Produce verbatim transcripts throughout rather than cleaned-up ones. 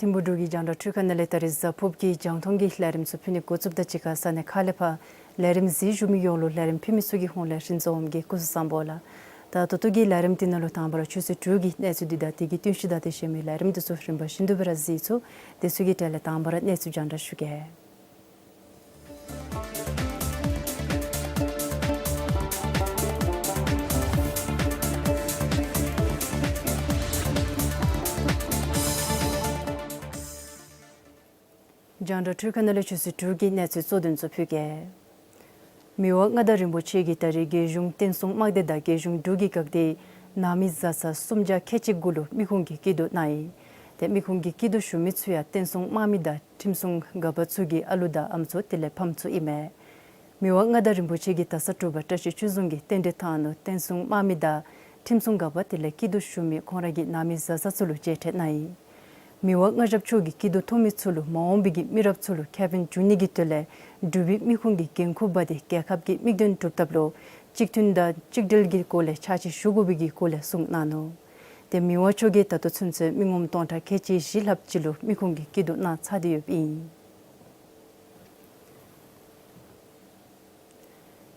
ཐིམ་ཕུག་འབྲུག་གི་རྒྱང་བསྒྲགས་འཕྲུལ་ཁང་ནང་ལས་ད་རིས་གཟའ་ཕུརཔ་གི་རྒྱང་མཐོང་གི་ལས་རིམ་ཚུ་ཕུལ་ནི་འགོ་བཙུགསཔ་ད་གཅིག་ཁར་ས་གནས་ཁག་ལས་ཕར་ལས་རིམ་གཟིགས་བཞུགས་མི་ཡོངས་ལུ་ལས་རིམ་ཕུལ་མི་ཚུ་གི་ཧོངས་ལས་ཧིན་ཙོ་ཝམ་གིས་སྐུ་གཟུགས་བཟང་པོ་ལགས། ད་ད་ལྟོ་གི་ལས་རིམ་འདི་ནང་ལུ་དང་པ་ར་ཆུ་ཚོད་དྲུག་གི་གནས་ཚུལ་འདི་དང་དེ་གི་བསྟུན་གཞི་དང་དེ་བཞིན་མི་ལས་རིམ་འདི་ཚུ་རིམ་པ་བཞིན་དུ་སྦེ་ར་གཟིགས་ཚུགས། དེ་ཚུ་གི་གྲས་ལས་དང་པ་ར་གནས་ཚུལ་རྒྱང་བསྒྲགས་ཞུ་གེ། རྒྱང་བསྒྲགས་འཕྲུལ་ཁང་ནང་ལས་ཆུ་ཚོད་དྲུག་གི་གནས་ཚུལ་གཙོ་དོན་ཚུ་ཕུལ་གེ། མི་དབང་མངའ་བདག་རིན་པོ་ཆེ་གིས་ད་རིས་རྒྱལ་གཞུང་བསྟན་སྲུང་དམག་སྡེ་དང་རྒྱལ་གཞུང་འབྲུག་གི་འགག་སྡེ་ནང་མི་བཟའ་ཚང་སུམ་བརྒྱ་ཁལ་གཅིག་གུ་ལུ་མི་ཁུངས་ཀྱི་སྐྱིད་སྡུག་གནང་ཡི། ཏེ་མི་ཁུངས་ཀྱི་སྐྱིད་སྡུག་ཞུ་མི་ཚུ་ཡང་བསྟན་སྲུང་དམག་མི་དང་ཁྲིམས་སྲུང་འགག་པ་ཚུ་གི་ཨ་ལུ་དང་ཨམ་སྲུ་དེ་ལས་ཕམ་ཚུ་ཨིན་མས། མི་དབང་མངའ་བདག་རིན་པོ་ཆེ་གིས་ད་ས་དྲོ་པ་བཀྲ་ཤིས་ཆོས་རྫོང་གི་རྟེན་འབྲེལ་ཐང་ནང་བསྟན་སྲུང་དམག་མི་དང་ཁྲིམས་སྲུང་འགག་པ་དེ་ལས་སྐྱིད་སྡུག་ཞུ་མི་ཁོང་ར་གི་ནང་མི་བཟའ་ཚང་ཚུ་ལུ་མཇལ་འཕྲད་གནང་ཡི། མི་དབང་མངའ་ཞབས་མཆོག་གིས་སྐྱིད་སྡུག་ཐོབ་མི་ཚུ་ལུ་མ་འོངས་པའི་གི་མི་རབས་ཚུ་ལུ་ཁེ་ཕན་འབྱུང་ནི་གི་དོན་ལས་འབྲུག་པའི་མི་ཁུངས་ཀྱི་འགན་ཁུར་འབག་སྟེ་རྒྱལ་ཁབ་ཀྱི་དམིགས་དོན་སྒྲུབ་ཐབས་ལུ་གཅིག་མཐུན་དང་གཅིག་སྒྲིལ་གྱི་སྒོ་ལས་ཕྱག་ཕྱིད་ཞུ་དགོ་པའི་གི་སྐོར་ལས་གསུངས་གནང་ནུག། ཏེ་མི་དབང་མཆོག་གིས་ད་ལྟོ་ཚུན་ཚོད་མི་ངོམ་སྟོང་ཕྲག་ཁལ་གཅིག་བཞི་ལྷགཔ་ཅིག་ལུ་མི་ཁུངས་ཀྱི་སྐྱིད་སྡུག་གནང་ཚར་ཏེ་ཡོདཔ་ཨིན།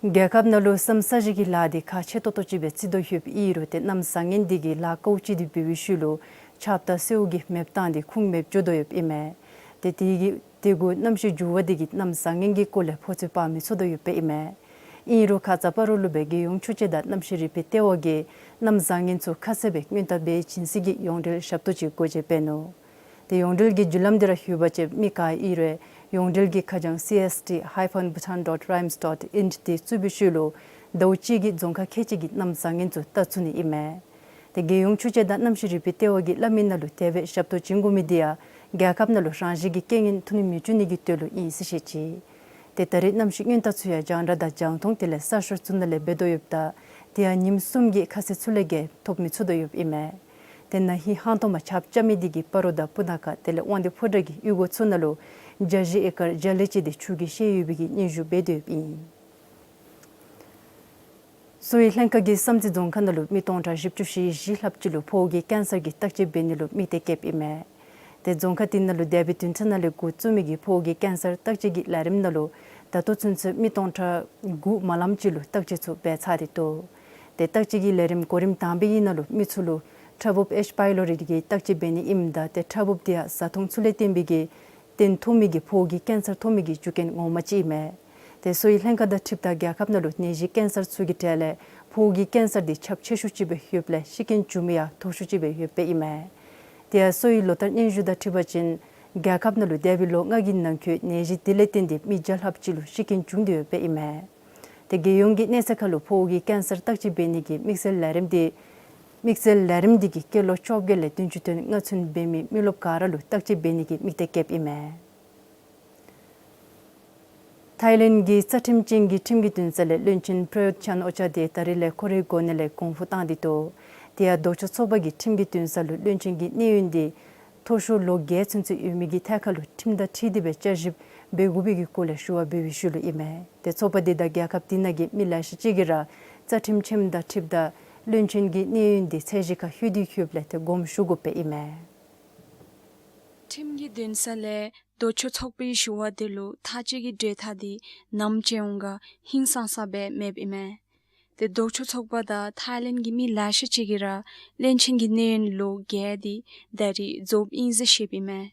རྒྱལ་ཁབ་ནང་ལུ་གནམ་ས་གཞི་གི་ལཱ་འདི་ཁག་ཆེ་ཏོག་ཏོ་ཅིག་སྦེ་བརྩི་དོ་ཡོདཔ་ཨིན་རུང་ཏེ་གནམ་བཟང་ངན་འདི་གིས་ལཱ་ཀོ་ཅི་འདི་འབད་བའི་ཤུལ་ལུ་ཆརཔ་དང་སེརཝ་གིས་མེདཔ་བཏང་སྟེ་ཁུངས་མེདཔ་འགྱོ་དོ་ཡོདཔ་ཨིན་མས། ཏེ་དེ་གི་དེ་གུ་གནམ་གཤིས་འགྱུར་བ་འདི་གིས་གནམ་བཟང་ངན་གྱི་སྐོར་ལས་ཕོ་ཚོད་དཔག་མི་ཚུགས་དོ་ཡོདཔ་ཨིན་མས། ཨིན་རུང་ཁ་ཙ་སྤ་རོ་ལུ་སྦེ་རྒྱལ་ཡོངས་ཆུ་དཔྱད་དང་གནམ་གཤིས་རིག་པའི་ལྟེ་བ་གིས་གནམ་བཟང་ངན་ཚུ་ཁ་གསལ་སྦེ་སྔོན་བརྟག་འབད་བྱིན་ས་གི་ཡོངས་འབྲེལ་ཞབས་ཏོག་ཅིག་སྒོ་འབྱེད་འབད་ནུག། ཏེ་ཡོངས་འབྲེལ་གྱི་བརྒྱུད་ལམ་འདི་ར་ལྷོད་པ་ཅིན་མི་ག་ཨིན་རུང་ཡོངས་འབྲེལ་གྱི་ཁ་བྱང་C S T hyphen Bhutan dot rimes dot int འདི་བཙུགས་པའི་ཤུལ་ལུ་ཟླཝ་གཅིག་གི་རྫོང་ཁག་ཁལ་གཅིག་གི་གནམ་བཟང་ངན་ཚུ་བལྟ་ཚུགས་ནི་ཨིན་མས། ཏེ་རྒྱལ་ཡོངས་ཆུ་དཔྱད་དང་གནམ་གཤིས་རིག་པའི་ལྟེ་བ་གིས་སླབ་མི་ནང་ལུ་དེ་སྦེ་ཞབས་ཏོག་བྱིན་དགོ་མི་འདི་ཡང་རྒྱལ་ཁབ་ནང་ལུ་རང་བཞིན་གྱི་རྐྱེན་ངན་ཐོན་མི་འགྱོ་ནི་གི་དོན་ལུ་ཨིན་ཟེར་བཤད་ཅི། ཏེ་ད་རེས་གནམ་གཤིས་སྔོན་བརྟག་ཚུ་ཡང་རྒྱང་བསྒྲགས་དང་རྒྱང་མཐོང་དེ་ལས་གསར་ཤོག་ཚུ་ནང་ལས་འབད་དོ་ཡོདཔ་ད་དེ་ཡང་ཉིནམ་གསུམ་གྱི་ཁ་ཚོད་ཚུ་ལས་བརྒལ་ཐོབ་མི་ཚུགས་དོ་ཡོདཔ་ཨིན་མས། ཏེ་ན་ཧིང་ཧང་སྟོང་མ་ཆརཔ་རྐྱབ་མི་འདི་གིས་སྤ་རོ་དང་སྤུ་ན་ཁ་དེ་ལས་དབང་འདུས་ཕོ་བྲང་གི་གཡུས་སྒོ་ཚུ་ནང་ལུ་བརྒྱ་བཞི་ཨེ་ཀར་བརྒྱ་ལས་ཅིག་འདི་ཆུ་གིས་ཤེས་ཡོད་པའི་གི་སྙན་ཞུ་འབད་དོ་ཡོདཔ་ཨིན། གསོ་བའི་ལྷན་ཁག་གིས་བསམ་རྩེ་རྫོང་ཁག་ནང་ལུ་མི་སྟོང་ཕྲག་བཞི་བཅུ་ཞེ་བཞི་ལྷགཔ་ཅིག་ལུ་ཕོཝ་གི་ཀེན་སར་གྱི་བརྟག་དཔྱད་འབད་ནི་ལུ་དམིགས་གཏད་བསྐྱེདཔ་ཨིན་མས། ཏེ་རྫོང་ཁག་འདི་ནང་ལུ་འདས་པའི་བདུན་ཕྲག་ནང་ལས་འགོ་བཙུགས་མི་གི་ཕོཝ་གི་ཀེན་སར་བརྟག་དཔྱད་ཀྱི་ལས་རིམ་ནང་ལུ་ད་ལྟོ་ཚུན་ཚོད་མི་སྟོང་ཕྲག་དགུ་མ་ལངམ་ཅིག་ལུ་བརྟག་དཔྱད་ཚུ་འབད་ཚར་ཏེ་འདུག། ཏེ་བརྟག་དཔྱད་ཀྱི་ལས་རིམ་གོ་རིམ་དང་པའི་ནང་ལུ་མི་ཚུ་ལུ་ཕྲ་འབུབ་ཨེཆ་པའི་ལོ་རི་གི་བརྟག་དཔྱད་འབད་ནི་ཨིནམ་ད་ཏེ་ཕྲ་འབུབ་འདི་ཡང་བཟའ་འཐུང་ཚུ་ལས་བརྟེན་པའི་གི་བརྟེན་ཐོབ་མི་གི་ཕོཝ་གི་ཀེན་སར་ཐོབ་མི་གི་རྒྱུ་རྐྱེན་ངོ་མ་ཅིག་ཨིན་མས། ཏེ་གསོ་བའི་ལྷན་ཁག་དང་འཁྲིལཝ་ད་རྒྱལ་ཁབ་ནང་ལུ་ནད་གཞི་ཀེན་སར་ཚུ་གི་གྲས་ལས་ཕོཝ་གི་ཀེན་སར་འདི་ཁྱབ་ཆེ་ཤོས་ཅིག་སྦེ་ཡོདཔ་ལས་ཤི་རྐྱེན་བྱུང་མི་ཡང་མཐོ་ཤོས་ཅིག་སྦེ་ཡོདཔ་ཨིན་མས། དེ་ཡང་གསོ་བའི་ལོ་བསྟར་སྙན་ཞུ་དང་འཁྲིལ་བ་ཅིན་རྒྱལ་ཁབ་ནང་ལུ་འདས་པའི་ལོ་ལྔ་གི་ནང་འཁོད་ནད་གཞི་འདི་ལས་བརྟེན་ཏེ་མི་བརྒྱ་ལྷགཔ་ཅིག་ལུ་ཤི་རྐྱེན་བྱུང་སྟེ་ཡོདཔ་ཨིན་མས། ཏེ་རྒྱལ་ཡོངས་ཀྱི་གནས་ཚད་ཁར་ལུ་ཕོཝ་གི་ཀེན་སར་བརྟག་དཔྱད་འབད་ནི་གི་དམིགས་བསལ་ལས་རིམ་འདི་དམིགས་བསལ་ལས་རིམ་འདི་གིས་སྐྱེས་ལོ་བཅོ་བརྒྱད་ལས་བདུན་ཅུ་དོན་ལྔ་ཚུན་འབད་མི་མི་རློབས་ག་ར་ལུ་བརྟག་དཔྱད་འབད་ནི་གི་དམིགས་གཏད་བསྐྱེདཔ་ཨིན་མས། ཐའི་ལེནཌ་གི་རྩ་ཁྲིམས་ཅན་གྱི་ཁྲིམས་ཀྱི་འདུན་སར་ལས་བློན་ཆེན་པྲ་ཡུཏ་ཅཱན་ཨོ་ཅཱ་འདི་ད་རིས་ལས་ཁོ་རའི་གོ་གནས་ལས་དགོངས་ཕུ་བཏང་སྟེ་འདུག། དེ་ཡང་ལྡོག་ཕྱོགས་ཚོགས་པ་གིས་ཁྲིམས་ཀྱི་འདུན་ས་ལུ་བློན་ཆེན་གྱི་གནས་ཡུན་དེ་མཐོ་ཤོས་ལོ་བརྒྱད་ཚུན་ཚོད་ཡོད་མི་གི་ཐད་ཁར་ལུ་ཁྲིམས་དང་འཁྲིལ་ཏེ་སྦེ་བསྐྱར་ཞིབ་འབད་དགོ་པའི་གི་སྐོར་ལས་ཞུ་བ་འབད་བའི་ཤུལ་ལུ་ཨིན་མས། ཏེ་ཚོགས་པ་དེ་དང་རྒྱལ་ཁབ་དེ་ནང་གི་མི་ལེ་ཤ་ཅིག་གིས་ར་རྩ་ཁྲིམས་ཁྲིམས་དང་འཁྲིལཝ་ད་བློན་ཆེན་གྱི་གནས་ཡུན་དེ་ཚད་གཞི་ཁར་ལྷོད་དེ་ལྷོདཔ་ལས་ཏེ་དགོངསམ་ཞུ་དགོཔ་སྦེ་ཨིན་མས། ཁྲིམས་ཀྱི་འདུན་ས་ལས་ལྡོག་ཕྱོགས་ཚོགས་པའི་ཞུ་བ་དེ་ལུ་མཐའ་དཔྱད་ཀྱི་གྲོས་ཐག་དེ་ནམ་བཅད་འོང་ག་ཧིང་སངས་ས་སྦེ་མེདཔ་ཨིན་མས། ཏེ་ལྡོག་ཕྱོགས་ཚོགས་པ་དང་ཐའི་ལེནཌ་གི་མི་ལེ་ཤ་ཅིག་གིས་ར་བློན་ཆེན་གྱི་གནས་ཡུན་ལོ་བརྒྱད་དེ་ད་རིས་རྫོགསཔ་ཨིན་ཟེར་བཤདཔ་ཨིན་མས།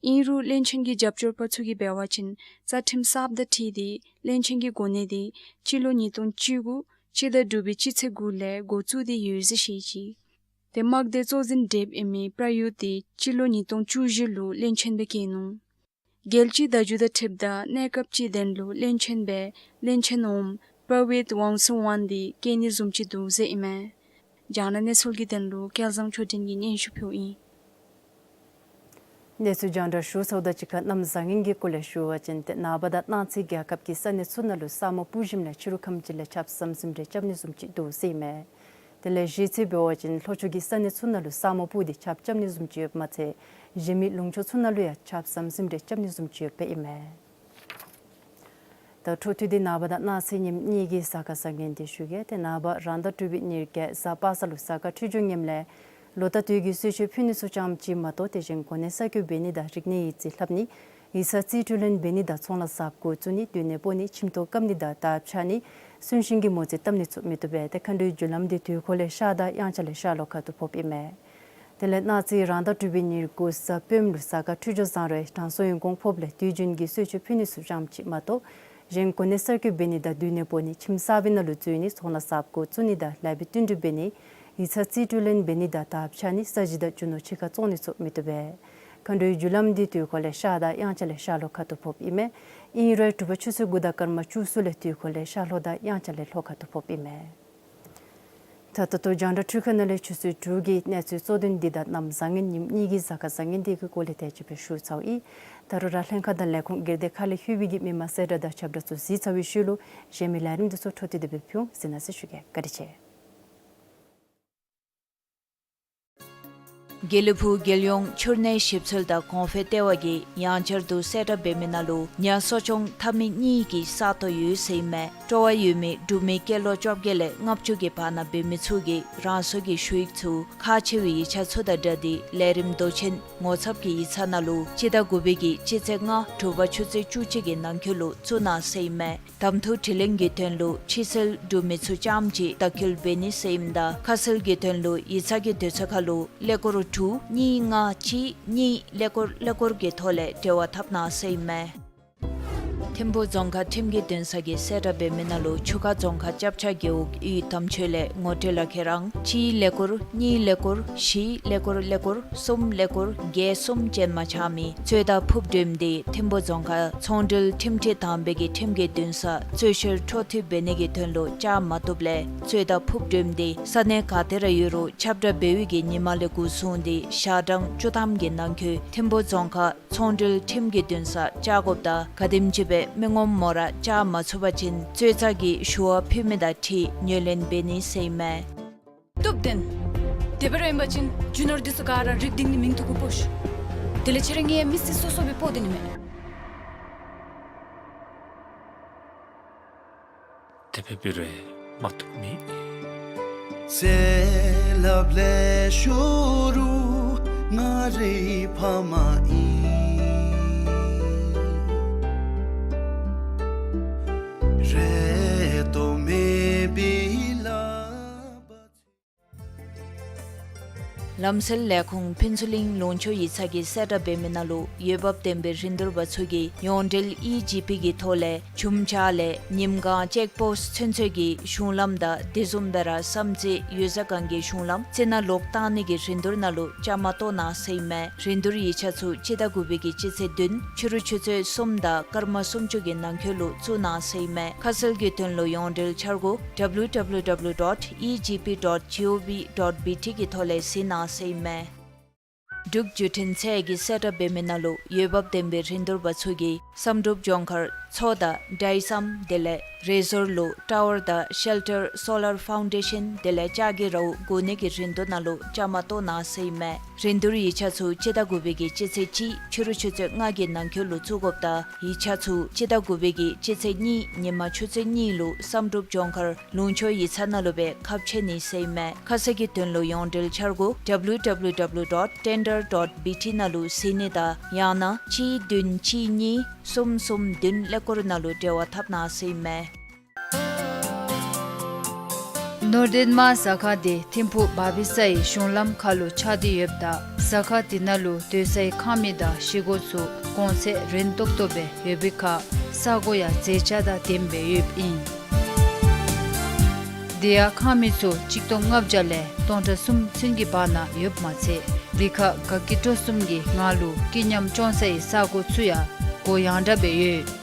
ཨིན་རུང་བློན་ཆེན་གྱི་རྒྱབ་སྐྱོར་པ་ཚུ་གིས་འབད་བ་ཅིན་རྩ་ཁྲིམས་གསརཔ་དང་འཁྲིལ་ཏེ་བློན་ཆེན་གྱི་གོ་གནས་དེ་སྤྱི་ལོ་ཉིས་སྟོང་བཅུ་དགུ་སྤྱི་ཟླ་དྲུག་པའི་སྤྱི་ཚེས་དགུ་ལས་འགོ་བཙུགས་ཏེ་ཡོད་ཟེར་བཤད་ཅི། ཏེ་དམག་སྡེ་གཙོ་འཛིན་དྲེཔ་ཨིན་མི་པྲ་ཡུདཔ་དེ་སྤྱི་ལོ་ཉིས་སྟོང་བཅུ་བཞི་ལུ་བློན་ཆེན་སྦེ་བཀོད་ནུག། རྒྱལ་སྤྱིའི་བརྡ་བརྒྱུད་དང་འཁྲིལཝ་ད་གནས་སྐབས་ཅིག་དོན་ལུ་བློན་ཆེན་སྦེ་བློན་ཆེན་འོགམ་པྲ་བིད་ཝང་སུ་ཝན་དེ་བཀོད་ནི་བཟུམ་ཅིག་འདུག་ཟེར་ཨིན་མས། རྒྱང་བསྒྲགས་གནས་ཚུལ་གྱི་དོན་ལུ་སྐལ་བཟང་ཆོས་སྒྲོན་གྱིས་སྙན་ཞུ་ཕུལཝ་ཨིན། གནས་ཚུལ་རྒྱང་བསྒྲགས་ཞུ་ཚརཝ་དང་གཅིག་ཁར་གནམ་བཟང་ངན་གྱི་སྐོར་ལས་ཞུ་བ་ཅིན་ཏེ་ནངས་པ་དང་གནངས་ཚེ་རྒྱལ་ཁབ་ཀྱི་ས་གནས་ཚུ་ནང་ལུ་ས་སྨུག་སྤུབས་ཞིནམ་ལས་ཕྱི་རུ་ཁམས་ཅིག་ལས་ཆརཔ་ཟམ་ཟིམ་རེ་རྐྱབ་ནི་བཟུམ་ཅིག་འདུག་ཟེར་ཨིན་མས། དེ་ལས་གཞེས་ཚེ་འབད་བ་ཅིན་ལྷོ་ཕྱོགས་ཀྱི་ས་གནས་ཚུ་ནང་ལུ་ས་སྨུག་སྤུབས་ཏེ་ཆརཔ་རྐྱབ་ནི་བཟུམ་ཅིག་ཡོདཔ་མ་ཚད་གཞན་མི་ལུང་ཕྱོགས་ཚུ་ནང་ལུ་ཡང་ཆརཔ་ཟམ་ཟིམ་རེ་རྐྱབ་ནི་བཟུམ་ཅིག་ཡོདཔ་ཨིན་མས། ད་འཕྲོ་མཐུད་དེ་ནངས་པ་དང་གནངས་ཚེ་ཉིནམ་གཉིས་ཀྱི་གཟའ་སྐར་བཟང་ངན་དེ་ཞུ་གེ། ཏེ་ནངས་པ་རང་ཟླ་དྲུག་པའི་ཉེར་བརྒྱད་གཟའ་པ་སངས་ལུ་གཟའ་སྐར་འཕྲོད་སྦྱོར་ངནམ་ལས་ལོ་ཟླ་དུས་ཀྱི་གསོལ་མཆོད་ཕུལ་ནི་ཚུ་ཙམ་ཅིག་མ་གཏོགས་ཏེ་གཞན་གོ་གནས་གསར་བསྐོ་འབད་ནི་དང་རིག་གནས་ཡིག་རྩིས་ལྷབ་ནི་ཡིག་ཚང་རྩིས་སྤྲོད་ལེན་འབད་ནི་དང་ཚོང་ལཱ་གཟབ་འགོ་བཙུགས་ནི་སྡོད་གནས་སྤོ་ནི་ཁྱིམ་ཐོག་བཀབ་ནི་དང་དར་འཕྱར་ནི་གསོན་གཤིན་གྱི་མོ་རྩིས་བཏབ་ནི་ཚུ་མི་བཏུབ་པས། ཏེ་མཁའ་འགྲོའི་རྒྱུ་ལམ་དེ་དུས་འཁོར་ལས་ཤར་དང་དབྱངས་འཆར་ལས་ཤར་ལྷོ་ཁ་ཐུག་ཕོགཔ་ཨིན་མས། དེ་ལས་གནངས་ཚེ་རང་ཟླ་དྲུག་པའི་ཉེར་དགུ་གཟའ་སྤེནམ་ལུ་གཟའ་སྐར་འཕྲོད་སྦྱོར་བཟང་རུང་དྲང་སྲོང་ཡོན་གོང་ཕོགཔ་ལས་དུས་རྒྱུན་གྱི་གསོལ་མཆོད་ཕུལ་ནི་ཚུ་ཙམ་ཅིག་མ་གཏོགས་གཞན་གོ་གནས་གསར་བསྐོ་འབད་ནི་དང་སྡོད་གནས་སྤོ་ནི་ཁྱིམ་གསར་པའི་ནང་ལུ་འཛུལ་ནི་ཚོང་ལཱ་གཟབ་འགོ་བཙུགས་ནི་དང་ལཱ་འབད་བསྟུན་གྲོས་འབད་ནི་ཡིག་ཚང་རྩིས་སྤྲོད་ལེན་འབད་ནི་དང་དར་འཕྱར་ནི་ས་གཞི་དང་རྒྱུ་ནོར་ཕྱི་ཁར་བཙོང་ནི་ཚུ་མི་བཏུབ་པས། མཁའ་འགྲོའི་རྒྱུ་ལམ་དེ་དུས་འཁོར་ལས་ཤར་དང་དབྱངས་འཆར་ལས་ཤར་ལྷོ་ཁ་ཐུག་ཕོགཔ་ཨིན་མས། ཨིན་རུང་དྲོ་པ་ཆུ་ཚོད་དགུ་དང་སྐར་མ་བཅུ་གསུམ་ལས་དུས་འཁོར་ལས་ཤར་ལྷོ་དང་དབྱངས་འཆར་ལས་ལྷོ་ཁ་ཐུག་ཕོགཔ་ཨིན་མས། ད་ད་ལྟོ་རྒྱང་བསྒྲགས་འཕྲུལ་ཁང་ནང་ལས་ཆུ་ཚོད་དྲུག་གི་གནས་ཚུལ་གཙོ་དོན་འདི་དང་གནམ་བཟང་ངན་ཉིནམ་གཉིས་ཀྱི་གཟའ་སྐར་བཟང་ངན་དེ་གི་སྐོར་ལས་དེ་ཅིག་སྦེ་ཞུ་ཚརཝ་ཨིན། ད་རུང་ར་ལྷན་ཁག་དང་ལས་ཁུངས་སྒེར་སྡེ་ཁག་ལས་ལྷོད་པའི་གི་མི་མང་གསལ་བསྒྲགས་དང་ཁྱབ་བསྒྲགས་ཚུ་གཟིགས་ཚར་བའི་ཤུལ་ལུ་གཞན་མི་ལས་རིམ་དེ་ཚུ་འཕྲོ་མཐུད་དེ་སྦེ་ཕུལ་འོང་ཟེར་ན་ཟེར་ཞུ་གེ། བཀའ་དྲིན་ཆེ། དགེ་ལེགས་ཕུག་རྒྱལ་ཡོངས་འཕྱུར་གནས་ཞིབ་འཚོལ་དང་གོང་འཕེལ་ལྟེ་བ་གིས་ཡང་བསྐྱར་དུ་གསལ་བསྒྲགས་འབད་མི་ནང་ལུ་ཉ་གསོ་སྐྱོང་འཐབ་མི་གཉིས་ཀྱི་ས་སྟོང་ཡོད་ཟེར་ཨིན་མས། སྤྲོ་བ་ཡོད་མི་འབྲུག་མི་སྐྱེས་ལོ་བཅོ་བརྒྱད་ལས་ལྔ་བཅུ་གི་བར་ན་འབད་མི་ཚུ་གིས་རང་སོའི་ཞུ་ཡིག་ཚུ་ཁག་ཆེ་བའི་ཡིག་ཆ་ཚུ་དང་སྦྲགས་ཏེ་ལས་རིམ་མདོ་ཆེན་ངོ་ཚབ་ཀྱི་ཡིག་ཚང་ནང་ལུ་སྤྱི་ཟླ་དགུ་པའི་གི་སྤྱི་ཚེས་ལྔ་དྲོ་པ་ཆུ་ཚོད་བཅུ་གཅིག་གི་ནང་འཁོད་ལུ་བཙུགས་གནང་ཟེར་ཨིན་མས། གདམ་འཐུ་དྲི་ལན་གྱི་དོན་ལུ་ཕྱི་སེལ་འབྲུག་མི་ཚུ་རྐྱངམ་གཅིག་དྭགས་ཁུལ་འབད་ནི་ཟེར་ཨིནམ་ད་ཁ་གསལ་གྱི་དོན་ལུ་ཡིག་ཚང་གི་དུས་ཚོད་ཁར་ལུ་ཀླད་ཀོར་དྲུག་གཉིས་ལྔ་གཅིག་གཉིས་ཀླད་ཀོར་ཀླད་ཀོར་གྱི་ཐོག་ལས་འབྲེལ་བ་འཐབ་གནང་ཟེར་ཨིན་མས། ཐིམ་ཕུག་རྫོང་ཁག་ཁྲིམས་ཀྱི་འདུན་ས་གིས་གསལ་བསྒྲགས་འབད་མི་ནང་ལུ་ཆུ་ཁ་རྫོང་ཁག་སྐྱབས་ཆ་རྒེད་འོག་ཡུལ་དམ་ཆོས་ལས་ངོ་སྤྲོད་ལུ་ཁྱེད་ར་གཅིག་ཀླད་ཀོར་གཉིས་ཀླད་ཀོར་བཞི་ཀླད་ཀོར་ཀླད་ཀོར་གསུམ་ཀླད་ཀོར་བརྒྱད་གསུམ་ཅན་མ་ཆགས་མི་རྩོད་ཟླ་ཕུབ་གྲུམ་དེ་ཐིམ་ཕུག་རྫོང་ཁག་ཚོང་འབྲེལ་ཁྲིམས་འཁྲིག་དང་པའི་གི་ཁྲིམས་ཀྱི་འདུན་ས་རྩོད་བཤེར་འཕྲོ་མཐུད་འབད་ནི་གི་དོན་ལུ་བཅར་མ་བཏུབ་ལས་རྩོད་ཟླ་ཕུབ་གྲུམ་དེ་ས་གནས་ག་ཏེ་ར་ཡོད་རུང་ཁྱབ་བསྒྲགས་འབད་བའི་གི་ཉིནམ་ལས་འགོ་བཟུང་སྟེ་ཞག་གྲངས་བཅུ་ཐམ་གྱི་ནང་འཁོད་ཐིམ་ཕུག་རྫོང་ཁག་ཚོང་འབྲེལ་ཁྲིམས་ཀྱི་འདུན་ས་བཅར་དགོཔ་དང་ག་དེམ་ཅིག་སྦེ་མི་ངོམ་མོ་ར་བཅར་མ་ཚུགས་པ་ཅིན་རྩོད་ཟླ་གི་ཞུ་བ་ཕུལ་མི་དང་འཁྲིལ་ངོས་ལེན་འབད་ནི་ཟེར་ཨིན་མས། སྟོབས་ལྡན། དེ་སྦེ་ར་ཨིན་པ་ཅིན་རྒྱུ་ནོར་འདི་ཚུ་ག་ར་རིག་སྟེང་ནི་མིང་ཐོ་གུ་ཕོག་ཤིག། དེ་ལས་ཁྱེད་ར་ངེའི་མི་སེར་སོ་སོ་སྦེ་སྤོ་སྡོད་ནི་མས། དེ་སྦེ་འབད་རུང་མ་བཏུབ་མེད། ཟེར་སླབ་ལེགས་ཤོམ་རུང་ང་རའི་ཕམ་ཨིན། རེ་དོགས་མེད་པའི་ལགཔ། ལམ་སེལ་ལས་ཁུངས་ཕུན་ཚོགས་གླིང་ལུང་ཕྱོགས་ཡིག་ཚང་གིས་གསལ་བསྒྲགས་འབད་མི་ནང་ལུ་འོས་འབབ་ལྡན་པའི་རིན་བསྡུར་པ་ཚུ་གིས་ཡོངས་འབྲེལ་ཨི་ཇི་པི་གི་ཐོག་ལས་ཆུམ་ཅ་ལས་ཉིམ་གང་ཅེཀ་པོསཊ་ཚུན་ཚོད་ཀྱི་གཞུང་ལམ་དང་དེ་བཟུམ་སྦེ་ར་བསམ་རྩེ་ཡུལ་ས་སྒང་གི་གཞུང་ལམ་རྩི་ནག་ལོག་བཏང་ནི་གི་རིན་བསྡུར་ནང་ལུ་བཅའ་མར་གཏོགས་གནང་ཟེར་ཨིན་མས། རིན་བསྡུར་ཡིག་ཆ་ཚུ་སྤྱི་ཟླ་དགུ་པའི་གི་སྤྱི་ཚེས་བདུན་ཕྱི་རུ་ཆུ་ཚོད་གསུམ་དང་སྐར་མ་སུམ་ཅུ་གི་ནང་འཁོད་ལུ་བཙུགས་གནང་ཟེར་ཨིན་མས། ཁ་གསལ་གྱི་དོན་ལུ་ཡོངས་འབྲེལ་འཆར་སྒོ་W W W dot E G P dot G O V dot B T གི་ཐོག་ལས་གཟིགས་གནང་ཟེར་ཨིན་མས། འབྲུག་བརྒྱུད་འཕྲིན་ཚད་ཀྱིས་གསལ་བསྒྲགས་འབད་མི་ནང་ལུ་འོས་འབབ་ལྡན་པའི་རིན་བསྡུར་པ་ཚུ་གིས་བསམ་གྲུབ་ལྗོངས་མཁར་ མཚོ་དང་ཌའི་སམ་དེ་ལས་རེ་ཟོར་ལུ་ཊ་ཝར་དང་ཤེལ་ཊར་སོ་ལར་ཕའུན་ཌེ་ཤཱན་དེ་ལས་ལྕགས་ཀྱི་རཝ་བསྒོར་ནི་གི་རིན་བསྡུར་ནང་ལུ་བཅའ་མར་གཏོགས་གནང་ཟེར་ཨིན་མས། རིན་བསྡུར་ཡིག་ཆ་ཚུ་སྤྱི་ཟླ་དགུ་པའི་གི་སྤྱི་ཚེས་གཅིག་ཕྱི་རུ་ཆུ་ཚོད་ལྔ་གི་ནང་འཁོད་ལུ་བཙུགས་དགོཔ་དང་ཡིག་ཆ་ཚུ་སྤྱི་ཟླ་དགུ་པའི་གི་སྤྱི་ཚེས་གཉིས་ཉིན་མ་ཆུ་ཚོད་གཉིས་ལུ་བསམ་གྲུབ་ལྗོངས་མཁར་ལུང་ཕྱོགས་ཡིག་ཚང་ནང་ལུ་སྦེ་ཁ་ཕྱེ་ནི་ཟེར་ཨིན་མས། ཁ་གསལ་གྱི་དོན་ལུ་ཡོངས་འབྲེལ་འཆར་སྒོ་W W W dot tender dot B T ནང་ལུ་གཟིགས་ནི་དང་ཡང་ན་གཅིག་བདུན་གཅིག་གཉིས་གསུམ་གསུམ་བདུན་ཀླད་ཀོར་ནང་ལུ་འབྲེལ་བ་འཐབ་གནང་ཟེར་ཨིན་མས། ནོར་ལྡན་དམག་ཟ་ཁང་འདི་ཐིམ་ཕུག་བ་བི་ས་ཡི་གཞུང་ལམ་ཁ་ལུ་ཆགས་ཏེ་ཡོདཔ་ད་ཟ་ཁང་འདི་ནང་ལུ་སྡོད་སའི་ཁང་མིག་དང་བཞེས་སྒོ་ཚུ་གོང་ཚད་རན་ཏོག་ཏོ་སྦེ་ཡོད་པའི་ཁར་ས་གོ་ཡང་མཛེས་ཆ་དང་ལྡནམ་སྦེ་ཡོདཔ་ཨིན། དེ་ཡང་ཁང་མིག་ཚུ་ཆིག་སྟོང་ལྔ་བརྒྱ་ལས་སྟོང་ཕྲག་གསུམ་ཚུན་གྱི་བར་ན་ཡོདཔ་མ་ཚད་དེ་ཁར་དགའ་སྐྱིད་སྤྲོ་གསུམ་གྱི་ངང་ལུ་སྐྱིད་ཉམས་སྐྱོང་སའི་ས་གོ་ཚུ་ཡང་གུ་ཡངས་དྲགས་སྦེ་ཡོད།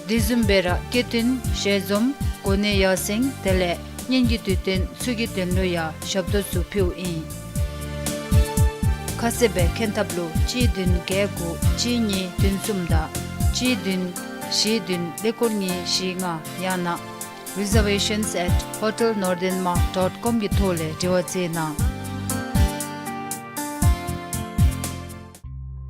དེ་བཟུམ་སྦེ་ར་སྐྱེ་ཐུན་ཞལ་འཛོམས་གོ་གནས་ཡར་སེང་དེ་ལས་གཉེན་གྱི་དུས་སྟོན་ཚུ་གི་དོན་ལུ་ཡང་ཞབས་ཏོག་ཚུ་ཕུལཝ་ཨིན། ཁ་གསལ་སྦེ་མཁྱེན་ཐབས་ལུ་གཅིག་བདུན་བརྒྱད་དགུ་གཅིག་གཉིས་བདུན་གསུམ་དང་གཅིག་བདུན་བཞི་བདུན་ཀླད་ཀོར་གཉིས་བཞི་ལྔ་ཡང་ན་reservations at hotel northern ma dot com གི་ཐོག་ལས་འབྲེལ་བ་མཛད་གནང་།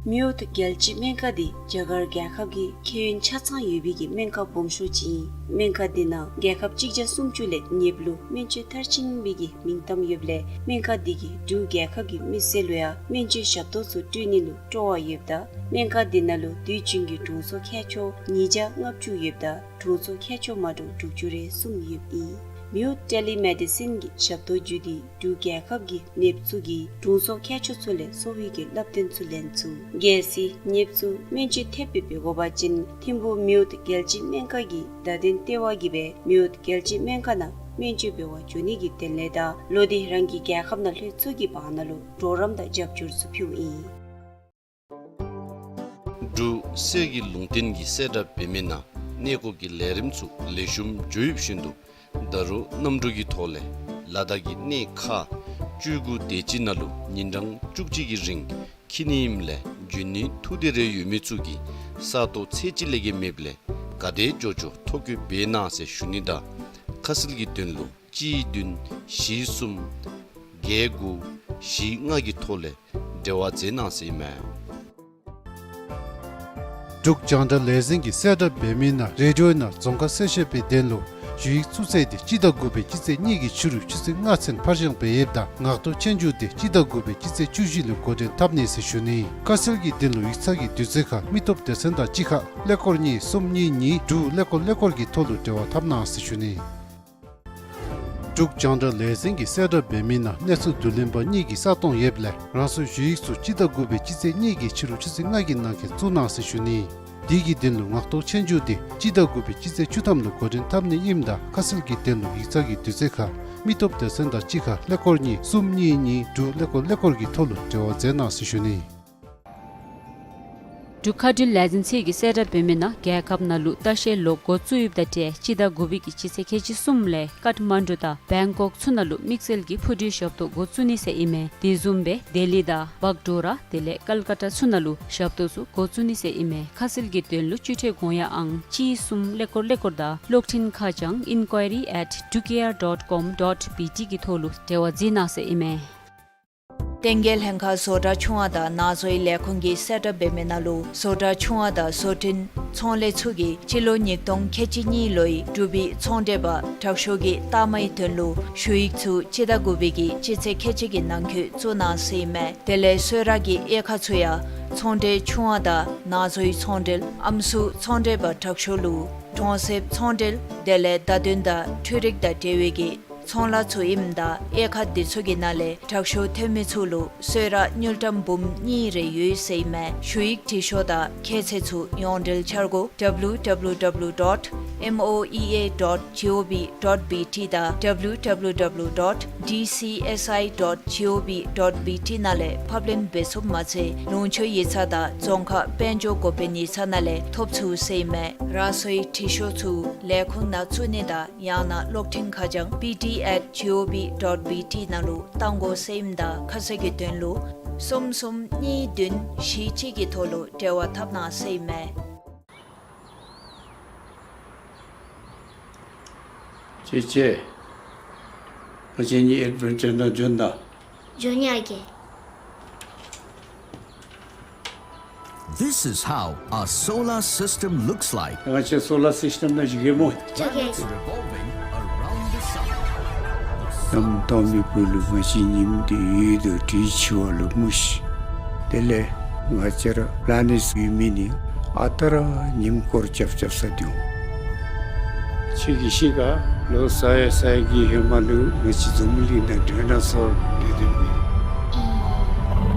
མེའོཊ་རྒྱལ་སྤྱིའི་སྨན་ཁང་འདི་རྒྱ་གར་རྒྱལ་ཁབ་ཀྱི་ཁྱད་ཡོན་ཆ་ཚང་ཡོད་པའི་གི་སྨན་ཁང་སྦོམ་ཤོས་ཅིག་ཨིན། སྨན་ཁང་འདི་ནང་རྒྱལ་ཁབ་གཅིག་བརྒྱ་སུམ་ཅུ་ལས་མཉེསཔ་ལུ་སྨན་བཅོས་མཐར་ཕྱིན་པའི་གི་མིང་གཏམ་ཡོདཔ་ལས་སྨན་ཁང་འདི་གིས་འབྲུག་རྒྱལ་ཁབ་ཀྱི་མི་སེར་ལུ་ཡང་སྨན་བཅོས་ཞབས་ཏོག་ཚུ་སྤྲོད་ནི་ལུ་སྤྲོ་བ་ཡོདཔ་ད་སྨན་ཁང་འདི་ནང་ལུ་དུས་རྒྱུན་གྱི་དྲུང་འཚོ་ཁྱད་ཆོས་ཉིས་བརྒྱ་ལྔ་བཅུ་ཡོདཔ་ད་དྲུང་འཚོ་ཁྱད་ཆོས་མ་འདྲཝ་དྲུག་ཅུ་རེ་གསུམ་ཡོདཔ་ཨིན། མེའོཊ་ཊེ་ལི་མེ་ཌི་སིན་གྱི་ཞབས་ཏོག་བརྒྱུད་དེ་འབྲུག་རྒྱལ་ཁབ་ཀྱི་ནདཔ་ཚུ་གིས་དྲུང་འཚོ་ཁྱད་ཆོས་ཚུ་ལས་གསོ་བའི་གི་བསླབ་སྟོན་ཚུ་ལེན་ཚུགས། གལ་སྲིད་ནདཔ་ཚུ་སྨན་བཅོས་ཐེབས་སྦེ་འབད་དགོ་པ་ཅིན་ཐིམ་ཕུག་མེའོཊ་རྒྱལ་སྤྱིའི་སྨན་ཁང་གི་བརྡ་དོན་ལྟེ་བ་གིས་སྦེ་མེའོཊ་རྒྱལ་སྤྱིའི་སྨན་ཁང་ནང་སྨན་བཅོས་འབད་བར་འགྱོ་ནི་གི་དོན་ལས་དང་ལོག་སྟེ་རང་གི་རྒྱལ་ཁབ་ནང་ལྷོད་ཚུགས་ཀྱི་བར་ན་ལུ་གྲོགས་རམ་དང་རྒྱབ་སྐྱོར་ཚུ་ཕུལཝ་ཨིན། འབྲུག་གསེར་གྱི་ལུང་བསྟན་གྱི་གསལ་བསྒྲགས་འབད་མི་ནང་གནས་སྐོར་གྱི་ལས་རིམ་ཚུ་ལེགས་ཤོམ་འགྱོ་ཡོདཔ་བཞིན་དུ་ད་རུང་གནམ་གྲུ་གི་ཐོག་ལས་ལ་དྭགས་ཀྱི་གནས་ཁག་བཅུ་དགུ་དེ་ཅིག་ནང་ལུ་ཉིན་གྲངས་བཅུ་གཅིག་གི་རིང་འཁྱིད་ནི་ཨིནམ་ལས་འབྱོན་ནི་ཐུགས་འདོད་རེ་ཡོད་མི་ཚུ་གིས་ས་སྟོང་ཚད་ཅིག་ལས་བརྒལ་མེདཔ་ལས་ག་དེ་མགྱོགས་མགྱོགས་ཐོ་བཀོད་འབད་གནང་ཟེར་ཞུ་ནི་དང་ཁ་གསལ་གྱི་དོན་ལུ་གཅིག་བདུན་བཞི་གསུམ་བརྒྱད་དགུ་བཞི་ལྔ་གི་ཐོག་ལས་འབྲེལ་བ་མཛད་གནང་ཟེར་ཨིན་མས། འབྲུག་རྒྱང་བསྒྲགས་ལས་འཛིན་གྱི་གསལ་བསྒྲགས་འབད་མི་ནང་རེ་ཌི་ཡོ་ནང་རྫོང་ཁ་གསལ་བཤད་པའི་དོན་ལུ་ཞུ་ཡིག་བཙུགས་ཚེས་འདི་སྤྱི་ཟླ་དགུ་པའི་སྤྱི་ཚེས་གཉིས་ཀྱི་ཕྱི་རུ་ཆུ་ཚོད་ལྔ་ཚུན་ཕར་འགྱངས་འབད་ཡོདཔ་ད་ངག་ཐོག་ཆོས་རྒྱུགས་འདི་སྤྱི་ཟླ་དགུ་པའི་སྤྱི་ཚེས་བཅུ་བཞི་ལུ་འགོ་འདྲེན་འཐབ་ནི་ཟེར་ཞུ་ནི། ཁ་གསལ་གྱི་དོན་ལུ་ཡིག་ཚང་གི་དུས་ཚོད་ཁར་མི་སྟོབས་སྡེ་ཚན་དང་གཅིག་ཁར་ཀླད་ཀོར་གཉིས་གསུམ་གཉིས་གཉིས་དྲུག་ཀླད་ཀོར་ཀླད་ཀོར་གྱི་ཐོག་ལུ་འབྲེལ་བ་འཐབ་གནང་ཟེར་ཞུ་ནི། འབྲུག་རྒྱང་བསྒྲགས་ལས་འཛིན་གྱི་གསལ་བསྒྲགས་འབད་མི་ནང་གནས་ཚུལ་བསྡུ་ལེན་པ་གཉིས་ཀྱི་ས་སྟོང་ཡོདཔ་ལས་རང་སོའི་ཞུ་ཡིག་ཚུ་སྤྱི་ཟླ་དགུ་པའི་སྤྱི་ཚེས་གཉིས་ཀྱི་ཕྱི་རུ་ཆུ་ཚོད་ལྔ་གི་ནང་འཁོད་བཙུགས་གནང་ཟེར་ཞུ་ནི། དེ་གི་དོན་ལུ་ངག་ཐོག་ཆོས་རྒྱུགས་འདི་སྤྱི་ཟླ་དགུ་པའི་སྤྱི་ཚེས་བཅུ་ཐམ་ལུ་འགོ་འདྲེན་འཐབ་ནི་ཨིནམ་ད་ཁ་གསལ་གྱི་དོན་ལུ་ཡིག་ཚང་གི་དུས་ཚོད་ཁར་མི་སྟོབས་སྡེ་ཚན་དང་གཅིག་ཁར་ཀླད་ཀོར་གཉིས་གསུམ་གཉིས་གཉིས་དྲུག་ཀླད་ཀོར་ཀླད་ཀོར་གྱི་ཐོག་ལུ་འབྲེལ་བ་མཛད་གནང་ཟེར་ཞུ་ནི། འབྲུག་མཁའ་འགྲུལ་ལས་འཛིན་ཚུ་གིས་གསལ་བསྒྲགས་འབད་མི་ནང་རྒྱལ་ཁབ་ནང་ལུ་ལྟ་བཤལ་ལོག་འགོ་བཙུགས་ཡོདཔ་ད་ཏེ་སྤྱི་ཟླ་དགུ་པའི་གི་སྤྱི་ཚེས་ཁལ་གཅིག་གསུམ་ལས་ཀཏ་མན་ཌུ་དང་བེང་ཀོག་ཚུ་ནང་ལུ་དམིགས་བསལ་གྱི་འཕུར་གྲུའི་ཞབས་ཏོག་འགོ་བཙུགས་ནི་ཟེར་ཨིན་མས། དེ་བཟུམ་སྦེ་ལྡི་ལི་དང་བག་ཌོ་ར་དེ་ལས་ཀལ་ཀ་ཏ་ཚུ་ནང་ལུ་ཞབས་ཏོག་ཚུ་འགོ་བཙུགས་ནི་ཟེར་ཨིན་མས། ཁ་གསལ་གྱི་དོན་ལུ་སྤྱི་ཁྲལ་དགོངས་ཡངས་ཨང་གཅིག་གསུམ་ཀླད་ཀོར་ཀླད་ཀོར་དང་གློག་འཕྲིན་ཁ་བྱང་inquiry at drukair dot com dot B T གི་ཐོག་ལུ་འབྲེལ་བ་མཛད་གནང་ཟེར་ཨིན་མས། བསྟན་རྒྱས་ལྷན་ཁག་བཟོ་གྲྭ་ཆུང་བ་དང་ནང་བཟོའི་ལས་ཁུངས་ཀྱི་གསལ་བསྒྲགས་འབད་མི་ནང་ལུ་བཟོ་གྲྭ་ཆུང་བ་དང་བཟོ་སྐྲུན་ཚོང་ལས་ཚུ་གིས་སྤྱི་ལོ་ཉིས་སྟོང་ཁལ་གཅིག་གཉིས་ལོའི་འབྲུག་པའི་ཚོང་འབྲེལ་པ་དྲག་ཤོས་ཀྱི་རྟགས་མའི་དོན་ལུ་ཞུ་ཡིག་ཚུ་སྤྱི་ཟླ་དགུ་པའི་གི་སྤྱི་ཚེས་ཁལ་གཅིག་གི་ནང་འཁོད་བཙུགས་གནང་ཟེར་ཨིན་མས། དེ་ལས་གསོལ་རས་ཀྱི་དབྱེ་ཁག་ཚུ་ཡང་ཚོང་འབྲེལ་ཆུང་བ་དང་ནང་བཟོའི་ཚོང་འབྲེལ་ཨམ་སྲུ་ཚོང་འབྲེལ་པ་དྲག་ཤོས་ལུ་གྲོང་གསེབ་ཚོང་འབྲེལ་དེ་ལས་བརྡ་དོན་དང་འཕྲུལ་རིག་དང་འབྲེལ་བའི་གི་ཚོང་ལཱ་ཚུ་ཨིནམ་ད་དབྱེ་ཁག་འདི་ཚུ་གི་ནང་ལས་དྲག་ཤོས་ཐོན་མི་ཚུ་ལུ་གསོལ་རས་དངུལ་ཀྲམ་འབུམ་གཉིས་རེ་ཡོད་ཟེར་ཨིན་མས། ཞུ་ཡིག་བྲིས་ཤོག་དང་ཁྱད་ཚད་ཚུ་ཡོངས་འབྲེལ་འཆར་སྒོ་W W W dot M O E A dot G O V dot B T དང་W W W dot D C S I dot G O V dot B T ནང་ལས་ཕབ་ལེན་འབད་ཚུགསཔ་མ་ཚད་ལུང་ཕྱོགས་ཡིག་ཚང་དང་རྫོང་ཁག་དཔལ་འབྱོར་འགོ་དཔོན་ཡིག་ཚང་ནང་ལས་ཐོབ་ཚུགས་ཟེར་ཨིན་མས། རང་སོའི་བྲིས་ཤོག་ཚུ་ལས་ཁུངས་ནང་བཙུགས་ནི་དང་ཡང་ན་གློག་འཕྲིན་ཁ་བྱང་B D at G O V dot B T ནང་ལུ་བཏང་དགོ་ཟེར་ཨིནམ་ད་ཁ་གསལ་གྱི་དོན་ལུ་གསུམ་གསུམ་གཉིས་བདུན་བཞི་གཅིག་གི་ཐོག་ལུ་འབྲེལ་བ་འཐབ་གནང་ཟེར་ཨིན་མས། ཅེ་ཅེ། ང་བཅས་གཉིས་ཨེཌ་བེན་ཅར་ནང་འབྱོན་ད། འབྱོན་ཡི་ཨ་རྒས། This is how a solar system looks like. ང་བཅས་སོ་ལར་སིསི་ཊེམ་ནང་བཞུགས་གེ་སྨོ། འགྱོ་གེ། Planets revolving around the sun. གནམ་སྟོང་པའི་སྦུག་ལུ་ང་བཅས་ཉིམ་འདི་ཡོད་དོ་འདི་འཆི་བ་ལུ་མུ་ཤི། དེ་ལས་ང་བཅས་ར་པི་ལེ་ནེཊསི་ཡོད་མི་ནི་ཨ་རྟག་ར་ཉིམ་སྐོར་རྐྱབ་རྐྱབ་ས་འདི་འོང་། ཁྱོད་ཀྱིས་ཤེས་ག། ལོ་ས་ཡ་ས་ཡ་གི་ཧེ་མ་ལུ་ང་བཅས་འཛམ་བུ་གླིང་ནང་ཌའི་ནོ་སོར་སྡོད་སྡོདཔ་ཨིན།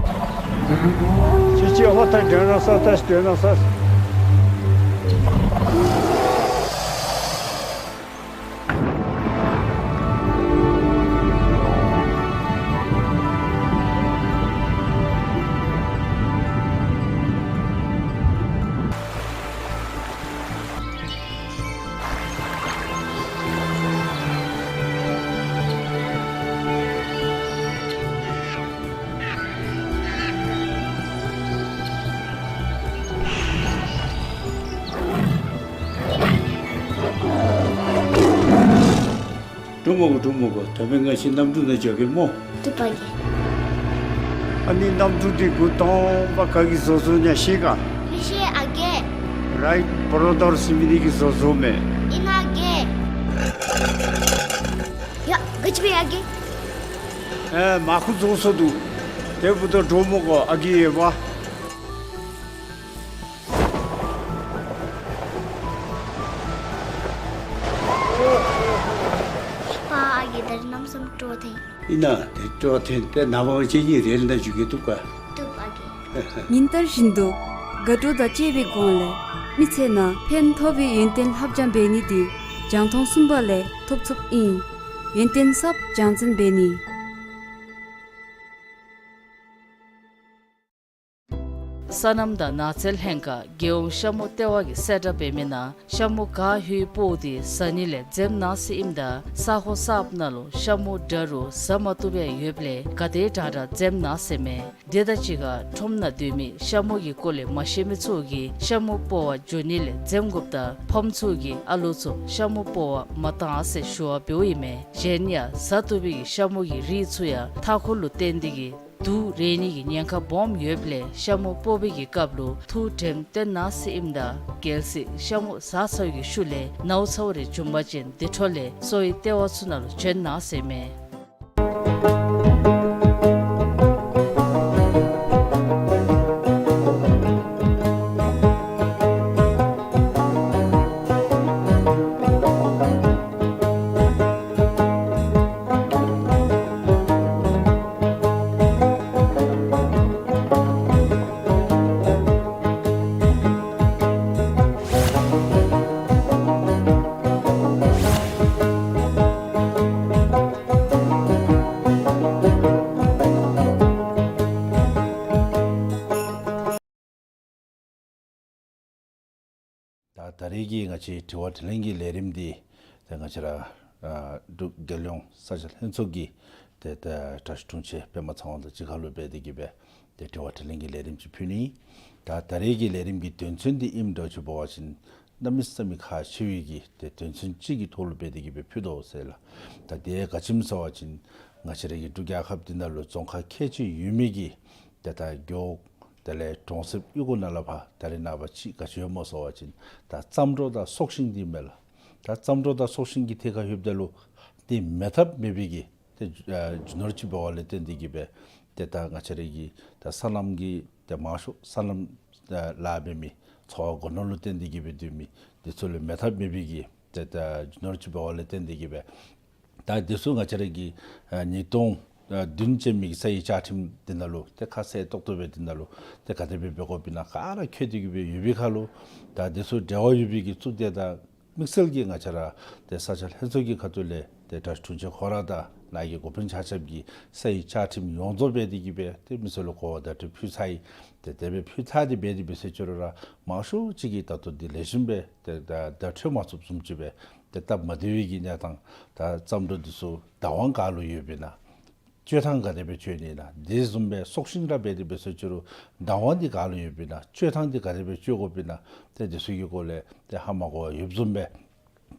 ཁྱོད་ཀྱིས་ཧོ་ད་ཌའི་ནོ་སོར་ད་ཌའི་ནོ་སོར། འགྲོ་མི་དགོ། འགྲོ་མི་དགོ། ད་འབདན་ང་བཅས་གནམ་གྲུ་ནང་འགྱོ་གེ་སྨོ། འགྲོ་པ་གེ། ཨ་ནི་གནམ་གྲུ་འདི་འགོ་དང་པ་ག་གིས་བཟོ་བཟོཝ་ཨིན་ན་ཤེས་ག། མི་ཤེས་ཨ་རྒས། རའིཊ་བོར་རོ་དར་ཟེར་མི་འདི་གིས་བཟོ་བཟོཝ་མས། ཨིན་ན་ཨ་རྒས། ཡ་ག་ཅི་འབད་ཡི་ཨ་རྒས། ཨེ་མར་ཁུ་རྫོགས་སོ་འདུག། དེ་འབདཝ་ད་འགྲོ་མི་དགོ། ཨ་རྒས་ཡོད་པ། པ་ཨ་རྒས། ད་རེས་གནམ་མེད་ས་མེད་སྤྲོ་བ་ཐོན། ཨིན་ན་དེ་སྤྲོ་བ་ཐོན་ཏེ་ནངས་པ་ང་བཅས་གཉིས་རེལ་ནང་འཛུལ་གེ། བཏུབ་ག། བཏུབ་ཨ་རྒས། ཉིན་ལྟར་བཞིན་དུ་དགའ་སྤྲོ་དང་བཅས་པའི་སྒོ་ལས་མི་ཚེ་ནང་ཕན་ཐོགས་པའི་ཡོན་ཏན་ལྷབ་སྦྱང་འབད་ནི་འདི་རྒྱང་མཐོང་གསུམ་པ་ལས་ཐོབ་ཚུགསཔ་ཨིན། ཡོན་ཏན་ཟབ་རྒྱང་འཛིན་འབད་ནི། སོ་ནམ་དང་ནགས་ཚལ་ལྷན་ཁག་རྒྱལ་ཡོངས་ཤ་མུ་ལྟེ་བ་གིས་གསལ་བསྒྲགས་འབད་མི་ནང་ཤ་མུ་ག་ཧུའི་སྤོཝ་འདི་བཟའ་ནི་ལས་འཛེམ་གནང་ཟེར་ཨིནམ་ད་ས་ཁོངས་གསརཔ་ནང་ལུ་ཤ་མུ་འདྲ་རུང་བཟའ་མ་བཏུབ་པའི་ཡོདཔ་ལས་ག་དེ་དྲག་དྲག་འཛེམ་གནང་ཟེར་མས། དེ་དང་གཅིག་ཁར་ཁྲོམ་ནང་སྡོད་མི་ཤ་མུ་གི་སྐོར་ལས་མ་ཤེས་མི་ཚུ་གིས་ཤ་མུ་སྤོ་བར་འགྱོ་ནི་ལས་འཛེམ་དགོཔ་དང་ཕམ་ཚུ་གིས་ཨ་ལོ་ཚུ་ཤ་མུ་སྤོ་བར་མ་གཏང་ཟེར་ཞུ་བ་འབདཝ་ཨིན་མས། གཞན་ཡང་བཟའ་བཏུབ་པའི་ཤ་མུ་གི་རིགས་ཚུ་ཡང་མཐའ་འཁོར་ལུ་བརྟེན་ཏེ་གིས་དུག་རེག་ནི་གི་ཉེན་ཁ་སྦོམ་ཡོདཔ་ལས་ཤ་མུ་སྤོ་བའི་གི་སྐབས་ལུ་ཐུགས་དྲནམ་བཏོན་གནང་ཟེར་ཨིནམ་ད་གལ་སྲིད་ཤ་མུ་བཟའ་ཚར་བའི་གི་ཤུལ་ལས་ནཝ་ཚཝ་རེ་བྱུང་པ་ཅིན་དེ་འཕྲོ་ལས་གསོ་བའི་ལྟེ་བ་ཚུ་ནང་ལུ་བྱོན་གནང་ཟེར་མས། ད་ད་རེས་ཀྱི་ང་བཅས་དྲི་བ་དྲིས་ལན་གྱི་ལས་རིམ་འདི་ཏེ་ང་བཅས་ར་ཨ་འབྲུག་རྒྱལ་ཡོངས་ས་ཆ་ལྷན་ཚོགས་ཀྱི་ཏེ་ད་དྲག་ཤོས་དྲུང་ཆེ་པདྨ་ཚེ་དབང་དང་གཅིག་ཁར་ལུ་འབད་དེ་གིས་སྦེ་ཏེ་དྲི་བ་དྲིས་ལན་གྱི་ལས་རིམ་ཅིག་ཕུལ་ནི། ད་ད་རེས་ཀྱི་ལས་རིམ་གྱི་དོན་ཚན་འདི་ཨིནམ་འདྲཝ་ཅིག་འབད་བ་ཅིན་གནམ་མེད་ས་མེད་ཁག་ཆེ་བའི་གི་ཏེ་དོན་ཚན་ཅིག་གི་ཐོག་ལུ་འབད་དེ་གིས་སྦེ་ཕུལ་དོ་ཟེར་ལགས། ད་དེ་ག་ཅི་སྨོ་ཟེར་བ་ཅིན་ང་བཅས་ར་གི་འབྲུག་རྒྱལ་ཁབ་འདི་ནང་ལུ་རྫོང་ཁག་ཁལ་གཅིག་ཡོད་མི་གི་ཏེ་ད་རྒེད་འོག་དེ་ལས་གྲོང་གསེབ་གཡུས་སྒོ་ནང་ལས་ཕར་ད་རེས་ནངས་པ་ཅིག་ག་ཅི་ཡོདཔ་སྨོ་ཟེར་བ་ཅིན་ད་རྩྭ་འབྲོག་དང་སྲོག་ཤིང་འདི་མས་ལགས། ད་རྩྭ་འབྲོག་དང་སྲོག་ཤིང་གི་ཐད་ཁར་ལྷོདཔ་ད་ལུ་ཏེ་མེད་ཐབས་མེད་པའི་གི་ཏེ་ཨ་རྒྱུ་ནོར་ཅིག་འབད་བ་ལས་བརྟེན་ཏེ་གིས་སྦེ་ཏེ་ད་ང་བཅས་ར་གི་ད་སོ་ནམ་གྱི་ཏེ་མང་ཤོས་སོ་ནམ་ལཱ་འབད་མི་འཚོ་བ་སྒོ་ནོར་ལུ་བརྟེན་ཏེ་གིས་སྦེ་སྡོད་མི་འདི་ཚུ་ལུ་མེད་ཐབས་མེད་པའི་གི་ཏེ་ད་རྒྱུ་ནོར་ཅིག་འབད་བ་ལས་བརྟེན་ཏེ་གིས་སྦེ་ད་འདི་ཚུ་ང་བཅས་ར་གི་ཨ་ཉིས་སྟོང་ཨ་བདུན་ཅན་མི་གི་ས་ཡི་བཅའ་ཁྲིམས་འདི་ནང་ལུ་ཏེ་ཁ་གསལ་ཏོག་ཏོ་སྦེ་འདི་ནང་ལུ་ཏེ་ག་དེ་སྦེ་འབད་དགོཔ་ཨིན་ན་ག་ར་འཁོད་དེ་གིས་སྦེ་ཡོད་པའི་ཁར་ལུ་ད་འདི་ཚུ་འབྲེལ་བ་ཡོད་པའི་གི་གཙུག་སྡེ་དང་དམིགས་བསལ་གྱིས་ང་བཅས་ར་ཏེ་ས་ཆ་ལྷན་ཚོགས་ཀྱི་ཁ་ཐུག་ལས་ཏེ་དྲག་ཤོས་དྲུང་ཆེ་ཁོ་ར་དང་ནཱ་གི་འགོ་དཔོན་ཆ་ཁྱབ་ཀྱིས་ས་ཡི་བཅའ་ཁྲིམས་ཡོངས་རྫོགས་འབད་དེ་གིས་སྦེ་ཏེ་མི་སེར་ལུ་གོ་བ་བརྡ་སྤྲོད་ཕུལ་ཚར་ཡི། ཏེ་དེ་སྦེ་ཕུལ་ཚར་ཏེ་འབད་དེ་འབད་ཟེར་ཅི་རུང་ར་མང་ཤོས་ཅིག་གིས་ད་ལྟོ་འདི་ལེགས་ཤོམ་སྦེ་ཏེ་ད་བརྡ་འཕྲོད་མ་ཚུགསཔ་བཟུམ་ཅིག་སྦེ་ ཏེ་སྟབས་མ་བདེ་བའི་གི་གནས་སྟངས་ད་རྩྭ་འབྲོག་འདི་ཚུ་བདག་དབང་ག་ལུ་ཡོདཔ་ཨིན་ན། སྤྱོད་ཐངས་ག་དེ་སྦེ་སྤྱོད་ནི་ཨིན་ན། དེ་བཟུམ་སྦེ་སྲོག་ཤིང་ར་འབད་དེ་འབད་ས་ཅི་རུང་བདག་དབང་འདི་ག་ལུ་ཡོདཔ་ཨིན་ན། སྤྱོད་ཐངས་འདི་ག་དེ་སྦེ་སྤྱོད་དགོཔ་ཨིན་ན། ཏེ་དེ་ཚུ་གི་སྐོར་ལས་ཏེ་ཧ་མ་གོ་བར་ཡོདཔ་བཟུམ་སྦེ་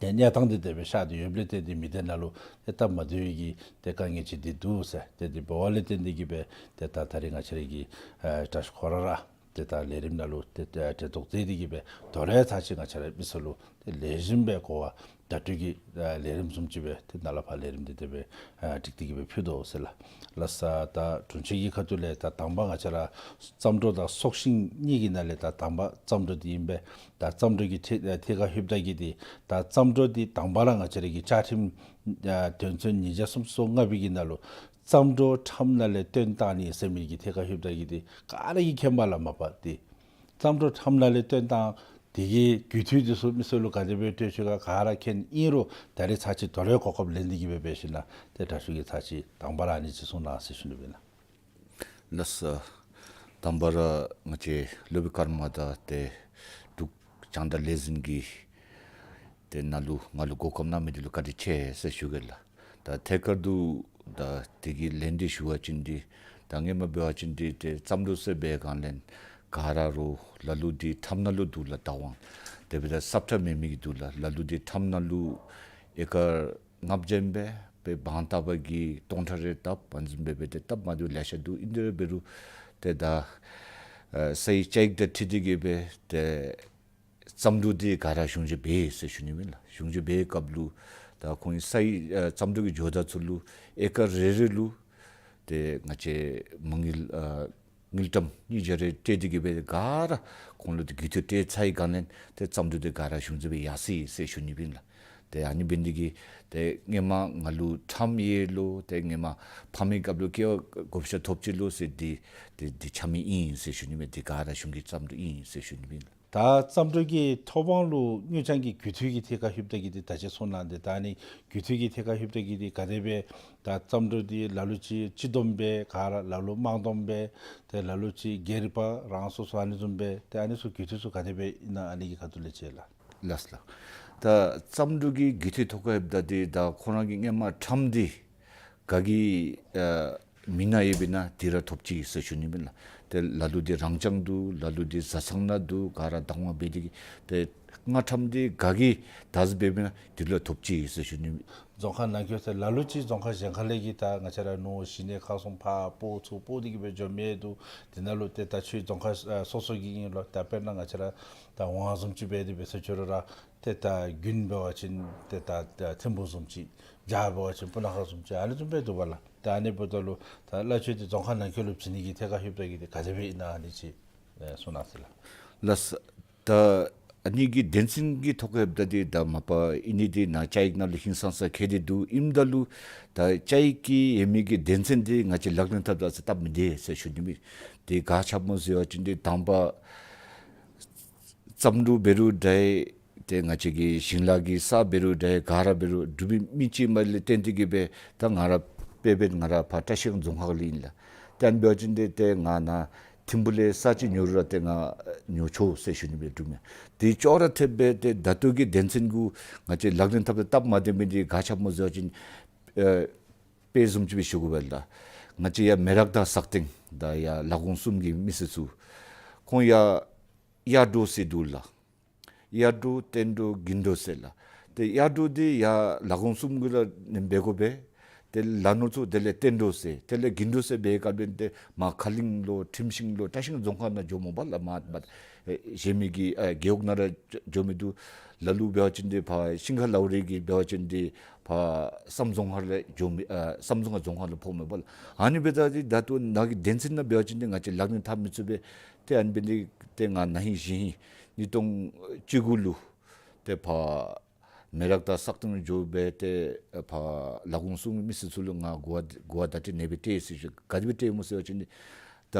ཏེ་གནས་སྟངས་འདི་དེ་སྦེ་ཤར་ཏེ་ཡོདཔ་ལས་ཏེ་འདི་མི་སྡེ་ནང་ལུ་ཏེ་སྟབས་མ་བདེ་བའི་གི་ཏེ་དཀའ་ངལ་ཅིག་འདི་འདུག་ཟེར། ཏེ་འདི་འབད་བ་ལས་ཏེ་འདི་གིས་སྦེ་ཏེ་ད་ད་རིས་ང་བཅས་ར་གི་ཨེ་དྲག་ཤོས་ཁོ་ར་ར་ཏེ་ད་ལས་རིམ་ནང་ལུ་ཏེ་ཏེ་གྲལ་གཏོགས་མཛད་དེ་གིས་སྦེ་དོ་རུང་ཚར་ཅིག་ང་བཅས་ར་མི་སེར་ལུ་ཏེ་ལེགས་ཤོམ་སྦེ་གོ་བ་བརྡ་སྤྲོད་ཀྱི་ཨ་ལས་རིམ་བཟུམ་ཅིག་སྦེ་ཏེ་ནཱ་ལས་ཕར་ལས་རིམ་འདི་དེ་སྦེ་ཨ་སྒྲིག་སྟེ་གིས་སྦེ་ཕུལ་དོ་ཟེར་ལགས། ལགས་སོ། ད་དྲུང་ཆེན་གྱི་ཁ་ཐུག་ལས་ད་དང་པ་ང་བཅས་ར་རྩྭ་འབྲོག་དང་སྲོག་ཤིང་གཉིས་ཀྱི་ནང་ལས་ད་དང་པ་རྩྭ་འབྲོག་འདི་ཨིན་པས། ད་རྩྭ་འབྲོག་གི་ཐད་ཨ་ཐད་ཁར་ལྷོདཔ་ད་གི་འདི་ད་རྩྭ་འབྲོག་འདི་དང་པ་ར་ང་བཅས་ར་གི་བཅའ་ཁྲིམས་ཨ་དོན་ཚན་ཉིས་བརྒྱ་སུམ་ཅུ་སོ་ལྔ་པའི་གི་ནང་ལུ་རྩྭ་འབྲོག་ཁྲམ་ནང་ལས་བཏོན་བཏང་ནི་ཟེར་མི་གི་ཐད་ཁར་ལྷོདཔ་ད་གི་འདི་ག་ར་གིས་མཁྱེན་པས་ལགས། མ་པ་འདི་རྩྭ་འབྲོག་ཁྲམ་ནང་ལས་བཏོན་བཏང་དེ་གི་རྒྱུ་མཐུད་འདི་ཚུ་མི་སེར་ལུ་ག་དེ་སྦེ་སྤྲོད་ཚུགས་ག་ག་ར་མཁྱེན། ཨིན་རུང་ད་རིས་ཚར་ཅིག་དོ་རུང་གོ་སྐབས་ལེན་ཏེ་གིས་སྦེ་འབད་ཞིན་ན་ཏེ་དྲག་ཤོས་ཀྱིས་ཚར་ཅིག་དང་པ་ར་ཨ་ནི་ཅིག་གསུང་གནང་ཟེར་ཞུ་ནི་ཨིན་ལགས། ལགས་སོ། དང་པ་ར་ང་བཅས་སློབ་དཔོན་ཀརྨ་དང་ཏེ་འབྲུག་རྒྱང་བསྒྲགས་ལས་འཛིན་གྱི་ཏེ་ནཱ་ལུ་ང་ལུ་གོ་སྐབས་གནང་མི་འདི་ལུ་བཀའ་དྲིན་ཆེ་ཟེར་ཞུ་གེ་ལགས། ད་ཐད་ཀར་དུ་ད་དེ་གི་ལན་འདི་ཞུ་བ་ཅིན་འདི་ད་ཧེ་མ་འབད་བ་ཅིན་འདི་ཏེ་རྩྭ་འབྲོག་ཟེར་འབད་སྒང་ལས་ག་ར་རུང་ལ་ལུ་འདི་ཁྲམ་ནང་ལུ་འདུག་ལགས། བདག་དབང་དེ་སྦེ་ད་སབ་ཁྲ་མེད་མི་གི་འདུག་ལགས། ལ་ལུ་འདི་ཁྲམ་ནང་ལུ་ཨེ་ཀར་ལྔ་བརྒྱ་ཨིན་པས། དཔེ་དབང་བཏབ་པ་གིས་སྟོང་ཕྲག་རེ་བཏབ། ཨ་ནི་བཟུམ་སྦེ་སྦེ་ཏེ་བཏབ་མ་བཏུབ་ལེ་ཤ་འདུག། ཨིན་དེ་འབད་རུང་ཏེ་ད་ཨ་སའི་བཅའ་ཡིག་དང་འཁྲིལ་ཏེ་གིས་སྦེ་ཏེ་རྩྭ་འབྲོག་འདི་ག་ར་གཞུང་བཞེས་འབད་ཟེར་ཞུ་ནི་ཨིན་ལགས། གཞུང་བཞེས་འབད་སྐབས་ལུ་ད་ཁོང་གི་སའི་ཨ་རྩྭ་འབྲོག་གི་ཇོ་བདག་ཚུ་ལུ་ཨེ་ཀར་རེ་རེ་ལུ་ཏེ་ང་བཅས་མ་དངུལ་ཨ་དངུལ་ཀྲམ་ཉིས་བརྒྱ་རེ་སྤྲོད་དེ་གིས་སྦེ་ག་ར་ཁོང་ལུ་ཏེ་རྒུད་འཐུས་སྤྲོད་ཚར་བའི་སྒང་ལས་ཏེ་རྩྭ་འབྲོག་འདི་ག་ར་གཞུང་བཞེས་འབད་ཡར་སོ་ཡི་ཟེར་ཞུ་ནི་ཨིན་ལགས། ཏེ་ཨ་ནི་འབད་ནི་འདི་གིས་ཏེ་ཧེ་མ་ང་ལུ་ཁྲམ་ཡོད་ལོ་ཏེ་ཧེ་མ་ཕམ་མི་སྐབས་ལུ་སྐྱེ་བ་བགོ་བཤའ་ཐོབ་ཅི་ལོ་ཟེར་འདི་ཏེ་འདི་ཆ་མེད་ཨིན་ཟེར་ཞུ་ནི་མས། འདི་ག་ར་གཞུང་གི་རྩྭ་འབྲོག་ཨིན་ཟེར་ཞུ་ནི་ཨིན་ལགས། ད་རྩྭ་འབྲོག་གི་ཐོབ་དབང་ལུ་དངུལ་རྐྱང་གི་རྒུད་འཐུས་ཀྱི་ཐད་ཁར་ལྷོདཔ་ད་གི་འདི་ད་ཅི་གསུངས་གནང་སྟེ། ད་ཨ་ནི་རྒུད་འཐུས་ཀྱི་ཐད་ཁར་ལྷོདཔ་ད་གི་འདི་ག་དེ་སྦེ་ད་རྩྭ་འབྲོག་འདི་ལ་ལུ་ཅིག་སྤྱི་བསྡོམས་སྦེ་ག་ར་ལ་ལུ་དམངས་བསྡོམས་སྦེ་ཏེ་ལ་ལུ་ཅིག་སྒེར་རིག་པ་རང་སོ་སོ་ཨ་ནི་བཟུམ་སྦེ་ཏེ་ཨ་ནི་ཚུ་རྒུད་འཐུས་ཚུ་ག་དེ་སྦེ་ཨིན་ན་ཨ་ནི་གི་ཁ་ཐུག་ལས་ཅིག་ལགས། ལགས་ལགས། ད་རྩྭ་འབྲོག་གི་རྒུད་འཐུས་ཐོག་ཁར་ལྷོདཔ་ད་འདི་ད་ཁོང་ར་གི་ཧེ་མ་ཁྲམ་འདི་ག་གི་ཨ་མིང་ནང་ཡོདཔ་ཨིན་ན་འདི་ར་ཐོབ་ཅི་ཟེར་ཞུ་ནི་ཨིན་ལགས། ཏེ་ལ་ལུ་འདི་རང་རྐྱང་འདུག། ལ་ལུ་འདི་བཟའ་ཚང་ནང་འདུག། ག་ར་བདག་དབང་འབད་དེ་གིས་ཏེ་མངའ་ཁྲམ་འདི་ག་གིས་བདག་འཛིན་འབདཝ་ཨིན་ན་འདི་ལུ་ཐོབ་ཅི་ཟེར་ཞུ་ནི། རྫོང་ཁག་ནང་འཁོད་ཟེར་ལ་ལུ་ཅིག་རྫོང་ཁག་གཞན་ཁ་ལས་ཀྱི་ད་ང་བཅས་ར་ནོར་གཞི་གནས་ཁག་གསུམ་ཕར་སྤོ་ཚུར་སྤོ་སྟེ་གིས་སྦེ་འགྱོ་མི་འདུག། དེ་ནང་ལུ་ཏེ་ད་ཁྱོད་རྫོང་ཁག་ཨ་སོ་སོ་གི་ཨིན་ལོ། ད་དཔེར་ན་ང་བཅས་ར་ད་ཝང་བཟུམ་ཅིག་འབད་དེ་འབད་ས་ཅི་རུང་ར་ཏེ་ད་དགུན་འབད་བ་ཅིན་ཏེ་ད་ད་ཐིམ་ཕུག་བཟུམ་ཅིག། བྱཱར་འབད་བ་ཅིན་སྤུ་ན་ཁ་བཟུམ་ཅིག། ཨ་ནི་བཟུམ་སྦེ་འདུག་པ་ལགས། ད་ཨ་ནི་འབདཝ་ད་ལུ་ད་ལ་ཁྱོད་འདི་རྫོང་ཁག་ནང་འཁོད་ལུ་བྱིན་ནི་གི་ཐད་ཁར་ལྷོདཔ་ད་གི་འདི་ག་དེ་སྦེ་ཨིན་ན་ཨ་ནི་ཅིག་ཨེ་གསུང་གནང་ཟེར་ལགས། ལགས་སོ། ད་ཨ་ནི་གི་དོན་ཚན་གྱི་ཐོག་ཁར་ལྷོདཔ་ད་འདི་ད་མ་པ་ཨིན་ནི་འདི་ནཱ་བཅའ་ཡིག་ནང་ལུ་ཧིང་སངས་ས་འཁོད་དེ་འདུག། ཨིནམ་ད་ལུ་ད་བཅའ་ཡིག་གི་ཡོད་མི་གི་དོན་ཚན་འདི་ང་བཅས་ལག་ལེན་འཐབ་ད་ཟེར་སྟབས་མི་བདེ་ཟེར་ཞུ་ནི་མས། འདི་ག་ཅི་སྨོ་ཟེར་བ་ཅིན་འདི་དང་པ་རྩྭ་འབྲོག་འབད་རུང་འདྲ། ཏེ་ང་བཅས་ཀྱི་ཞིང་ལཱ་གི་ས་འབད་རུང་འདྲ་ག་ར་འབད་རུང་འབྲུག་མི་མི་གཅིག་མ་ལས་བརྟེན་ཏེ་གིས་སྦེ་ད་ང་ར་དཔེ་འབད་ང་ར་ཕར་བཀྲ་ཤིས་སྒང་རྫོང་ཁག་ལས་ཨིན་ལགས། ཏེ་ཨ་ནི་འབད་བ་ཅིན་འདི་ཏེ་ང་ནཱ་ཐིམ་ཕུག་ལས་ས་ཅིག་ཉོ་རུང་ར་ཏེ་ང་ཉོ་ཆོག་ཟེར་ཞུ་ནི་མས་འབྲུག་མི། འདི་ཅོག་ར་འཐདཔ་སྦེ་ཏེ་ད་ལྟོ་གི་དོན་ཚན་གུ་ང་བཅས་ལག་ལེན་འཐབ་ད་སྟབས་མ་བདེ་མི་འདི་ག་ཅི་སྨོ་ཟེར་བ་ཅིན་ཨེ་དཔེ་བཟུམ་ཅིག་སྦེ་ཞུ་དགོ་པས་ལགས། ང་བཅས་ཡར་མེ་རག་དང་སག་སྟེང་ད་ཡར་ལ་གོང་གསུམ་གྱི་མི་སེར་ཚུ་ཁོང་ཡར་གཡག་འབྲོག་ཟེར་འདུག་ལགས། གཡག་འབྲོག་སྟོན་འབྲོག་གིན་འབྲོག་ཟེར་ལགས། ཏེ་གཡག་འབྲོག་འདི་ཡར་ལ་གོང་གསུམ་གུ་ར་ནེམ་འབད་དགོ་པས། ཏེ་ལ་ནོར་ཚུ་དེ་ལས་སྟོན་འབྲོག་ཟེར་དེ་ལས་གིན་འབྲོག་ཟེར་འབད་བའི་སྐབས་ལས་ཏེ་མར་ཁ་གླིང་ལོ་ཁྲིམས་ཤིང་ལོ་བཀྲ་ཤིས་སྒང་རྫོང་ཁག་ནང་འགྱོཝ་མས་པ་ལགས། མར་མར་ཨེ་གཞན་མི་གི་ཨེ་རྒེད་འོག་ནང་ར་འགྱོ་མི་འདུག། ལ་ལུ་འབད་བ་ཅིན་འདི་ཕར་ཤིང་ཁ་ལའུ་རི་གི་འབད་བ་ཅིན་འདི་ཕར་བསམ་རྫོང་ཁག་ལས་འགྱོ་མི་ཨེ་བསམ་རྫོང་ཁག་རྫོང་ཁག་ལུ་ཕོགཔ་མས་པ་ལགས། ཨ་ནི་འབདཝ་ད་འདི་ད་ལྟོ་ནཱ་གི་དོན་ཚན་ནང་འབད་བ་ཅིན་འདི་ང་བཅས་ལག་ལེན་འཐབ་མི་ཚུགས་པས། ཏེ་ཨ་ནི་འབད་ནི་ཏེ་ང་ན་ཧིང་གཞེས་ཧིང་ཉིས་སྟོང་བཅུ་དགུ་ལུ་ཏེ་ཕར་མེ་རག་དང་སག་སྟེང་ལུ་འགྱོ་སྦེ་ཏེ་ཕར་ལ་གོང་གསུམ་མི་སེར་ཚུ་ལུ་ང་གོ་བ་གོ་བ་བརྡ་སྤྲོད་ཨ་ནེ་སྦེ་སྤྲོད་ཡི་ཟེར་ཞུ། ག་དེ་སྦེ་སྤྲོད་སྨོ་ཟེར་བ་ཅིན་ད་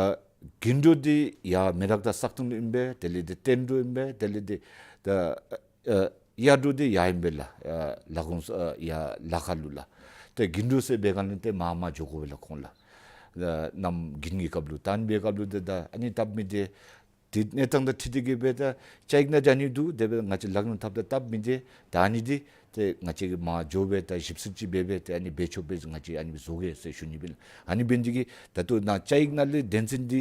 གིན་འབྲོག་འདི་ཡར་མེ་རག་དང་སག་སྟེང་ལུ་ཨིན་པས། དེ་ལས་འདི་སྟོན་འབྲོག་ཨིན་པས། དེ་ལས་འདི་ད་ཨ་གཡག་འབྲོག་འདི་ཡར་ཨིན་པས་ལགས། ཨ་ལ་གོང་ས་ཨ་ཡར་ལ་ཁ་ལུ་ལགས། ཏེ་གིན་འབྲོག་ཟེར་འབད་སྒང་ལས་ཏེ་མར་མར་འགྱོ་དགོ་པས་ལགས་ཁོང་ལགས། ཨ་གནམ་དགུན་གྱི་སྐབས་ལུ་ད་ཨ་ནི་འབད་སྐབས་ལུ་ཏེ་ད་ཨ་ནི་སྟབས་མི་བདེ། དེ་གནས་སྟངས་དང་འཁྲིལ་ཏེ་གི་སྦེ་ད་བཅའ་ཡིག་ནང་འདི་ཨ་ནི་འདུག། དེ་སྦེ་ང་བཅས་ལག་ལེན་འཐབ་ད་སྟབས་མི་བདེ། ད་ཨ་ནི་འདི་ཏེ་ང་བཅས་ཀྱིས་མ་འགྱོ་སྦེ་ད་ཞིབ་འཚོལ་ཅིག་འབད་སྦེ་ཏེ་ཨ་ནི་འབད་ཆོག་པས། ང་བཅས་ཨ་ནི་སྦེ་བཟོ་གེ་ཟེར་ཞུ་ནི་སྦེ་ཨིན་ལགས། ཨ་ནི་འབད་ནི་འདི་གིས་ད་ལྟོ་ནཱ་བཅའ་ཡིག་ནང་ལས་དོན་ཚན་འདི་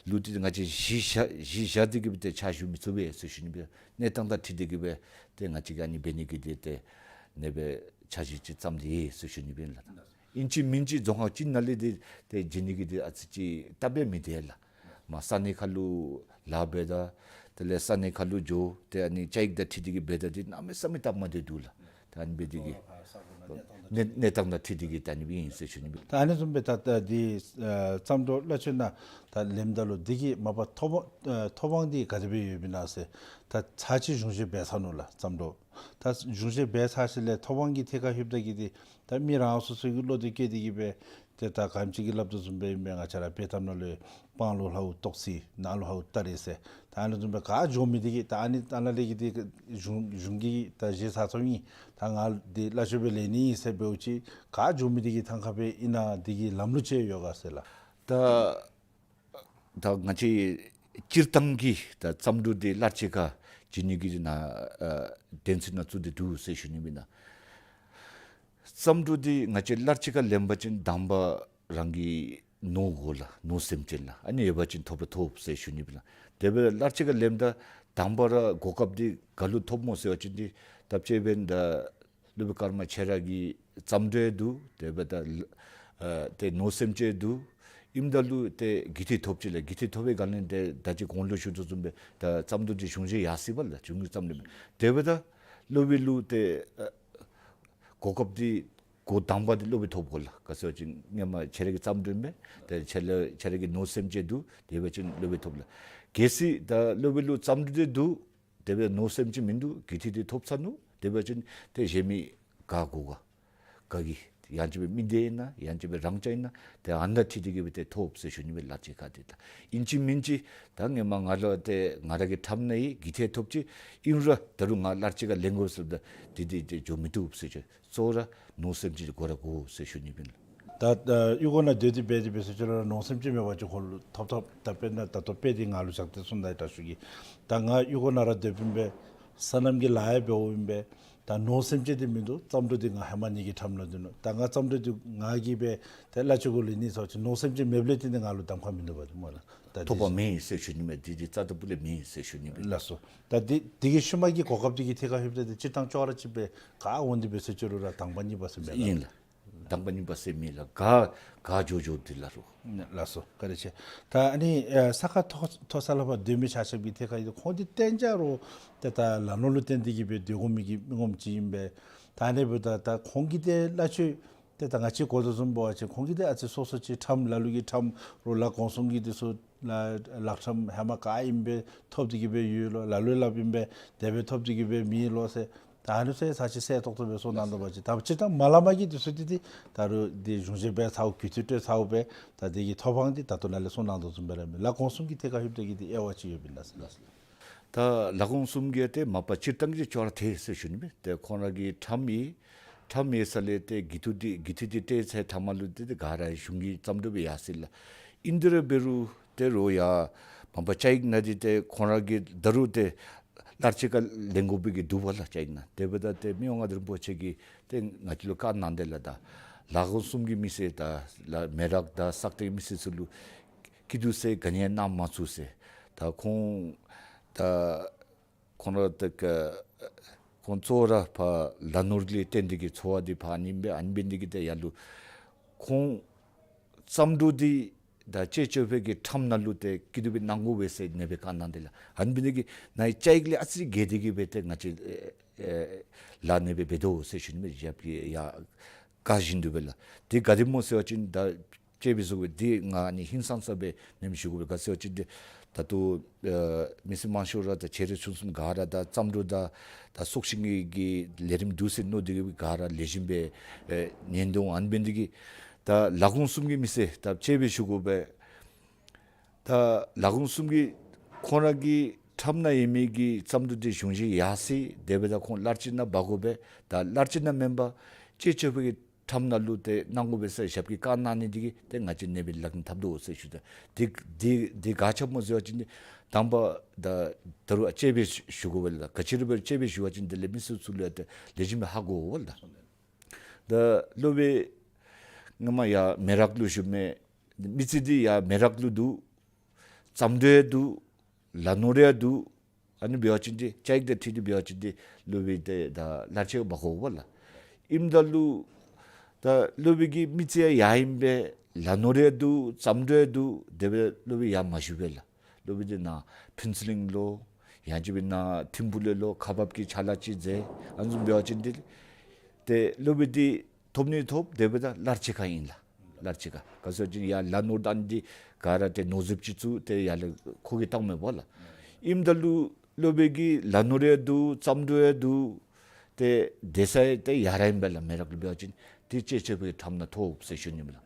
ལུ་ཏེ་ང་བཅས་གཞི་བཞག་གཞི་བཞག་སྟེ་གི་སྦེ་ཏེ་ཕྱག་ཞུ་མི་ཚུགས་པས་ཟེར་ཞུ་ནི་སྦེ། གནས་སྟངས་དང་འཁྲིལ་ཏེ་གི་སྦེ་ཏེ་ང་བཅས་ཀྱིས་ཨ་ནི་འབད་ནི་གི་འདི་ཏེ་ཨ་ནི་སྦེ་འཆར་གཞི་ཅིག་བརྩམས་ཏེ་ཡོད་ཟེར་ཞུ་ནི་སྦེ་ཨིན་ལགས། ཨིན་ཅི་མིན་ཅི་རྫོང་ཁག་ཅིག་ནང་ལས་འདི་ཏེ་བྱིན་ནི་གི་འདི་ཨ་ཙི་ཅིག་སྟབས་མི་བདེ་ལགས། མ་ས་གནས་ཁར་ལུ་ལཱ་འབད་ད་དེ་ལས་ས་གནས་ཁར་ལུ་འགྱོ་ཏེ་ཨ་ནི་བཅའ་ཡིག་དང་འཁྲིལ་ཏེ་གི་འབད་ད་འདི་གནམ་མེད་ས་མེད་སྟབས་མ་བདེ་འདུག་ལགས། ད་ཨ་ནི་འབད་དེ་གི་གནས་གནས་སྟངས་དང་འཁྲིལ་ཏེ་གི་ད་ཨ་ནི་སྦེ་ཨིན་ཟེར་ཞུ་ནི་སྦེ། ད་ཨ་ནི་བཟུམ་སྦེ་ད་ད་འདི་ཨ་བརྩམས་སྒྲུང་གླ་ཆ་ནང་ད་ལེནམ་ད་ལུ་འདི་གི་མ་པ་ཐོབ་ཨ་ཐོབ་དབང་འདི་ག་དེ་སྦེ་ཡོདཔ་ཨིན་ན་ཟེར། ད་ཚར་གཅིག་གཞུང་བཞེས་འབད་ཚར་ནུག་ལགས་བརྩམས་སྒྲུང། ད་གཞུང་བཞེས་འབད་ཚར་ཞིནམ་ལས་ཐོབ་དབང་གི་ཐད་ཁར་ལྷོདཔ་ད་གི་འདི་ད་མི་རང་སོ་སོ་གི་བློ་འདི་བཀལ་ཏེ་གི་སྦེ་ཏེ་ད་ག་ཅི་གི་སླབ་དོ་བཟུམ་སྦེ་ཨིན་པས། ང་བཅས་ར་དཔྱེ་གཏམ་ནང་ལུ་སྤང་ལུ་ལྷའུ་ཏོག་ཙི་ནང་ལུ་ལྷའུ་སྟ་རེ་ཟེར། ད་ཨ་ནི་བཟུམ་སྦེ་ག་འགྱོ་མི་འདི་གིས་ད་ཨ་ནི་ཨ་ནཱ་ལས་ཀྱི་འདི་གཞུང་གཞུང་གིས་ད་བཞེས་ཚར་ཚརཝ་ཨིན། ད་ང་འདི་གླ་ཆ་སྦེ་ལེན་ནི་ཨིན་ཟེར་འབདཝ་ཅིག་ག་འགྱོ་མི་འདི་གི་ཐང་ཁ་སྦེ་ཨིན་ན་འདི་གི་ལམ་ལུགས་ཅིག་ཡོད་ག་ཟེར་ལགས། ད་ད་ང་བཅས་སྤྱིར་བཏང་གི་ད་བརྩམས་སྒྲུང་འདི་གླ་ཆ་ཁར་བྱིན་ནི་གི་ནང་ཨ་དོན་ཚན་ནང་བཙུགས་ཏེ་འདུག་ཟེར་ཞུ་ནི་སྦེ་ཨིན་ལགས། བརྩམས་སྒྲུང་འདི་ང་བཅས་གླ་ཆ་ཁར་ལེན་པ་ཅིན་དང་པ་རང་གི་ནོར་དགོ་ལགས། ནོར་སེམས་ཅན་ལགས། ཨ་ནི་ཡོད་པ་ཅིན་ཐོབ་ར་ཐོབ་ཟེར་ཞུ་ནི་སྦེ་ཨིན་ལགས། དེ་སྦེ་གླ་ཆ་ཁར་ལེནམ་ད་དང་པ་ར་གོ་སྐབས་འདི་ག་ལུ་ཐོབ་སྨོ་ཟེར་བ་ཅིན་འདི་ད་དཔྱེ་འབདན་ད་སློབ་དཔོན་ཀརྨ་ཁྱོད་ར་གི་བརྩམས་སྒྲུང་འདུག། དེ་སྦེ་ད་ཨ་ཏེ་ནོར་སེམས་ཅན་འདུག། ཨིནམ་ད་ལུ་ཏེ་དགེ་ཐོན་ཐོབ་ཅི་ལགས། དགེ་ཐོན་ཐོབ་པའི་སྒང་ལས་ཏེ་ད་ཅི་གོང་ལུ་ཞུ་དོ་བཟུམ་སྦེ་ད་བརྩམས་སྒྲུང་འདི་གཞུང་བཞེས་ཡར་སོ་ཡི་པ་ལགས། གཞུང་གི་བརྩམས་སྒྲུང་མས། དེ་སྦེ་ད་སློབ་དཔོན་ལུ་ཏེ་ཨ་གོ་སྐབས་འདི་འགོ་དང་པ་འདི་སློབ་དཔོན་ཐོབ་དགོ་ལགས། ག་ཟེར་བ་ཅིན་སྔོན་མ་ཁྱོད་ར་གི་བརྩམས་སྒྲུང་མས། ཏེ་ཁྱོད་ར་ཁྱོད་ར་གི་ནོར་སེམས་ཅན་འདུག། དེ་འབད་བ་ཅིན་སློབ་དཔོན་ཐོབ་ལགས། གལ་སྲིད་ད་སློབ་དཔོན་ལུ་བརྩམས་སྒྲུང་འདི་འདུག། དེ་སྦེ་ནོར་སེམས་ཅན་མིན་འདུག། དགེ་ཐོན་འདི་ཐོབ་ཚར་ནུག། དེ་འབད་བ་ཅིན་ཏེ་གཞན་མི་ག་དགོ་ག། ག་གིས་ཡང་ཅིན་སྦེ་མི་སྡེ་ཨིན་ན་ཡང་ཅིན་སྦེ་རང་རྐྱང་ཨིན་ན་ཏེ་ཨ་ནཱ་འཁྲིལ་ཏེ་གི་སྦེ་ཏེ་ཐོབ་ཟེར་ཞུ་ནི་སྦེ་གླ་ཆ་ཁར་འདི་ད། ཨིན་ཅི་མིན་ཅི་ད་སྔོན་མ་ང་ལུ་ཏེ་ང་ར་གི་འགྲམ་ནང་ཡོད། དགེ་ཐོན་ཐོབ་ཅི། ཨིན་རུང་ད་རུང་ང་གླ་ཆ་ཁར་ལེན་དགོ་ཟེརཝ་ད་འདི་འདི་ཏེ་འགྱོ་མི་བཏུབ་ཟེར་ཞུ། གཙོ་བོ་ར་ནོར་སེམས་ཅན་དགོ་ར་དགོ་ཟེར་ཞུ་ནི་སྦེ་ཨིན་ལགས། ད་ཨ་གཡུས་སྒོ་ནང་སྡོད་དེ་འབད་དེ་འབད་ཟེར་ཅི་རུང་ར་ནོར་སེམས་ཅན་མེད་པ་ཅིན་ཁོ་ལུ་ཐོབ་ཐོབ། ད་དཔེར་ན་ད་ལྟོ་དཔེ་འདི་ང་ལུ་བཞག་སྟེ་གསུངམ་ད་ཡང་དྲག་ཤོས་ཀྱི་ད་ང་གཡུས་སྒོ་ནང་ར་སྡོདཔ་ཨིན་པས། སོ་ནམ་གྱི་ལཱ་ཡང་འབདཝ་ཨིན་པས། ད་ནོར་སེམས་ཅན་འདི་མིན་འདུག། བརྩམས་སྒྲུང་འདི་ང་ཧེ་མ་ངེ་གི་འགྲམ་ལུ་འདུག་ནོ། ད་ང་བརྩམས་སྒྲུང་འདི་ང་གིས་སྦེ་ཏེ་གླ་ཆ་གུ་ལེན་ནི་ཟེར་བ་ཅིན་ནོར་སེམས་ཅན་མེདཔ་ལས་བརྟེན་ཏེ་ང་ལུ་གདམ་ཁ་མིན་འདུག་པ་ཏེ་སྨོ་ལགས། ད་ཐོབ་པ་འདི་མེད་ཟེར་ཞུ་ནི་མས། འདི་འདི་རྩ་ལྟ་བུ་ལས་མེད་ཟེར་ཞུ་ནི་མས། ལགས་སོ། ད་འདི་འདི་གི་ཤུལ་མ་གི་གོ་སྐབས་འདི་གི་ཐད་ཁར་ལྷོདཔ་ད་འདི་སྤྱིར་བཏང་ཅོག་ར་གཅིག་སྦེ་ག་འོང་སྟེ་འབད་ཟེར་ཅི་རུང་ར་དང་པ་གཉིས་པ་ཟེར་མེད་ལགས། ཨིན་ལགས། དང་པ་གཉིས་པ་ཟེར་མེད་ལགས། ག་ག་འགྱོ་འགྱོཝ་འདི་ལགས་རོ། ལགས་སོ། བཀའ་དྲིན་ཆེ། ད་ཨ་ནི་ཨ་ས་ཁ་མཐོ་མཐོ་ས་ལུ་ཕར་སྡོད་མི་ཆ་ཁྱབ་ཀྱི་ཐད་ཁར་ཡོད། ཁོང་འདི་གཏན་འཇགས་ར་ཏེ་ད་ལ་ནོར་ལུ་བརྟེན་ཏེ་གི་སྦེ་སྡོད་དགོ་མི་གི་མི་ངོམ་ཅིག་ཨིན་པས། ད་ཨ་ནི་འབདཝ་ད་ད་ཁོང་གིས་ཏེ་གླ་ཆ་ཏེ་ད་ང་བཅས་གོ་དོ་བཟུམ་འབད་བ་ཅིན་ཁོང་གིས་ཏེ་ཨ་ཙི་སོ་སོ་ཅིག་འགྲམ་ལ་ལུ་གི་འགྲམ་རོགས་ལ་གོང་གསུམ་གྱི་འདི་ཚུ་ལ་ལག་འགྲམ་ཧེ་མ་ག་ཨིནམ་སྦེ་ཐོབ་སྟེ་གི་སྦེ་ཡོད་ལོ། ལ་ལུ་སླབ་ཨིན་པས་དེ་སྦེ་ཐོབ་སྟེ་གི་སྦེ་མེད་ལོ་ཟེར། ད་ཨ་ནི་ཚུ་ཚར་གཅིག་གསལ་ཏོག་ཏོ་སྦེ་གསུང་གནང་དོ་བ་ཅིན་ད་སྤྱིར་བཏང་མ་སླབ་མ་གི་འདི་ཚུ་འདི་འདི་ད་རུང་འདི་གཞུང་བཞེས་འབད་ཚརཝ་གི་འཐུས་སྤྲོད་ཚརཝ་སྦེ་ད་འདི་གི་ཐོབ་དབང་འདི་ད་ལྟོ་ནཱ་ལས་གསུང་གནང་དོ་བཟུམ་སྦེ་ར་ལགས། གོང་གསུམ་གྱི་ཐད་ཁར་ལྷོདཔ་ད་གི་འདི་དབྱེ་བ་ཅིག་ཡོདཔ་ཨིན་ན་ཟེར་ལགས། ད་ལ་གོང་གསུམ་གྱི་ཏེ་མ་པ་སྤྱིར་བཏང་གི་ཅོག་ར་འཐད་ཟེར་ཞུ་ནི་མས། ཏེ་ཁོང་ར་གི་འགྲམ་ཡོད། འགྲམ་ཡོད་ས་ལས་ཏེ་དགེ་ཐོན་འདི་དགེ་ཐོན་འདི་སྤྲོད་ཚར་མཐའ་མ་ལུ་ཏེ་ཏེ་ག་ར་གཞུང་གི་བརྩམས་སྒྲུང་སྦེ་ཡར་སོ་ཡི་ལགས། ཨིན་དེ་ར་འབད་རུང་ཏེ་རོགས་ཡང་མ་པ་བཅའ་ཡིག་ནང་འདི་ཏེ་ཁོང་ར་གིས་ད་རུང་ཏེ་གླ་ཆ་ཁར་ལེན་དགོ་པའི་གི་འདུག་པ་ལགས། བཅའ་ཡིག་ནང་དེ་འབདཝ་ད་ཏེ་མི་དབང་མངའ་བདག་རིན་པོ་ཆེ་གིས་ཏེ་ང་བཅས་ལུ་བཀའ་གནང་དེས་ལགས། ད་ལ་གོང་གསུམ་གྱི་མི་སེར་ད་ལ་མེ་རག་དང་སག་སྟེང་མི་སེར་ཚུ་ལུ་སྐྱིད་སྡུག་ཟེར་ག་ནི་ཡང་གནང་མ་ཚུགས་ཟེར། ད་ཁོང་ད་ཁོང་ར་ཏེ་ཁོང་གཙོ་བོ་ར་ཕར་ལ་ནོར་ལས་བརྟེན་ཏེ་གི་འཚོ་བ་འདི་ཕར་ཨ་ནི་སྦེ་ཨ་ནི་འབད་ནི་འདི་གིས་ཏེ་ཡར་ལུ་ཁོང་བརྩམས་སྒྲུང་འདི་ད་ཅེ་ཅོ་ཕེ་གི་འགྲམ་ནང་ལུ་ཏེ་སྐྱིད་སྡུག་སྦེ་གནང་དགོ་པས་ཟེར་ཨ་ནི་སྦེ་བཀའ་གནང་དེས་ལགས། ཨ་ནི་འབད་ནི་འདི་གིས་ནཱ་བཅའ་ཡིག་ལས་ཨ་ཙི་བརྒལ་ཏེ་གི་སྦེ་ཏེ་ང་བཅས་ཨེ་ཨེ་ལཱ་ཨ་ནི་སྦེ་འབད་དོ་ཟེར་ཞུ་ནི་མས། ཡབ་ཀྱིས་ཡང་བཀའ་བཞིན་དུ་སྦེ་ལགས། དེ་ག་དེ་སྨོ་ཟེར་བ་ཅིན་ད་ཅེ་བི་སོ་གི་འདི་ང་ཨ་ནི་ཧིང་སངས་ས་སྦེ་ནེམ་ཞུ་དགོ་པས། ག་ཟེར་བ་ཅིན་འདི་ད་ལྟོ་ཨེ་མི་སེར་མང་ཤོས་ར་ད་ཆེ་འབྲིང་ཆུང་གསུམ་ག་ར་ད་བརྩམས་སྒྲུང་དང་ད་སྲོག་ཤིང་གི་ལས་རིམ་འདུག་ཟེར་མནོ་སྟེ་གི་ག་ར་ལེགས་ཤོམ་སྦེ་ཨེ་ཉན་དོ། ཨ་ནི་འབད་ནི་འདི་གིས་ད་ལ་གོང་གསུམ་གྱི་མི་སེར་ད་ཅེ་སྦེ་ཞུ་དགོ་པས། ད་ལ་གོང་གསུམ་གྱི་ཁོང་ར་གི་འགྲམ་ནང་ཡོད་མི་གི་བརྩམས་སྒྲུང་འདི་གཞུང་བཞེས་ཡར་སོ་ཡི། དེ་འབདཝ་ད་ཁོང་གླ་ཆ་ནང་འབག་དགོ་པས། ད་གླ་ཆ་ནང་མེན་པར་ཅེ་ཅོ་ཕེ་གི་འགྲམ་ནང་ལུ་ཏེ་གནང་དགོ་པས་ཟེར་ཞབས་ཀྱིས་བཀའ་གནང་ནི་འདི་གིས་ཏེ་ང་བཅས་ཨ་ནི་སྦེ་ལག་ལེན་འཐབ་དོ་ཟེར་ཞུ་དོ། འདི་འདི་འདི་ག་ཅི་སྨོ་ཟེར་བ་ཅིན་འདི་ དང་པ་ད་ད་རུང་ཨ་དཔྱད་འབད་ཞུ་དགོ་པས་ལགས། ག་ཅི་ར་འབད་དཔྱད་འབད་ཞུ་བ་ཅིན་དེ་ལས་མི་སེར་ཚུ་ལུ་ཡང་ཏེ་ལེགས་ཤོམ་སྦེ་ཧ་གོ་འོང་ལགས། ད་སློབ་དཔོན་ང་མ་ཡར་མེ་རག་ལུ་བཞུགས་མི་མི་ཚེ་འདི་ཡར་མེ་རག་ལུ་འདུག། རྩམ་འབྲུ་ཡང་འདུག། ལ་ནོར་ཡང་འདུག། ཨ་ནི་འབད་བ་ཅིན་ཏེ་ཅིག་ཏེ་ཁྲིད་དེ་འབད་བ་ཅིན་ཏེ་སློབ་དཔོན་ཏེ་ད་ལར་ཆད་མ་གོ་བས་ལགས། ཨིནམ་ད་ལུ་ད་སློབ་དཔོན་གྱི་མི་ཚེ་ཡང་ཡར་ཨིན་པས། ལ་ནོར་ཡང་འདུག། རྩམ་འབྲུ་ཡང་འདུག། དེ་སྦེ་སློབ་དཔོན་ཡར་མ་བཞུགས་པས་ལགས། སློབ་དཔོན་འདི་ནཱ་ཕུན་ཚོགས་གླིང་ལུ་ཡང་ཅིན་སྦེ་ནཱ་ཐིམ་ཕུག་ལུ་ལུ་ཁག་འབག་གི་ཕྱག་ལཱ་ཅིག་མཛད། ཨ་ནི་བཟུམ་འབད་བ་ཅིན་ཏེ་ཏེ་སློབ་དཔོན་འདི་ཐོབ་ནི་ཐོབ། དེ་འབདཝ་ད་ལར་ཆད་ཁར་ཨིན་ལགས། ལར་ཆད་ཁར་ག་ཅི་ཟེར་བ་ཅིན་ཡར་ལ་ནོར་དང་འདི་ག་ར་ཏེ་ནོར་རྫིཔ་ཅིག་ཚུ་ཏེ་ཡར་ལས་ཁོ་གིས་བཏང་མི་བ་ལགས། ཨིནམ་ད་ལུ་སློབ་དཔོན་གྱིས་ལ་ནོར་ཡང་འདུག། རྩམ་འབྲུ་ཡང་འདུག། ཏེ་སྡོད་ས་ཡང་ཏེ་ཡར་ར་ཨིན་པས་ལགས། མེ་རག་ལུ་འབད་བ་ཅིན་ཏེ་སྤྱོད་ཆོག་པའི་ཁྲམ་ནང་ཐོབ་ཟེར་ཞུ་ནི་མས་ལགས།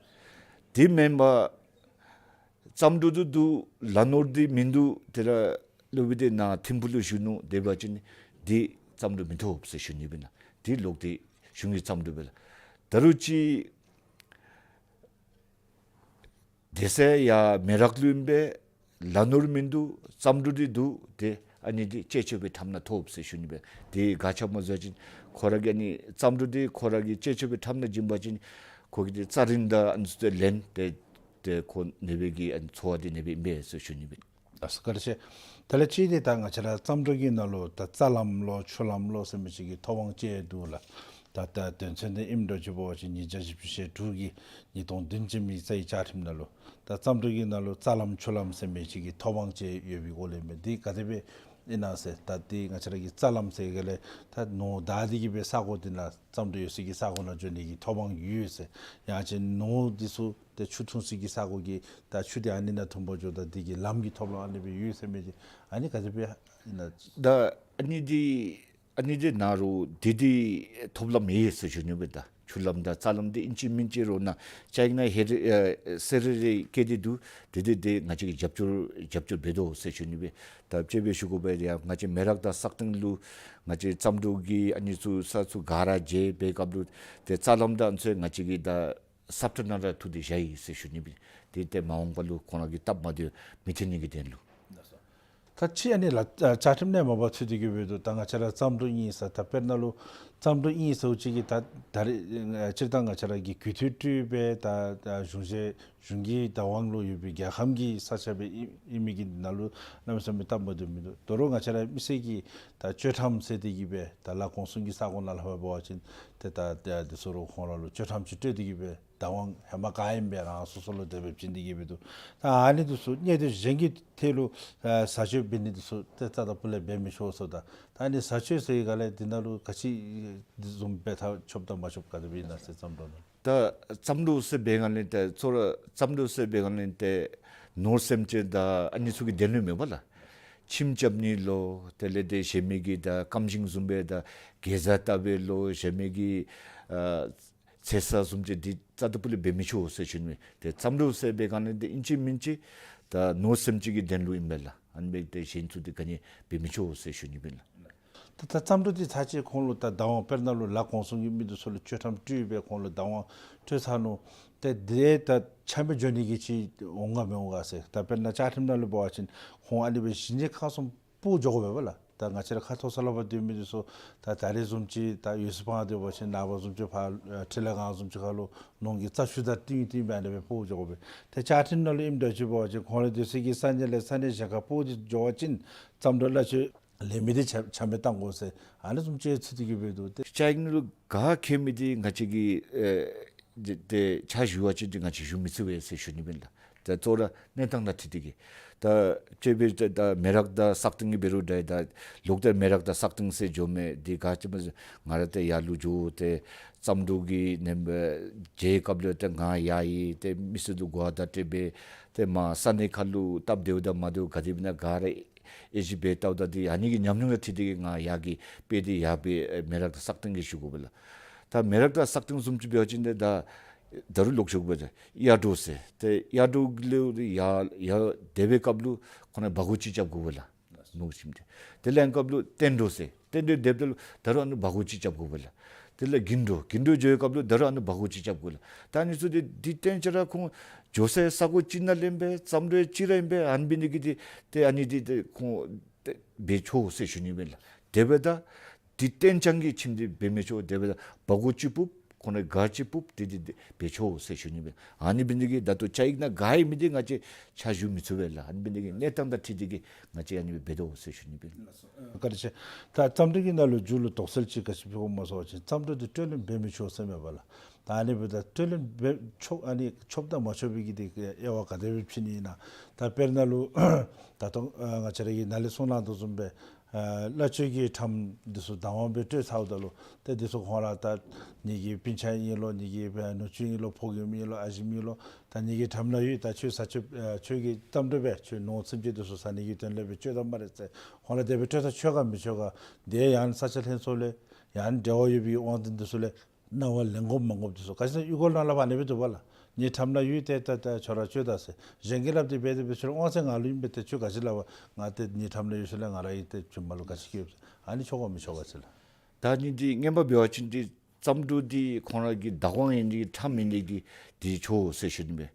དེ་མེན་པར་རྩམ་འབྲུ་འདི་འདུག། ལ་ནོར་འདི་མིན་འདུག། དེ་ལས་སློབ་དཔོན་འདི་ནཱ་ཐིམ་ཕུག་ལུ་བཞུགས་ནུག། དེ་འབད་བ་ཅིན་ཏེ་རྩམ་འབྲུ་མི་ཐོབ་ཟེར་ཞུ་ནི་མས་ལགས། ཏེ་ལོག་སྟེ་གཞུང་གི་རྩམ་འབྲུ་འབད་ལགས། ད་རུང་ཅིག་སྡོད་ས་ཡང་མེ་རག་ལུ་ཨིན་པས། ལ་ནོར་མིན་འདུག། རྩམ་འབྲུ་འདི་འདུག། ཏེ་ཨ་ནི་འདི་སྤྱོད་ཆོག་པའི་ཁྲམ་ནང་ཐོབ་ཟེར་ཞུ་ནི་མས། ཏེ་ག་ཅི་སྨོ་ཟེར་བ་ཅིན་ཁོ་ར་གིས་ཨ་ནི་རྩམ་འབྲུ་འདི་ཁོ་ར་གི་སྤྱོད་ཆོག་པའི་ཁྲམ་ནང་བྱིན་པ་ཅིན་ཁོ་གིས་ཏེ་རྩྭ་རིན་དང་ཨ་ནི་ཚུ་ཏེ་ལེན། ཏེ་ཏེ་ཁོ་ཨ་ནི་སྦེ་གི་ཨ་ནི་འཚོ་བ་འདི་ཨ་ནི་སྦེ་ཨིན་པས་ཟེར་ཞུ་ནི་མས། ལགས་སོ། བཀའ་དྲིན་ཆེ། དེ་ལས་ཅིག་འདི་ད་ང་བཅས་ར་རྩམ་འབྲུ་གི་ནང་ལུ་ད་རྩྭ་ལམ་ལོ་ཆུ་ལམ་ལོ་ཟེར་མི་ཅིག་གི་ཐོབ་དབང་ཅིག་འདུག་ལགས། ད་ད་དོན་ཚན་འདི་ཨིནམ་འདྲཝ་ཅིག་འབད་བ་ཅིན་ཉིས་བརྒྱ་བཞི་བཅུ་ཞེ་དྲུག་གིས་ཉིས་སྟོང་བདུན་ཅུ་མི་རྩའི་བཅའ་ཁྲིམས་ནང་ལུ་ད་རྩམ་འབྲུ་གི་ནང་ལུ་རྩྭ་ལམ་ཆུ་ལམ་ཟེར་མི་ཅིག་གི་ཐོབ་དབང་ཅིག་ཡོད་པའི་སྐོར་ལས་མས། འདི་ག་དེ་སྦེ་ཨིན་ན་ཟེར། ད་འདི་ང་བཅས་ར་གི་རྩྭ་ལམ་ཟེར་ག་ལས་ད་ནོར་བདའ་སྟེ་གི་སྦེ་ས་གོ་འདི་ནང་རྩམ་འབྲུ་ཡོད་ས་གི་ས་གོ་ནང་འགྱོ་ནི་གི་ཐོབ་དབང་ཡོད་ཟེར། ཡང་ཅིན་ནོར་འདི་ཚུ་ཏེ་ཆུ་འཐུང་ས་གི་ས་གོ་གི་ད་ཆུ་འདི་ཨ་ནི་ནང་འཐུང་པར་འགྱོཝ་ད་འདི་གི་ལམ་གྱི་ཐོབ་དབང་ཨ་ནི་སྦེ་ཡོད་ཟེར་མི་འདི་ཨ་ནི་ག་དེ་སྦེ་ཨིན་ན། ད་ཨ་ནི་འདི་ཨ་ནི་འདི་ནང་ལུ་འདི་འདི་ཐོབ་ལམ་ཡོད་ཟེར་ཞུ་ནི་མས། ད་ཆུ་ལམ་དང་རྩྭ་ལམ་འདི་ཨིན་ཅི་མིན་ཅི་རོགས་ནང་ཅིག་ནང་ཧེ་རེ་ཨེ་ཟེར་རེ་རེ་བཀལ་ཏེ་འདུག། འདི་འདི་འདི་ང་བཅས་ཀྱིས་རྒྱབ་སྐྱོར་རྒྱབ་སྐྱོར་འབད་དོ་ཟེར་ཞུ་ནི་མས། ད་དཔྱེ་སྦེ་ཞུ་དགོ་པ་ཅིན་ཡང་ང་བཅས་མེ་རག་དང་སག་སྟེང་ལུ་ང་བཅས་རྩམ་འབྲུ་གི་ཨ་ནི་ཚུ་ས་ཚུ་ག་ར་མཇལ་བའི་སྐབས་ལུ་ཏེ་རྩྭ་ལམ་དང་ཨ་ནི་ཚུ་ང་བཅས་ཀྱིས་ད་སབ་ཊར་ནང་ར་འཐུ་སྟེ་བཞག་ཡི་ཟེར་ཞུ་ནི་མས། ཏེ་ཏེ་མ་འོངས་པ་ལུ་ཁོང་ར་གི་སྟབས་མ་བདེཝ་མི་འཐོན་ནི་གི་དོན་ལུ། ད་ཅི་ཨ་ནི་ལགས་ཨ་བཅའ་ཁྲིམས་ནང་མ་པ་ཚུད་དེ་གི་སྦེ་འདུག། ད་ང་བཅས་ར་རྩམ་འབྲུ་གཉིས་ཟེར་ད་དཔེར་ན་ལུ་རྩམ་འབྲུ་གཉིས་ཟེརཝ་ཅིག་གིས་ད་ད་རེས་ཨ་སྤྱིར་བཏང་ང་བཅས་ར་གི་རྒུད་འཐུས་སྤྲོད་སྦེ་ད་ད་གཞུང་གཞི་གཞུང་གི་བདག་དབང་ལུ་ཡོད་པའི་རྒྱལ་ཁམས་ཀྱི་ས་ཆ་སྦེ་ཨིན་ཨིན་མི་གི་ནང་ལུ་གནམ་མེད་ས་མེད་སྟབས་མ་བདེཝ་མིན་འདུག། དོ་རུང་ང་བཅས་ར་མི་སེར་གྱིས་ད་གཅོད་ཁྲམ་ཟེར་ཏེ་གི་སྦེ་ད་ལ་གོང་གསུམ་གྱི་ས་གོ་ནང་ལུ་འབད་བ་ཅིན་ཏེ་ད་ད་འདི་ཚུ་རུང་ཁོང་ར་ལུ་གཅོད་ཁྲམ་ཅིག་སྤྲོད་དེ་གི་སྦེ་བདག་དབང་ཧེ་མ་ག་ཨིནམ་སྦེ་རང་སོ་སོ་ལུ་དེ་སྦེ་བྱིན་ཏེ་གི་སྦེ་འདུག། ད་ཨ་ནི་འདི་ཚུ་གནད་དོན་གཞན་གྱི་ཐད་ལུ་ཨ་བཟའ་སྤྱོད་འབད་ནི་འདི་ཚུ་ཏེ་རྩ་དང་ཕུ་ལས་འབད་མི་ཆོག་ཟེརཝ་ད་ད་ཨ་ནི་བཟའ་སྤྱོད་ཟེར་ག་ལས་འདི་ནང་ལུ་ག་ཅི་འདི་བཟུམ་འབད་ཐངས་ཆོགཔ་དང་མ་ཆོགཔ་ག་དེ་སྦེ་ཨིན་ན་ཟེར་རྩམ་འབྲུ་ནང་། ད་རྩམ་འབྲུ་ཟེར་བའི་སྒང་ལས་ཏེ་ཚུར་རྩམ་འབྲུ་ཟེར་བའི་སྒང་ལས་ཏེ་ནོར་སེམས་ཅན་དང་ཨ་ནི་ཚུ་གི་དོན་ལུ་མེན་པ་ལགས། ཁྱིམ་རྐྱབ་ནི་ལོ་དེ་ལས་ཏེ་གཞན་མི་གི་ད་སྐམ་ཞིང་བཟུམ་སྦེ་ད་གེ་ཛ་བཏབ་པའི་ལོ་གཞན་མི་གི་ཨ་ཚེ་ས་བཟུམ་ཅིག་འདི་རྩ་དང་ཕུ་ལས་འབད་མི་ཆོག་ཟེར་ཞུ་ནི་མས། ཏེ་རྩམ་འབྲུ་ཟེར་བའི་སྒང་ལས་ཏེ་ཨིན་ཅི་མིན་ཅི་ད་ནོར་སེམས་ཅན་གྱི་དོན་ལུ་ཨིན་པས་ལགས། ཨ་ནི་སྦེ་ཏེ་གཞན་ཚུ་འདི་ག་ནི་འབད་མི་ཆོག་ཟེར་ཞུ་ནི་མས་ལགས། ད་ད་རྩམ་འབྲུ་འདི་ཚར་ཅིག་ཁོང་ལུ་ད་བདག་དབང་དཔེར་ན་ལུ་ལ་གོང་གསུམ་གྱི་མི་འདི་ཚུ་ལུ་གཅོད་ཁྲམ་སྤྲོད་སྦེ་ཁོང་ལུ་བདག་དབང་སྤྲོད་ཚར་ནུག། ཏེ་དེ་ད་ཆ་མེད་འགྱོ་ནི་གི་ཅིག་འོང་ག་མི་འོང་ག་ཟེར། ད་དཔེར་ན་བཅའ་ཁྲིམས་ནང་ལུ་འབད་བ་ཅིན་ཁོང་ཨ་ནི་སྦེ་ཞིང་ཆེན་ཁག་གསུམ་སྤོ་འགྱོ་དགོ་པས་ལགས། ད་ང་བཅས་ར་ཁ་ཐོར་ས་ལུ་འབད་སྡོད་མི་འདི་ཚུ་ད་ད་རེས་བཟུམ་ཅིག་ད་ཡོད་ས་སྤང་སྡོད་པ་ཅིན་ནངས་པ་བཟུམ་ཅིག་ཕར་ཨ་འཕྲུལ་ལས་ཁང་བཟུམ་ཅིག་ཁར་ལུ་ནོར་གྱི་རྩྭ་ཆུ་དང་བསྟུན་བསྟུན་སྦེ་ཨ་ནི་སྦེ་སྤོ་འགྱོ་དགོ་པས། ཏེ་བཅའ་ཁྲིམས་ནང་ལུ་ཨིནམ་འདྲཝ་ཅིག་འབད་བ་ཅིན་ཁོང་རའི་སྡོད་ས་གི་ས་གནས་ལས་ས་གནས་གཞན་ཁར་སྤོ་སྟེ་འགྱོ་བ་ཅིན་རྩམ་འབྲུ་གླ་སྤྱོད་ལེན་མི་འདི་ཆ་མེད་བཏང་དགོ་ཟེར་ཨ་ནི་བཟུམ་ཅིག་ཚུད་དེ་གི་སྦེ་འདུག། ཏེ་བཅའ་ཁྲིམས་ནང་ལུ་ག་འཁོད་མི་འདི་ང་བཅས་ཀྱིས་ཨེ་ཏེ་ཏེ་ཕྱག་ཞུ་བ་ཅིན་ཏེ་ང་བཅས་ཞུ་མི་ཚུགས་པས་ཟེར་ཞུ་ནི་མས་ལགས། ད་གཙོ་བོ་ར་གནས་སྟངས་དང་འཁྲིལ་ཏེ་གི་ད་དཔྱེ་འབད་ད་མེ་རག་དང་སག་སྟེང་གི་འབད་རུང་འདྲ། ད་ལོག་སྟེ་མེ་རག་དང་སག་སྟེང་ཟེར་འགྱོ་མི་འདི་ག་ཅི་སྨོ་ཟེར་ང་ར་ཏེ་ཡར་ལུ་འགྱོ་སྟེ་རྩམ་འབྲུ་གི་ནེམ་སྦེ་མཇལ་བའི་སྐབས་ལུ་ཏེ་ང་ཡར་ཡི་ཏེ་མི་སེར་ལུ་གོ་བརྡ་སྤྲོད་སྦེ་ཏེ་མར་ས་གནས་ཁར་ལུ་སྟབས་བདེཝ་དང་མ་བདེཝ་ག་དེ་སྦེ་ཨིན་ན་ག་ར་ཨེ་ཞིབ་འབད་བལྟཝ་ད་འདི་ཨ་ནི་གི་ཉམས་མྱོང་ལུ་འཁྲིལ་ཏེ་གི་ང་ཡར་གྱི་དཔེ་འདི་ཡར་སྦེ་མེ་རག་དང་སག་སྟེང་གི་ཞུ་དགོ་པས་ལགས། ད་མེ་རག་དང་སག་སྟེང་བཟུམ་ཅིག་འབད་བ་ཅིན་ཏེ་ད་ད་རུང་ལོག་ཞུ་དགོ་པས། གཡའ་བྲོ་ཟེར་ཏེ་གཡའ་བྲོ་ལས་ཡར་ཡར་སྡོད་པའི་སྐབས་ལུ་ཁོང་ནཱ་སྦ་གུ་ཅིག་རྐྱབ་དགོ་པས་ལགས། ནོར་ཁྱིམ་ཏེ་དེ་ལས་སྐབས་ལུ་བསྟན་འགྲོ་ཟེར་བསྟན་འགྲོ་སྡོདཔ་ད་ལུ་ད་རུང་ཨ་ནི་སྦ་གུ་ཅིག་རྐྱབ་དགོ་པས་ལགས། དེ་ལས་དགུན་འགྲོ་དགུན་འགྲོ་འགྱོ་བའི་སྐབས་ལུ་ད་རུང་ཨ་ནི་སྦ་གུ་ཅིག་རྐྱབ་དགོ་ལགས། ད་ཨ་ནི་ཚུ་འདི་འདི་བཏོན་ཅི་ར་ཁོང་འགྱོ་སའི་ས་གོ་ཅིག་ནང་ལས་ཨིན་པས། བརྩམས་སྒྲུང་ཅིག་ར་ཨིན་པས། ཨ་ནི་འབད་ནི་དེ་གིས་ཏེ་ཏེ་ཨ་ནི་འདི་ཏེ་ཁོང་ཏེ་འབད་ཆོག་ཟེར་ཞུ་ནི་ཨིན་པས་ལགས། དེ་འབདཝ་ད་འདི་བཏོན་ཅང་གི་ཁྱིམ་འདི་འབད་མི་ཆོག། དེ་འབདཝ་ད་སྦ་གུ་ཅིག་ཕུབ། ཁོང་ར་སྒར་ཅིག་ཕུབ། ཏེ་འདི་འདི་འབད་ཆོག་ཟེར་ཞུ་ནི་ཨིན་པས། ཨ་ནི་འབད་ནི་དེ་གིས་ད་ལྟོ་བཅའ་ཡིག་ནང་ག་ཡོད་མི་འདི་ང་བཅས་ཆ་བཞག་མི་ཚུགས་པས་ལགས། ཨ་ནི་འབད་ནི་དེ་གིས་གནས་སྟངས་དང་འཁྲིལ་ཏེ་གིས་ང་བཅས་ཨ་ནི་སྦེ་འབད་དོ་ཟེར་ཞུ་ནི་ཨིན་པས། བཀའ་དྲིན་ཆེ། ད་བརྩམས་སྒྲུང་གི་ནང་ལུ་མཇུག་ལུ་དོགས་སེལ་ཅིག་ག་ཅི་ཕུལ་དགོཔ་སྨོ་ཟེར་བ་ཅིན་བརྩམས་སྒྲུང་འདི་སྤྲོད་ལེན་འབད་མི་ཆོག་ཟེར་མས་པ་ལགས། ད་ཨ་ནི་འབདཝ་ད་སྤྲོད་ལེན་འབད་ཆོག་ཨ་ནི་ཆོགཔ་དང་མ་ཆོག་པའི་གི་འདི་དབྱེ་བ་ག་དེ་སྦེ་ཕྱེ་ནི་ཨིན་ན། ད་དཔེར་ན་ལུ་ད་ལྟོ་ཨ་ང་བཅས་ར་གིས་ནཱ་ལས་གསུངས་གནང་དོ་བཟུམ་སྦེ་ཨ་གླ་སྤྱོད་ཀྱི་ཁྲམ་འདི་ཚུ་བདག་དབང་སྦེ་སྤྲོད་ཚརཝ་ད་ལུ་ཏེ་འདི་ཚུ་ཁོང་ར་ད་ངེ་གི་སྤུན་ཆ་ཨིན་ལོ། ངེ་གི་ཨ་ནུ་གཅུང་ཨིན་ལོ། ཕོ་རྒནམ་ཨིན་ལོ། ཨ་ཞེམོ་ཨིན་ལོ། ད་ངེ་གི་ཁྲམ་ནང་ཡོད། ད་ཁྱོད་ས་ཆ་ཨ་ཁྱོད་ཀྱི་བརྩམས་སྒྲུང་སྦེ་ཁྱོད་ནོར་སེམས་ཅན་འདི་ཚུ་ཟ་ནི་གི་དོན་ལས་སྦེ་སྤྱོད་དོ་སྨ་རེ་ཟེར་ཁོང་ར་དེ་སྦེ་སྤྲོད་ད་ཆོག་ག་མི་ཆོག་ག། དེ་ཡང་ས་ཆ་ལྷན་ཚོགས་ལས་ཡང་འབྲེལ་བ་ཡོད་པའི་དབང་འདུས་འདི་ཚུ་ལས་གནང་བ་ལེན་དགོཔ་མ་དགོཔ་འདི་ཚུ་ག་ཅི་ན་གཡུས་སྒོ་ནང་ལས་ཕར་ཨ་ནི་སྦེ་འདུག་པ་ལགས། ངེའི་ཁྲམ་ནང་ཡོད། ཏེ་ད་ད་ཁྱོད་ར་སྤྱོད་ད་ཟེར་གཞན་གྱིས་སླབ་སྟེ་འབད་དེ་འབད་ཚུགས་རུང་དབང་ཚད་ང་ལུ་ཨིན་པས། ཏེ་ཁྱོད་ག་ཅི་སླབ་པ་ང་ཏེ་ངེའི་ཁྲམ་ནང་ཡོད་ས་ལས་ང་ར་གིས་ཏེ་བྱིན་པ་ལུ་ག་ཅི་སྐྱེཝ་ཨ་ནི་ཆོག་ག་མི་ཆོག་ག་ཟེར་ལགས། ད་ཨ་ནི་འདི་ངན་པ་འབད་བ་ཅིན་འདི་བརྩམས་སྒྲུང་འདི་ཁོང་ར་གི་བདག་དབང་ཨིན་ནི་ཁྲམ་ཨིན་ནི་འདི་འདི་ཆོག་ཟེར་ཞུ་ནི་མས།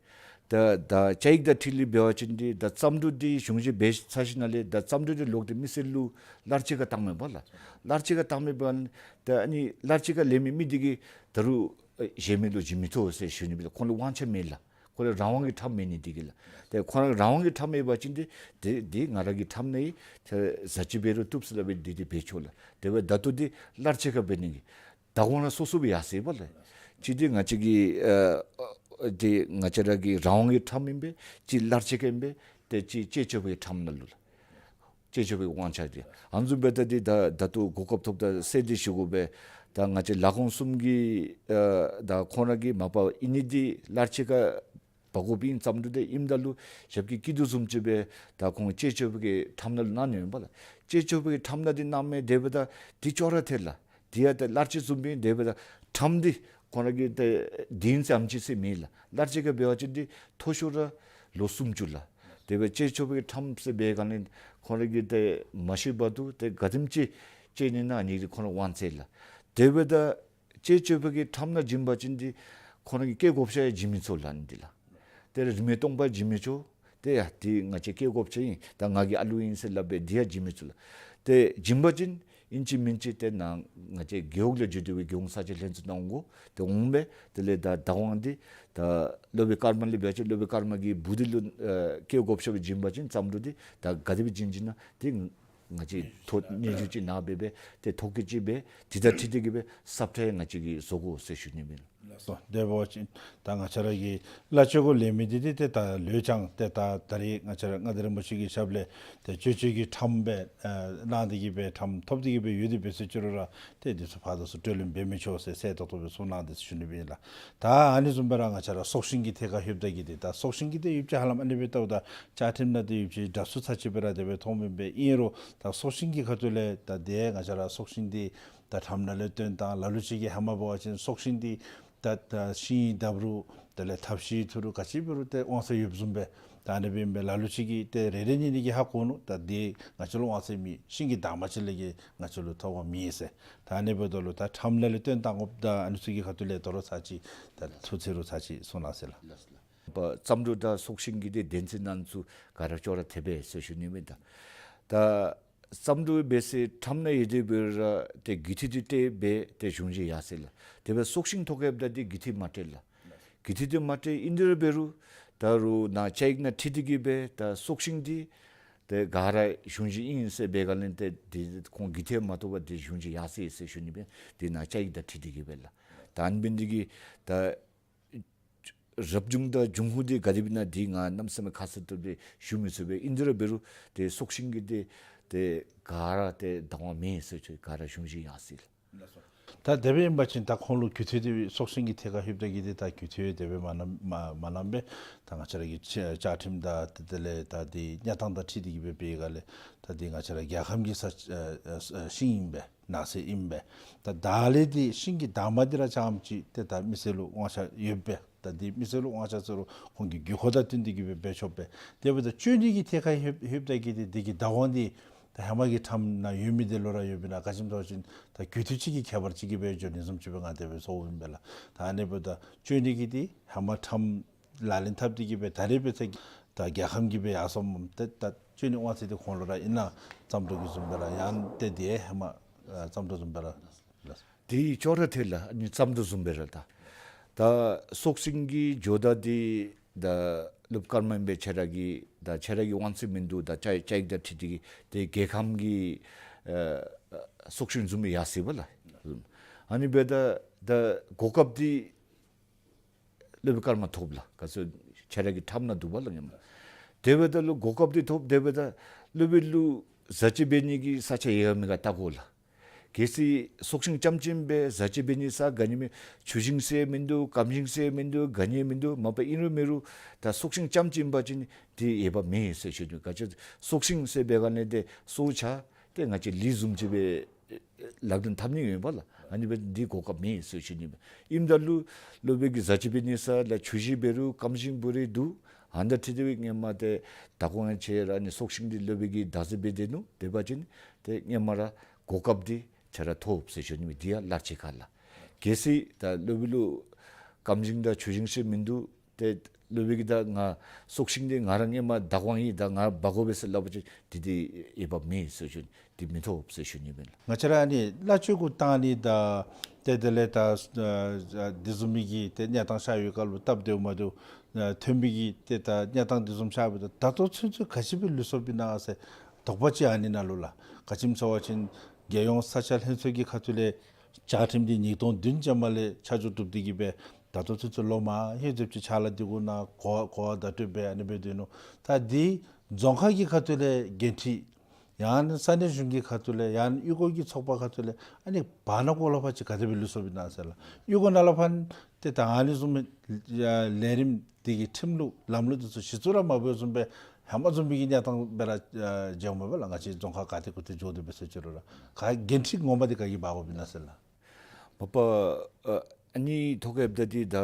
ད་ད་བཅའ་ཡིག་དང་འཁྲིལ་ཏེ་འབད་བ་ཅིན་འདི་ད་བརྩམས་སྒྲུང་འདི་གཞུང་བཞེས་འབད་ཚར་ཞིནམ་ལས་ད་བརྩམས་སྒྲུང་འདི་ལོག་སྟེ་མི་སེར་ལུ་གླར་ཆད་ཁར་བཏང་མི་པ་ལགས། གླར་ཆད་ཁར་བཏང་མི་པ་ལགས། ད་ཨ་ནི་གླར་ཆད་ཁར་ལེན་མི་མི་འདི་གིས་ད་རུང་ཨེ་གཞན་མི་ལུ་བྱིན་མི་ཆོག་ཟེར་ཞུ་ནི་མས་ལགས། ཁོང་ལུ་དབང་ཆ་མེད་ལགས། ཁོང་ར་རང་དབང་གི་ཁྲམ་ཨིན་ནི་འདི་གིས་ལགས། ཏེ་ཁོང་ར་རང་དབང་གི་ཁྲམ་ཨིན་པ་ཅིན་འདི་འདི་འདི་ང་ར་གི་ཁྲམ་ནང་ཡོད། ཏེ་ཟ་ཅི་འབད་རུང་བཏུབ་ཟེར་སླབ་སྦེ་འདི་འདི་འབད་ཆོག་ལགས། དེ་སྦེ་ད་ལྟོ་འདི་གླར་ཆད་ཁར་འབད་ནི་གི་བདག་དབང་ར་སོ་སོ་སྦེ་ཡར་སོ་ཡི་པ་ལགས། གཅིག་འདི་ང་བཅས་ཀྱི་ཨ་འདི་ང་བཅས་ར་གི་རང་དབང་གི་ཁྲམ་ཨིན་པས། གཅིག་གླར་ཆད་ཁར་ཨིན་པས། ཏེ་གཅིག་སྤྱོད་སྤྱོད་པའི་ཁྲམ་ནང་ལུ་ལགས། སྤྱོད་སྤྱོད་པའི་དབང་ཆ་འདི་ཨ་ནི་བཟུམ་སྦེ་ད་འདི་ད་ད་ལྟོ་གོ་སྐབས་ཐོབ་ད་གསལ་འདི་ཞུ་དགོ་པས། ད་ང་བཅས་ལས་ཁུངས་གསུམ་གྱི་ཨ་ད་ཁོང་ར་གི་མ་པ་ཨིན་ནི་འདི་གླར་ཆད་ཁར་འབག་དགོཔ་ཨིན་བརྩམས་སྒྲུང་འདི་ཨིནམ་ད་ལུ་ཞབས་ཀྱིས་བཀོད་དོ་བཟུམ་ཅིག་སྦེ་ད་ཁོང་སྤྱོད་སྤྱོད་པའི་ཁྲམ་ནང་ལུ་གནང་ནི་ཨིན་པ་ལགས། སྤྱོད་སྤྱོད་པའི་ཁྲམ་ནང་འདི་གནང་མི་དེ་སྦེ་ད་འདི་ཅོག་ར་འཐད་ལགས། འདི་ཡང་ཏེ་གླར་ཆད་བཟུམ་སྦེ་དེ་སྦེ་ད་ཁྲམ་འདི་ཁོང་ར་གི་ཏེ་དེ་ཙམ་ཅིག་ཟེར་མེད་ལགས། གླར་ཆད་ཁར་འབད་བ་ཅིན་འདི་མཐོ་ཤོས་ར་ལོ་སུམ་ཅུ་ལགས། དེ་སྦེ་སྤྱོད་སྤྱོད་པའི་ཁྲམ་ཟེར་འབད་ག་ནི་ཁོང་ར་གི་ཏེ་མ་ཤི་བར་དུ་ཏེ་ག་དེམ་ཅིག་སྤྱོད་ནི་ན་ཨ་ནི་ཁོང་ར་དབང་ཚད་ལགས། དེ་སྦེ་ད་སྤྱོད་སྤྱོད་པའི་གི་ཁྲམ་ནང་བྱིན་པ་ཅིན་འདི་ཁོང་ར་གི་སྐྱེས་བགོ་བཤའ་ཡང་བྱིན་མི་ཚུགས་ལགས་ཨ་ནི་འདི་ལགས། ཏེ་རིན་མེད་སྟོང་པ་བྱིན་མི་ཆོག། ཏེ་ཡ་འདི་ང་བཅས་སྐྱེས་བགོ་བཤའ་ཨིན། ད་ང་གི་ཨ་ལུ་ཨིན་ཟེར་སླབ་སྦེ་འདི་ཡང་བྱིན་མི་ཚུགས་ལགས། ཏེ་བྱིན་པ་ཅིན་ཨིན་ཅི་མིན་ཅི་ཏེ་ནཱ་ང་བཅས་རྒེད་འོག་ལས་བརྒྱུད་དེ་སྦེ་རྒེད་འོག་ས་ཆ་ལྷན་ཚོགས་ནང་འོང་དགོ། ཏེ་འོང་སྦེ་དེ་ལས་ད་བདག་དབང་འདི་ད་སློབ་དཔོན་ཀརྨ་ལས་འབད་བ་ཅིན་སློབ་དཔོན་ཀརྨ་གི་བུ་འདི་ལུ་ཨ་སྐྱེས་བགོ་བཤའ་སྦེ་བྱིན་པ་ཅིན་བརྩམས་སྒྲུང་འདི་ད་ག་དེ་སྦེ་བྱིན་བྱིན་ན་ཏེ་ང་བཅས་ཐོ་སྙན་ཞུ་ཅིག་ནཱ་འབད་སྦེ་ཏེ་ཐོ་བཀོད་ཅིག་སྦེ་འདི་དང་འཁྲིལ་ཏེ་གིས་སྦེ་ས་ཁྲལ་ང་བཅས་ཀྱིས་བཟོ་དགོ་ཟེར་ཞུ་ནི་ཨིན། ལགས་སོ། དེ་འབད་བ་ཅིན་ད་ང་བཅས་ར་གི་གླ་སྤྱོད་གུ་ལེན་མི་འདི་འདི་ཏེ་ད་ལོས་ཀྱང་ཏེ་ད་ད་རེས་ང་བཅས་ར་མངའ་བདག་རིན་པོ་ཆེ་གི་ཞབས་ལས་ཏེ་སྤྱོད་སྤྱོད་ཀྱི་ཁྲམ་སྦེ་ཨ་གནང་སྟེ་གིས་སྦེ་ཁྲམ་ཐོབ་སྟེ་གིས་སྦེ་ཡོད་དེ་འབད་ཟེར་ཅི་རུང་ར་ཏེ་འདི་ཚུ་ཕར་དང་ཚུར་སྤྲོད་ལེན་འབད་མི་ཆོག་ཟེར་གསལ་ཏོག་ཏོ་སྦེ་གསུངས་གནང་སྟེ་ཞུ་ནི་སྦེ་ཨིན་ལགས། ད་ཨ་ནི་བཟུམ་སྦེ་ར་ང་བཅས་ར་སྲོག་ཤིང་གི་ཐད་ཁར་ལྷོདཔ་ད་གིས་འདི་ད་སྲོག་ཤིང་གི་ཏེ་ཡོདཔ་ཅིག་ཧ་ལམ་ཨ་ནི་སྦེ་ལྟཝ་ད་བཅའ་ཁྲིམས་ནང་ཏེ་ཡོདཔ་ཅིག་དྲག་སུ་ཚར་ཅིག་སྦེ་ར་དེ་སྦེ་མཐོངམ་ཨིན་པས། ཨིན་རུང་ད་སྲོག་ཤིང་གི་ཁ་ཐུག་ལས་ད་ཏེ་ང་བཅས་ར་སྲོག་ཤིང་འདི་ད་ཁྲམ་ནང་ལས་བཏོན་བཏང་ལ་ལུ་ཅིག་གིས་ཧེ་མ་འབད་བ་ཅིན་སྲོག་ཤིང་འདི་ད་ད་ཤིང་བརྡབ་རུང་དེ་ལས་ཐབ་ཤིང་འཐུ་རུང་ག་ཅི་འབད་རུང་ཏེ་དབང་ཚད་ཡོདཔ་བཟུམ་སྦེ་ད་ཨ་ནི་སྦེ་ཨིན་པས། ལ་ལུ་ཅིག་གིས་ཏེ་རེ་རེ་གཉིས་གཉིས་ཀྱིས་ཧ་གོ་ནུག། ད་འདི་ང་བཅས་ལུ་དབང་ཚད་མེད། ཤིང་གི་འདབ་མ་ཅིག་ལས་ཀྱི་ང་བཅས་ལུ་ཐོབ་དབང་མེད་ཟེར། ད་ཨ་ནི་འབདཝ་ད་ལུ་ད་ཁྲམ་ནང་ལས་བཏོན་བཏང་དགོཔ་ད་ཨ་ནི་ཚུ་གི་ཁ་ཐུག་ལས་དོ་རུང་ཚར་ཅིག་ད་ཐུགས་ཚེ་རུ་ཚར་ཅིག་གསུང་གནང་ཟེར་ལགས། བརྩམས་སྒྲུང་དང་སྲོག་ཤིང་གི་ཏེ་དོན་ཚན་ནང་ཚུ་ག་ར་ཅོག་ར་འཐདཔ་མས་ཟེར་ཞུ་ནི་མས། ད་ད་བརྩམས་སྒྲུང་འབད་ས་ཁྲམ་ནང་ཡོད་དེ་འབད་རུང་ར་ཏེ་རྒུད་འཐུས་འདི་སྤྲོད་སྦེ་ཏེ་གཞུང་བཞེས་ཡར་སོ་ཡི་ལགས། དེ་སྦེ་སྲོག་ཤིང་ཐོབ་སྐབས་ད་འདི་རྒུད་འཐུས་མ་སྤྲོད་ལགས། རྒུད་འཐུས་འདི་མ་སྤྲོད། ཨིན་དེ་ར་འབད་རུང་ད་རུང་ནཱ་བཅའ་ཡིག་ནང་འཁྲིལ་ཏེ་གིས་སྦེ་ད་སྲོག་ཤིང་འདི་ཏེ་ག་ར་གཞུང་བཞེས་ཨིན་ཟེར་འབད་ག་ལས་ཏེ་འདི་ཁོང་རྒུད་འཐུས་མ་ཐོབ་པར་འདི་གཞུང་བཞེས་ཡར་སོ་ཡི་ཟེར་ཞུ་ནི་སྦེ་འདི་ནཱ་བཅའ་ཡིག་དང་འཁྲིལ་ཏེ་གིས་སྦེ་ལགས། ད་ཨ་ནི་འབད་ནི་འདི་གིས་ད་རབ་བྱུང་དང་འབྱུང་ཁུངས་འདི་ག་དེ་སྦེ་ཨིན་ན་འདི་ང་གནམ་མེད་ས་མེད་ཁ་གསལ་ཏོག་ཏོ་སྦེ་ཞུ་མི་ཚུགས་པས། ཨིན་དེ་ར་འབད་རུང་ཏེ་སྲོག་ཤིང་གི་འདི་ཏེ་ག་ར་ཏེ་བདག་དབང་མེད་ཟེར་ཅིག་ག་ར་གཞུང་བཞེས་ཡར་སོ་ཡི་ལགས། ད་དེ་སྦེ་ཨིན་པ་ཅིན་ད་ཁོང་ལུ་རྒུད་འཐུས་འདི་སྲོག་ཤིང་གི་ཐད་ཁར་ལྷོདཔ་ད་གིས་འདི་ད་རྒུད་འཐུས་དེ་སྦེ་མ་གནང་མ་མ་གནང་པས། ད་ང་བཅས་ར་གི་བཅའ་བཅའ་ཁྲིམས་དང་དེ་དེ་ལས་ད་འདི་གནས་སྟངས་དང་འཁྲིལ་ཏེ་གིས་སྦེ་འབད་ག་ལས་ད་འདི་ང་བཅས་ར་རྒྱལ་ཁམས་ཀྱི་ས་ཨ་ཨ་ཤིང་ཨིན་པས། ནགས་ཚལ་ཨིན་པས། ད་ད་ལས་འདི་ཤིང་གི་འདབ་མ་འདི་ར་རྐྱངམ་ཅིག་ཏེ་ད་མི་སེར་ལུ་དབང་ཆ་ཡོད་པས། ད་འདི་མི་སེར་ལུ་དབང་ཆ་ཟེར་རུང་ཁོང་གི་དགོས་མཁོ་དང་བསྟུན་ཏེ་གིས་སྦེ་འབད་ཆོག་པས། དེ་འབདཝ་ད་སྤྱོད་ནི་གི་ཐད་ཁར་ལྷོད་ལྷོདཔ་ད་གིས་འདི་འདི་གི་བདག་དབང་འདི་ ཧེ་མ་གི་ཁྲམ་ནང་ཡོད་མི་དེ་ལུ་ར་ཡོདཔ་ཨིན་ན། ག་ཅི་སྨོ་ཟེར་བ་ཅིན་ད་རྒྱུད་སྟོད་ཅིག་གི་ཁྱད་པར་ཅིག་གིས་སྦེ་འགྱོ་ནི་བཟུམ་ཅིག་སྦེ་ང་དེ་སྦེ་ཚོརཝ་ཨིན་པས་ལགས། ད་ཨ་ནི་འབདཝ་ད་བཅོས་ནི་གི་འདི་ཧེ་མ་ཁྲམ་ལག་ལེན་འཐབ་སྟེ་གི་སྦེ་ད་རེས་འབད་ཚེ་ད་རྒྱལ་ཁམས་ཀྱིས་སྦེ་ཡར་སོངམ་ཏེ་ད་བཅོས་ནི་དབང་ཚད་འདི་ཁོང་ལུ་ར་ཨིན་ན་བརྩམ་དོ་གི་བཟུམ་སྦེ་ར་ཡང་ཏེ་དེ་ཧེ་མ་ཨ་བརྩམ་དོ་བཟུམ་སྦེ་ར་ལགས། དེ་ཅོག་ར་འཐད་ལགས། ཨ་ནི་བརྩམ་དོ་བཟུམ་སྦེ་ར་ད་ད་སྲོག་ཤིང་གི་ཇོ་བདག་འདི་ད་སློབ་དཔོན་ཀརྨ་ཨིན་པས། ཁྱེད་ར་གི་ད་ཁྱེད་ར་གི་དབང་ཚད་མིན་འདུག། ད་བཅའ་བཅའ་ཡིག་དང་འཁྲིལ་ཏེ་གི་ཏེ་རྒྱལ་ཁམས་ཀྱི་ཨ་སྲོག་ཤིང་བཟུམ་སྦེ་ཡར་སོ་ཡི་པ་ལགས། ཨ་ནི་འབདཝ་ད་ད་གོ་སྐབས་འདི་སློབ་དཔོན་ཀརྨ་ཐོབ་ལགས། ག་ཅི་ཁྱེད་ར་གི་ཁྲམ་ནང་འདུག་པ་ལགས་ཨིནམ། དེ་འབདཝ་ད་ལུ་གོ་སྐབས་འདི་ཐོབ། དེ་འབདཝ་ད་སློབ་དཔོན་ལུ་བཟའ་སྤྱོད་འབད་ནི་གི་ས་ཆ་ཡོད་ག་མེད་ག་བལྟ་དགོ་ལགས། གལ་སྲིད་སྲོག་ཤིང་རྐྱངམ་ཅིག་སྦེ་བཟའ་སྤྱོད་འབད་ནི་ས་ག་ནི་མེད། ཆུ་ཤིང་ཟེར་མིན་འདུག། སྐམ་ཤིང་ཟེར་མིན་འདུག། ག་ནི་མིན་འདུག། མ་པ་ཨིན་རུང་མེན་རུང་ད་སྲོག་ཤིང་རྐྱངམ་ཅིག་ཨིན་པ་ཅིན་དེ་འོས་འབབ་མེད་ཟེར་ཞུ་ནི། ག་ཅི་སྲོག་ཤིང་ཟེར་འབད་ག་ནི་དེ་སྲོག་ཆགས་ཏེ་ང་བཅས་ལུད་བཟུམ་ཅིག་སྦེ་ལག་ལེན་འཐབ་ནི་ཨིན་པས་ལགས། ཨ་ནི་འབདཝ་ད་འདི་གོ་སྐབས་མེད་ཟེར་ཞུ་ནི་ཨིན་པས། ཨིནམ་ད་ལུ་སློབ་དཔོན་གྱི་བཟའ་སྤྱོད་འབད་ནི་ས་ལགས་ཆུ་ཤིང་འབད་རུང་སྐམ་ཤིང་འབད་རུང་འདུག། ཨ་ནི་དང་འཁྲིལ་ཏེ་སྦེ་སྔོན་མ་ཏེ་ད་ཁོང་ཡང་ཁྱེད་ར་ནི་སྲོག་ཤིང་འདི་སློབ་དཔོན་གྱིས་བདག་འཛིན་འབད་དེ་ནུག། དེ་འབད་བ་ཅིན་ཏེ་སྔོན་མ་ར་གོ་སྐབས་འདི་ཁྱེད་ར་ཐོབ་ཟེར་ཞུ་ནི་ཨིན་པས། འདི་ཡང་ལར་ཅིག་ཁར་ལགས། གལ་སྲིད་ད་སློབ་དཔོན་ལུ་སྐམ་ཤིང་དང་ཆུ་ཤིང་ཟེར་མིན་འདུག། ཏེ་སློབ་དཔོན་གྱིས་ད་ང་སྲོག་ཤིང་འདི་ང་ར་སྔོན་མ་བདག་དབང་ཨིན། ད་ང་འབག་དགོ་པས་ཟེར་སླབ་པ་ཅིན་འདི་འདི་འོས་འབབ་མེད་ཟེར་ཞུ་ནི། འདི་མི་ཐོབ་ཟེར་ཞུ་ནི་ཨིན་པས་ལགས། ང་བཅས་ར་ཨ་ནི་གླ་ཆ་གུ་བཏང་ནི་དང་ཏེ་དེ་ལས་ད་ཨ་འདི་བཟུམ་མའི་གི་ཏེ་གནས་སྟངས་ཤར་བའི་སྐབས་ལུ་སྟབས་བདེཝ་མ་བདེཝ་ཨ་ཐོན་པའི་གི་ཏེ་ད་གནས་སྟངས་འདི་བཟུམ་ཤར་བའི་ད་ད་ལྟོ་ཚུན་ཚོད་ག་ཅི་སྦེ་ལུས་སོཔ་ཨིན་ན་ཟེར་དོགས་པ་ཅིག་ཨ་ནི་ནང་ལུ་ལགས། ག་ཅི་སྨོ་ཟེར་བ་ཅིན་རྒྱལ་ཡོངས་ས་ཆ་ལྷན་ཚོགས་ཀྱི་ཁ་ཐུག་ལས་བཅའ་ཁྲིམས་འདི་ཉིས་སྟོང་བདུན་ཅན་མ་ལས་ཆ་འཇོག་གྲུབ་སྟེ་གི་སྦེ་ད་ལྟོ་ཚུན་ཚོད་ལོ་མང་ཧེ་ཙམ་ཅིག་ཕྱག་ལཱ་འདི་གུ་ནང་གོ་གོ་བ་བརྡ་སྤྲོད་འབད་ཨ་ནི་སྦེ་སྡོད་ནུག། ད་འདི་རྫོང་ཁག་གི་ཁ་ཐུག་ལས་འགན་འཁྲི་ཡང་ན་ས་གནས་གཞུང་གི་ཁ་ཐུག་ལས་ཡང་ན་གཡུས་སྒོ་གི་ཚོགས་པ་ཁ་ཐུག་ལས་ཨ་ནི་བར་ན་ཀོ་ལ་ཕར་ཅིག་ག་དེ་སྦེ་ལུས་སོཔ་ཨིན་ན་ཟེར་ལགས། གཡུས་སྒོ་ནང་ལས་ཕར་ཏེ་ད་ཨ་ནི་བཟུམ་ལས་རིམ་འདི་གི་ཁྲིམས་ལུགས་ལམ་ལུགས་འདི་ཚུ་གཞི་བཙུགས་ར་མ་འབད་བཟུམ་སྦེ་ཧེ་མ་བཟུམ་སྦེ་གི་གནས་སྟངས་སྦེ་ར་མཇལཝ་མས་པ་ལགས། ང་བཅས་རྫོང་ཁག་ག་ཏེ་གུ་ཏེ་འགྱོ་དེ་སྦེ་ཟེར་ཅི་རུང་ར་ག་འགན་འཁྲི་ངོ་མ་འདི་ག་གིས་འབག་དགོཔ་ཨིན་ན་ཟེར་ལགས། མ་པ་ཨ་ཨ་ནི་ཐོག་ཁར་ཡོདཔ་ད་འདི་ད་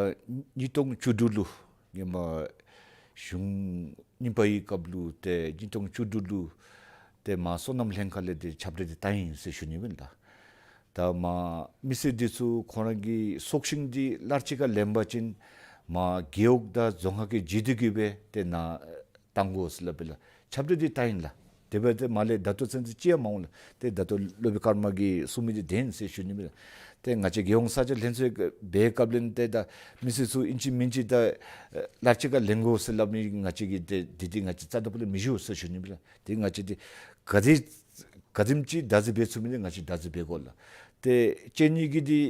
ཉིས་སྟོང་བཅུ་དྲུག་ལུ་ཧེ་མ་གཞུང་རྙིང་པ་གི་སྐབས་ལུ་ཏེ་ཉིས་སྟོང་བཅུ་དྲུག་ལུ་ཏེ་མར་སོ་ནམ་ལྷན་ཁག་ལས་ཏེ་ཁྱབ་བསྒྲགས་འདི་བཏང་ཡི་ཟེར་ཞུ་ནི་ཨིན་ལགས། ད་མར་མི་སེར་འདི་ཚུ་ཁོང་ར་གི་སྲོག་ཤིང་འདི་ལར་ཅིག་ཁར་ལེན་པ་ཅིན་མར་རྒེད་འོག་དང་རྫོང་ཁག་གི་བརྒྱུད་དེ་གི་སྦེ་ཏེ་ནཱ་བཏང་དགོ་ཟེར་སླབ་པས་ལགས། ཁྱབ་བསྒྲགས་འདི་བཏང་ཡི་ལགས། དེ་འབདཝ་ད་མར་ལས་ད་ལྟོ་ཚུན་ཚོད་ཅིག་ཡང་མ་འོང་ལགས། ཏེ་ད་ལྟོ་སློབ་དཔོན་ཀརྨ་གིས་གསུང་མི་འདི་བདེན་ཟེར་ཞུ་ནི་ཨིན་ལགས། ཏེ་ང་བཅས་རྒྱལ་ཡོངས་ས་ཆ་ལྷན་ཚོགས་འབད་བའི་སྐབས་ལས་ཏེ་ད་མི་སེར་ཚུ་ཨིན་ཅི་མིན་ཅི་ད་ལར་ཅིག་ཁར་ལེན་དགོ་ཟེར་སླབ་མི་ང་བཅས་ཀྱིས་ཏེ་འདི་འདི་ང་བཅས་རྩ་དང་སྤུ་ལས་མི་ཞུ་ཟེར་ཞུ་ནི་ཨིན་ལགས། ཏེ་ང་བཅས་འདི་ག་དེ་ག་དེམ་ཅིག་བདག་འཛིན་འབད་ཚུགས་མི་འདི་ང་བཅས་བདག་འཛིན་འབད་དགོ་ལགས། ཏེ་བཅོས་ནི་གི་འདི་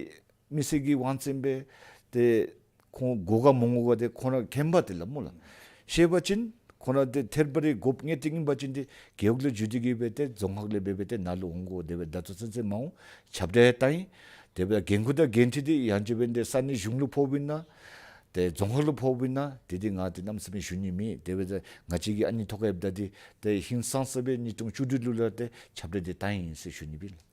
མི་སེར་གྱི་དབང་ཚད་ཨིན་པས། ཏེ་ཁོང་དགོ་ག་མི་དགོ་ག་འདི་ཁོང་ར་མཁྱེན་པ་འདི་ལགས་སྨོ་ལགས། ཤེས་པ་ཅིན་ཁོང་ར་འདི་ཐད་པ་རེ་དགོཔ་ངེས་ཏིག་ཨིན་པ་ཅིན་འདི་རྒེད་འོག་ལས་བརྒྱུད་དེ་གི་སྦེ་ཏེ་རྫོང་ཁག་ལས་འབད་སྦེ་ཏེ་ནཱ་ལུ་འོང་དགོ། དེ་སྦེ་ད་ལྟོ་ཚུན་ཚོད་མ་འོང་། ཁྱབ་བསྒྲགས་བཏང་ཡི། དེ་སྦེ་འགན་ཁུར་དང་འགན་འཁྲི་འདི་ཡང་ཅིན་འབད་ནི་འདི་ས་གནས་གཞུང་ལུ་ཕོགཔ་ཨིན་ན་ཏེ་རྫོང་ཁག་ལུ་ཕོགཔ་ཨིན་ན་དེ་འདི་ང་འདི་གནམ་མེད་ས་མེད་ཞུ་ནི་མེད། དེ་སྦེ་ཏེ་ང་བཅས་ཀྱིས་ཨ་ནི་ཐོག་ཁར་ཡོདཔ་ད་འདི་ཏེ་ཧིང་སངས་ས་སྦེ་ཉིས་སྟོང་བཅུ་དྲུག་ལུ་ལགས་ཏེ་ཁྱབ་བསྒྲགས་འདི་བཏང་ཡི་ཟེར་ཞུ་ནི་ཨིན་པས།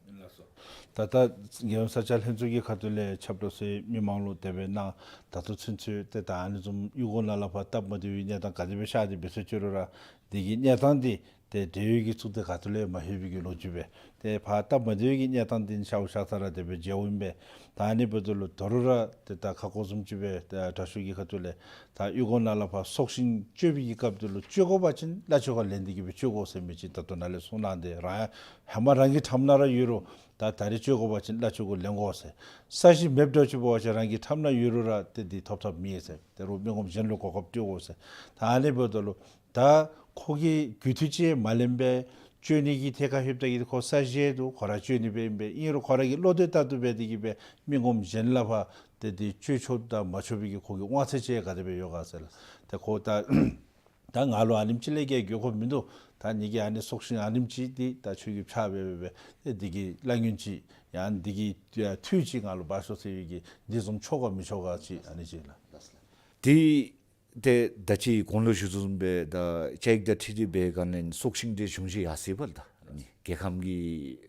ད་ལྟོ་རྒྱལ་ཡོངས་ས་ཆ་ལྷན་ཚོགས་ཀྱི་ཁ་ཐུག་ལས་ཁྱབ་བསྒྲགས་ཟེར་མི་མང་ལུ་དེ་སྦེ་གནང་། ད་ལྟོ་ཚུན་ཚོད་ཏེ་ད་ཨ་ནི་བཟུམ་གཡུས་སྒོ་ནང་ལས་ཕར་སྟབས་མ་བདེ་བའི་གནས་སྟངས་ག་དེ་སྦེ་ཤར་ཏེ་འབད་ཟེར་ཅི་རུང་ར་འདི་གི་གནས་སྟངས་འདི་ཏེ་འབྲེལ་ཡོད་ཀྱི་ཚོགས་སྡེ་ཁ་ཐུག་ལས་མ་ལྷོད་པའི་གི་ལོ་རྒྱུས་སྦེ་ཏེ་ཕར་སྟབས་མ་བདེ་བའི་གི་གནས་སྟངས་འདི་ནི་ཤརཝ་ཤར་ས་ར་དེ་སྦེ་མཇལཝ་ཨིན་པས། ད་ཨ་ནི་འབདཝ་ད་ལུ་ད་རུང་ར་ཏེ་ད་ཁ་སྐོང་བཟུམ་ཅིག་སྦེ་ད་དྲག་ཤོས་ཀྱི་ཁ་ཐུག་ལས་ད་གཡུས་སྒོ་ནང་ལས་ཕར་སྲོག་ཤིང་གཅོད་པའི་གི་སྐབས་འདི་ལུ་གཅོད་དགོ་པ་ཅིན་གླ་ཆ་གུ་ལེན་ཏེ་གི་སྦེ་གཅོད་དགོ་ཟེར་མི་ཅིག་ད་ལྟོ་ནཱ་ལས་གསུངས་གནང་སྟེ་རང་ཧེ་མ་རང་གི་ཁྲམ་ནང་ར་ཡོད་རུང་ད་ད་རེས་གཅོད་དགོ་པ་ཅིན་གླ་ཆ་གུ་ལེན་དགོ་ཟེར། ས་གཞི་མེདཔ་འདྲཝ་ཅིག་འབད་བ་ཅིན་རང་གི་ཁྲམ་ནང་ཡོད་རུང་ར་ཏེ་འདི་ཐོབ་ཐབས་མེད་ཟེར། ད་རུང་མི་ངོམ་གཞན་ལུ་གོ་སྐབས་སྤྲོད་དགོ་ཟེར། ད་ཨ་ནི་འབདཝ་ད་ལུ་ད་ཁོ་གིས་རྒྱུ་མཐུན་ཅིག་མ་ལེན་པར་བཅོས་ནི་གི་ཐད་ཁར་ལྷོདཔ་ད་གི་ཁོ་ས་གཞི་འདུག། ཁོ་ར་བཅོས་ནི་སྦེ་ཨིན་པས། ཨིན་རུང་ཁོ་ར་གི་བློ་འདོད་ལྟར་དུ་འབད་དེ་གི་སྦེ་མི་ངོམ་གཞན་ལུ་ཕར་ཏེ་འདི་བཅོས་ཆོགཔ་དང་མ་ཆོག་པའི་གི་ཁོ་གི་དབང་ཚད་ཅིག་ག་དེ་སྦེ་ཡོད་ག་ཟེར་ལགས། ཏེ་ཁོ་ད་ད་ང་ལུ་ཨ་ནེམ་ཅིག་ལས་བརྒལ་དགོས་མཁོ་མིན་འདུག། ད་ངེ་གི་ཨ་ནི་སྲོག་ཤིང་ཨ་ནེམ་ཅིག་འདི་ད་ཁྱོད་ཀྱིས་ཕྱག་འབད་འབད་འབད་ཏེ་འདི་གི་གླ་ཉོན་ཅིག་ཡང་འདི་གི་འཐུས་ཅིག་ང་ལུ་འབག་ཤོག་ཟེར་བའི་གི་འདི་བཟུམ་ཆོག་ག་མི་ཆོག་ག་ཅིག་ཨ་ནི་ཅིག་ལགས། ཏེ་ཏེ་ད་ཅི་གོང་ལུ་ཞུ་དོ་བཟུམ་སྦེ་ད་བཅའ་ཡིག་དང་འཁྲིལ་ཏེ་འབད་ག་ནི་སྲོག་ཤིང་འདི་གཞུང་བཞེས་ཡར་སོ་ཡི་པ་ལགས། ཨ་ནི་རྒྱལ་ཁམས་ཀྱི་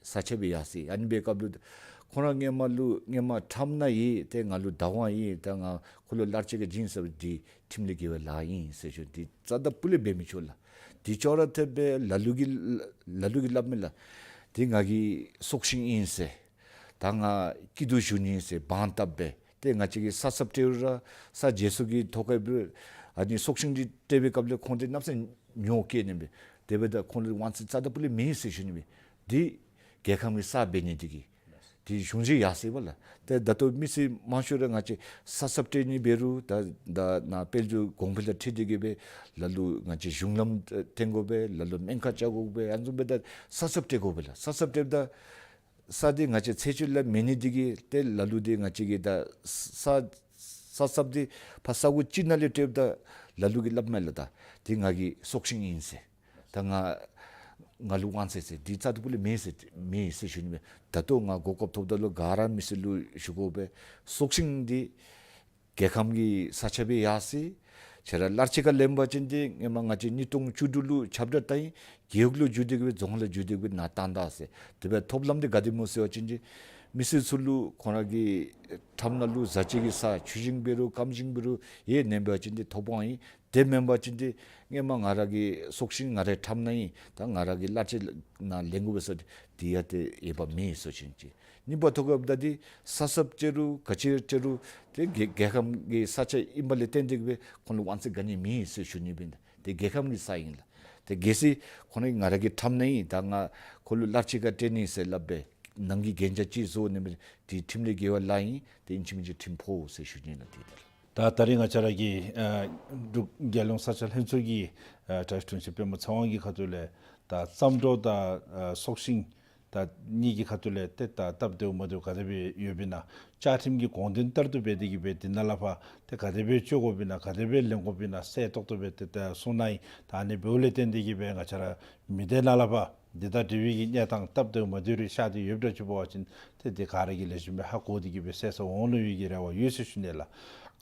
ས་ཆ་སྦེ་ཡར་སོ་ཡི། ཨ་ནི་འབད་སྐབས་ལུ་ཁོང་ར་སྔོན་མ་ལུ་སྔོན་མ་ཁྲམ་ནང་ཡོད། ཏེ་ང་ལུ་བདག་དབང་ཡོད། ད་ང་ཁོ་ལུ་གླ་ཆ་ག་བྱིན་ཟེར་བ་འདི་ཁྲིམས་ལས་འགལ་བའི་ལཱ་ཨིན་ཟེར་ཞུ་འདི་རྩ་དང་སྤུ་ལས་འབད་མི་ཆོག་ལགས། དེ་ཅོག་ར་འཐདཔ་སྦེ་ལ་ལུ་གིས་ལ་ལུ་གིས་སླབ་མས་ལགས། དེ་ང་གི་སྲོག་ཤིང་ཨིན་ཟེར། ད་ང་སྐྱིད་སྡུག་ཞུ་ནི་ཟེར་དབང་བཏབ་སྦེ། ཏེ་ང་བཅས་ཀྱིས་ས་ཚབ་སྤྲོད་རུང་ར་ས་བརྗེ་སོར་གྱི་ཐོག་ཁར་སྦེ་ཨ་ནི་སྲོག་ཤིང་འདི་སྤྲོད་པའི་སྐབས་ལས་ཁོང་འདི་གནམ་མེད་ས་མེད་ཉོག་སྐྱེ་ནི་མས། དེ་འབདཝ་ད་ཁོང་ལུ་དབང་ཚད་རྩ་དང་སྤུ་ལས་མེད་ཟེར་ཞུ་ནི་མས། འདི་རྒྱལ་ཁམས་ཀྱི་ས་འབད་ནི་འདི་གིས་དེ་གཞུང་བཞེས་ཡར་སོ་ཡི་པ་ལགས། ཏེ་ད་ལྟོ་མི་སེར་མང་ཤོས་ར་ང་བཅས་ས་ཚབ་སྤྲོད་ནི་འབད་རུང་ད་ད་ནཱ་དཔལ་འབྱོར་གོང་འཕེལ་དང་འཁྲིལ་ཏེ་གིས་སྦེ་ལ་ལུ་ང་བཅས་གཞུང་ལམ་བཏོན་དགོ་པས། ལ་ལུ་སྨན་ཁང་རྐྱབ་དགོ་པས། ཨ་ནི་བཟུམ་སྦེ་ད་ས་ཚབ་སྤྲོད་དགོ་པས་ལགས། ས་ཚབ་སྤྲོདཔ་ད་ས་འདི་ང་བཅས་ཚེ་སྤྱོད་ལུ་མེད་ནི་འདི་གིས་ཏེ་ལ་ལུ་འདི་ང་བཅས་ཀྱིས་ད་ས་ས་ཚབ་འདི་ཕར་ས་གོ་ཅིག་ནང་ལས་སྤྲོདཔ་ད་ལ་ལུ་གིས་སླབ་མས་ལགས། ད་འདི་ང་གི་སྲོག་ཤིང་ཨིན་ཟེར། ད་ང་ང་ལུ་དབང་ཚད་ཟེར་འདི་རྩ་དང་སྤུ་ལས་མེད་ཟེར་མེད་ཟེར་ཞུ་ནི་མས། ད་ལྟོ་ང་གོ་སྐབས་ཐོབ་ད་ལུ་ག་ར་མི་སེར་ལུ་ཞུ་དགོ་པས། སྲོག་ཤིང་འདི་རྒྱལ་ཁམས་ཀྱི་ས་ཆ་སྦེ་ཡར་སོ་ཡི། ཁྱེད་ར་སླར་གཅིག་ཁར་ལེན་པ་ཅིན་འདི་སྔོན་མ་ང་བཅས་ཉིས་སྟོང་བཅུ་དྲུག་ལུ་ཁྱབ་བསྒྲགས་བཏང་ཡི། རྒེད་འོག་ལུ་བརྒྱུད་དེ་གིས་སྦེ་རྫོང་ལུ་བརྒྱུད་དེ་གིས་སྦེ་ནཱ་བཏང་ད་ཟེར། དེ་སྦེ་ཐོབ་ལམ་འདི་ག་དེ་སྨོ་ཟེར་བ་ཅིན་འདི་མི་སེར་ཚུ་ལུ་ཁོང་ར་གི་འགྲམ་ནང་ལུ་བཟའ་ཆས་ཀྱི་ས་ཆུ་ཤིང་འབད་རུང་སྐམ་ཤིང་འབད་རུང་ཡང་ལེན་པ་ཅིན་འདི་ཐོབ་དབང་ཨིན། དེ་མེན་པ་ཅིན་འདི་སྔོན་མ་ང་ར་གི་སྲོག་ཤིང་ང་རའི་འགྲམ་ནང་ཨིན། ད་ང་ར་གིས་སླར་གཅིག་ནཱ་ལེན་དགོ་པས་ཟེར་འདི་ཡང་ཏེ་འོས་འབབ་མེད་ཟེར་ཞུ་ནི་ཅིག། གཉིས་པ་ཐོག་ཁར་ད་འདི་ས་ཚབ་སྤྲོད་རུང་ག་ཅི་སྤྲོད་རུང་ཏེ་རྒྱལ་རྒྱལ་ཁམས་ཀྱི་ས་ཆ་ཨིན་པ་ལས་བརྟེན་ཏེ་གིས་སྦེ་ཁོང་ལུ་དབང་ཚད་ག་ནི་མེད་ཟེར་ཞུ་ནི་སྦེ་ད། ཏེ་རྒྱལ་ཁམས་ཀྱི་ས་ཨིན་ལགས། ཏེ་གལ་སྲིད་ཁོང་ར་ང་ར་གི་འགྲམ་ནང་ཨིན། ད་ང་ཁོ་ལུ་སླར་གཅིག་ཁར་སྤྲོད་ནི་ཟེར་སླབ་སྦེ་ནང་གི་གན་རྒྱ་ཅིག་བཟོ་ནི་སྦེ་འདི་ཁྲིམས་ལས་འགལ་བ་ལཱ་ཨིན། ཏེ་ཨིན་ཅི་མིན་ཅི་ཁྲིམས་ཕོག་ཟེར་ཞུ་ནི་ལགས། ཏེ་ད་ད་ད་རིས་ང་བཅས་ར་གི་ཨ་འབྲུག་རྒྱལ་ཡོངས་ས་ཆ་ལྷན་ཚོགས་ཀྱི་ཨ་བཀྲ་ཤིས་དྲུང་ཆེན་པདྨ་ཚེ་དབང་གི་ཁ་ཐུག་ལས་ད་རྩྭ་འབྲོག་དང་ཨ་སྲོག་ཤིང་ད་གཉིས་ཀྱི་ཁ་ཐུག་ལས་ཏེ་ད་སྟབས་བདེཝ་མ་བདེཝ་ག་དེ་སྦེ་ཡོདཔ་ཨིན་ན་བཅའ་ཁྲིམས་ཀྱི་དགོངས་དོན་ལྟར་དུ་འབད་དེ་གིས་སྦེ་འདི་ནང་ལས་ཕར་ཏེ་ག་དེ་སྦེ་སྤྱོད་དགོཔ་ཨིན་ན་ག་དེ་སྦེ་ལེན་དགོཔ་ཨིན་ན་གསལ་ཏོག་ཏོ་སྦེ་ཏེ་ད་གསུང་གནང་ཡི། ད་ཨ་ནི་འབདཝ་ལས་བརྟེན་ཏེ་གིས་སྦེ་ང་བཅས་ར་མི་སྡེ་ནང་ལས་ཕར་འདི་དང་འབྲེལ་བའི་གི་གནས་སྟངས་སྟབས་བདེཝ་མ་བདེཝ་རེ་ཤར་ཏེ་ཡོདཔ་འདྲཝ་ཅིག་འབད་བ་ཅིན་ཏེ་དེ་ག་ར་གིས་ལེགས་ཤོམ་སྦེ་ཧ་གོ་སྟེ་གིས་སྦེ་གསལ་སྟོན་འོང་ནི་ཡོད་ཀྱི་རེ་བ་ཡོད་ཟེར་ཞུ་ནི་ལགས།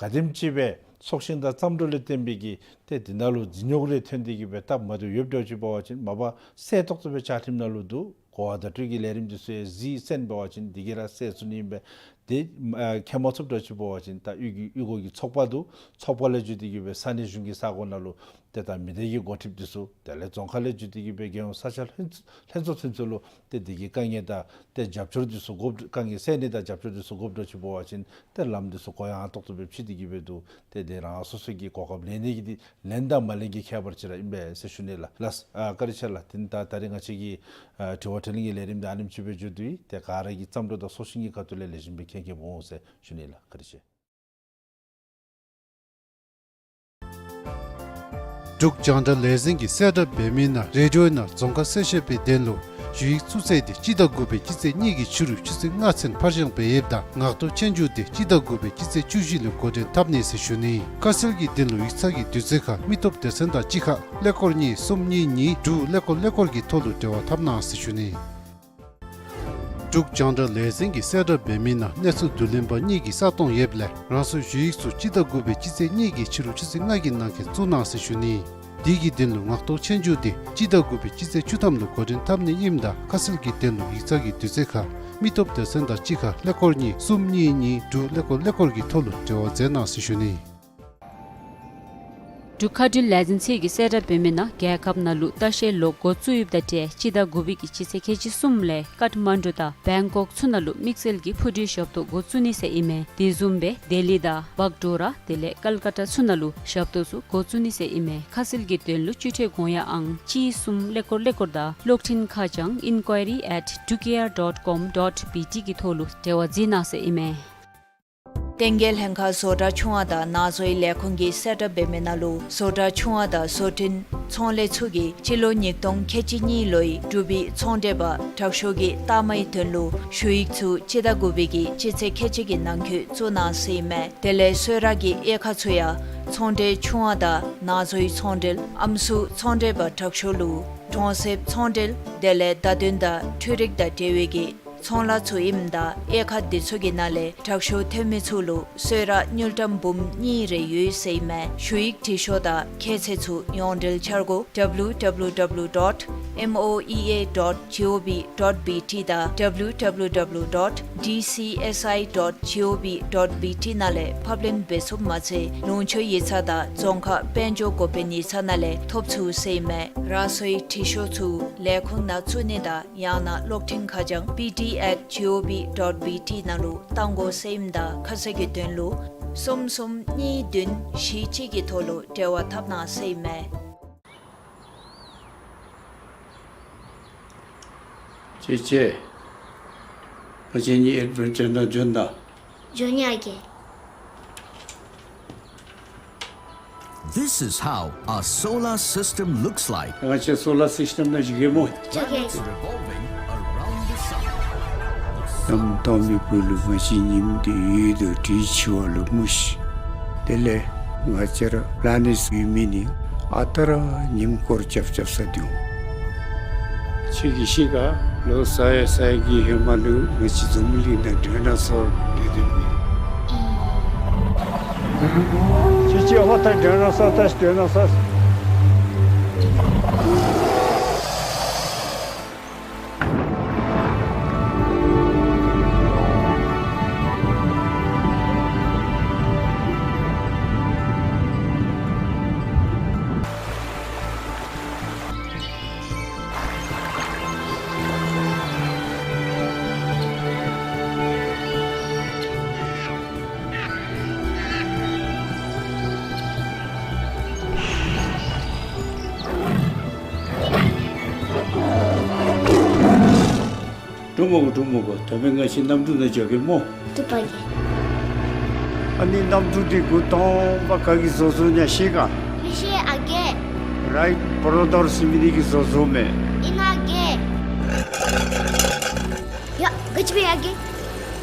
ག་དེམ་ཅིག་སྦེ་སྲོག་ཤིང་དང་རྩྭ་འབྲོག་ལས་བརྟེན་པའི་གི་ཏེ་འདི་ནང་ལུ་རྫིང་ཉོག་རེ་ཐོན་ཏེ་གིས་སྦེ་སྟབས་མ་བདེཝ་ཡོདཔ་འདྲཝ་ཅིག་འབད་བ་ཅིན་མ་པ་གསལ་ཏོག་ཏོ་སྦེ་བཅའ་ཁྲིམས་ནང་ལུ་འདུག། གོ་བ་བརྡ་སྤྲོད་ཀྱི་ལས་རིམ་འདི་ཚུ་ཡང་གཟིགས་གསན་འབད་བ་ཅིན་འདི་གིས་ར་གསལ་ཚུགས་ནི་ཨིན་པས། ཏེ་ཨ་མཁྱེན་མ་ཚུགསཔ་འདྲཝ་ཅིག་འབད་བ་ཅིན་ད་གཡུས་ཀྱི་གཡུས་སྒོ་གི་ཚོགས་པ་འདུག། ཚོགས་པ་ལས་བརྒྱུད་དེ་གིས་སྦེ་ས་གནས་གཞུང་གི་ས་གོ་ནང་ལུ་ཏེ་ད་མི་སྡེ་གི་འགོ་ཁྲིདཔ་འདི་ཚུ་དེ་ལས་རྫོང་ཁག་ལས་བརྒྱུད་དེ་གིས་སྦེ་རྒྱལ་ཡོངས་ས་ཆ་ལྷན་ལྷན་ཚོགས་ཚུན་ཚོད་ལུ་ཏེ་འདི་གི་དཀའ་ངལ་དང་ཏེ་རྒྱབ་སྐྱོར་འདི་ཚུ་དགོཔ་དཀའ་ངལ་སེལ་ནི་དང་རྒྱབ་སྐྱོར་འདི་ཚུ་དགོཔ་འདྲཝ་ཅིག་འབད་བ་ཅིན་ཏེ་ལམ་འདི་ཚུ་གོ་ཡངས་ཏོག་ཏོ་སྦེ་ཕྱེ་སྟེ་གིས་སྦེ་འདུག། ཏེ་དེ་རང་སོ་སོ་གི་གོ་སྐབས་ལེན་ནི་གི་འདི་ལེན་དང་མ་ལེན་གྱི་ཁྱད་པར་ཅིག་ར་ཨིན་པས་ཟེར་ཞུ་ནི་ལགས། ལགས་ཨ་བཀའ་དྲིན་ཆེ་ལགས། དེ་ནི་ད་ད་རིས་ང་བཅས་ཀྱི་ཨ་དྲི་བ་དྲིས་ལན་གྱི་ལས་རིམ་འདི་ཨ་ནེམ་ཅིག་སྦེ་མཇུག་བསྡུ་ཡི། ཏེ་ག་ར་གིས་རྩྭ་འབྲོག་དང་སྲོག་ཤིང་གི་ཁ་ཐུག་ལས་ལེགས་ཤོམ་སྦེ་མཁྱེན་མཁྱེནམ་འོང་ཟེར་ཞུ་ནི་ལགས། བཀའ་དྲིན་ཆེ། འབྲུག་རྒྱང་བསྒྲགས་ལས་འཛིན་གྱིས་གསལ་བསྒྲགས་འབད་མི་ནང་རེ་ཌི་ཡོ་ནང་རྫོང་ཁ་གསལ་བཤད་པའི་དོན་ལུ་ཞུ་ཡིག་ཚུ་བཙལ་ཏེ་སྤྱི་ཟླ་དགུ་པའི་སྤྱི་ཚེས་གཉིས་ཀྱི་ཕྱི་རུ་ཆུ་ཚོད་ལྔ་ཚུན་ཕར་བཞེངས་འབད་ཡོདཔ་ད་ངག་ཐོག་ཆོས་རྒྱུགས་འདི་སྤྱི་ཟླ་དགུ་པའི་སྤྱི་ཚེས་བཅུ་བཞི་ལུ་འགོ་འདྲེན་འཐབ་ནི་ཟེར་ཞུ་ནི། ཁ་གསལ་གྱི་དོན་ལུ་ཡིག་ཚང་གི་དུས་ཚོད་ཁར་མི་སྟོབས་སྡེ་ཚན་དང་གཅིག་ཁར་ཀླད་ཀོར་གཉིས་གསུམ་གཉིས་གཉིས་དྲུག་ཀླད་ཀོར་ཀླད་ཀོར་གྱི་ཐོག་ལུ་འབྲེལ་བ་འཐབ་གནང་ཟེར་ཞུ་ནི། འབྲུག་རྒྱང་བསྒྲགས་ལས་འཛིན་གྱིས་གསལ་བསྒྲགས་འབད་མི་ནང་གནས་ཚུལ་བསྡུ་ལེན་པ་གཉིས་ཀྱིས་གསལ་གཏོང་ཡོདཔ་ལས་རང་སོའི་ཞུ་ཡིག་ཚུ་སྤྱི་ཟླ་དགུ་པའི་སྤྱི་ཚེས་གཉིས་ཀྱི་ཕྱི་རུ་ཆུ་ཚོད་ལྔ་གི་ནང་འཁོད་བཙུགས་གནང་ཟེར་ཞུ་ནི། དེ་གི་དོན་ལུ་ངག་ཐོག་ཆོས་རྒྱུགས་འདི་སྤྱི་ཟླ་དགུ་པའི་སྤྱི་ཚེས་བཅུ་ཐམ་ལུ་འགོ་འདྲེན་འཐབ་ནི་ཨིནམ་ད་ཁ་གསལ་གྱི་དོན་ལུ་ཡིག་ཚང་གི་དུས་ཚོད་ཁར་མི་སྟོབས་སྡེ་ཚན་དང་གཅིག་ཁར་ཀླད་ཀོར་གཉིས་གསུམ་གཉིས་གཉིས་དྲུག་ཀླད་ཀོར་ཀླད་ཀོར་གྱི་ཐོག་ལུ་འབྲེལ་བ་མཛད་གནང་ཟེར་ཞུ་ནི། འབྲུག་མཁའ་འགྲུལ་ལས་འཛིན་ཚད་ཀྱིས་གསལ་བསྒྲགས་འབད་མི་ནང་རྒྱལ་ཁབ་ནང་ལུ་ལྟ་བཤལ་ལོག་འགོ་བཙུགས་ཡོདཔ་ད་ཏེ་སྤྱི་ཟླ་དགུ་པའི་གི་སྤྱི་ཚེས་ཁལ་གཅིག་གསུམ་ལས་ཀཏ་མན་ཌུ་དང་བེང་ཀོག་ཚུ་ནང་ལུ་དམིགས་བསལ་གྱི་འཕུར་གྲུའི་ཞབས་ཏོག་འགོ་བཙུགས་ནི་ཟེར་ཨིན་མས། དེ་བཟུམ་སྦེ་ལྡི་ལི་དང་བག་ཌོ་ར་དེ་ལས་ཀལ་ཀ་ཏ་ཚུ་ནང་ལུ་ཞབས་ཏོག་ཚུ་འགོ་བཙུགས་ནི་ཟེར་ཨིན་མས། ཁ་གསལ་གྱི་དོན་ལུ་སྤྱི་འཐུས་གོང་ཡ་ཨང་གཅིག་གསུམ་ཀླད་ཀོར་ཀླད་ཀོར་དང་གློག་འཕྲིན་ཁ་བྱང་inquiry at drukair dot com dot B T གི་ཐོག་ལུ་འབྲེལ་བ་མཛད་གནང་ཟེར་ཨིན་མས། བསྟན་རྒྱས་ལྷན་ཁག་བཟོ་གྲྭ་ཆུང་བ་དང་ནང་བཟོའི་ལས་ཁུངས་ཀྱིས་གསལ་བསྒྲགས་འབད་མི་ནང་ལུ་བཟོ་གྲྭ་ཆུང་བ་དང་བཟོ་སྐྲུན་ཚོང་ལས་ཚུ་གིས་སྤྱི་ལོ་ཉིས་སྟོང་ཁལ་གཅིག་གཉིས་ལོའི་འབྲུག་པའི་ཚོང་འབྲེལ་པ་དྲག་ཤོས་ཀྱི་རྟགས་མའི་དོན་ལུ་ཞུ་ཡིག་ཚུ་སྤྱི་ཟླ་དགུ་པའི་གི་སྤྱི་ཚེས་ཁལ་གཅིག་གི་ནང་འཁོད་བཙུགས་གནང་ཟེར་ཨིན་མས། དེ་ལས་གསོལ་རས་ཀྱི་དབྱེ་ཁག་ཚུ་ཡང་ཚོང་འབྲེལ་ཆུང་བ་དང་ནང་བཟོའི་ཚོང་འབྲེལ་ཨམ་སྲུ་ཚོང་འབྲེལ་པ་དྲག་ཤོས་ལུ་གྲོང་གསེབ་ཚོང་འབྲེལ་དེ་ལས་བརྡ་དོན་དང་འཕྲུལ་རིག་དང་འབྲེལ་བའི་གི་ ཚོང་ལཱ་ཚུ་ཨིནམ་ད་དབྱེ་ཁག་འདི་ཚུ་གི་ནང་ལས་དྲག་ཤོས་ཐོན་མི་ཚུ་ལུ་གསོལ་རས་དངུལ་ཀྲམ་འབུམ་གཉིས་རེ་ཡོད་ཟེར་ཨིན་མས། ཞུ་ཡིག་བྲིས་ཤོག་དང་ཁྱད་ཚད་ཚུ་ཡོངས་འབྲེལ་འཆར་སྒོ་W W W dot M O E A dot G O V dot B T དང་W W W dot D C S I dot G O V dot B T ནང་ལས་ཕབ་ལེན་འབད་ཚུགསཔ་མ་ཚད་ལུང་ཕྱོགས་ཡིག་ཚང་དང་རྫོང་ཁག་དཔལ་འབྱོར་འགོ་དཔོན་ཡིག་ཚང་ནང་ལས་ཐོབ་ཚུགས་ཟེར་ཨིན་མས། རང་སོའི་བྲིས་ཤོག་ཚུ་ལས་ཁུངས་ནང་བཙུགས་ནི་དང་ཡང་ན་གློག་འཕྲིན་ཁ་བྱང་P D at G O V dot B T ནང་ལུ་བཏང་དགོ་ཟེར་ཨིནམ་ད་ཁ་གསལ་གྱི་དོན་ལུ་གསུམ་གསུམ་གཉིས་བདུན་བཞི་གཅིག་གི་ཐོག་ལུ་འབྲེལ་བ་འཐབ་གནང་ཟེར་ཨིན་མས། ཅེ་ཅེ། ང་བཅས་གཉིས་ཨེཌ་བེན་ཅར་ནང་འབྱོན་ད། འབྱོན་ཡི་ཨ་རྒས། This is how a solar system looks like. ང་བཅས་སོ་ལར་སིསི་ཊེམ་ནང་བཞུགས་གེ་སྨོ། བཅའ་གེ། Planets revolving around the sun. གནམ་སྟོང་མི་བུ་ལུ་ང་བཅས་ཉིམ་འདི་ཡོད་དོ་དྲི་ཆི་བ་ལུ་མུ་ཤི། དེ་ལས་ང་བཅས་ར་པི་ལེ་ནེཊ་ཡོད་མི་ནི་ཨ་རྟག་ར་ཉིམ་སྐོར་རྐྱབ་རྐྱབ་ས་འདུག། ཁྱོད་ཀྱིས་ཤེས་ག། ལོ་ས་ཡ་ས་ཡ་གི་ཧེ་མ་ལུ་ང་བཅས་འཛམ་བུ་གླིང་ནང་ཌའི་ནོ་སོར་སྡོད་སྡོདཔ་ཨིན། ཁྱོད་ཀྱིས་ཧོ་ད་ཌའི་ནོ་སོར་ད་ཌའི་ནོ་སོར། འགྲོ་མི་དགོ། འགྲོ་མི་དགོ། ད་འབདན་ང་བཅས་གནམ་གྲུ་ནང་འགྱོ་གེ་སྨོ། བཏུབ་པ་གེ། ཨ་ནི་གནམ་གྲུ་འདི་འགོ་དང་པ་ག་གིས་བཟོ་བཟོཝ་ཨིན་ན་ཤེས་ག། མི་ཤེས་ཨ་རྒས། རའིཊ་བརོ་དར་ཟེར་མི་འདི་གིས་བཟོ་བཟོཝ་མས། ཨིན་ན་ཨ་རྒས། ཡ་ག་ཅི་སྦེ་ཨ་རྒས།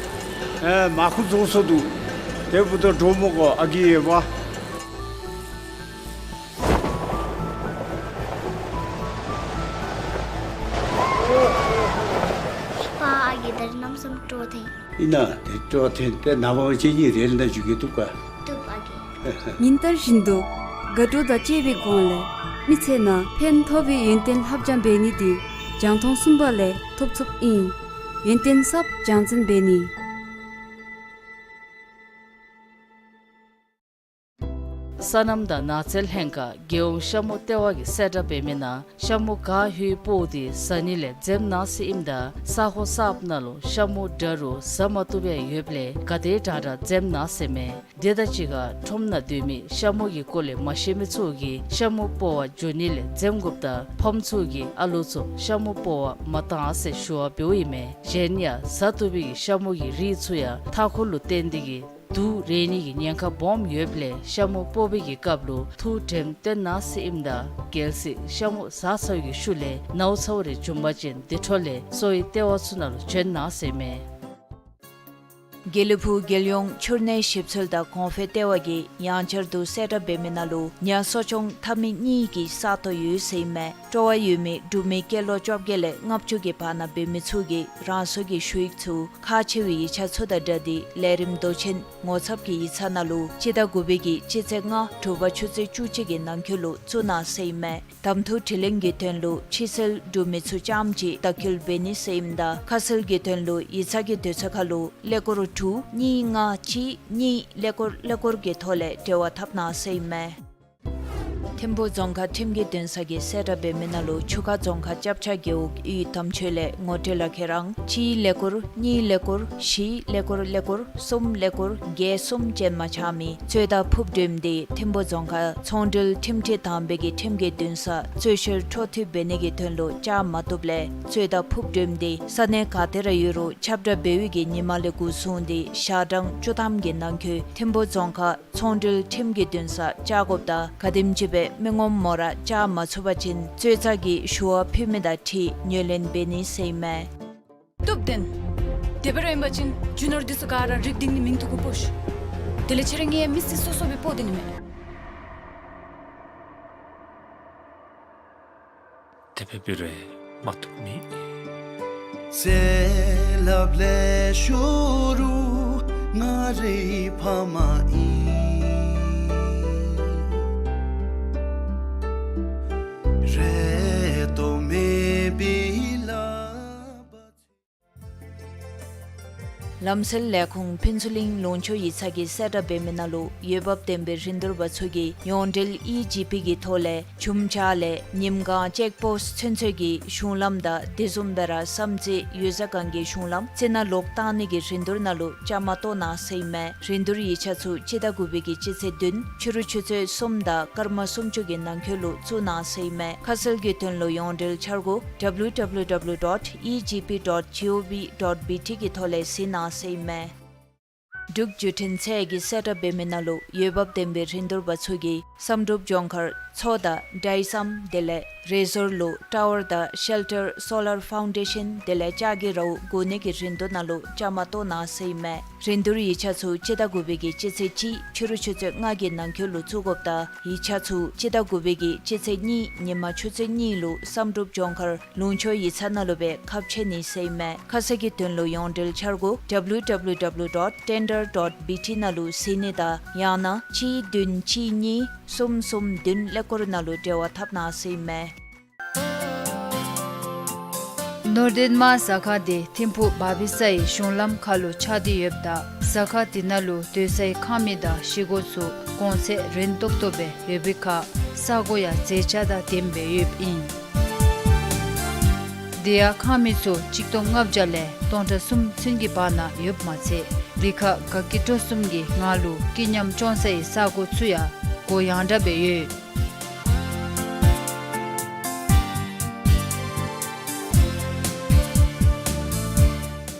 ཨེ་མར་ཁུ་བཟོ་བཟོཝ་འདུག། དེ་འབདཝ་ད་འགྲོ་མི་དགོ་ཨ་རྒས་ཡོད་པ། ཤི་པ་ཨ་རྒས། ད་རེས་གནམ་མེད་ས་མེད་སྤྲོ་ཐོན། ཨིན་ན་དེ་སྤྲོ་ཐོན་ཏེ་ནངས་པ་ང་བཅས་གཉིས་རེལ་ནང་འགྱོ་གེ། བཏུབ་ག། བཏུབ་ཨ་རྒས། ཉིན་ལྟར་བཞིན་དུ་དགའ་སྤྲོ་དང་བཅས་པའི་སྒོ་ལས་མི་ཚེ་ནང་ཕན་ཐོགས་པའི་ཡོན་ཏན་ལྷབ་སྦྱང་འབད་ནི་འདི་རྒྱང་མཐོང་གསུམ་པ་ལས་ཐོབ་ཚུགསཔ་ཨིན། ཡོན་ཏན་ཟབ་སྦྱང་ཚན་འབད་ནི། སོ་ནམ་དང་ནགས་ཚལ་ལྷན་ཁག་རྒྱལ་ཡོངས་ཤ་མུ་ལྟེ་བ་གིས་གསལ་བསྒྲགས་འབད་མི་ནང་ཤ་མུ་ག་ཧུའི་སྤོ་འདི་བཟའ་ནི་ལས་འཛེམ་གནང་ཟེར་ཨིནམ་ད་ས་ཁོངས་གསརཔ་ནང་ལུ་ཤ་མུ་འདྲ་རུང་བཟའ་མ་བཏུབ་ཡང་ཡོདཔ་ལས་ག་དེ་དྲག་དྲག་འཛེམ་གནང་ཟེར་མས། དེ་དང་གཅིག་ཁར་ཁྲོམ་ནང་སྡོད་མི་ཤ་མུ་གི་སྐོར་ལས་མ་ཤེས་མི་ཚུ་གིས་ཤ་མུ་སྤོ་བར་འགྱོ་ནི་ལས་འཛེམ་དགོཔ་དང་ཕམ་ཚུ་གིས་ཨ་ལོ་ཚུ་ཤ་མུ་སྤོ་བར་མ་གཏང་ཟེར་ཞུ་བ་འབདཝ་ཨིན་མས། གཞན་ཡང་བཟའ་བཏུབ་པའི་ཤ་མུ་གི་རིགས་ཚུ་ཡང་མཐའ་འཁོར་ལུ་བརྟེན་ཏེ་གིས་དུག་རེག་ནི་གི་ཉེན་ཁ་སྦོམ་ཡོདཔ་ལས་ཤ་མུ་སྤོ་བའི་གི་སྐབས་ལུ་ཐུགས་དྲནམ་བཏོན་གནང་ཟེར་ཨིནམ་ད་གལ་སྲིད་ཤ་མུ་བཟའ་ཚར་བའི་གི་ཤུལ་ལས་ནཝ་ཚཝ་རེ་བྱུང་པ་ཅིན་དེ་འཕྲོ་ལས་གསོ་བའི་ལྟེ་བ་ཚུ་ནང་ལུ་བྱོན་གནང་ཟེར་མས། དགེ་ལེགས་ཕུག་རྒྱལ་ཡོངས་འཕྱུར་གནས་ཞིབ་འཚོལ་དང་གོང་འཕེལ་ལྟེ་བ་གིས་ཡང་བསྐྱར་དུ་གསལ་བསྒྲགས་འབད་མི་ནང་ལུ་ཉ་གསོ་སྐྱོང་འཐབ་མི་གཉིས་ཀྱི་ས་སྟོང་ཡོད་ཟེར་ཨིན་མས། སྤྲོ་བ་ཡོད་མི་འབྲུག་མི་སྐྱེས་ལོ་བཅོ་བརྒྱད་ལས་ལྔ་བཅུ་གི་བར་ན་འབད་མི་ཚུ་གིས་རང་སོ་གི་ཞུ་ཡིག་ཚུ་ཁག་ཆེ་བའི་ཡིག་ཆ་ཚུ་དང་སྦྲགས་ཏེ་ལས་རིམ་མདོ་ཆེན་ངོ་ཚབ་ཀྱི་ཡིག་ཚང་ནང་ལུ་སྤྱི་ཟླ་དགུ་པའི་གི་སྤྱི་ཚེས་ལྔ་དྲོ་པ་ཆུ་ཚོད་བཅུ་གཅིག་གི་ནང་འཁོད་ལུ་བཙུགས་གནང་ཟེར་ཨིན་མས། གདམ་འཐུ་དྲི་ལན་གྱི་དོན་ལུ་ཕྱི་སེལ་འབྲུག་མི་ཚུ་རྐྱངམ་གཅིག་དང་འཁྱོལ་འབད་ནི་ཟེར་ཨིནམ་ད་ཁ་གསལ་གྱི་དོན་ལུ་ཡིག་ཚང་གི་དུས་ཚོད་ཁར་ལུ་ཀླད་ཀོར་དྲུག་གཉིས་ལྔ་གཅིག་གཉིས་ཀླད་ཀོར་ཀླད་ཀོར་གྱི་ཐོག་ལས་འབྲེལ་བ་འཐབ་གནང་ཟེར་ཨིན་མས། ཐིམ་ཕུག་རྫོང་ཁག་ཁྲིམས་ཀྱི་འདུན་ས་གིས་གསལ་བསྒྲགས་འབད་མི་ནང་ལུ་ཆུ་ཁ་རྫོང་ཁག་སྐྱབས་ཆ་རྒེད་འོག་ཡུལ་དམ་ཆོས་ལས་ངོ་སྤྲོད་ལག་ཁྱེར་རང་གཅིག་ཀླད་ཀོར་གཉིས་ཀླད་ཀོར་བཞི་ཀླད་ཀོར་ཀླད་ཀོར་གསུམ་ཀླད་ཀོར་བརྒྱད་གསུམ་ཅན་མ་ཆགས་མི་རྩོད་ཟླ་ཕུབ་འགྲེམས་ཏེ་ཐིམ་ཕུག་རྫོང་ཁག་ཚོང་འབྲེལ་ཁྲིམས་ཁྲི་དང་པའི་གི་ཁྲིམས་ཀྱི་འདུན་ས་རྩོད་བཤེར་འཕྲོ་མཐུད་འབད་ནི་གི་དོན་ལུ་བཅར་མ་བཏུབ་ལས་རྩོད་ཟླ་ཕུབ་འགྲེམས་ཏེ་ས་གནས་ག་ཏེ་ར་ཡོད་རུང་ཁྱབ་བསྒྲགས་འབད་བའི་གི་ཉིན་མ་ལས་འགོ་བཟུང་སྟེ་ཞག་གྲངས་བཅུ་ཐམ་གྱི་ནང་འཁོད་ཐིམ་ཕུག་རྫོང་ཁག་ཚོང་འབྲེལ་ཁྲིམས་ཀྱི་འདུན་ས་བཅར་དགོཔ་དང་ག་དེམ་ཅིག་སྦེ་མི་ངོམ་མོ་ར་བཅར་མ་ཚུགས་པ་ཅིན་རྩོད་ཟླ་གི་ཞུ་བ་ཕུལ་མི་དང་འཁྲིལ་ངོས་ལེན་འབད་ནི་ཟེར་ཨིན་མས། བཏུབ་བཏུབ། དེ་སྦེ་ར་ཨིན་པ་ཅིན་རྒྱུ་ནོར་འདི་ཚུ་ག་ར་རིག་སྟེང་ནི་མིང་ཐོ་གུ་ཕོག་ཤིག། དེ་ལས་ཁྱེད་ར་ངེའི་མི་སེར་སོ་སོ་སྦེ་སྤོ་སྡོད་ནི་མས། དེ་སྦེ་འབད་རུང་མ་བཏུབ་མི། ལམ་སེལ་ལས་ཁུངས་ཕུན་ཚོགས་གླིང་ལུང་ཕྱོགས་ཡིག་ཚང་གིས་གསལ་བསྒྲགས་འབད་མི་ནང་ལུ་འོས་འབབ་ལྡན་པའི་རིན་བསྡུར་པ་ཚུ་གིས་ཡོངས་འབྲེལ་ཨི་ཇི་པི་གི་ཐོག་ལས་ཆུམ་ཅ་ལས་ཉིམ་གང་ཅེཀ་པོསཊ་ཚུན་ཚོད་ཀྱི་གཞུང་ལམ་དང་དེ་བཟུམ་སྦེ་ར་བསམ་རྩེ་ཡོད་ཟ་གང་གི་གཞུང་ལམ་རྩི་ནག་ལོག་བཏང་ནི་གི་རིན་བསྡུར་ནང་ལུ་བཅའ་མར་གཏོགས་གནང་ཟེར་ཨིན་མས། རིན་བསྡུར་ཡིག་ཆ་ཚུ་སྤྱི་ཟླ་དགུ་པའི་གི་སྤྱི་ཚེས་བདུན་ཕྱི་རུ་ཆུ་ཚོད་གསུམ་དང་སྐར་མ་སུམ་ཅུ་གི་ནང་འཁོད་ལུ་བཙུགས་གནང་ཟེར་ཨིན་མས། ཁ་གསལ་གྱི་དོན་ལུ་ཡོངས་འབྲེལ་འཆར་སྒོ་W W W dot E G P dot G O V dot B T གི་ཐོག་ལས་གཟིགས་གནང་ཟེར་ཨིན་མས། འབྲུག་བརྒྱུད་འཕྲིན་ཚད་ཀྱིས་གསལ་བསྒྲགས་འབད་མི་ནང་ལུ་འོས་འབབ་ལྡན་པའི་རིན་བསྡུར་པ་ཚུ་གིས་བསམ་གྲུབ་ལྗོངས་མཁར་མཚོ་དང་ཌའི་སམ་དེ་ལས་རེ་ཟོར་ལུ་ཊ་ཝར་དང་ཤེལ་ཊར་སོ་ལར་ཕའུན་ཌེ་ཤན་དེ་ལས་ལྕགས་ཀྱི་རཝ་བསྒོར་ནི་གི་རིན་བསྡུར་ནང་ལུ་བཅའ་མར་གཏོགས་གནང་ཟེར་ཨིན་མས། རིན་བསྡུར་ཡིག་ཆ་ཚུ་སྤྱི་ཟླ་དགུ་པའི་གི་སྤྱི་ཚེས་གཅིག་ཕྱི་རུ་ཆུ་ཚོད་ལྔ་གི་ནང་འཁོད་ལུ་བཙུགས་དགོཔ་དང་ཡིག་ཆ་ཚུ་སྤྱི་ཟླ་དགུ་པའི་གི་སྤྱི་ཚེས་གཉིས་ཉིན་མ་ཆུ་ཚོད་གཉིས་ལུ་བསམ་གྲུབ་ལྗོངས་མཁར་ལུང་ཕྱོགས་ཡིག་ཚང་ནང་ལུ་སྦེ་ཁ་ཕྱེ་ནི་ཟེར་ཨིན་མས། ཁ་གསལ་གྱི་དོན་ལུ་ཡོངས་འབྲེལ་འཆར་སྒོ་W W W dot tender dot B T ནང་ལུ་གཟིགས་ནི་དང་ཡང་ན་གཅིག་བདུན་གཅིག་གཉིས་གསུམ་གསུམ་བདུན་ཀླད་ཀོར་ནང་ལུ་འབྲེལ་བ་འཐབ་གནང་ཟེར་ཨིན་མས། ནོར་ལྡིང་མ་ཟ་ཁང་འདི་ཐིམ་ཕུ་བ་བི་ས་ཡི་གཞུང་ལམ་ཁ་ལུ་ཆགས་ཏེ་ཡོདཔ་ད་ཟ་ཁང་འདི་ནང་ལུ་སྡོད་སའི་ཁང་མིག་དང་བཞེས་སྒོ་ཚུ་གོང་ཚད་རན་ཏོག་ཏོ་སྦེ་ཡོད་པའི་ཁར་ས་གོ་ཡང་མཛེས་ཆ་དང་ལྡནམ་སྦེ་ཡོདཔ་ཨིན། དེ་ཡང་ཁང་མིག་ཚུ་གཅིག་སྟོང་ལྔ་བརྒྱ་ལས་སྟོང་ཕྲག་གསུམ་ཚུན་གྱི་བར་ན་ཡོདཔ་མ་ཚད་དེ་ཁར་དགའ་སྐྱིད་སྤྲོ་གསུམ་གྱི་ངང་ལུ་སྐྱིད་ཉམས་སྐྱོང་སའི་ས་གོ་ཚུ་ཡང་གུ་ཡངས་དྲགས་སྦེ་ཡོད།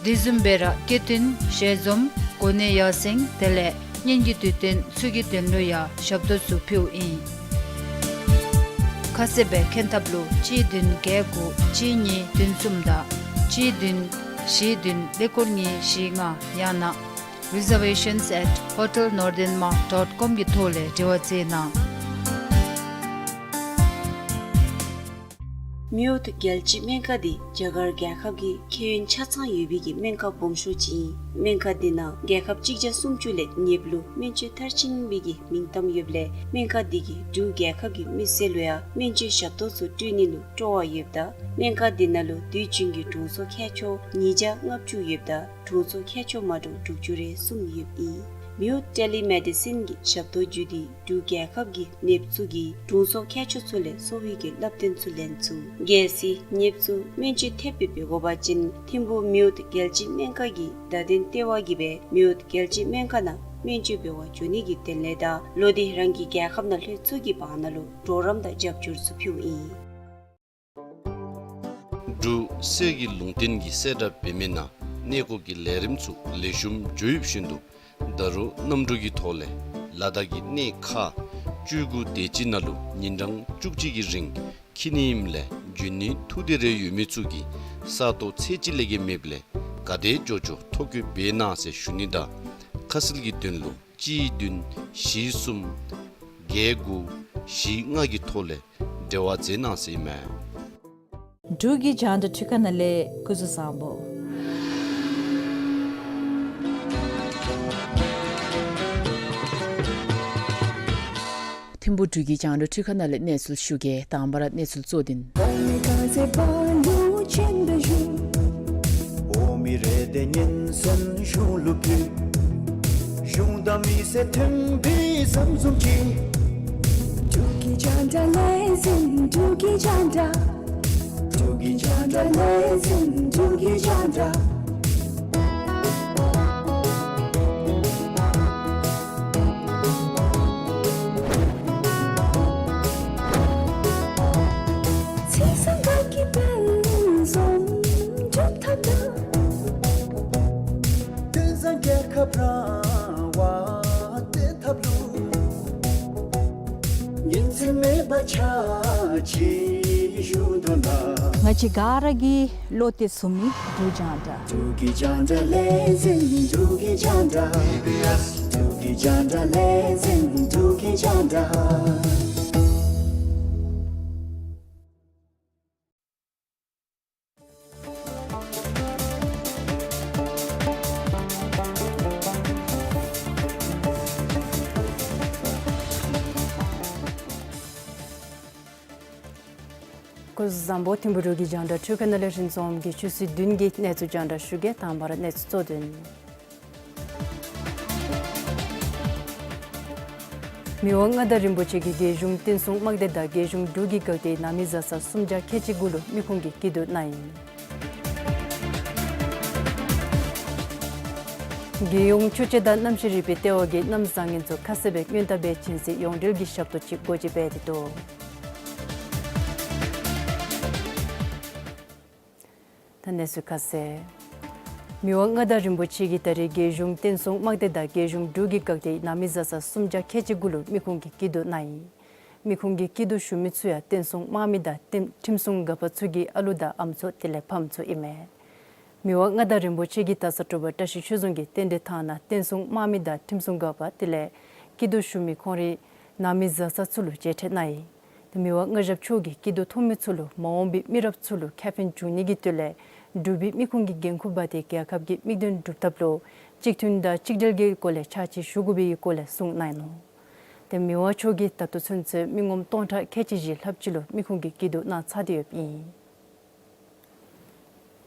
དེ་བཟུམ་སྦེ་ར་སྐྱིད་དོན་ཞལ་འཛོམས་གོ་གནས་ཡར་སེང་དེ་ལས་གཉེན་གྱི་དུས་སྟོན་ཚུ་གི་དོན་ལུ་ཡང་ཞབས་ཏོག་ཚུ་ཕུལཝ་ཨིན། ཁ་གསལ་སྦེ་མཁྱེན་ཐབས་ལུ་གཅིག་བདུན་བརྒྱད་དགུ་གཅིག་གཉིས་བདུན་གསུམ་དང་གཅིག་བདུན་བཞི་བདུན་ཀླད་ཀོར་གཉིས་བཞི་ལྔ་ཡང་ན་reservations at hotel nordenmark dot com གི་ཐོག་ལས་འབྲེལ་བ་མཛད་གནང་། མིའུ་ཐུ་རྒྱལ་སྤྱིའི་སྨན་ཁང་འདི་རྒྱ་གར་རྒྱལ་ཁབ་ཀྱི་ཁེ་ཡོན་ཆ་ཚང་ཡོད་པའི་གི་སྨན་ཁང་སྦོམ་ཤོས་ཅིག་ཨིན། སྨན་ཁང་འདི་ནང་རྒྱལ་ཁབ་གཅིག་བརྒྱ་སུམ་ཅུ་ལས་ཉེཔ་ལུ་སྨན་བཅོས་མཐར་ཕྱིན་པའི་གི་མིང་གཏམ་ཡོདཔ་ལས་སྨན་ཁང་འདི་གིས་འབྲུག་རྒྱལ་ཁབ་ཀྱི་མི་སེར་ལུ་ཡང་སྨན་བཅོས་ཞབས་ཏོག་ཚུ་སྤྲོད་ནི་ལུ་སྤྲོ་བ་ཡོདཔ་ད་སྨན་ཁང་འདི་ནང་ལུ་དུས་རྒྱུན་གྱི་དྲུང་འཚོ་མཁས་མཆོག་ཉིས་བརྒྱ་ལྔ་བཅུ་ཡོདཔ་ད་དྲུང་འཚོ་མཁས་མཆོག་མ་འདྲཝ་དྲུག་ཅུ་རེ་གསུམ་ཡོདཔ་ཨིན། མིའུ་ཐུ་ཊེ་ལི་མེ་ཌི་སིན་གྱི་ཞབས་ཏོག་བརྒྱུད་དེ་འབྲུག་རྒྱལ་ཁབ་ཀྱི་ནདཔ་ཚུ་གིས་དྲུང་འཚོ་མཁས་མཆོག་ཚུ་ལས་གསོ་བའི་གི་བསླབ་སྟོན་ཚུ་ལེན་ཚུགས། གལ་སྲིད་ནདཔ་ཚུ་སྨན་བཅོས་ཐེབས་སྦེ་འབད་དགོ་པ་ཅིན་ཐིམ་ཕུ་མིའུ་ཐུ་རྒྱལ་སྤྱིའི་སྨན་ཁང་གི་བརྡ་དོན་ལྟེ་བ་གིས་སྦེ་མིའུ་ཐུ་རྒྱལ་སྤྱིའི་སྨན་ཁང་ནང་སྨན་བཅོས་འབད་བར་འགྱོ་ནི་གི་དོན་ལས་དང་བློ་བདེ་རང་གི་རྒྱལ་ཁབ་ནང་ལྷོད་ཚུགས་ཀྱི་བར་ན་ལུ་གྲོགས་རམ་དང་རྒྱབ་སྐྱོར་ཚུ་ཕུལཝ་ཨིན། འབྲུག་གསེར་གྱི་ལུང་བསྟན་གྱིས་གསལ་བསྒྲགས་འབད་མི་ནང་གནས་སྐོར་གྱི་ལས་རིམ་ཚུ་ལེགས་ཤོམ་འགྱོ་ཡོདཔ་བཞིན་དུ་ད་རུང་གནམ་གྲུ་གི་ཐོག་ལས་ལ་དྭགས་ཀྱི་གནས་ཁག་བཅུ་དགུ་དེ་ཅིག་ནང་ལུ་ཉིན་གྲངས་བཅུ་གཅིག་གི་རིང་འཁྱིད་ནི་ཨིནམ་ལས་འབྱོན་ནི་ཐུགས་འདོད་རེ་ཡོད་མི་ཚུ་གིས་ས་སྟོང་ཚད་ཅིག་ལས་བརྒལ་མེདཔ་ལས་ག་དེ་མགྱོགས་མགྱོགས་ཐོ་བཀོད་འབད་གནང་ཟེར་ཞུ་ནི་དང་ཁ་གསལ་གྱི་དོན་ལུ་གཅིག་བདུན་བཞི་གསུམ་བརྒྱད་དགུ་བཞི་ལྔ་གི་ཐོག་ལས་འབྲེལ་བ་མཛད་གནང་ཟེར་ཨིན་མས། འབྲུག་གི་རྒྱང་བསྒྲགས་འཕྲུལ་ཁང་ནང་ལས་སྐུ་གཟུགས་བཟང་པོ། ཐིམ་ཕུ་འབྲུག་གི་རྒྱང་བསྒྲགས་འཕྲུལ་ཁང་ནང་ལས་གནས་ཚུལ་ཞུ་གེ། དང་པ་ར་གནས་ཚུལ་གཙོ་དོན། འབྲུག་གི་རྒྱང་བསྒྲགས་ལས་འཛིན་འབྲུག་གི་རྒྱང་བསྒྲགས། ཚེས་བཟང་དགའ་སྐྱིད་དཔལ་འཛོམས་འགྲུབ་ཐབས་དང་། བསྟན་བཟང་རྒྱལ་ཁབ་རང་དབང་བརྟན་ཐབས་ལུ། ཉིན་མཚན་མེད་པར་ཕྱག་ཕྱི་ཞུ་དོ་ན། ང་བཅས་ག་ར་གི་བློ་གཏད་ཚུགས་མི་འབྲུག་རྒྱང་བསྒྲགས། འབྲུག་གི་རྒྱང་བསྒྲགས་ལས་འཛིན་འབྲུག་གི་རྒྱང་བསྒྲགས། འབྲུག་གི་རྒྱང་བསྒྲགས་ལས་འཛིན་འབྲུག་གི་རྒྱང་བསྒྲགས། བཟང་པོ་ཐིམ་ཕུ་རུ་གི་རྒྱང་བསྒྲགས་འཕྲུལ་ཁང་ནང་ལས་རིན་འཛོམས་ཀྱིས་ཆུ་ཚོད་བདུན་གྱི་གནས་ཚུལ་རྒྱང་བསྒྲགས་ཞུ་གེ། དང་པ་ར་གནས་ཚུལ་གཙོ་དོན། མི་དབང་མངའ་བདག་རིན་པོ་ཆེ་གིས་རྒྱལ་གཞུང་བསྟན་སྲུང་དམག་སྡེ་དང་རྒྱལ་གཞུང་འབྲུག་གི་འགག་སྡེའི་ནང་མི་བཟའ་ཚང་སུམ་བརྒྱ་ཁལ་གཅིག་གུ་ལུ་མི་ཁུངས་ཀྱི་སྐྱིད་སྡུག་གནང་ཡི། རྒྱལ་ཡོངས་ཆོས་བྱེད་དང་གནམ་གཤིས་རིག་པའི་ལྟེ་བ་གིས་གནམ་བཟང་ངན་ཚུ་ཁ་གསལ་སྦེ་སྔོན་བརྡ་འབད་བྱིན་ཟེར་ཡོངས་འབྲེལ་གྱི་ཞབས་ཏོག་ཅིག་སྒོ་འབྱེད་འབད་དེ་འདུག། ད་གནས་ཚུལ་ཁ་གསལ། མི་དབང་མངའ་བདག་རིན་པོ་ཆེ་གིས་ད་རེས་རྒྱལ་གཞུང་བསྟན་སྲུང་དམག་སྡེ་དང་རྒྱལ་གཞུང་འབྲུག་གི་འགག་སྡེའི་ནང་མི་བཟའ་ཚང་སུམ་བརྒྱ་ཁལ་གཅིག་གུ་ལུ་མི་ཁུངས་ཀྱི་སྐྱིད་སྡུག་གནང་ཡི། མི་ཁུངས་ཀྱི་སྐྱིད་སྡུག་ཞུ་མི་ཚུ་ཡང་བསྟན་སྲུང་དམག་མི་དང་ཁྲིམས་སྲུང་འགག་པ་ཚུ་གི་ཨ་ལུ་དང་ཨམ་སྲུ་དེ་ལས་ཕམ་ཚུ་ཨིན་མས། མི་དབང་མངའ་བདག་རིན་པོ་ཆེ་གིས་ད་ས་དྲོ་པ་བཀྲ་ཤིས་ཆོས་རྫོང་གི་རྟེན་འབྲེལ་ཐང་ནང་བསྟན་སྲུང་དམག་མི་དང་ཁྲིམས་སྲུང་འགག་པ་དེ་ལས་སྐྱིད་སྡུག་ཞུ་མི་ཁོང་རའི་ནང་མི་བཟའ་ཚང་ཚུ་ལུ་མཇལ་འཕྲད་གནང་ཡི། ཏེ་མི་དབང་མངའ་ཞབས་མཆོག་གིས་སྐྱིད་སྡུག་ཐོབ་མི་ཚུ་ལུ་མ་འོངས་པའི་མི་རབས་ཚུ་ལུ་ཁེ་ཕན་འབྱུང་ནི་གི་དོན་ལས་འབྲུག་པའི་མི་ཁུངས་ཀྱི་འགན་ཁུར་འབག་སྟེ་རྒྱལ་ཁབ་ཀྱི་དམིགས་དོན་སྒྲུབ་ཐབས་ལུ་གཅིག་མཐུན་དང་གཅིག་སྒྲིལ་གྱི་སྒོ་ལས་ཕྱག་ཕྱིད་ཞུ་དགོ་པའི་སྐོར་ལས་གསུངས་གནང་ནུག། ཏེ་མི་དབང་མཆོག་གིས་ད་ལྟོ་ཚུན་ཚོད་མི་ངོམ་སྟོང་ཕྲག་ཁལ་གཅིག་བཞི་ལྷགཔ་ཅིག་ལུ་མི་ཁུངས་ཀྱི་སྐྱིད་སྡུག་གནང་ཚར་ཏེ་ཡོདཔ་ཨིན།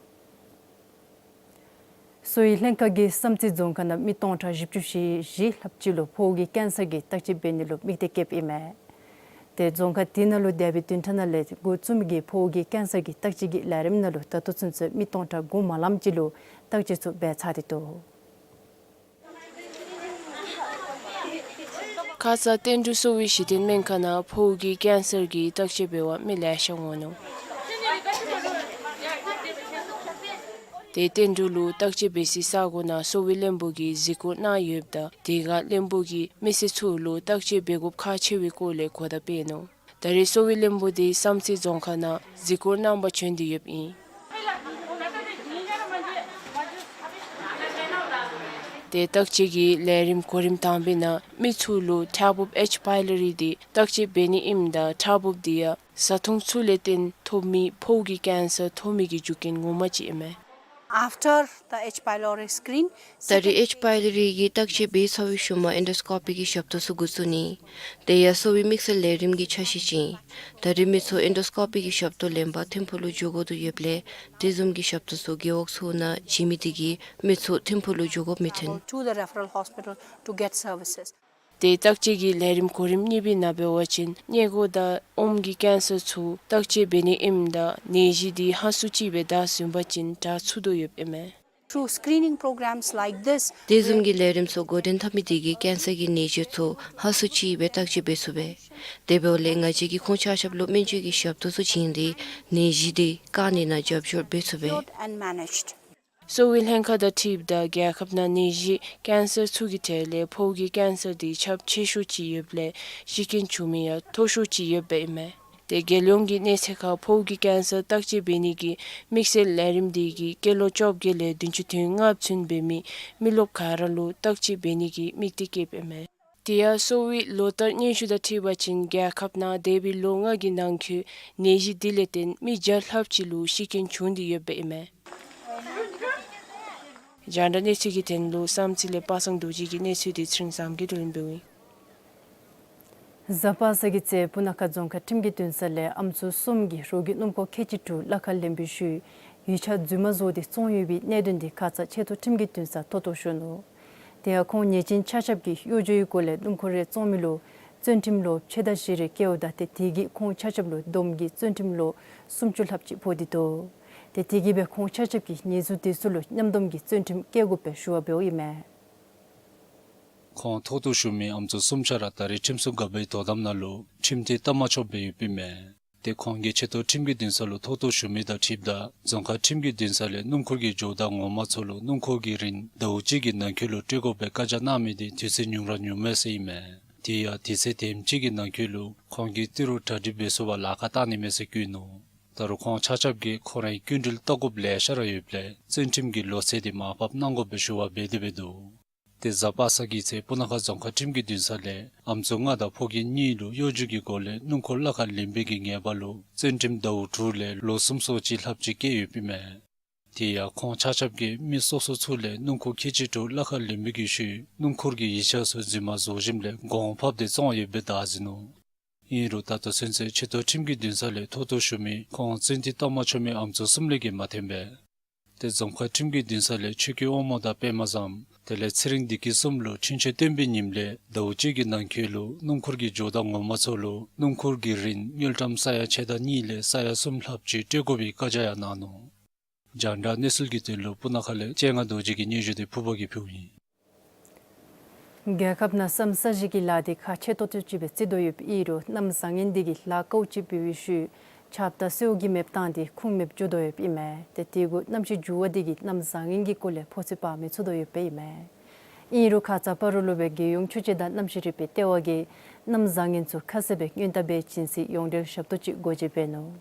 གསོ་བའི་ལྷན་ཁག་གིས་བསམ་རྩེ་རྫོང་ཁག་ནང་མི་སྟོང་ཕྲག་བཞི་བཅུ་ཞེ་བཞི་ལྷགཔ་ཅིག་ལུ་ཕོཝ་གི་ཀེན་སར་གྱི་བརྟག་དཔྱད་འབད་ནི་ལུ་དམིགས་གཏད་བསྐྱེདཔ་ཨིན་མས། ཏེ་རྫོང་ཁག་དེ་ནང་ལུ་འདས་པའི་བདུན་ཕྲག་ནང་ལས་འགོ་བཙུགས་མི་གི་ཕོཝ་གི་ཀེན་སར་གྱི་བརྟག་དཔྱད་ཀྱི་ལས་རིམ་ནང་ལུ་ད་ལྟོ་ཚུན་ཚོད་མི་སྟོང་ཕྲག་དགུ་མ་ལངམ་ཅིག་ལུ་བརྟག་དཔྱད་ཚུ་འབད་ཚར་ཏེ་འདུག། ཁ་ཙ་བསྟན་འབྲུག་གསོ་བའི་གཞི་རྟེན་སྨན་ཁང་ནང་ཕོཝ་གི་ཀེན་སར་གྱི་བརྟག་དཔྱད་འབད་བར་མི་ལེ་ཤ་འོང་ནུག། ཏེ་བསྟན་འབྲུག་ལུ་བརྟག་དཔྱད་འབད་སའི་ས་གོ་ནང་གསོ་བའི་བློན་པོ་གིས་གཟིགས་སྐོར་གནང་ཡོདཔ་ད་དེ་ཁར་བློན་པོ་གིས་མི་སེར་ཚུ་ལུ་བརྟག་དཔྱད་འབད་དགོཔ་ཁག་ཆེ་བའི་སྐོར་ལས་གོ་བརྡ་སྤེལ་ནུག། ད་རེས་གསོ་བའི་བློན་པོ་དེ་བསམ་རྩེ་རྫོང་ཁག་ནང་གཟིགས་སྐོར་གནང་པར་བྱོན་ཏེ་ཡོདཔ་ཨིན། ཏེ་བརྟག་དཔྱད་ཀྱི་ལས་རིམ་གོ་རིམ་དང་པའི་ནང་མི་ཚུ་ལུ་ཁྲག་སྦུབ་ཨེཆ་པའི་ལོ་རི་དེ་བརྟག་དཔྱད་འབད་ནི་ཨིནམ་ད་ཁྲག་སྦུབ་དེ་ཡང་བཟའ་འཐུང་ཚུ་ལས་བརྟེན་ཐོབ་མི་ཕོཝ་གི་ཀེན་སར་ཐོབ་མི་གི་རྒྱུ་རྐྱེན་ངོ་མ་ཅིག་ཨིན་མས། After the H. pylori screen, ད་རེས་ཨེཆ་པའི་ལོ་རི་གི་བརྟག་དཔྱད་འབད་ཚར་བའི་ཤུལ་མ་ཨེན་ཌོ་སི་ཀོ་པི་གི་ཞབས་ཏོག་ཚུ་འགོ་བཙུགས་ནི། དེ་ཡང་གསོ་བའི་དམིགས་བསལ་ལས་རིམ་གྱི་ཆ་ཤས་ཅིག་ཨིན། ད་རེས་མི་ཚུ་ཨེན་ཌོ་སི་ཀོ་པི་གི་ཞབས་ཏོག་ལེན་པར་ཐིམ་ཕུག་ལུ་འགྱོ་དགོ་དོ་ཡོདཔ་ལས་དེ་བཟུམ་གྱི་ཞབས་ཏོག་ཚུ་རྒེད་འོག་ཚུ་ནང་བྱིན་མི་དེ་གིས་མི་ཚུ་ཐིམ་ཕུག་ལུ་འགྱོ་དགོཔ་མི་འཐོན། To the referral hospital to get services. ཏེ་བརྟག་དཔྱད་ཀྱི་ལས་རིམ་གོ་རིམ་གཉིས་པའི་ནང་འབད་བ་ཅིན་མངལ་སྒོ་དང་ཨོམ་གྱི་ཀེན་སར་ཚུ་བརྟག་དཔྱད་འབད་ནི་ཨིནམ་ད་ནད་གཞི་དེ་ཧ་སུ་ཅིག་སྦེ་དྲག་ཟུན་པ་ཅིན་དྲག་ཚུགས་དོ་ཡོདཔ་ཨིན་མས། Through screening programs like this, དེ་བཟུམ་གྱི་ལས་རིམ་ཚུ་འགོ་འདྲེན་འཐབ་མི་དེ་གིས་ཀེན་སར་གྱི་ནད་གཞི་ཚུ་ཧ་སུ་ཅིག་སྦེ་བརྟག་དཔྱད་འབད་ཚུགས་པས། དེ་འབདཝ་ལས་ང་བཅས་ཀྱིས་ཁོང་ཆ་ཁྱབ་ལུ་སྨན་བཅོས་ཀྱི་ཞབས་ཏོག་ཚུ་བྱིན་ཏེ་ནད་གཞི་དེ་བཀག་ནི་ནང་རྒྱབ་སྐྱོར་འབད་ཚུགས་པས། Cured and managed. གསོ་བའི་ལྷན་ཁག་དང་འཁྲིལཝ་ད་རྒྱལ་ཁབ་ནང་ནད་གཞི་ཀེན་སར་ཚུ་གི་གྲས་ལས་ཕོཝ་གི་ཀེན་སར་དེ་ཁྱབ་ཆེ་ཤོས་ཅིག་ཡོདཔ་ལས་ཤི་རྐྱེན་བྱུང་མི་ཡང་མཐོ་ཤོས་ཅིག་ཡོདཔ་ཨིན་མས། ཏེ་རྒྱལ་ཡོངས་ཀྱི་གནས་ཚད་ཁར་ཕོཝ་གི་ཀེན་སར་བརྟག་དཔྱད་འབད་ནི་གི་དམིགས་བསལ་ལས་རིམ་དེ་གིས་སྐྱེས་ལོ་བཅོ་བརྒྱད་ལས་བདུན་ཅུ་དོན་ལྔ་ཚུན་འབད་མི་མི་རློབས་ག་ར་ལུ་བརྟག་དཔྱད་འབད་ནི་གི་དམིགས་གཏད་བསྐྱེདཔ་ཨིན་མས། དེ་ཡང་གསོ་བའི་ལོ་བསྟར་སྙན་ཞུ་དང་འཁྲིལ་བ་ཅིན་རྒྱལ་ཁབ་ནང་འདས་པའི་ལོ་ལྔ་གི་ནང་འཁོད་ནད་གཞི་དེ་ལས་བརྟེན་མི་བརྒྱ་ལྷགཔ་ཅིག་ལུ་ཤི་རྐྱེན་བྱུང་སྟེ་ཡོདཔ་ཨིན་མས། རྒྱང་བསྒྲགས་གནས་ཚུལ་གྱི་དོན་ལུ་བསམ་རྩེ་ལས་པ་སངས་རྡོ་རྗེ་གི་གནས་ཚུལ་དེ་ཚེ་རིང་བཟང་གིས་བསྡུ་ལེན་འབདཝ་ཨིན། གཟའ་པ་སངས་ཀྱི་ཚེ་སྤུ་ན་ཁ་རྫོང་ཁག་ཁྲིམས་ཀྱི་འདུན་ས་ལས་ཨམ་སྲུ་གསུམ་གྱིས་རོགས་ཀྱི་སྣུམ་འཁོར་ཁལ་གཅིག་དྲུག་གླ་ཁར་ལེན་པའི་ཤུལ་ཡིག་ཆ་རྫུན་མ་བཟོ་སྟེ་བཙོང་ཡོད་པའི་གནད་དོན་དེ་ཁ་ཙ་ཆེ་མཐོ་ཁྲིམས་ཀྱི་འདུན་སར་མཐོ་གཏོགས་ཞུ་ནུག། དེ་ཡང་ཁོང་ཉེས་ཅན་ཆ་ཁྱབ་ཀྱིས་གཡོ་སྦྱོར་གྱི་སྒོ་ལས་སྣུམ་འཁོར་རེ་བཙོང་མི་ལུ་བཙོན་ཁྲིམས་ལོ་ཕྱེད་དང་བཞི་རེ་བཀལཝ་ད་ཏེ་དེ་གིས་ཁོང་ཆ་ཁྱབ་ལུ་བསྡོམས་ཀྱིས་བཙོན་ཁྲིམས་ལོ་སུམ་ཅུ་ལྷགཔ་ཅིག་ཕོག་སྟེ་འདུག། ཏེ་དེ་གིས་སྦེ་ཁོང་ཆ་ཁྱབ་ཀྱིས་ཉེས་འཛུགས་དེ་ཚུ་ལུ་མཉམ་བསྡོམས་ཀྱིས་བཙོན་ཁྲིམས་བཀལ་དགོཔ་སྦེ་ཞུ་བ་འབདཝ་ཨིན་མས། ཁོང་མཐོ་གཏོགས་ཞུ་མི་ཨམ་སྲུ་གསུམ་ཆ་ར་ད་རེས་ཁྲིམས་སྲུང་འགག་པའི་དོ་དམ་ནང་ལུ་ཁྲིམས་ཐེ་བཏབ་མ་ཆོགཔ་སྦེ་ཡོདཔ་ཨིན་མས། ཏེ་ཁོང་གིས་ཆེ་མཐོ་ཁྲིམས་ཀྱི་འདུན་ས་ལུ་མཐོ་གཏོགས་ཞུ་མི་དང་འཁྲིལཝ་ད་རྫོང་ཁག་ཁྲིམས་ཀྱི་འདུན་ས་ལས་སྣུམ་འཁོར་གྱི་ཇོ་བདག་ངོ་མ་ཚུ་ལུ་སྣུམ་འཁོར་གྱི་རིན་ཟླཝ་གཅིག་གི་ནང་འཁོད་ལུ་སྤྲོད་དགོ་པའི་བཀའ་རྒྱ་གནང་མི་དེ་དུས་ཚོད་ཉུང་ར་ཉུངམ་མས་ཟེར་ཨིན་མས། དེ་ཡང་དུས་ཚོད་དེམ་ཅིག་གི་ནང་འཁོད་ལུ་ཁོང་གིས་ཏི་རུ་གྲ་སྒྲིག་འབད་ཚུགས་པར་ལཱ་ཁག་གཏང་ནི་མས་ཟེར་བཀོད་ནུག། ད་རུང་ཁོང་ཆ་ཁྱབ་ཀྱིས་ཁོང་རའི་སྐྱིན་འགྲུལ་བལྟ་དགོཔ་ལེ་ཤ་ར་ཡོདཔ་ལས་བཙོན་ཁྲིམས་ཀྱི་ལོ་ཚད་དེ་མར་ཕབ་གནང་དགོཔ་སྦེ་ཞུ་བ་འབད་དེ་འབད་འདུག། ཏེ་གཟའ་པ་སངས་ཀྱི་ཚེ་སྤུ་ན་ཁ་རྫོང་ཁག་ཁྲིམས་ཀྱི་འདུན་ས་ལས་ཨམ་སྲུ་ལྔ་དང་ཕོ་སྐྱེས་གཉིས་ལུ་གཡོ་སྒྱུ་གི་སྒོ་ལས་སྣུམ་འཁོར་གླ་ཁར་ལེན་པའི་གི་ཉེས་པ་ལུ་བཙོན་ཁྲིམས་ཟླཝ་དྲུག་ལས་ལོ་གསུམ་སོ་གཅིག་ལྷགཔ་ཅིག་བཀལ་ཡོདཔ་ཨིན་མས། དེ་ཡང་ཁོང་ཆ་ཁྱབ་ཀྱིས་མི་སོ་སོ་ཚུ་ལས་སྣུམ་འཁོར་ཁལ་གཅིག་དྲུག་གླ་ཁར་ལེན་པའི་གི་ཤུལ་སྣུམ་འཁོར་གྱི་ཡིག་ཆ་ཚུ་རྫུན་མ་བཟོ་ཞིནམ་ལས་གོང་ཕབ་སྟེ་བཙོང་ཡོདཔ་སྦེ་བདའ་ཟུན་ནུག། ཨིན་རུང་ད་ལྟོ་ཚུན་ཚོད་ཆེ་མཐོ་ཁྲིམས་ཀྱི་འདུན་ས་ལས་མཐོ་གཏུགས་ཞུ་མི་ཁོང་བཙན་ཏེ་བཏང་མ་ཆོག་མི་ཨམ་སྲུ་གསུམ་ལས་བརྒལ་མ་ཐོན་པས། ཏེ་རྫོང་ཁག་ཁྲིམས་ཀྱི་འདུན་ས་ལས་ཆོས་སྐྱོང་དབང་མོ་དང་པདྨ་བཟང་དེ་ལས་ཚེ་རིང་བདེ་སྐྱིད་གསུམ་ལུ་ཆོས་འཆད་སྟོན་པའི་ཉིནམ་ལས་ཟླཝ་གཅིག་གི་ནང་འཁོད་ལུ་སྣུམ་འཁོར་གྱི་ཇོ་བདག་ངོ་མ་ཚུ་ལུ་སྣུམ་འཁོར་གྱི་རིན་དངུལ་ཀྲམ་ས་ཡ་ཕྱེད་དང་གཉིས་ལས་ས་ཡ་གསུམ་ལྷགཔ་ཅིག་སྤྲོད་དགོ་པའི་བཀའ་རྒྱ་ཡང་གནང་ནུག། རྒྱང་བསྒྲགས་གནས་ཚུལ་གྱི་དོན་ལུ་སྤུ་ན་ཁ་ལས་སྤྱན་སྔ་རྡོ་རྗེ་གི་སྙན་ཞུ་དེ་ཕུརཔ་གིས་ཕུལཝ་ཨིན། རྒྱལ་ཁབ་ནང་སམ་ས་གཞི་གི་ལཱ་དེ་ཁག་ཆེ་ཏོག་ཏོ་ཅིག་སྦེ་བརྩི་དོ་ཡོདཔ་ཨིན་རུང་གནམ་བཟང་ངན་དེ་གིས་ལཱ་ཀོ་ཅིག་འབད་བའི་ཤུལ་ཆརཔ་དང་སེརཝ་གིས་མེདཔ་བཏང་སྟེ་ཁུངས་མེདཔ་འགྱོ་དོ་ཡོདཔ་ཨིན་མས། ཏེ་དེ་གུ་གནམ་གཤིས་འགྱུར་བ་དེ་གིས་གནམ་བཟང་ངན་གྱི་སྐོར་ལས་ཕོ་ཚོད་པ་མི་ཚུགས་དོ་ཡོདཔ་ཨིན་མས། ཨིན་རུང་ཁ་ཙ་སྤ་རོ་ལུ་སྦེ་རྒྱལ་ཡོངས་ཆུ་དཔྱད་དང་གནམ་གཤིས་རིག་པའི་ལྟེ་བ་གིས་གནམ་བཟང་ངན་ཚུ་ཁ་གསལ་སྦེ་སྔོན་བརྡ་འབད་བྱིན་སའི་ཡོངས་འབྲེལ་ཞབས་ཏོག་ཅིག་སྒོ་འབྱེད་འབད་ནུག།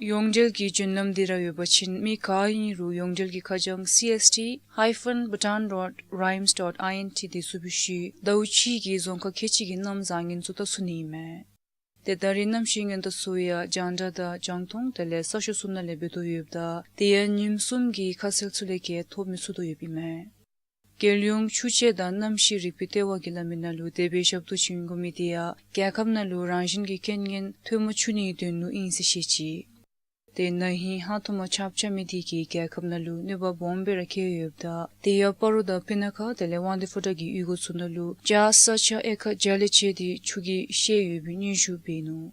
ཡོངས་འབྲེལ་གྱི་བརྒྱུད་རིམ་འདི་ར་ཡོད་པ་ཅིན་མི་ག་ཨིན་རུང་ཡོངས་འབྲེལ་གྱི་ཁ་བྱང་C S T hyphen Bhutan dot rimes dot I N T དེ་བཙུགས་པའི་ཤུལ་ཟླཝ་གཅིག་གི་གནམ་བཟང་ངན་ཚུ་བལྟ་ཚུགས་ནི་ཨིན་མས། ཏེ་ད་རེས་གནམ་གཤིས་སྔོན་བརྡ་ཚུ་ཡང་རྒྱང་བསྒྲགས་དང་རྒྱང་མཐོང་དེ་ལས་ས་ཤོག་ཚུ་ནང་ལས་འབད་དོ་ཡོདཔ་ད་དེ་ཡང་ཉིནམ་གསུམ་གྱི་ཁ་གསལ་ཚུ་ལས་བརྒལ་ཐོབ་མི་ཚུགས་དོ་ཡོདཔ་ཨིན་མས། རྒྱལ་ཡོངས་ཆུ་དཔྱད་དང་གནམ་གཤིས་རིག་པའི་ལྟེ་བ་གི་ལམ་ནང་ལུ་དེ་སྦེ་ཞབས་ཏོག་བྱིན་དགོ་མི་དེ་ཡང་རྒྱལ་ཁབ་ནང་ལུ་རང་བཞིན་གྱི་རྐྱེན་ངན་ཐོན་མ་བཅུག་ནིའི་དོན་ལུ་ཨིན་ཟེར་བཤད་ཅི། ཏེ་ན་ཧིང་ཧང་ཐོག་མ་ཆརཔ་རྐྱབ་མི་དེ་གིས་རྒྱལ་ཁབ་ནང་ལུ་གནོད་པ་སྦོམ་སྦེ་ར་བཀལ་ཡོདཔ་ད་དེ་ཡང་སྤ་རོ་དང་སྤུ་ན་ཁ་དེ་ལས་དབང་འདུས་ཕོ་བྲང་གི་ཡུལ་སྒོ་ཚུ་ནང་ལུ་བྱཱ་ས་ཆ་ཨེ་ཀར་བརྒྱ་ལས་བཅད་དེ་ཆུ་གིས་བཤལ་ཡོད་པའི་སྙན་ཞུ་འབད་ནུག།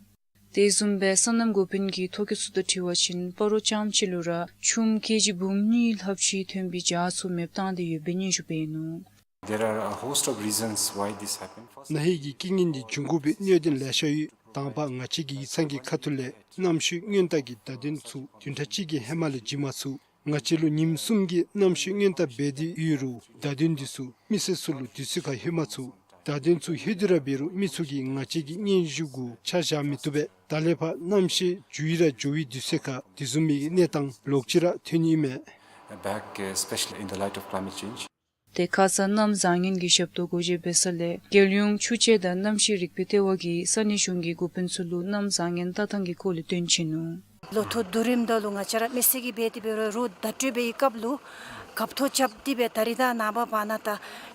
དེ་བཟུམ་སྦེ་སོ་ནམ་འགོ་དཔོན་གྱིས་ཐོ་བཀོད་ཚུ་དང་འཁྲིལ་བ་ཅིན་སྤ་རོ་རྐྱངམ་གཅིག་ལུ་ར་ཆུམ་ཀེ་ཇི་འབུམ་གཉིས་ལྷགཔ་ཅིག་ཐོན་པའི་བྱཱ་ཚུ་མེདཔ་བཏང་སྟེ་ཡོད་པའི་སྙན་ཞུ་འབད་ནུག། There are a host of reasons why this happened. First, ནད་ཡམས་ཀྱི་རྐྱེན་ངན་འདི་འབྱུང་དགོ་པའི་གནད་དོན་ལེ་ཤ་ཡོད། དང་པ་ང་བཅས་ཀྱི་ཡིག་ཚང་གི་ཁ་ཐུག་ལས་གནམ་གཤིས་སྔོན་བརྡ་གི་བརྡ་དོན་ཚུ་བདུན་ཕྲག་གཅིག་གི་ཧེ་མ་ལས་བྱིན་མ་ཚུགས། ང་བཅས་ལུ་ཉིནམ་གསུམ་གྱི་གནམ་གཤིས་སྔོན་བརྡ་འབད་དེ་ཡོད་རུང་བརྡ་དོན་འདི་ཚུ་མི་སེར་ཚུ་ལུ་དུས་ཚོད་ཁར་ལྷོད་མ་ཚུགས། བརྡ་དོན་ཚུ་ལྷོད་དེ་ར་འབད་རུང་མི་ཚུ་གིས་ང་བཅས་ཀྱི་སྙན་ཞུ་གུ་ཆ་བཞག་མི་བཏུབ་པས། ད་ལས་ཕར་གནམ་གཤིས་འགྱུར་ཡི་ར་འགྱུར་བའི་དུས་ཚོད་ཁར་དེ་བཟུམ་མའི་གནས་སྟངས་ལོག་ཅི་ར་ཐོན་ནི་ཨིན་མས། Back, uh, especially in the light of climate change. ཏེ་ཁ་ཙ་གནམ་བཟང་ངན་གྱི་ཞབས་ཏོག་སྒོ་འབྱེད་འབད་ས་ལས་རྒྱལ་ཡོངས་ཆུ་དཔྱད་དང་གནམ་གཤིས་རིག་པའི་ལྟེ་བ་གིས་ས་གནས་གཞུང་གི་འགོ་དཔོན་ཚུ་ལུ་གནམ་བཟང་ངན་ལྟ་སྟངས་ཀྱི་སྐོར་ལས་སྟོན་བྱིན་ནུག། ལོ་ཐོག་བསྡུ་རིམ་ད་ལུ་ང་བཅས་ར་མི་སེར་གྱིས་འབད་དེ་འབད་རུང་རོགས་བརྡ་སྤྲོད་འབད་བའི་སྐབས་ལུ་གབ་ཐོབ་རྐྱབ་སྟེ་སྦེ་ད་རིས་དང་ནངས་པ་བར་ན་ད་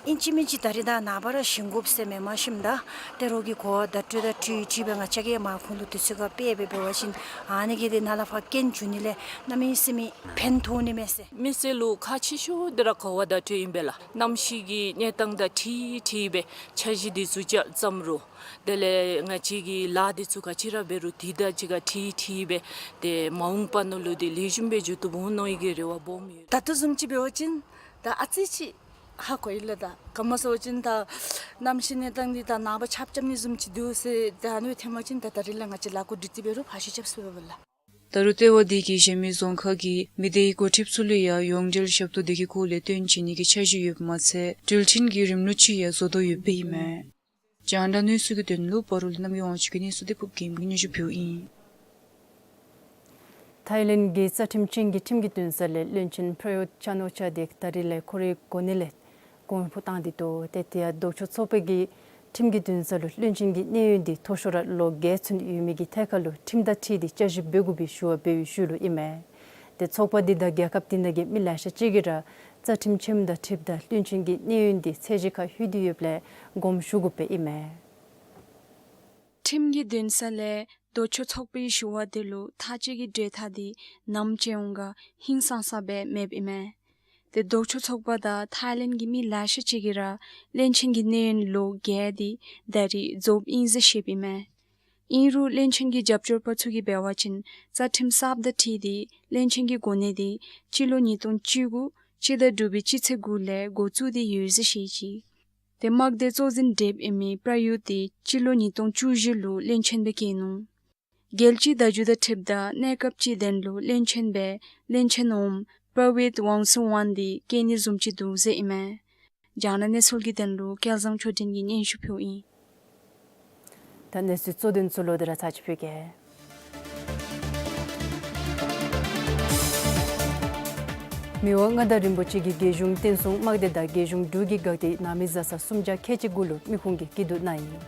ཨིན་ཅི་མིན་ཅི་ད་རིས་དང་ནངས་པ་ར་ཞིན་དགོཔ་ཟེར་མེནམ་ཞིནམ་ད་ཏེ་རོགས་ཀྱིས་གོ་བ་བརྡ་སྤྲོད་དང་འཁྲིལ་འཁྲིལ་སྦེ་ང་བཅས་ཀྱིས་མར་ཁོང་ལུ་དུས་ཚོད་ཁར་སྤེལ་སྦེ་འབད་བ་ཅིན་ཨ་ནི་གིས་དེ་ནང་ལས་ཕར་རྐྱེན་འབྱུང་ནི་ལས་གནམ་མེད་ས་མེད་ཕན་ཐོགས་ནི་མས་ཟེར། མི་སེར་ལུ་ཁག་ཆེ་ཤོས་འདི་ར་གོ་བ་བརྡ་སྤྲོད་ཨིན་པས་ལགས། གནམ་གཤིས་ཀྱི་གནས་སྟངས་དང་འཁྲིལ་འཁྲིལ་སྦེ་འཆར་གཞི་འདི་ཚུ་ཅིག་བརྩམ་རུང་དེ་ལས་ང་བཅས་ཀྱི་ལཱ་འདི་ཚུ་ག་ཅི་ར་འབད་རུང་དེ་དང་གཅིག་ཁར་འཁྲིལ་འཁྲིལ་སྦེ་ཏེ་མ་འོངས་པ་ནང་ལུ་དེ་ལེགས་ཤོམ་སྦེ་འགྱོ་བཏུབ་འོང་མནོ་ཡི་གི་རེ་བ་སྦོམ་ཡོད། ད་ལྟོ་བཟུམ་ཅིག་འབད་བ་ཅིན་ད་ཨ་ཙི་ཅིག་ཧ་གོ་ཡི་ལགས། ད་ག་མ་ཟེར་བ་ཅིན་ད་གནམ་གཤིས་གནས་སྟངས་འདི་ད་ནངས་པ་ཆརཔ་རྐྱབ་ནི་བཟུམ་ཅིག་འདུག་ཟེར་ད་ཨ་ནི་སྦེ་ཐོན་པ་ཅིན་ད་ད་རིས་ལས་ང་བཅས་ལཱ་འགོ་སྒྲིག་སྟེ་འབད་རུང་ཕར་ཞུ་རྐྱབ་ཚུགས་པས་ལགས། ད་རུང་ལྟེ་བ་འདི་གིས་གཞན་མི་རྫོང་ཁག་གི་མི་སྡེའི་འགོ་ཁྲིདཔ་ཚུ་ལུ་ཡང་ཡོངས་འབྲེལ་ཞབས་ཏོག་འདི་གི་སྐོར་ལས་སྟོན་བྱིན་ནི་གི་འཆར་གཞི་ཡོདཔ་མ་ཚད་གྲོས་མཐུན་གྱི་རིམ་ལུགས་ཅིག་ཡང་བཟོ་དོ་ཡོདཔ་ཨིན་མས། རྒྱང་བསྒྲགས་གནས་ཚུལ་གྱི་དོན་ལུ་སྤ་རོ་ལས་རྣམ་རྒྱལ་དབང་ཕྱུག་གི་གནས་ཚུལ་དེ་ཕུརཔ་གིས་སྙན་ཞུ་ཕུལཝ་ཨིན། ཐའི་ལེནཌ་གི་རྩ་ཁྲིམས་ཅན་གྱི་ཁྲིམས་ཀྱི་འདུན་ས་ལས་བློན་ཆེན་པྲ་ཡུཐ་ཅཱན་ཨོ་ཅཱ་དེ་ད་རིས་ལས་ཁོ་རའི་གོ་གནས་ལས་དགོངས་པ་བཏང་སྟེ་འདུག། ཏེ་དེ་ཡང་ལྡོག་ཕྱོགས་ཚོགས་པ་གིས་ཁྲིམས་ཀྱི་འདུན་ས་ལུ་བློན་ཆེན་གྱི་གནས་ཡུན་དེ་མཐོ་ཤོས་ར་ལོ་བརྒྱད་ཚུན་ཡོད་མི་གི་ཐད་ཁར་ལུ་ཁྲིམས་དང་འཁྲིལ་ཏེ་བསྐྱར་ཞིབ་འབད་དགོ་པའི་ཞུ་བ་འབད་བའི་ཤུལ་ལུ་ཨིན་མས། ཏེ་ཚོགས་པ་འདི་དང་རྒྱལ་ཁབ་འདི་ནང་གི་མི་ལེ་ཤ་ཅིག་གིས་ར་རྩ་ཁྲིམས་ཆེན་མོ་དང་འཁྲིལཝ་ད་བློན་ཆེན་གྱི་གནས་ཡུན་དེ་ཚད་གཞི་ཁར་ལྷོད་དེ་ཡོདཔ་ལས་དགོངསམ་ཞུ་དགོཔ་ཨིན་མས། ཁྲིམས་ཀྱི་འདུན་ས་ལས་ལྡོག་ཕྱོགས་ཚོགས་པའི་ཞུ་བ་དེ་ལུ་ཐག་བཅད་ཀྱི་གྲོས་ཐག་དེ་ནམ་བཅད་འོང་ག་ཧིང་སངས་ས་སྦེ་མེདཔ་ཨིན་མས། ཏེ་ལྡོག་ཕྱོགས་ཚོགས་པ་དང་ཐའི་ལེནཌ་གི་མི་ལེ་ཤ་ཅིག་གིས་ར་བློན་ཆེན་གྱི་གནས་ཡུན་ལོ་བརྒྱད་དེ་ད་རིས་རྫོགསཔ་ཨིན་ཟེར་བཤདཔ་ཨིན་མས། ཨིན་རུང་བློན་ཆེན་གྱི་རྒྱབ་སྐྱོར་པ་ཚུ་གིས་འབད་བ་ཅིན་རྩ་ཁྲིམས་གསརཔ་དང་འཁྲིལ་ཏེ་བློན་ཆེན་གྱི་གོ་གནས་དེ་སྤྱི་ལོ་ཉིས་སྟོང་བཅུ་དགུ་སྤྱི་ཟླ་དྲུག་པའི་སྤྱི་ཚེས་དགུ་ལས་འགོ་བཙུགས་ཏེ་ཡོད་ཟེར་བཤད་ཅི། ཏེ་དམག་སྡེ་གཙོ་འཛིན་དྲེབ་ཨིན་མི་པྲ་ཡུཐ་དེ་སྤྱི་ལོ་ཉིས་སྟོང་བཅུ་བཞི་ལུ་བློན་ཆེན་སྦེ་བཀོད་ནུག། རྒྱལ་སྤྱིའི་བརྡ་བརྒྱུད་དང་འཁྲིལཝ་ད་གནས་སྐབས་ཅིག་དོན་ལུ་བློན་ཆེན་སྦེ་བློན་ཆེན་འོགམ་པྲ་ཝིཊ་ཝང་སུ་ཝན་དེ་བཀོད་ནི་བཟུམ་ཅིག་འདུག་ཟེར་ཨིན་མས། རྒྱང་བསྒྲགས་གནས་ཚུལ་གྱི་དོན་ལུ་སྐལ་བཟང་ཆོས་སྒྲོན་གྱིས་སྙན་ཞུ་ཕུལཝ་ཨིན། ད་གནས་ཚུལ་གཙོ་དོན་ཚུ་ལོག་སྟེ་ར་ཚར་ཅིག་ཕུལ་གེ། མི་དབང་མངའ་བདག་རིན་པོ་ཆེ་གིས་རྒྱལ་གཞུང་བརྟན་སྲུང་དམག་སྡེ་དང་རྒྱལ་གཞུང་འབྲུག་གི་འགག་སྡེ་ནང་མི་བཟའ་ཚང་སུམ་བརྒྱ་ཁལ་གཅིག་གུ་ལུ་མི་ཁུངས་ཀྱི་སྐྱིད་སྡུག་གནང་ཡི།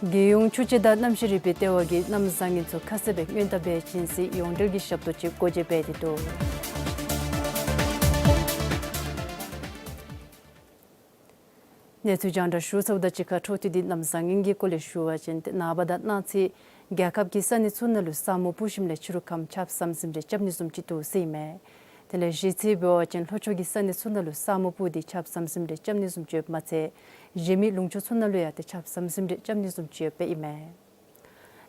རྒྱལ་ཡོངས་ཆུ་དཔྱད་དང་གནམ་གཤིས་རིག་པའི་ལྟེ་བ་གིས་གནམ་བཟང་ངན་ཚུ་ཁ་གསལ་སྦེ་སྔོན་བརྡ་འབད་བྱིན་སའི་ཡོངས་འབྲེལ་གྱི་ཞབས་ཏོག་ཅིག་སྒོ་འབྱེད་འབད་དེ་འདུག། གནས་ཚུལ་རྒྱང་བསྒྲགས་ཞུ་ཚརཝ་དང་གཅིག་ཁར་འཕྲོ་མཐུད་དེ་གནམ་བཟང་ངན་གྱི་སྐོར་ལས་ཞུ་བ་ཅིན་ཏེ་ནངས་པ་དང་གནངས་ཚེ་རྒྱལ་ཁབ་ཀྱི་ས་གནས་ཚུ་ནང་ལུ་ས་སྨུག་སྤུབས་ཞིནམ་ལས་ཕྱི་རུ་ཁམས་ཆརཔ་ཟམ་ཟིམ་རེ་རྐྱབ་ནི་བཟུམ་ཅིག་འདུག་ཟེར་ཨིན་མས། དེ་ལས་གཞེས་ཚེས་འབད་བ་ཅིན་ལྷོ་ཕྱོགས་ཀྱི་ས་གནས་ཚུ་ནང་ལུ་ས་སྨུག་སྤུབས་ཏེ་ཆརཔ་ཟམ་ཟིམ་རེ་རྐྱབ་ནི་བཟུམ་ཅིག་ཡོདཔ་མ་ཚད་གཞན་མི་ལུང་ཕྱོགས་ཚུ་ནང་ལུ་ཡང་ཏེ་ཆརཔ་ཟམ་ཟིམ་རེ་རྐྱབ་ནི་བཟུམ་ཅིག་ཡོདཔ་ཨིན་མས།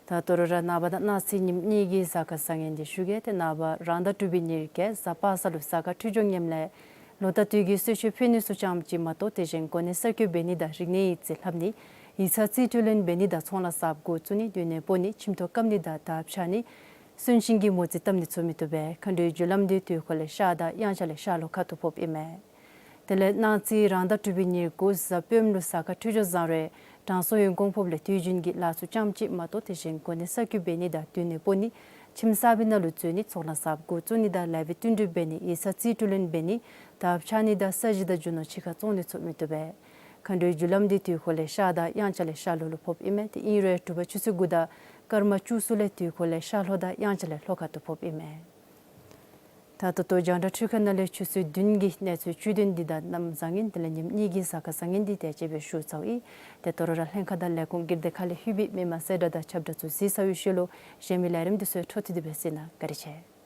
ད་ད་རུང་ར་ནངས་པ་དང་གནངས་ཚེ་ཉིནམ་གཉིས་ཀྱི་གཟའ་སྐར་བཟང་ངན་འདི་ཞུ་གེ། ཏེ་ནངས་པ་རང་ཟླ་དྲུག་པའི་ཉེར་བརྒྱད་གཟའ་པ་སངས་ལུ་གཟའ་སྐར་འཕྲོད་སྦྱོར་ངནམ་ལས་ལོ་ཟླ་དུས་ཀྱི་གསོལ་མཆོད་ཕུལ་ནི་ཚུ་ཙམ་ཅིག་མ་གཏོགས་དེ་བཞིན་གོ་གནས་གསར་བསྐོ་འབད་ནི་དང་རིག་གནས་ཡིག་རྩིས་ལྷབ་ནི་ཡིག་ཚང་རྩིས་སྤྲོད་ལེན་འབད་ནི་དང་ཚོང་ལཱ་གསརཔ་འགོ་བཙུགས་ནི་སྡོད་གནས་སྤོ་ནི་ཁྱིམ་ཐོག་བཀབ་ནི་དང་དར་འཕྱར་ནི་གསོན་གཤིན་གྱི་མོ་རྩིས་བཏབ་ནི་ཚུ་མི་བཏུབ་པས། མཁའ་འགྲོའི་རྒྱུ་ལམ་འདི་དུས་འཁོར་ལས་ཤར་དང་དབྱངས་འཆར་ལས་ཤར་ལྷོ་ཁ་ཐུག་ཕོགཔ་ཨིན་མས། དེ་ལས་གནངས་ཚེ་རང་ཟླ་དྲུག་པའི་ཉེར་དགུ་གཟའ་སྤེནམ་ལུ་གཟའ་སྐར་འཕྲོད་སྦྱོར་བཟང་རུང་དྲང་སྲོང་ཡོན་གོང་ཕོགཔ་ལས་དུས་རྒྱུན་གྱི་ལཱ་ཚུ་ཙམ་ཅིག་མ་གཏོགས་དེ་བཞིན་གོ་གནས་གསར་བསྐོ་འབད་ནི་དང་སྡོད་གནས་སྤོ་ནི་ཁྱིམ་གསར་པའི་ནང་ལུ་འཛུལ་ནི་ཚོང་ལཱ་གསརཔ་འགོ་བཙུགས་ནི་དང་ལཱ་བའི་བསྟུན་གྲོས་འབད་ནི་ཡིག་ཚང་རྩིས་སྤྲོད་ལེན་འབད་ནི་དར་འཕྱར་ནི་དང་ས་གཞི་དང་རྒྱུ་ནོར་ཕྱི་ཁར་བཙོང་ནི་ཚུ་མི་བཏུབ་པས། མཁའ་འགྲོའི་རྒྱུ་ལམ་འདི་དུས་འཁོར་ལས་ཤར་དང་དབྱངས་འཆར་ལས་ཤར་ལྷོ་ལུ་ཕོགཔ་ཨིན་མས། དེ་ཨིན་རུང་དྲོ་པ་ཆུ་ཚོད་དགུ་དང་སྐར་མ་བཅུ་གསུམ་ལས་དུས་འཁོར་ལས་ཤར་ལྷོ་དང་དབྱངས་འཆར་ལས་ལྷོ་ཁ་ཐུག་ཕོགཔ་ཨིན་མས། ད་ད་ལྟོ་རྒྱང་བསྒྲགས་འཕྲུལ་ཁང་ནང་ལས་ཆུ་ཚོད་བདུན་གྱི་གནས་ཚུལ་བཅུད་དོན་འདི་དང་གནམ་བཟང་ངན་དེ་ལས་ཉིནམ་གཉིས་ཀྱི་གཟའ་སྐར་བཟང་ངན་འདི་དེ་ཅིག་སྦེ་ཞུ་ཚརཝ་ཨིན། ཏེ་ད་རུང་ར་ལྷན་ཁག་དང་ལས་ཁུངས་སྒེར་སྡེ་ཁག་ལས་ལྷོད་པའི་མི་མང་གསལ་བསྒྲགས་དང་ཁྱབ་བསྒྲགས་ཚུ་གཟིགས་ཚར་བའི་ཤུལ་ལུ་གཞན་མི་ལས་རིམ་འདི་ཚུ་འཕྲོ་མཐུད་དེ་སྦེ་གཟིགས་གནང་། བཀའ་དྲིན་ཆེ།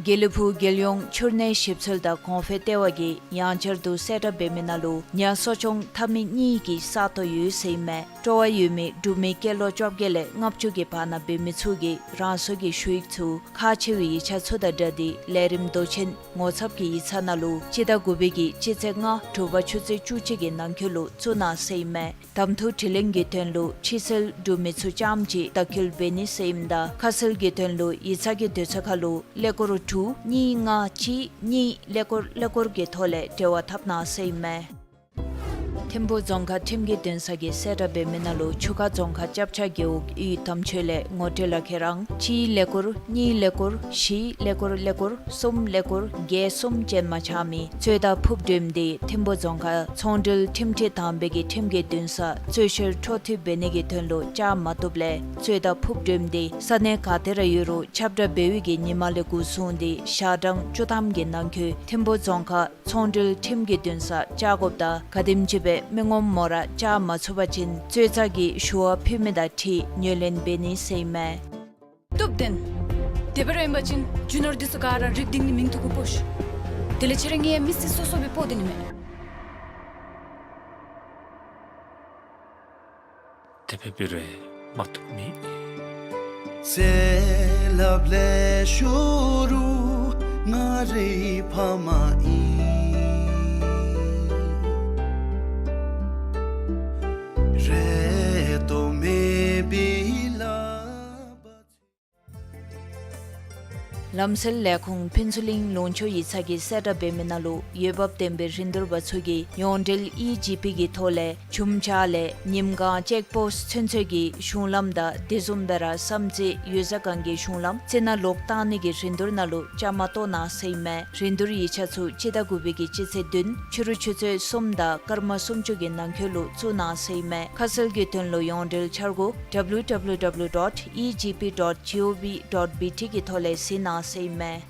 དགེ་ལེགས་ཕུག་རྒྱལ་ཡོངས་འཕྱུར་གནས་ཞིབ་འཚོལ་དང་གོང་འཕེལ་ལྟེ་བ་གིས་ཡང་བསྐྱར་དུ་གསལ་བསྒྲགས་འབད་མི་ནང་ལུ་ཉ་གསོ་སྐྱོང་འཐབ་མི་གཉིས་ཀྱི་ས་སྟོང་ཡོད་ཟེར་ཨིན་མས། སྤྲོ་བ་ཡོད་མི་འབྲུག་མི་སྐྱེས་ལོ་བཅོ་བརྒྱད་ལས་ལྔ་བཅུ་གི་བར་ན་འབད་མི་ཚུ་གིས་རང་སོའི་ཞུ་ཡིག་ཚུ་ཁག་ཆེ་བའི་ཡིག་ཆ་ཚུ་དང་སྦྲགས་ཏེ་ལས་རིམ་མདོ་ཆེན་ངོ་ཚབ་ཀྱི་ཡིག་ཚང་ནང་ལུ་སྤྱི་ཟླ་དགུ་པའི་གི་སྤྱི་ཚེས་ལྔ་དྲོ་པ་ཆུ་ཚོད་བཅུ་གཅིག་གི་ནང་འཁོད་ལུ་བཙུགས་གནང་ཟེར་ཨིན་མས། གདམ་འཐུ་དྲི་ལན་གྱི་དོན་ལུ་ཕྱི་སེལ་འབྲུག་མི་ཚུ་རྐྱངམ་གཅིག་དང་འཁུལ་འབད་ནི་ཟེར་ཨིནམ་ད་ཁ་གསལ་གྱི་དོན་ལུ་ཡིག་ཚང་གི་དུས་ཚོད་ཁར་ལུ་ཀླད་ཀོར་དྲུག་གཉིས་ལྔ་གཅིག་གཉིས་ཀླད་ཀོར་ཀླད་ཀོར་གྱི་ཐོག་ལས་འབྲེལ་བ་འཐབ་གནང་ཟེར་ཨིན་མས། ཐིམ་ཕུག་རྫོང་ཁག་ཁྲིམས་ཀྱི་འདུན་ས་གིས་གསལ་བསྒྲགས་འབད་མི་ནང་ལུ་ཆུ་ཁ་རྫོང་ཁག་སྐྱབས་ཆ་རྒེད་འོག་གཡུས་དམ་ཆོས་ལས་ངོ་སྤྲོད་ལག་ཁྱེར་ཨང་གཅིག་ཀླད་ཀོར་གཉིས་ཀླད་ཀོར་བཞི་ཀླད་ཀོར་ཀླད་ཀོར་གསུམ་ཀླད་ཀོར་བརྒྱད་གསུམ་ཅན་མ་ཆགས་མི་རྩོད་ཟླ་ཕུབ་གྲོནམ་དེ་ཐིམ་ཕུག་རྫོང་ཁག་ཚོང་འབྲེལ་ཁྲིམས་ཁྲི་དང་པའི་གི་ཁྲིམས་ཀྱི་འདུན་ས་རྩོད་བཤེར་འཕྲོ་མཐུད་འབད་ནི་གི་དོན་ལུ་བཅར་མ་བཏུབ་ལས་རྩོད་ཟླ་ཕུབ་གྲོནམ་དེ་ས་གནས་ག་ཏེ་ར་ཡོད་རུང་ཁྱབ་བསྒྲགས་འབད་བའི་གི་ཉིན་མ་ལས་འགོ་བཟུང་སྟེ་ཞག་གྲངས་བཅུ་ཐམ་གྱི་ནང་འཁོད་ཐིམ་ཕུག་རྫོང་ཁག་ཚོང་འབྲེལ་ཁྲིམས་ཀྱི་འདུན་ས་བཅར་དགོཔ་དང་ག་དེམ་ཅིག་སྦེ་མི་ངོམ་མོ་ར་བཅར་མ་ཚུགས་པ་ཅིན་རྩོད་ཟླ་གི་ཞུ་བ་ཕུལ་མི་དང་འཁྲིལ་ངོས་ལེན་འབད་ནི་ཟེར་ཨིན་མས། སྟོབས་ལྡན། དེ་སྦེ་ར་ཨིན་པ་ཅིན་རྒྱུ་ནོར་འདི་ཚུ་ག་ར་རིག་སྟེང་ནི་མིང་ཐོ་གུ་སྤོ་ཤིག། དེ་ལས་ཁྱེད་ར་ངེའི་མི་སེར་སོ་སོ་སྦེ་སྤོ་སྡོད་ནི་མས། དེ་སྦེ་འབད་རུང་མ་བཏུབ་མེད། ལམ་སེལ་ལས་ཁུངས་ཕུན་ཚོགས་གླིང་ལུང་ཕྱོགས་ཡིག་ཚང་གིས་གསལ་བསྒྲགས་འབད་མི་ནང་ལུ་འོས་འབབ་ལྡན་པའི་རིན་བསྡུར་པ་ཚུ་གིས་ཡོངས་འབྲེལ་ཨི་ཇི་པི་གི་ཐོག་ལས་ཆུམ་ཆ་ལས་ཉིམ་གང་ཅེཀ་པོསཊ་ཚུན་ཚོད་ཀྱི་གཞུང་ལམ་དང་དེ་བཟུམ་སྦེ་ར་བསམ་རྩེ་ཡུལ་ས་སྒང་གི་གཞུང་ལམ་རྩི་ནག་ལོག་བཏང་ནི་གི་རིན་བསྡུར་ནང་ལུ་བཅའ་མར་གཏོགས་གནང་ཟེར་ཨིན་མས། རིན་བསྡུར་ཡིག་ཆ་ཚུ་སྤྱི་ཟླ་དགུ་པའི་གི་སྤྱི་ཚེས་བདུན་ཕྱི་རུ་ཆུ་ཚོད་གསུམ་དང་སྐར་མ་སུམ་ཅུ་གི་ནང་འཁོད་ལུ་བཙུགས་གནང་ཟེར་ཨིན་མས། ཁ་གསལ་གྱི་དོན་ལུ་ཡོངས་འབྲེལ་འཆར་སྒོ་W W W dot E G P dot G O V dot B T གི་ཐོག་ལས་གཟིགས་གནང་ཟེར་ཨིན་མས།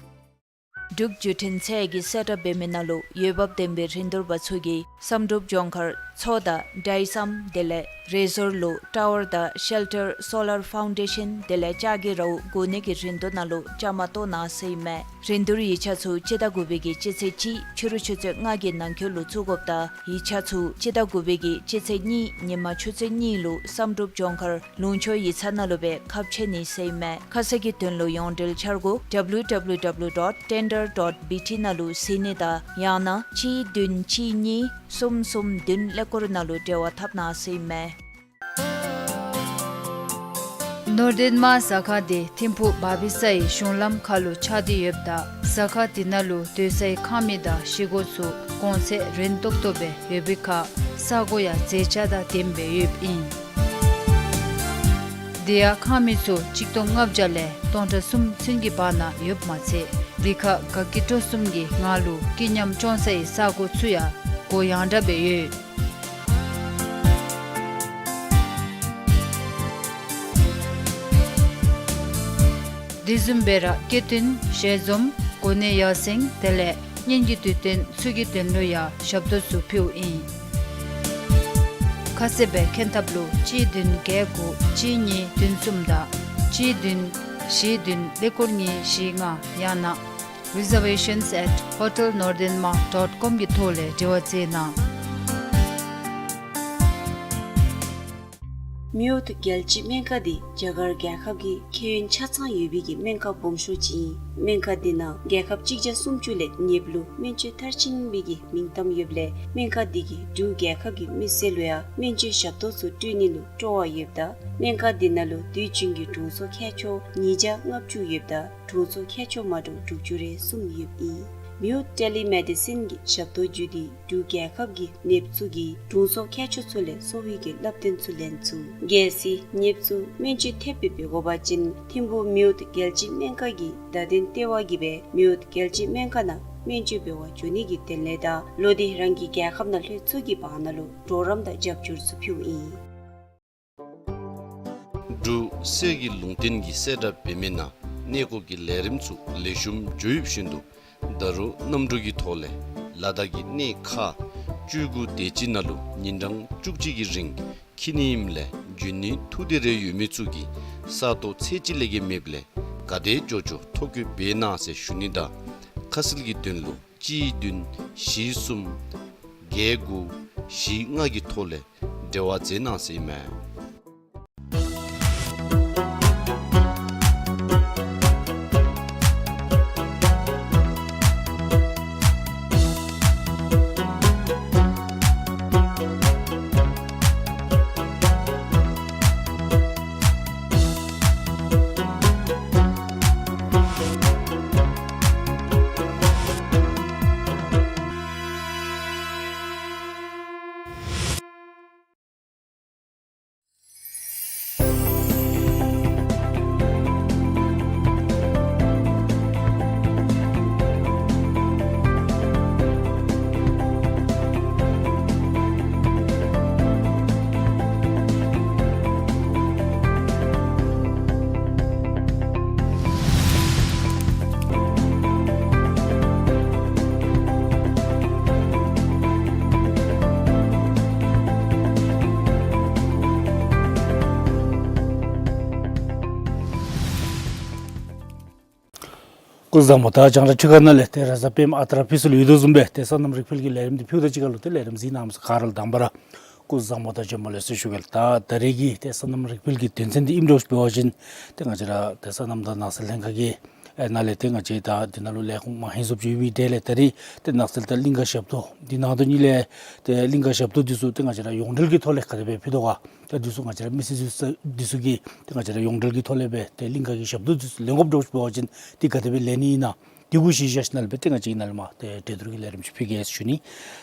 འབྲུག་བརྒྱུད་འཕྲིན་ཚད་ཀྱིས་གསལ་བསྒྲགས་འབད་མི་ནང་ལུ་འོས་འབབ་ལྡན་པའི་རིན་བསྡུར་པ་ཚུ་གིས་བསམ་གྲུབ་ལྗོངས་མཁར་མཚོ་དང་དྲའི་ཟམ་དེ་ལས་རེ་ཟུར་ལུ་ཊ་ཝར་དང་ཤེལ་ཊར་སོ་ལར་ཕའུན་ཌེ་ཤཱན་དེ་ལས་ལྕགས་ཀྱི་རཝ་བསྒོར་ནི་གི་རིན་བསྡུར་ནང་ལུ་བཅའ་མར་གཏོགས་གནང་ཟེར་ཨིན་མས། རིན་བསྡུར་ཡིག་ཆ་ཚུ་སྤྱི་ཟླ་དགུ་པའི་གི་སྤྱི་ཚེས་གཅིག་ཕྱི་རུ་ཆུ་ཚོད་ལྔ་གི་ནང་འཁོད་ལུ་བཙུགས་དགོཔ་དང་ཡིག་ཆ་ཚུ་སྤྱི་ཟླ་དགུ་པའི་གི་སྤྱི་ཚེས་གཉིས་ཉིན་མ་ཆུ་ཚོད་གཉིས་ལུ་བསམ་གྲུབ་ལྗོངས་མཁར་ལུང་ཕྱོགས་ཡིག་ཚང་ནང་ལུ་སྦེ་ཁ་ཕྱེ་ནི་ཟེར་ཨིན་མས། ཁ་གསལ་གྱི་དོན་ལུ་ཡོངས་འབྲེལ་འཆར་སྒོ་W W W dot tender dot B T ནང་ལུ་གཟིགས་ནི་དང་ཡང་ན་གཅིག་བདུན་གཅིག་གཉིས་གསུམ་གསུམ་བདུན་ཀླད་ཀོར་ནང་ལུ་འབྲེལ་བ་འཐབ་གནང་ཟེར་ཨིན་མས། ནོར་ལྡན་དམག་ཟ་ཁང་འདི་ཐིམ་ཕུག་བ་བི་ས་ཡི་གཞུང་ལམ་ཁ་ལུ་ཆགས་ཏེ་ཡོདཔ་ད་ཟ་ཁང་འདི་ནང་ལུ་སྡོད་སའི་ཁང་མིག་དང་བཞེས་སྒོ་ཚུ་གོང་ཚད་རན་ཏོག་ཏོ་སྦེ་ཡོད་པའི་ཁར་ས་གོ་ཡང་མཛེས་ཆ་དང་ལྡནམ་སྦེ་ཡོདཔ་ཨིན། དེ་ཡང་ཁང་མིག་ཚུ་གཅིག་སྟོང་ལྔ་བརྒྱ་ལས་སྟོང་ཕྲག་གསུམ་ཚུན་གྱི་བར་ན་ཡོདཔ་མ་ཚད་དེ་ཁར་དགའ་སྐྱིད་སྤྲོ་གསུམ་གྱི་ངང་ལུ་སྐྱིད་ཉམས་སྐྱོང་སའི་ས་གོ་ཚུ་ཡང་གུ་ཡངས་དྲགས་སྦེ་ཡོད། དེ་བཟུམ་སྦེ་ར་སྐྱེ་ཐུན་ཞལ་འཛོམས་གོ་གནས་ཡར་སེང་དེ་ལས་གཉེན་གྱི་དུས་སྟོན་ཚུ་གི་དོན་ལུ་ཡང་ཞབས་ཏོག་ཚུ་ཕུལཝ་ཨིན། ཁ་གསལ་སྦེ་མཁྱེན་ཐབས་ལུ་གཅིག་བདུན་བརྒྱད་དགུ་གཅིག་གཉིས་བདུན་གསུམ་དང་གཅིག་བདུན་བཞི་བདུན་ཀླད་ཀོར་གཉིས་བཞི་ལྔ་ཡང་ན་reservations at hotel northern ma dot com གི་ཐོག་ལས་འབྲེལ་བ་མཛད་གནང་། མིའུ་ཐུ་རྒྱལ་སྤྱིའི་སྨན་ཁང་འདི་རྒྱ་གར་རྒྱལ་ཁབ་ཀྱི་ཁེ་ཡོན་ཆ་ཚང་ཡོད་པའི་གི་སྨན་ཁང་སྦོམ་ཤོས་ཅིག་ཨིན། སྨན་ཁང་འདི་ནང་རྒྱལ་ཁབ་གཅིག་བརྒྱ་སུམ་ཅུ་ལས་ཉེསཔ་ལུ་སྨན་བཅོས་མཐར་ཕྱིན་པའི་གི་མིང་གཏམ་ཡོདཔ་ལས་སྨན་ཁང་འདི་གིས་འབྲུག་རྒྱལ་ཁབ་ཀྱི་མི་སེར་ལུ་ཡང་སྨན་བཅོས་ཞབས་ཏོག་ཚུ་སྤྲོད་ནི་ལུ་སྤྲོ་བ་ཡོདཔ་ད་སྨན་ཁང་འདི་ནང་ལུ་དུས་རྒྱུན་གྱི་དྲུང་འཚོ་མཁས་མཆོག་ཉིས་བརྒྱ་ལྔ་བཅུ་ཡོདཔ་ད་དྲུང་འཚོ་མཁས་མཆོག་མ་འདྲཝ་དྲུག་ཅུ་རེ་གསུམ་ཡོདཔ་ཨིན། མིའུ་ཐུ་ཊེ་ལི་མེ་ཌི་སིན་གྱི་ཞབས་ཏོག་བརྒྱུད་དེ་འབྲུག་རྒྱལ་ཁབ་ཀྱི་ཉེསཔ་ཚུ་གིས་དྲུང་འཚོ་མཁས་མཆོག་ཚུ་ལས་གསོ་བའི་གི་བསླབ་སྟོན་ཚུ་ལེན་ཚུགས། གལ་སྲིད་ཉེསཔ་ཚུ་སྨན་བཅོས་ཐེབས་སྦེ་འབད་དགོ་པ་ཅིན་ཐིམ་ཕུག་མིའུ་ཐུ་རྒྱལ་སྤྱིའི་སྨན་ཁང་གི་བརྡ་དོན་ལྟེ་བ་གིས་སྦེ་མིའུ་ཐུ་རྒྱལ་སྤྱིའི་སྨན་ཁང་ནང་སྨན་བཅོས་འབད་བར་འགྱོ་ནི་གི་དོན་ལས་དང་ལོག་སྟེ་རང་གི་རྒྱལ་ཁབ་ནང་ལྷོད་ཚུགས་ཀྱི་བར་ན་ལུ་གྲོགས་རམ་དང་རྒྱབ་སྐྱོར་ཚུ་ཕུལཝ་ཨིན། འབྲུག་གསེར་གྱི་ལུང་བསྟན་གྱིས་གསལ་བསྒྲགས་འབད་མི་ནང་གནས་སྐོར་གྱི་ལས་རིམ་ཚུ་ལེགས་ཤོམ་འགྱོ་ཡོདཔ་བཞིན་དུ་ད་རུང་གནམ་གྲུ་གི་ཐོག་ལས་ལ་དྭགས་ཀྱི་གནས་ཁག་བཅུ་དགུ་དེ་ཅིག་ནང་ལུ་ཉིན་གྲངས་བཅུ་གཅིག་གི་རིང་འཁྱིད་ནི་ཨིནམ་ལས་འགྱོ་ནི་ཐུགས་འདོད་རེ་ཡོད་མི་ཚུ་གིས་ས་སྟོང་ཚད་ཅིག་ལས་བརྒལ་མེདཔ་ལས་ག་དེ་མགྱོགས་མགྱོགས་ཐོ་བཀོད་འབད་གནང་ཟེར་ཞུ་ནི་དང་ཁ་གསལ་གྱི་དོན་ལུ་གཅིག་བདུན་བཞི་གསུམ་བརྒྱད་དགུ་བཞི་ལྔ་གི་ཐོག་ལས་འབྲེལ་བ་མཛད་གནང་ཟེར་ཨིན་མས། སྐུ་གཟུགས་བཟང་པོ། ད་རྒྱང་བསྒྲགས་འཕྲུལ་ཁང་ནང་ལས་ཏེ་ར་ཛ་པེམ་ཨ་ཏྲ་ཕི་སུ་ལུ་ཡོད་དོ་བཟུམ་སྦེ་ཏེ་སོ་ནམ་རིག་འཕེལ་གྱི་ལས་རིམ་འདི་ཕུལཝ་ད་གཅིག་ཁར་ལུ་ཏེ་ལས་རིམ་གཟིགས་གནང་མི་ཚུ་ག་ར་ལུ་དང་པ་ར་སྐུ་གཟུགས་བཟང་པོ་དང་བྱོན་པ་ལེགས་སོ་ཞུ་གེ་ལགས། ད་ད་རེས་ཀྱི་ཏེ་སོ་ནམ་རིག་འཕེལ་གྱི་དོན་ཚན་འདི་ཨིནམ་འདྲཝ་ཅིག་འབད་བ་ཅིན་ཏེ་ང་བཅས་ར་ཏེ་སོ་ནམ་དང་ནགས་ཚལ་ལྷན་ཁག་གི་ཨེ་ནང་ལས་ཏེ་ང་བཅས་ད་འདི་ནང་ལུ་ལས་ཁུངས་མང་ཧེང་སོངམ་ཅིག་ཡོད་པའི་གྲས་ལས་ད་རེས་ཏེ་ནགས་ཚལ་དང་གླིང་ཀ་ཞབས་ཏོག་འདི་ནང་དོན་གཉིས་ལས་ཏེ་གླིང་ཀ་ཞབས་ཏོག་འདི་ཚུ་ཏེ་ང་བཅས་ར་ཡོངས་འབྲེལ་གྱི་ཐོག་ལས་ག་དེ་སྦེ་ཕུལ་དོ་ག། ད་འདི་ཚུ་ང་བཅས་ར་མི་སེར་ཚུ་འདི་ཚུ་གིས་ཏེ་ང་བཅས་ར་ཡོངས་འབྲེལ་གྱི་ཐོག་ལས་སྦེ་ཏེ་གླིང་ཀ་གི་ཞབས་ཏོག་འདི་ཚུ་ལེན་དགོཔ་འདྲཝ་ཅིག་འབད་བ་ཅིན་འདི་ག་དེ་སྦེ་ལེན་ནི་ཨིན་ན། འདི་གུ་གཞི་བཞག་ཞིནམ་ལས་སྦེ་ཏེ་ང་བཅས་ཀྱིས་ནཱ་ལས་མར་ཏེ་གྲོས་བསྡུར་གྱི་ལས་རིམ་ཅིག་ཕུལ་གེ་ཟེར་ཞུ་ནི།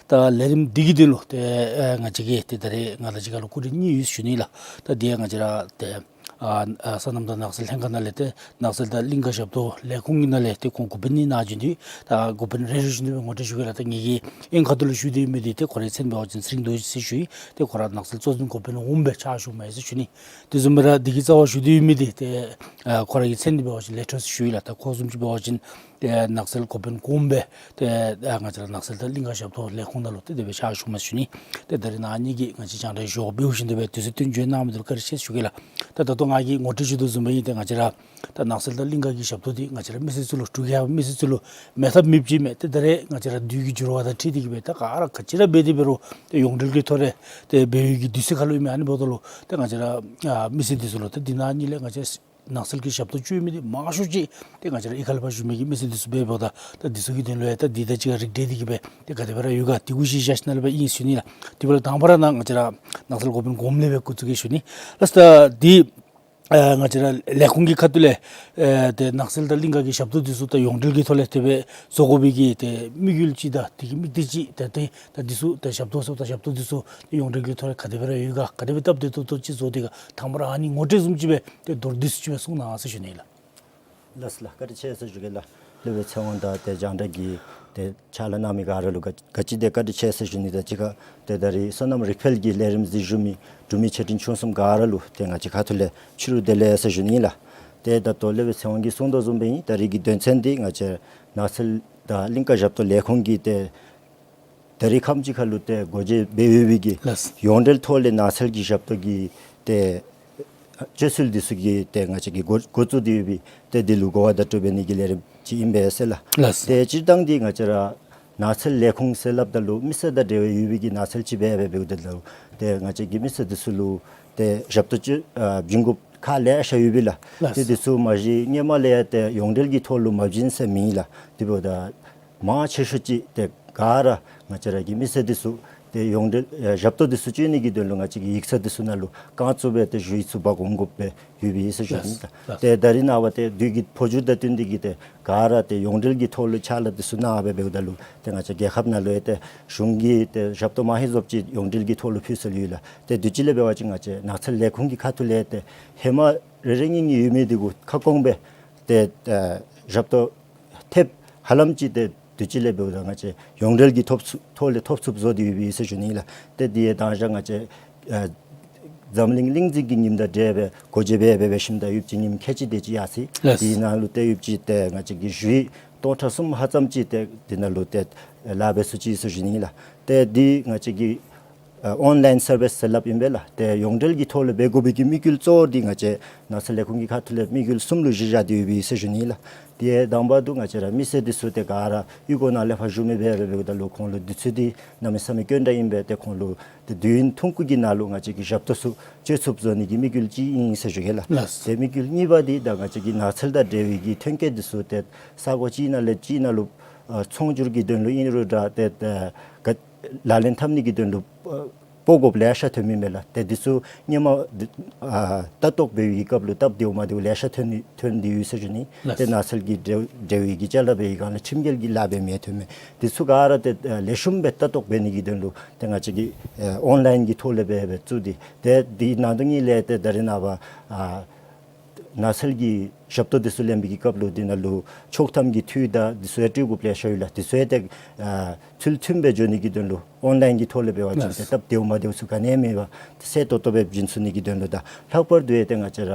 ད་ལས་རིམ་འདི་གི་དོན་ལུ་ཏེ་ཨེ་ང་བཅས་ཀྱིས་ཏེ་ད་རེས་ང་དང་གཅིག་ཁར་ལུ་སྐུ་མགྲོན་གཉིས་ཡོད་ཟེར་ཞུ་ནི་ལགས། ད་འདི་ཡང་ང་བཅས་ར་ཏེ་ཨ་ཨ་སོ་ནམ་དང་ནགས་ཚལ་ལྷན་ཁག་ནང་ལས་ཏེ་ནགས་ཚལ་དང་གླིང་ཀ་ཞབས་ཏོག་ལས་ཁུངས་ཀྱི་ནང་ལས་ཏེ་ཁོང་འགོ་དཔོན་གཉིས་གནང་བྱོན་ཏེ་ད་འགོ་དཔོན་རེ་རེ་བཞིན་དུ་སྦེ་ངོ་སྤྲོད་ཞུ་གེ་ལགས། ད་ངེ་གི་ཨེ་ཁ་ཐུག་ལུ་ཞུ་སྟེ་ཡོད་མི་འདི་ཏེ་ཁོ་རའི་མཚན་འབད་བ་ཅིན་ཚེ་རིང་རྡོ་རྗེ་ཟེར་ཞུ་ཡི། ཏེ་ཁོ་ར་ནགས་ཚལ་གཙོ་འཛིན་འགོ་དཔོན་འོགམ་སྦེ་ཕྱག་ཞུ་མི་ཟེར་ཞུ་ནི། དེ་བཟུམ་སྦེ་ར་འདི་གི་རྩ་བར་ཞུ་སྟེ་ཡོད་མི་འདི་ཏེ་ཨ་ཁོ་ར་གི་མཚན་འདི་འབད་བ་ཅིན་ལེགས་སྒྲོལ་ཟེར་ཞུ་ཡི་ལགས། ད་ཁོ་བཟུམ་ཅིག་འབད་བ་ཅིན་ ཏེ་ནགས་ཚལ་འགོ་དཔོན་གོངམ་སྦེ་ཏེ་ཨ་ང་བཅས་ར་ནགས་ཚལ་དང་གླིང་ཀ་ཞབས་ཏོག་ལས་ཁུངས་ནང་ལུ་ཏེ་དེ་སྦེ་ཕྱག་ཞུ་མི་ཞུ་ནི། ཏེ་ད་རིས་ནཱ་ཨ་ནི་གི་ང་བཅས་རྒྱང་བསྒྲགས་བཞུགས་འབདཝ་བཞིན་དེ་སྦེ་དུས་ཚོད་བཏོན་བྱོན་གནང་མི་འདི་ལུ་བཀའ་དྲིན་ཆེ་ཞུ་གེ་ལགས། ད་ད་ལྟོ་ང་གིས་ངོ་སྤྲོད་ཞུ་དོ་བཟུམ་སྦེ་ཨིན། ཏེ་ང་བཅས་ར་ད་ནགས་ཚལ་དང་གླིང་ཀ་གི་ཞབས་ཏོག་འདི་ང་བཅས་ར་མི་སེར་ཚུ་ལུ་འབྲུག་རྒྱལ་ཁབ་མི་སེར་ཚུ་ལུ་མེད་ཐབས་མེདཔ་ཅིག་མས། ཏེ་ད་རེས་ང་བཅས་ར་དུས་ཀྱི་འགྱུར་བ་དང་འཁྲིལ་ཏེ་གིས་སྦེ་ད་ག་ར་ག་ཅི་ར་འབད་དེ་འབད་རུང་ཏེ་ཡོངས་འབྲེལ་གྱི་ཐོག་ལས་ཏེ་འབད་བའི་གི་དུས་ཚོད་ཁར་ལུ་ཨིན་མས། ཨ་ནི་འབདཝ་ད་ལུ་ཏེ་ང་བཅས་ར་ཨ་མི་སེར་འདི་ཚུ་ལུ་ཏེ་འདི་ནང་ཨ་ནི་ལས་ང་བཅས་ནགས་ཚལ་གྱི་ཞབས་ཏོག་སྤྱོད་མི་འདི་མང་ཤོས་ཅིག་ཏེ་ང་བཅས་ར་གཡུས་ཁ་ལས་ཕར་བཞུགས་མི་གི་མི་སེར་འདི་ཚུ་འབདཝ་ད་ད་འདི་ཚུ་གི་དོན་ལུ་ཡང་ད་འདི་དང་གཅིག་ཁར་རིགས་བསྒྲེས་ཏེ་གིས་སྦེ་ཏེ་ག་དེ་སྦེ་ར་ཡོད་ག་དེ་གུ་གཞི་བཞག་ཞིནམ་ལས་སྦེ་ཨིན་ཞུ་ནི་ལགས། དེ་འབདཝ་ལས་དང་པ་ར་ནཱ་ང་བཅས་ར་ནགས་ཚལ་འགོ་དཔོན་གོངམ་ལས་སྦེ་འགོ་བཙུགས་གེ་ཞུ་ནི། ལགས་སོ། ད་འདི་ཨ་ང་བཅས་ར་ལས་ཁུངས་ཀྱི་ཁ་ཐུག་ལས་ཨེ་ཏེ་ནགས་ཚལ་དང་གླིང་ཀ་གི་ཞབས་ཏོག་འདི་ཚུ་ད་ཡོངས་འབྲེལ་གྱི་ཐོག་ལས་དེ་སྦེ་བཟོ་དགོ་པའི་གི་ཏེ་དམིགས་ཡུལ་ཅིག་དང་དེ་གི་དམིགས་གཏད་ཅིག་ད་ཏེ་ད་འདི་ཚུ་ད་ཞབས་ཏོག་ཚུ་ད་ཞབས་ཏོག་འདི་ཚུ་ཡོངས་འབྲེལ་གྱི་ཐོག་ལས་ག་དེ་སྦེ་ར་ཡོད་ག་ག་དེ་སྦེ་སྟབས་བདེ་ཏོག་ཏོ་ཅིག་བཟོ་སྟེ་ག་དང་པ་ར་ཨ་ནི་ངོ་སྤྲོད་བཟུམ་ཅིག་སྦེ་ཏེ་མདོར་བསྡུས་ཅིག་སྦེ་གསུང་གནང་ཟེར་ཞུ་ནི་ལགས། ལགས་སོ་ལགས། བཀའ་དྲིན་ཆེ་ཟེར་ཞུ་གེ་ལགས། སློབ་དཔོན་ཚེ་དབང་དང་ཏེ་རྒྱང་བསྒྲགས་ཀྱི་ཏེ་ཕྱག་ལཱ་གནང་མི་ག་ར་ལུ་ག་ག་ཅི་དེ་བཀའ་དྲིན་ཆེ་ཟེར་ཞུ་ནི་དང་གཅིག་ཁར་ཏེ་ད་རིས་སོ་ནམ་རིག་འཕེལ་གྱི་ལས་རིམ་གཟིགས་བཞུགས་མི་འབྲུག་མི་ཆེ་འབྲིང་ཆུང་གསུམ་ག་ར་ལུ་ཏེ་ང་བཅས་ཁ་ཐུག་ལས་ཕྱི་རུ་བདེ་ལེགས་ཟེར་ཞུ་ནི་ལགས། ཏེ་ད་ལྟོ་སློབ་དཔོན་ཚེ་དབང་གིས་གསུངས་དོ་བཟུམ་སྦེ་ཨིན། ད་རིས་ཀྱི་དོན་ཚན་འདི་ང་བཅས་ནགས་ཚལ་དང་གླིང་ཀ་ཞབས་ཏོག་ལས་ཁུངས་ཀྱིས་ཏེ་ད་རིས་ཁམས་ཅིག་ཁར་ལུ་ཏེ་སྒོ་འབྱེད་འབད་ཡོད་པའི་གི་ལགས། ཡོངས་འབྲེལ་ཐོག་ལས་ནགས་ཚལ་གྱི་ཞབས་ཏོག་གི་ཏེ་སྤྱོད་ཚུལ་འདི་ཚུ་གི་ཏེ་ང་བཅས་ཀྱིས་འགོ་འགོ་བཙུགས་ཏེ་ཡོད་པའི་ཏེ་འདི་ལུ་གོ་བ་བརྡ་སྤྲོད་འབད་ནི་གི་ལས་རིམ་ཅིག་ཨིན་པས་ཟེར་ལགས། ལགས། ཏེ་སྤྱིར་བཏང་འདི་ང་བཅས་ར་ནགས་ཚལ་ལས་ཁུངས་ཟེར་སླབ་ད་ལུ་མི་སེར་དང་འབྲེལ་བ་ཡོད་པའི་གི་ནགས་ཚལ་ཅིག་འབད་འབད་འབདཝ་ད་ལུ་ཏེ་ང་བཅས་ཀྱིས་མི་སེར་འདི་ཚུ་ལུ་ཏེ་ཞབས་ཏོག་ཅིག་ཨ་བྱིན་དགོཔ་ཁག་ལེ་ཤ་ཡོད་པས་ལགས། ལགས། ཏེ་འདི་ཚུ་མ་གཞི་སྔོན་མ་ལས་ཡང་ཏེ་ཡོངས་འབྲེལ་གྱི་ཐོག་ལུ་མ་བྱིན་ཟེར་མེད་ལགས། དེ་འབདཝ་ད་མང་ཆེ་ཤོས་ཅིག་ཏེ་ག་ར་ང་བཅས་ར་གི་མི་སེར་འདི་ཚུ་ཏེ་ཡོངས་འབྲེལ་ཨེ་ཞབས་ཏོག་འདི་ཚུ་སྤྱོད་ནི་གི་དོན་ལུ་ང་བཅས་ཀྱི་ཡིག་ཚང་འདི་ཚུ་ནང་ལུ་རྐང་བཙུགས་སྦེ་ཏེ་ཞུ་ཡིག་ཚུ་འབག་འོང་དགོཔ་སྦེ་ཡོད་པའི་ཟེར་ཞུ་ནི། ལགས། ཏེ་ད་རིས་ནངས་པ་ཏེ་དུས་ཀྱི་འཕོ་འགྱུར་དང་བསྟུན་ཏེ་གིས་ཏེ་ག་ར་ཏེ་ཡོངས་འབྲེལ་གྱི་ཐོག་ལུ་ཕྱག་ལཱ་འདི་ཚུ་གནང་སྦེ་འབདཝ་ད་ལུ་ཏེ་ང་བཅས་རྒྱལ་ཁབ་ནང་ལུ་ཡང་ཏེ་གཞུང་གིས་ཏེ་ཞབས་ཏོག་མང་ཧེང་བཟོཔ་ཅིག་ཡོངས་འབྲེལ་གྱི་ཐོག་ལུ་ཕུལ་སྲོལ་ཡོད་ལགས། ཏེ་དུས་ཅི་ལས་འབད་བ་ཅིན་ང་བཅས་ནགས་ཚལ་ལས་ཁུངས་ཀྱི་ཁ་ཐུག་ལས་ཏེ་ཧེ་མ་རེ་རེ་གཉིས་གཉིས་ཡོད་མི་འདི་གུ་ཁ་སྐོང་སྦེ་ཏེ་ཨ་ཞབས་ཏོག་ཐེབས་ཧ་ལམ་ཅིག་ཏེ་དུས་ཅི་ལས་འབདཝ་ད་ང་བཅས་ཡོངས་འབྲེལ་གྱི་ཐོབ་ཚུགས་ཐོག་ལས་ཐོབ་ཚུགསཔ་བཟོ་སྟེ་ཡོད་པའི་ཟེར་ཞུ་ནི་ལགས། ཏེ་འདི་ཡང་དང་ཞག་ང་བཅས་ཨ་འཛམ་གླིང་གླིང་འཛིན་གྱི་ཉིནམ་དང་འབྲེལ་སྦེ་སྒོ་འབྱེད་འབད་འབད་འབད་ཞིནམ་ད་ཡོདཔ་ཅིག་ཉིནམ་ཁལ་གཅིག་དེ་ཅིག་ཡར་སོ་ཡི། ལགས། དེའི་ནང་ལུ་ཏེ་ཡོདཔ་ཅིག་ཏེ་ང་བཅས་ཀྱི་ཞུ་ཡིག་སྟོང་ཕྲག་གསུམ་ཧ་ཙམ་ཅིག་ཏེ་འདི་ནང་ལུ་ཏེ་ལཱ་འབད་ཚུགས་ཅི་ཟེར་ཞུ་ནི་ལགས། ཏེ་འདི་ང་བཅས་ཀྱི་ཨ་ཨོན་ལཱའིན་སར་བིསི་ཟེར་སླབ་ཨིན་པས་ལགས། ཏེ་ཡོངས་འབྲེལ་གྱི་ཐོག་ལས་འབད་དགོ་པའི་གི་དམིགས་ཡུལ་གཙོ་བོ་འདི་ང་བཅས་ནགས་ཚལ་ལས་ཁུངས་ཀྱི་ཁ་ཐུག་ལས་དམིགས་ཡུལ་གསུམ་ལུ་གཞི་བཞག་སྟེ་ཡོད་པའི་ཟེར་ཞུ་ནི་ལགས། དེ་དང་པ་འདི་ང་བཅས་ར་མི་སེར་འདི་ཚུ་ཏེ་ག་ར་གཡུས་སྒོ་ནང་ལས་ཕར་བཞུགས་མི་འབད་འབད་འབདཝ་ད་ལུ་ཁོང་ལུ་དུས་ཚོད་འདི་གནམ་མེད་ས་མེད་དཀོན་དྲགས་ཨིན་པས། ཏེ་ཁོང་ལུ་ཏེ་དུས་ཡུན་ཐུང་ཀུ་གི་ནང་ལུ་ང་བཅས་ཀྱིས་ཞབས་ཏོག་ཚུ་སྤྱོད་ཚུགསཔ་བཟོ་ནི་གི་དམིགས་ཡུལ་ཅིག་ཨིན་ཟེར་ཞུ་གེ་ལགས། ལགས། ཏེ་དམིགས་ཡུལ་གཉིས་པ་འདི་ད་ང་བཅས་ཀྱི་ནགས་ཚལ་དང་འབྲེལ་བའི་གི་ཐོན་སྐྱེད་འདི་ཚུ་ཏེ་ས་གོ་ཅིག་ནང་ལས་ཅིག་ནང་ལུ་ཨ་ཚོང་སྒྱུར་གྱི་དོན་ལུ་ཨིན་རུང་འདྲ་ཏེ་ཨ་ག་ལག་ལེན་འཐབ་ནི་གི་དོན་ལུ་ཨ་སྤོ་དགོཔ་ལེ་ཤ་ཐོན་མི་མས་ལགས། ཏེ་འདི་ཚུ་སྔོན་མ་འདི་ཨ་ལྟ་རྟོག་འབད་བའི་གི་སྐབས་ལུ་སྟབས་བདེཝ་མ་བདེཝ་ལེ་ཤ་ཐོན་ནི་ཐོན་ཏེ་ཡོད་ཟེར་ཞུ་ནི། ལགས། ཏེ་ནགས་ཚལ་གྱི་འབྲེལ་འབྲེལ་བའི་གི་ཅ་ལ་འབད་བའི་སྒང་ལས་ཁྲིམས་འགལ་གྱི་ལཱ་འབད་མི་ཐོན་མི་འདི་ཚུ་ག་ར་ཏེ་ཨ་ལེགས་ཤོམ་སྦེ་ལྟ་རྟོག་འབད་ནི་གི་དོན་ལུ་ཏེ་ང་བཅས་ཀྱིས་ཨ་ཨོན་ལཱའིན་གྱི་ཐོག་ལས་འབད་འབད་བཙུགས་ཏེ་ཏེ་འདི་ནང་དོན་གཉིས་ལས་ཏེ་ད་རེས་ནངས་པ་ཨ་ནགས་ཚལ་གྱི་ཞབས་ཏོག་འདི་ཚུ་ལེན་པའི་གི་སྐབས་ལུ་འདི་ནང་ལུ་ཆོག་ཐམ་གྱི་འཐུས་དང་འདི་ཚུ་ཡང་སྤྲོད་དགོཔ་ལེ་ཤ་ཡོད་ལགས། འདི་ཚུ་ཡང་ཏེ་ཨ་ཚུལ་མཐུན་སྦེ་འགྱོ་ནི་གི་དོན་ལུ་ཨོན་ལཱའིན་གྱི་ཐོག་ལས་འབད་བ་ཅིན་ཏེ་ལགས། སྟབས་བདེཝ་མ་བདེཝ་ཚུ་ག་ནི་ཡང་མེད་པར་ཏེ་གསལ་ཏོག་ཏོ་སྦེ་བྱིན་ཚུགས་ནི་གི་དོན་ལུ་དང་ལྷག་པར་དུ་ཡང་ཏེ་ང་བཅས་ར་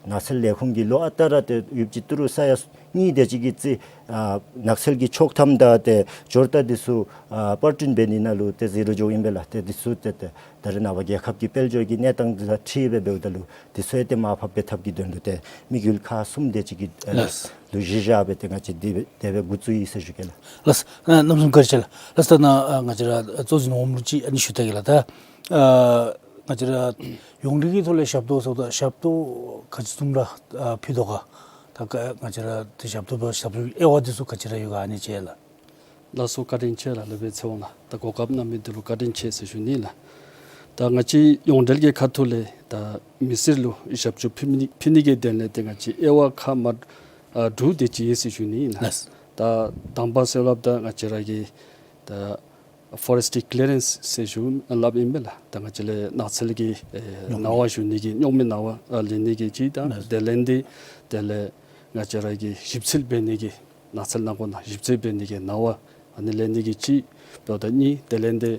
ནགས་ཚལ་ལས་ཁུངས་ཀྱིས་ལོ་ཨ་རྟག་ར་ཏེ་ཡོདཔ་ཅིག་ཏི་རུ་ས་ཡ་གཉིས་དེ་ཅིག་གི་རྩིས་ཨ་ནགས་ཚལ་གྱི་ཆོག་ཐམ་དང་ཏེ་འབྱོར་རྟགས་འདི་ཚུ་ཨ་པར་སྐྲུན་འབད་ནི་ནང་ལུ་ཏེ་ཟད་རུང་འགྱོཝ་ཨིན་པས་ལགས། ཏེ་འདི་ཚུ་ཏེ་ཏེ་ད་རེས་ནངས་པ་རྒྱལ་ཁབ་ཀྱི་དཔལ་འབྱོར་གྱི་གནས་སྟངས་འདི་དང་འཁྲིལ་སྦེ་འབདཝ་ད་ལུ་འདི་ཚུ་ཡང་ཏེ་མར་ཕབ་འབད་ཐབས་ཀྱི་དོན་ལུ་ཏེ་དམིགས་ཡུལ་ཁག་གསུམ་དེ་ཅིག་གི་ཨ་ལགས། ལུ་གཞི་བཞག་སྦེ་ཏེ་ང་བཅས་འདི་སྦེ་དེ་སྦེ་འགོ་བཙུགས་ཡི་ཟེར་ཞུ་གེ་ལགས། ལགས། ཨ་གནམ་མེད་ས་མེད་བཀའ་དྲིན་ཆེ་ལགས། ལགས། ད་ནཱ་ཨ་ང་བཅས་ར་གཙོ་འཛིན་འོགམ་ལུ་ཅིག་ཨ་ནི་ཞུ་ད་གེ་ལགས། ད་ཨ་ང་བཅས་ར་ཡོངས་འབྲེལ་གྱི་ཐོག་ལས་ཞབས་ཏོག་ཟེརཝ་ད་ཞབས་ཏོག་ག་ཅི་བཟུམ་ར་ཨ་ཕུལ་དོ་ག། ད་ག་ང་བཅས་ར་ཏེ་ཞབས་ཏོག་འབད་ཞབས་ཏོག་དབྱེ་བ་འདི་ཚུ་ག་ཅི་ར་ཡོད་ག་ཨ་ནི་ཅིག་ལགས། ལགས་སོ། བཀའ་དྲིན་ཆེ་ལགས། སློབ་དཔོན་ཚེ་དབང་ལགས། ད་གོ་སྐབས་གནང་མི་འདི་ལུ་བཀའ་དྲིན་ཆེ་ཟེར་ཞུ་ནི་ལགས། ད་ང་བཅས་ཡོངས་འབྲེལ་གྱི་ཁ་ཐུག་ལས་ད་མི་སེར་ལུ་ཞབས་ཕྱི་ཕུལ་ནི་ཕུལ་ནི་གི་དོན་ལས་ཏེ་ང་བཅས་དབྱེ་བ་ཁག་མ་ཨ་དྲུག་དེ་ཅིག་ཡོད་ཟེར་ཞུ་ནི་ལགས། ལགས། ད་དང་པ་ཟེར་སླབ་ད་ང་བཅས་ར་གི་ད་ཕོ་རེསི་ཊི་ཀི་ལི་ཡ་རེནསི་ཟེར་ཞུ་སླབ་ཨིན་པས་ལགས། ད་ང་བཅས་ལས་ནགས་ཚལ་གྱི་ཨེ་རྙོག་མི་གནང་བ་ཞུ་ནི་གི་རྙོག་མི་གནང་བ་ཨ་ལེན་ནི་གི་ཅིག་དང་ལགས། དེ་ལས་ཏེ་དེ་ལས་ང་བཅས་ར་གི་ཞིབ་འཚོལ་འབད་ནི་གི་ནགས་ཚལ་ནང་འཁོད་ནང་ཞིབ་འཚོལ་འབད་ནི་གི་གནང་བ་ཨ་ནི་ལེན་ནི་གི་ཅིག་འབདཝ་ད་གཉིས། དེ་ལས་ཏེ་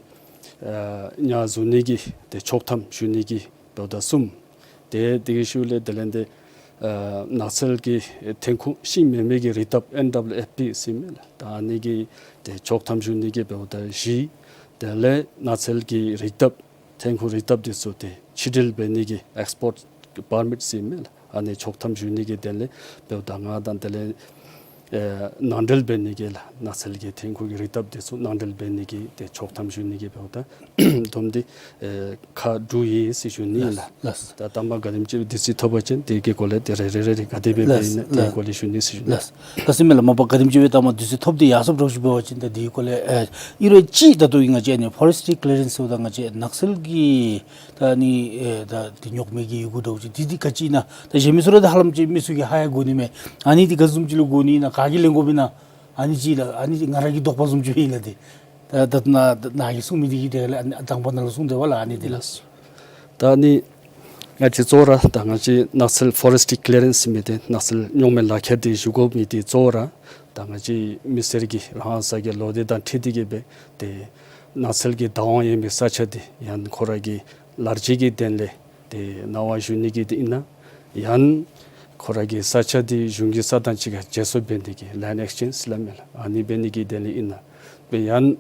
ཨ་ཉ་བཟུང་ནི་གི་ཏེ་ཆོག་ཐམ་ཞུ་ནི་གི་འབདཝ་ད་གསུམ། ཏེ་དེ་གི་ཤུལ་ལས་དེ་ལས་ཏེ་ ཨ་ནགས་ཚལ་གྱི་ཐོན་ཁུངས་ཤིང་མེན་མི་གི་རིགས་ཐབས་ཨེན་ཌབ་ལུ་ཨེཕ་པི་ཟེར་མི་ལགས། ད་ཨ་ནི་གི་ཏེ་ཆོག་ཐམ་ཞུ་ནི་གི་འབདཝ་ད་བཞི། དེ་ལས་ནགས་ཚལ་གྱི་རིགས་ཐབས་ཐོན་ཁུངས་རིགས་ཐབས་འདི་ཚུ་ཏེ་ཕྱི་འགྲུལ་འབད་ནི་གི་ཨེགསི་པོརཊ་པར་མིཊ་ཟེར་མི་ལགས། ཨ་ནི་ཆོག་ཐམ་ཞུ་ནི་གི་དེ་ལས་འབདཝ་ད་ལྔ་དང་དེ་ལས་ཨེ་ནང་འགྲུལ་འབད་ནི་གི་ལགས། ནགས་ཚལ་གྱི་ཐོན་ཁུངས་ཀྱི་རིགས་ཐབས་འདི་ཚུ་ནང་འགྲུལ་འབད་ནི་གི་ཏེ་ཆོག་ཐམ་ཞུ་ནི་གི་འབདཝ་ད་བསྡོམས་ཏེ་ཨེ་ཁག་དྲུག་ཡོད་ཟེར་ཞུ་ནི་ལགས། ལགས། ད་ད་མ་ག་དེམ་ཅིག་དུས་ཚོད་ཐོབ་པ་ཅིན་དེ་གི་སྐོར་ལས་ཏེ་རེ་རེ་རེ་རེ་ག་དེ་སྦེ་འབད་ལགས། ཨིན་ན་དེ་ལགས། སྐོར་ལས་ཞུ་ནི་ཟེར་ཞུ་ནི། ལགས། ལགས་སོ་མས་ལགས། མ་པ་ག་དེམ་ཅིག་སྦེ་ད་མ་དུས་ཚོད་ཐོབ་སྟེ་ཡར་སོངམ་འདྲཝ་ཅིག་འབད་བ་ཅིན་ད་དེའི་སྐོར་ལས་ཨེ་ཨིན་རུང་ཅིག་ད་ལྟོ་ང་བཅས་ཨ་ནི་ཕོ་རེསི་ཊི་ཀི་ལི་ཡ་རེནསི་ཟེརཝ་ད་ང་བཅས་ནགས་ཚལ་གྱི་ད་ཨ་ནི་ཨེ་ད་འདི་རྙོག་མེད་ཀྱི་ཡི་གུ་འདྲཝ་ཅིག་འདི་འདི་ག་ཅི་ཨིན་ན་ད་གཞན་མི་ཚུ་ར་ད་ཧ་ལམ་ཅིག་མི་ཚུ་གིས་ཧ་ཡང་གོ་ནི་མས། ཨ་ནི་འདི་ག་བཟུམ་ཅིག་ལུ་གོ་ནི་ཨིན་ན་ག་གིས་ལེན་དགོཔ་ཨིན་ན། ཨ་ནི་ཅིག་ལགས། ཨ་ནི་ང་ར་གི་དོགས་པ་བཟུམ་ཅིག་སྦེ་ཨིན་ལགས་ཏེ། ད་ད་ནཱ་ནཱ་གིས་གསུང་མི་འདི་གིས་དེ་ལས་ཨ་ནི་དང་པ་ནང་ལུ་གསུངས་དེས་པ་ལགས། ཨ་ནི་འདི་ལགས། ད་ཨ་ནི་ང་བཅས་གཙོ་བོ་ར་ད་ང་བཅས་ནགས་ཚལ་ཕོ་རེསི་ཊི་ཀི་ལི་ཡ་རེནསི་ཟེར་མི་འདི་ནགས་ཚལ་རྙོག་མེད་ལག་ཁྱེར་འདི་ཞུ་དགོ་མི་འདི་གཙོ་བོ་ར་ད་ང་བཅས་མི་སེར་གྱི་རང་ས་གི་ལོ་དེབ་དང་འཁྲིལ་ཏེ་གི་སྦེ་ཏེ་ནགས་ཚལ་གྱི་བདག་དབང་ཡོད་མི་ས་ཆ་འདི་ཡང་ཁོ་ར་གི་ལཱ་རྩིས་ཀྱི་དོན་ལས་ཏེ་གནང་བ་ཞུ་ནི་གི་འདི་ཨིན་ན། ཡང་ཁོ་ར་གི་ས་ཆ་འདི་གཞུང་གི་ས་དང་གཅིག་ཁར་བརྗེ་སོར་འབད་ནི་གི་ལེནཌ་ཨེགསི་ཅེནཇི་ཟེར་སླབ་མས་ལགས། ཨ་ནི་འབད་ནི་གི་དོན་ལས་ཨིན་ན། སྦེ་ཡང་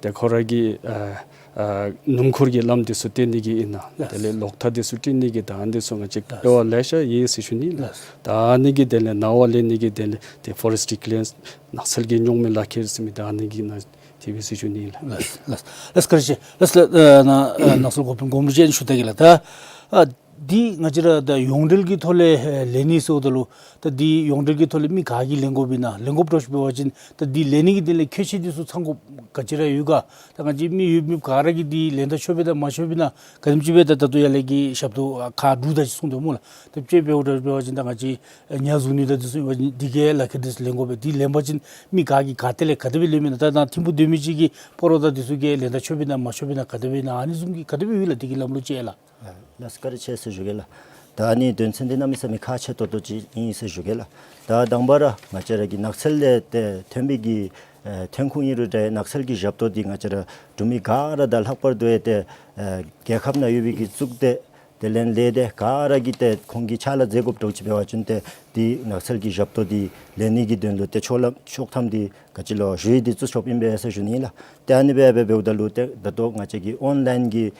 ཏེ་ཁོ་ར་གི་ཨ་ཨ་སྣུམ་འཁོར་གྱི་ལམ་འདི་ཚུ་བཏོན་ནི་གི་ཨིན་ན། ལགས། དེ་ལས་ལོག་ཐག་འདི་ཚུ་བཏོན་ནི་གི་ད་ཨ་ནི་འདི་ཚུ་ང་བཅས་ལགས། དབྱེ་བ་ལེ་ཤ་ཡོད་ཟེར་ཞུ་ནི་ལགས། ལགས། ད་ཨ་ནི་གི་དོན་ལས་གནང་བ་ལེན་ནི་གི་དོན་ལས་ཏེ་ཕོ་རེསི་ཊི་ཀི་ལི་ཡ་རེནསི་ནགས་ཚལ་གྱི་རྙོག་མེད་ལག་ཁྱེར་ཟེར་མི་ད་ཨ་ནི་གི་ནང་ཏེ་འབད་ཟེར་ཞུ་ནི་ལགས། ལགས་ལགས། ལགས་བཀའ་དྲིན་ཆེ། ལགས་ལགས། ཨ་ནཱ་ཨ་ནགས་ཚལ་འགོ་དཔོན་མགོན་པོ་རིན་ཆེན་ཞུ་ད་གེ་ལགས། ད་ཨ་འདི་ང་བཅས་ར་ད་ཡོངས་འབྲེལ་གྱི་ཐོག་ལས་ཨེ་ལེན་ནི་ཟེརཝ་ད་ལུ་ད་འདི་ཡོངས་འབྲེལ་གྱི་ཐོག་ལས་མི་ག་གིས་ལེན་དགོཔ་ཨིན་ན། ལེན་དགོཔ་འདྲཝ་ཅིག་འབད་བ་ཅིན་ད་འདི་ལེན་ནི་གི་དོན་ལས་ཁྱད་ཆོས་འདི་ཚུ་ཚང་དགོཔ་ག་ཅི་ར་ཡོད་ག། ད་ང་བཅས་མི་ཡོད་མི་ག་ར་གིས་འདི་ལེན་ད་ཆོགཔ་ཨིན་ན་མ་ཆོགཔ་ཨིན་ན། ག་དེམ་ཅིག་སྦེ་ད་ད་ལྟོ་ཡར་ལས་ཀྱི་ཞབས་ཏོག་ཨ་ཁག་དྲུག་ད་ཅིག་གསུངས་དོ་སྨོ་ལགས། ད་དཔྱེ་འབདཝ་ད་འབད་བ་ཅིན་ད་ང་བཅས་ཨེ་ཉ་བཟུང་ནི་དང་འདི་ཚུ་ཨིན་པ་ཅིན་འདི་གི་ལག་ཁྱེར་འདི་ཚུ་ལེན་དགོ་པས། འདི་ལེན་པ་ཅིན་མི་ག་གིས་ག་ཏེ་ལས་ག་དེ་སྦེ་ལེནམ་ཨིན་ན། ད་ནཱ་ཐིམ་ཕུག་སྡོད་མི་ཅིག་གིས་སྤ་རོ་དང་འདི་ཚུ་གིས་ལེན་ད་ཆོགཔ་ཨིན་ན་མ་ཆོགཔ་ཨིན་ན། ག་དེ་སྦེ་ཨིན་ན། ཨ་ནི་བཟུམ་གྱི་ག་དེ་སྦེ་ཡོད་ལགས། འདི་གི་ལམ་ལུགས་ཅིག་ལགས། ལགས་བཀའ་དྲིན་ཆེ་ཟེར་ཞུ་གེ་ལགས། ད་ཨ་ནི་དོན་ཚན་འདི་གནམ་མེད་ས་མེད་ཁག་ཆེ་ཏོག་ཏོ་ཅིག་ཨིན་ཟེར་ཞུ་གེ་ལགས། ད་དང་པ་ར་ང་བཅས་ར་གི་ནགས་ཚལ་ལས་ཏེ་ཐོན་པའི་གི་ཨེ་ཐོན་ཁུངས་ཨིན་རུང་འདྲ་ནགས་ཚལ་གྱི་ཞབས་ཏོག་འདི་ང་བཅས་ར་འབྲུག་མི་ག་ར་དང་ལྷག་པར་དུ་ཡང་ཏེ་ཨེ་རྒྱལ་ཁབ་ནང་ཡོད་པའི་གི་གཙུག་སྡེ་དེ་ལས་ལས་སྡེ་ག་ར་གིས་ཏེ་ཁོང་གིས་ཕྱག་ལཱ་མཛད་དགོཔ་འདྲཝ་ཅིག་འབད་བ་ཅིན་ཏེ་འདི་ནགས་ཚལ་གྱི་ཞབས་ཏོག་འདི་ལེན་ནི་གི་དོན་ལུ་ཏེ་ཆོག་ལམ་ཆོག་ཐམ་འདི་ག་ཅི་ལོ་ཞུ་ཡིག་འདི་བཙུགས་ཆོགཔ་ཨིན་པས་ཟེར་ཞུ་ནི་ལགས། ཏེ་ཨ་ནི་སྦེ་འབདཝ་ད་ལུ་ཏེ་ད་ལྟོ་ང་བཅས་ཀྱི་ཨོན་ལཱའིན་གྱི་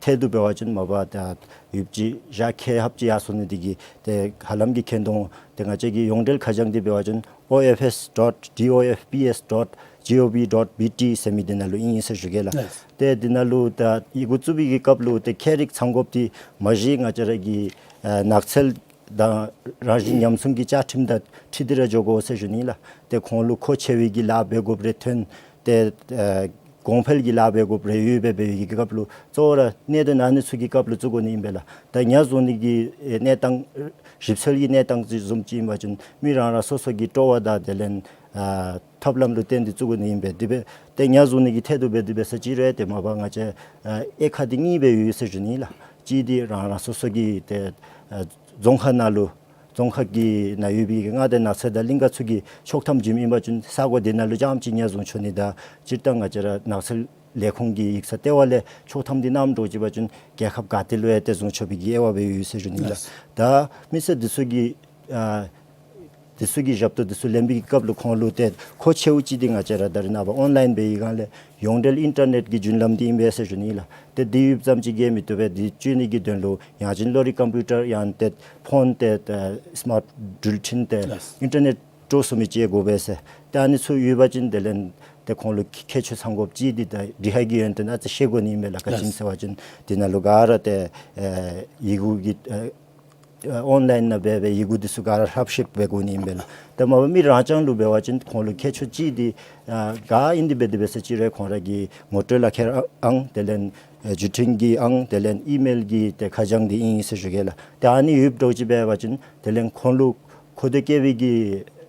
ཐད་དུ་འབད་བ་ཅིན་མ་པ་ད་ཡོདཔ་ཅིག་བཞག་ཁེ་ཧབ་ཅིག་ཡར་སོང་ནི་འདི་གིས་ཏེ་ཧ་ལམ་གྱིས་མཁྱེན་དོ་འོང་། ཏེ་ང་བཅས་ཀྱི་ཡོངས་འབྲེལ་ཁ་བྱང་འདི་འབད་བ་ཅིན་ཨོ་ཨེཕ་ཨེསི་ཌོཊ་ཌི་ཨོ་ཨེཕ་པི་ཨེསི་ཌོཊ་ཇི་ཨོ་ཝི་ཌོཊ་བི་ཊི་ཟེར་མི་འདི་ནང་ལུ་ཨིན་ཟེར་ཞུ་གེ་ལགས། ལགས། ཏེ་འདི་ནང་ལུ་ད་ཡི་གུ་བཙུགས་པའི་གི་སྐབས་ལུ་ཏེ་ཁྱད་རིག་ཚང་དགོཔ་འདི་མ་གཞི་ང་བཅས་ར་གི་ཨ་ནགས་ཚལ་དང་རང་བཞིན་ཉམས་སྲུང་གི་བཅའ་ཁྲིམས་དང་འཁྲིལ་ཏེ་ར་འགྱོ་དགོ་ཟེར་ཞུ་ནི་ལགས། ཏེ་ཁོང་ལུ་མཁོ་ཆེ་བའི་གི་ལཱ་འབད་དགོཔ་རེ་ཐོན་ཏེ་ཨ་གོང་འཕེལ་གྱི་ལཱ་འབད་དགོཔ་རེ་ཡོད་པའི་འབད་བའི་གི་སྐབས་ལུ་གཙོ་བོ་ར་གནད་དོན་ཨ་ནི་ཚུ་གི་སྐབས་ལུ་བཙུགས་དགོ་ནི་ཨིན་པས་ལགས། ད་ཉ་བཟུང་ནི་གི་ཨེ་གནས་སྟངས་ཞིབ་འཚོལ་གྱི་གནས་སྟངས་ཅིག་བཟུམ་ཅིག་ཨིན་པ་ཅིན་མི་རང་རང་སོ་སོ་གི་སྤྲོ་བ་དང་དེ་ལས་ཨ་ཐབས་ལམ་ལུ་བརྟེན་ཏེ་བཙུགས་དགོ་ནི་ཨིན་པས། དེ་སྦེ་ཏེ་ཉ་བཟུང་ནི་གི་ཐད་དུ་འབད་དེ་འབད་ས་ཅིག་རུང་ཏེ་མ་པ་ང་བཅས་ཨ་དབྱེ་ཁག་འདི་གཉིས་སྦེ་ཡོད་ཟེར་ཞུ་ནི་ལགས། གཅིག་འདི་རང་རང་སོ་སོ་གི་ཏེ་ཨ་རྫོང་ཁག་ནང་ལུ་རྫོང་ཁག་གི་ནང་ཡོད་པའི་གི་མངའ་སྡེ་ནགས་ཚལ་དང་གླིང་ཁ་ཚུ་གིས་ཆོག་ཐམ་བྱིནམ་ཨིན་པ་ཅིན་ས་གོ་དེ་ནང་ལུ་རྐྱངམ་ཅིག་ཉ་བཟུང་ཆོག་ནི་དང་སྤྱིར་བཏང་ང་བཅས་ར་ནགས་ཚལ་ལས་ཁུངས་ཀྱི་ཡིག་ཚང་ལྟེ་བ་ལས་ཆོག་ཐམ་འདི་གནངམ་འདྲཝ་ཅིག་འབད་བ་ཅིན་རྒྱལ་ཁབ་ག་ཏེ་ལུ་ཡང་ཏེ་བཟུང་ཆོག་པའི་གི་དབྱེ་བ་སྦེ་ཡོད་ཟེར་ཞུ་ནི་ལགས། ལགས། ད་མི་སེར་འདི་ཚུ་གིས་ཨ་འདི་ཚུ་གི་ཞབས་ཏོག་འདི་ཚུ་ལེན་པའི་གི་སྐབས་ལུ་ཁོང་ལུ་ཏེ་མཁོ་ཆེཝ་ཅིག་འདི་ང་བཅས་ར་ད་རེས་ནངས་པ་ཨོན་ལཱའིན་འབད་བའི་སྒང་ལས་ཡོངས་འབྲེལ་ཨིན་ཊར་ནེཊ་ཀྱི་བརྒྱུད་ལམ་འདི་ཨིན་པས་ཟེར་ཞུ་ནི་ལགས། ཏེ་འདི་ཡོདཔ་ཙམ་ཅིག་གིས་མི་བཏུབ་པས། འདི་སྤྱོད་ནི་གི་དོན་ལུ་ཡང་ཅིན་གློག་རིག་ཀམ་པིའུ་ཊར་ཡང་ཏེ་ཕོན་ཏེ་ཨ་སི་མཱཊ་འགྲུལ་འཕྲིན་ཏེ་ལགས། ཨིན་ཊར་ནེཊ་སྤྲོ་ཚུགས་མི་ཅིག་དགོ་པས་ཟེར། ཏེ་ཨ་ནི་ཚུ་ཡོད་པ་ཅིན་དེ་ལས་ཏེ་ཁོང་ལུ་ཁྱད་ཆོས་ཚང་དགོཔ་ཅིག་འདི་ད་དྲི་ཧ་གི་ཡོན་ཏན་ཨ་ཙི་ཤེས་དགོ་ནི་ཨིན་པས་ལགས། ག་ཅི་ཨིན་ཟེར་བ་ཅིན་འདི་ནང་ལུ་ག་ར་ཏེ་ཨེ་ཡི་གུ་གི་ཨེ་ཨོན་ལཱའིན་ནང་འབད་བའི་ཡི་གུ་འདི་ཚུ་ག་ར་ཧྲབ་ཤེསཔ་འབད་དགོ་ནི་ཨིན་པས་ལགས། ཏེ་མ་པ་མི་རང་རྐྱང་ལུ་འབད་བ་ཅིན་ཁོང་ལུ་ཁྱད་ཆོས་ཅིག་འདི་ཨ་ག་ཨིན་ཏེ་འབད་དེ་འབད་ས་ཅིག་རུང་ཁོང་ར་གི་ངོ་སྤྲོད་ལག་ཁྱེར་ཨང་དེ་ལས་ཨེ་བརྒྱུད་འཕྲིན་གྱི་ཨང་དེ་ལས་ཨི་མེལ་གྱི་ཏེ་ཁ་བྱང་འདི་ཨིན་ཟེར་ཞུ་གེ་ལགས། ཏེ་ཨ་ནི་ཡོདཔ་འདྲཝ་ཅིག་འབད་བ་ཅིན་དེ་ལས་ཁོང་ལུ་མཁོ་འདོད་བསྐྱེད་པའི་གི་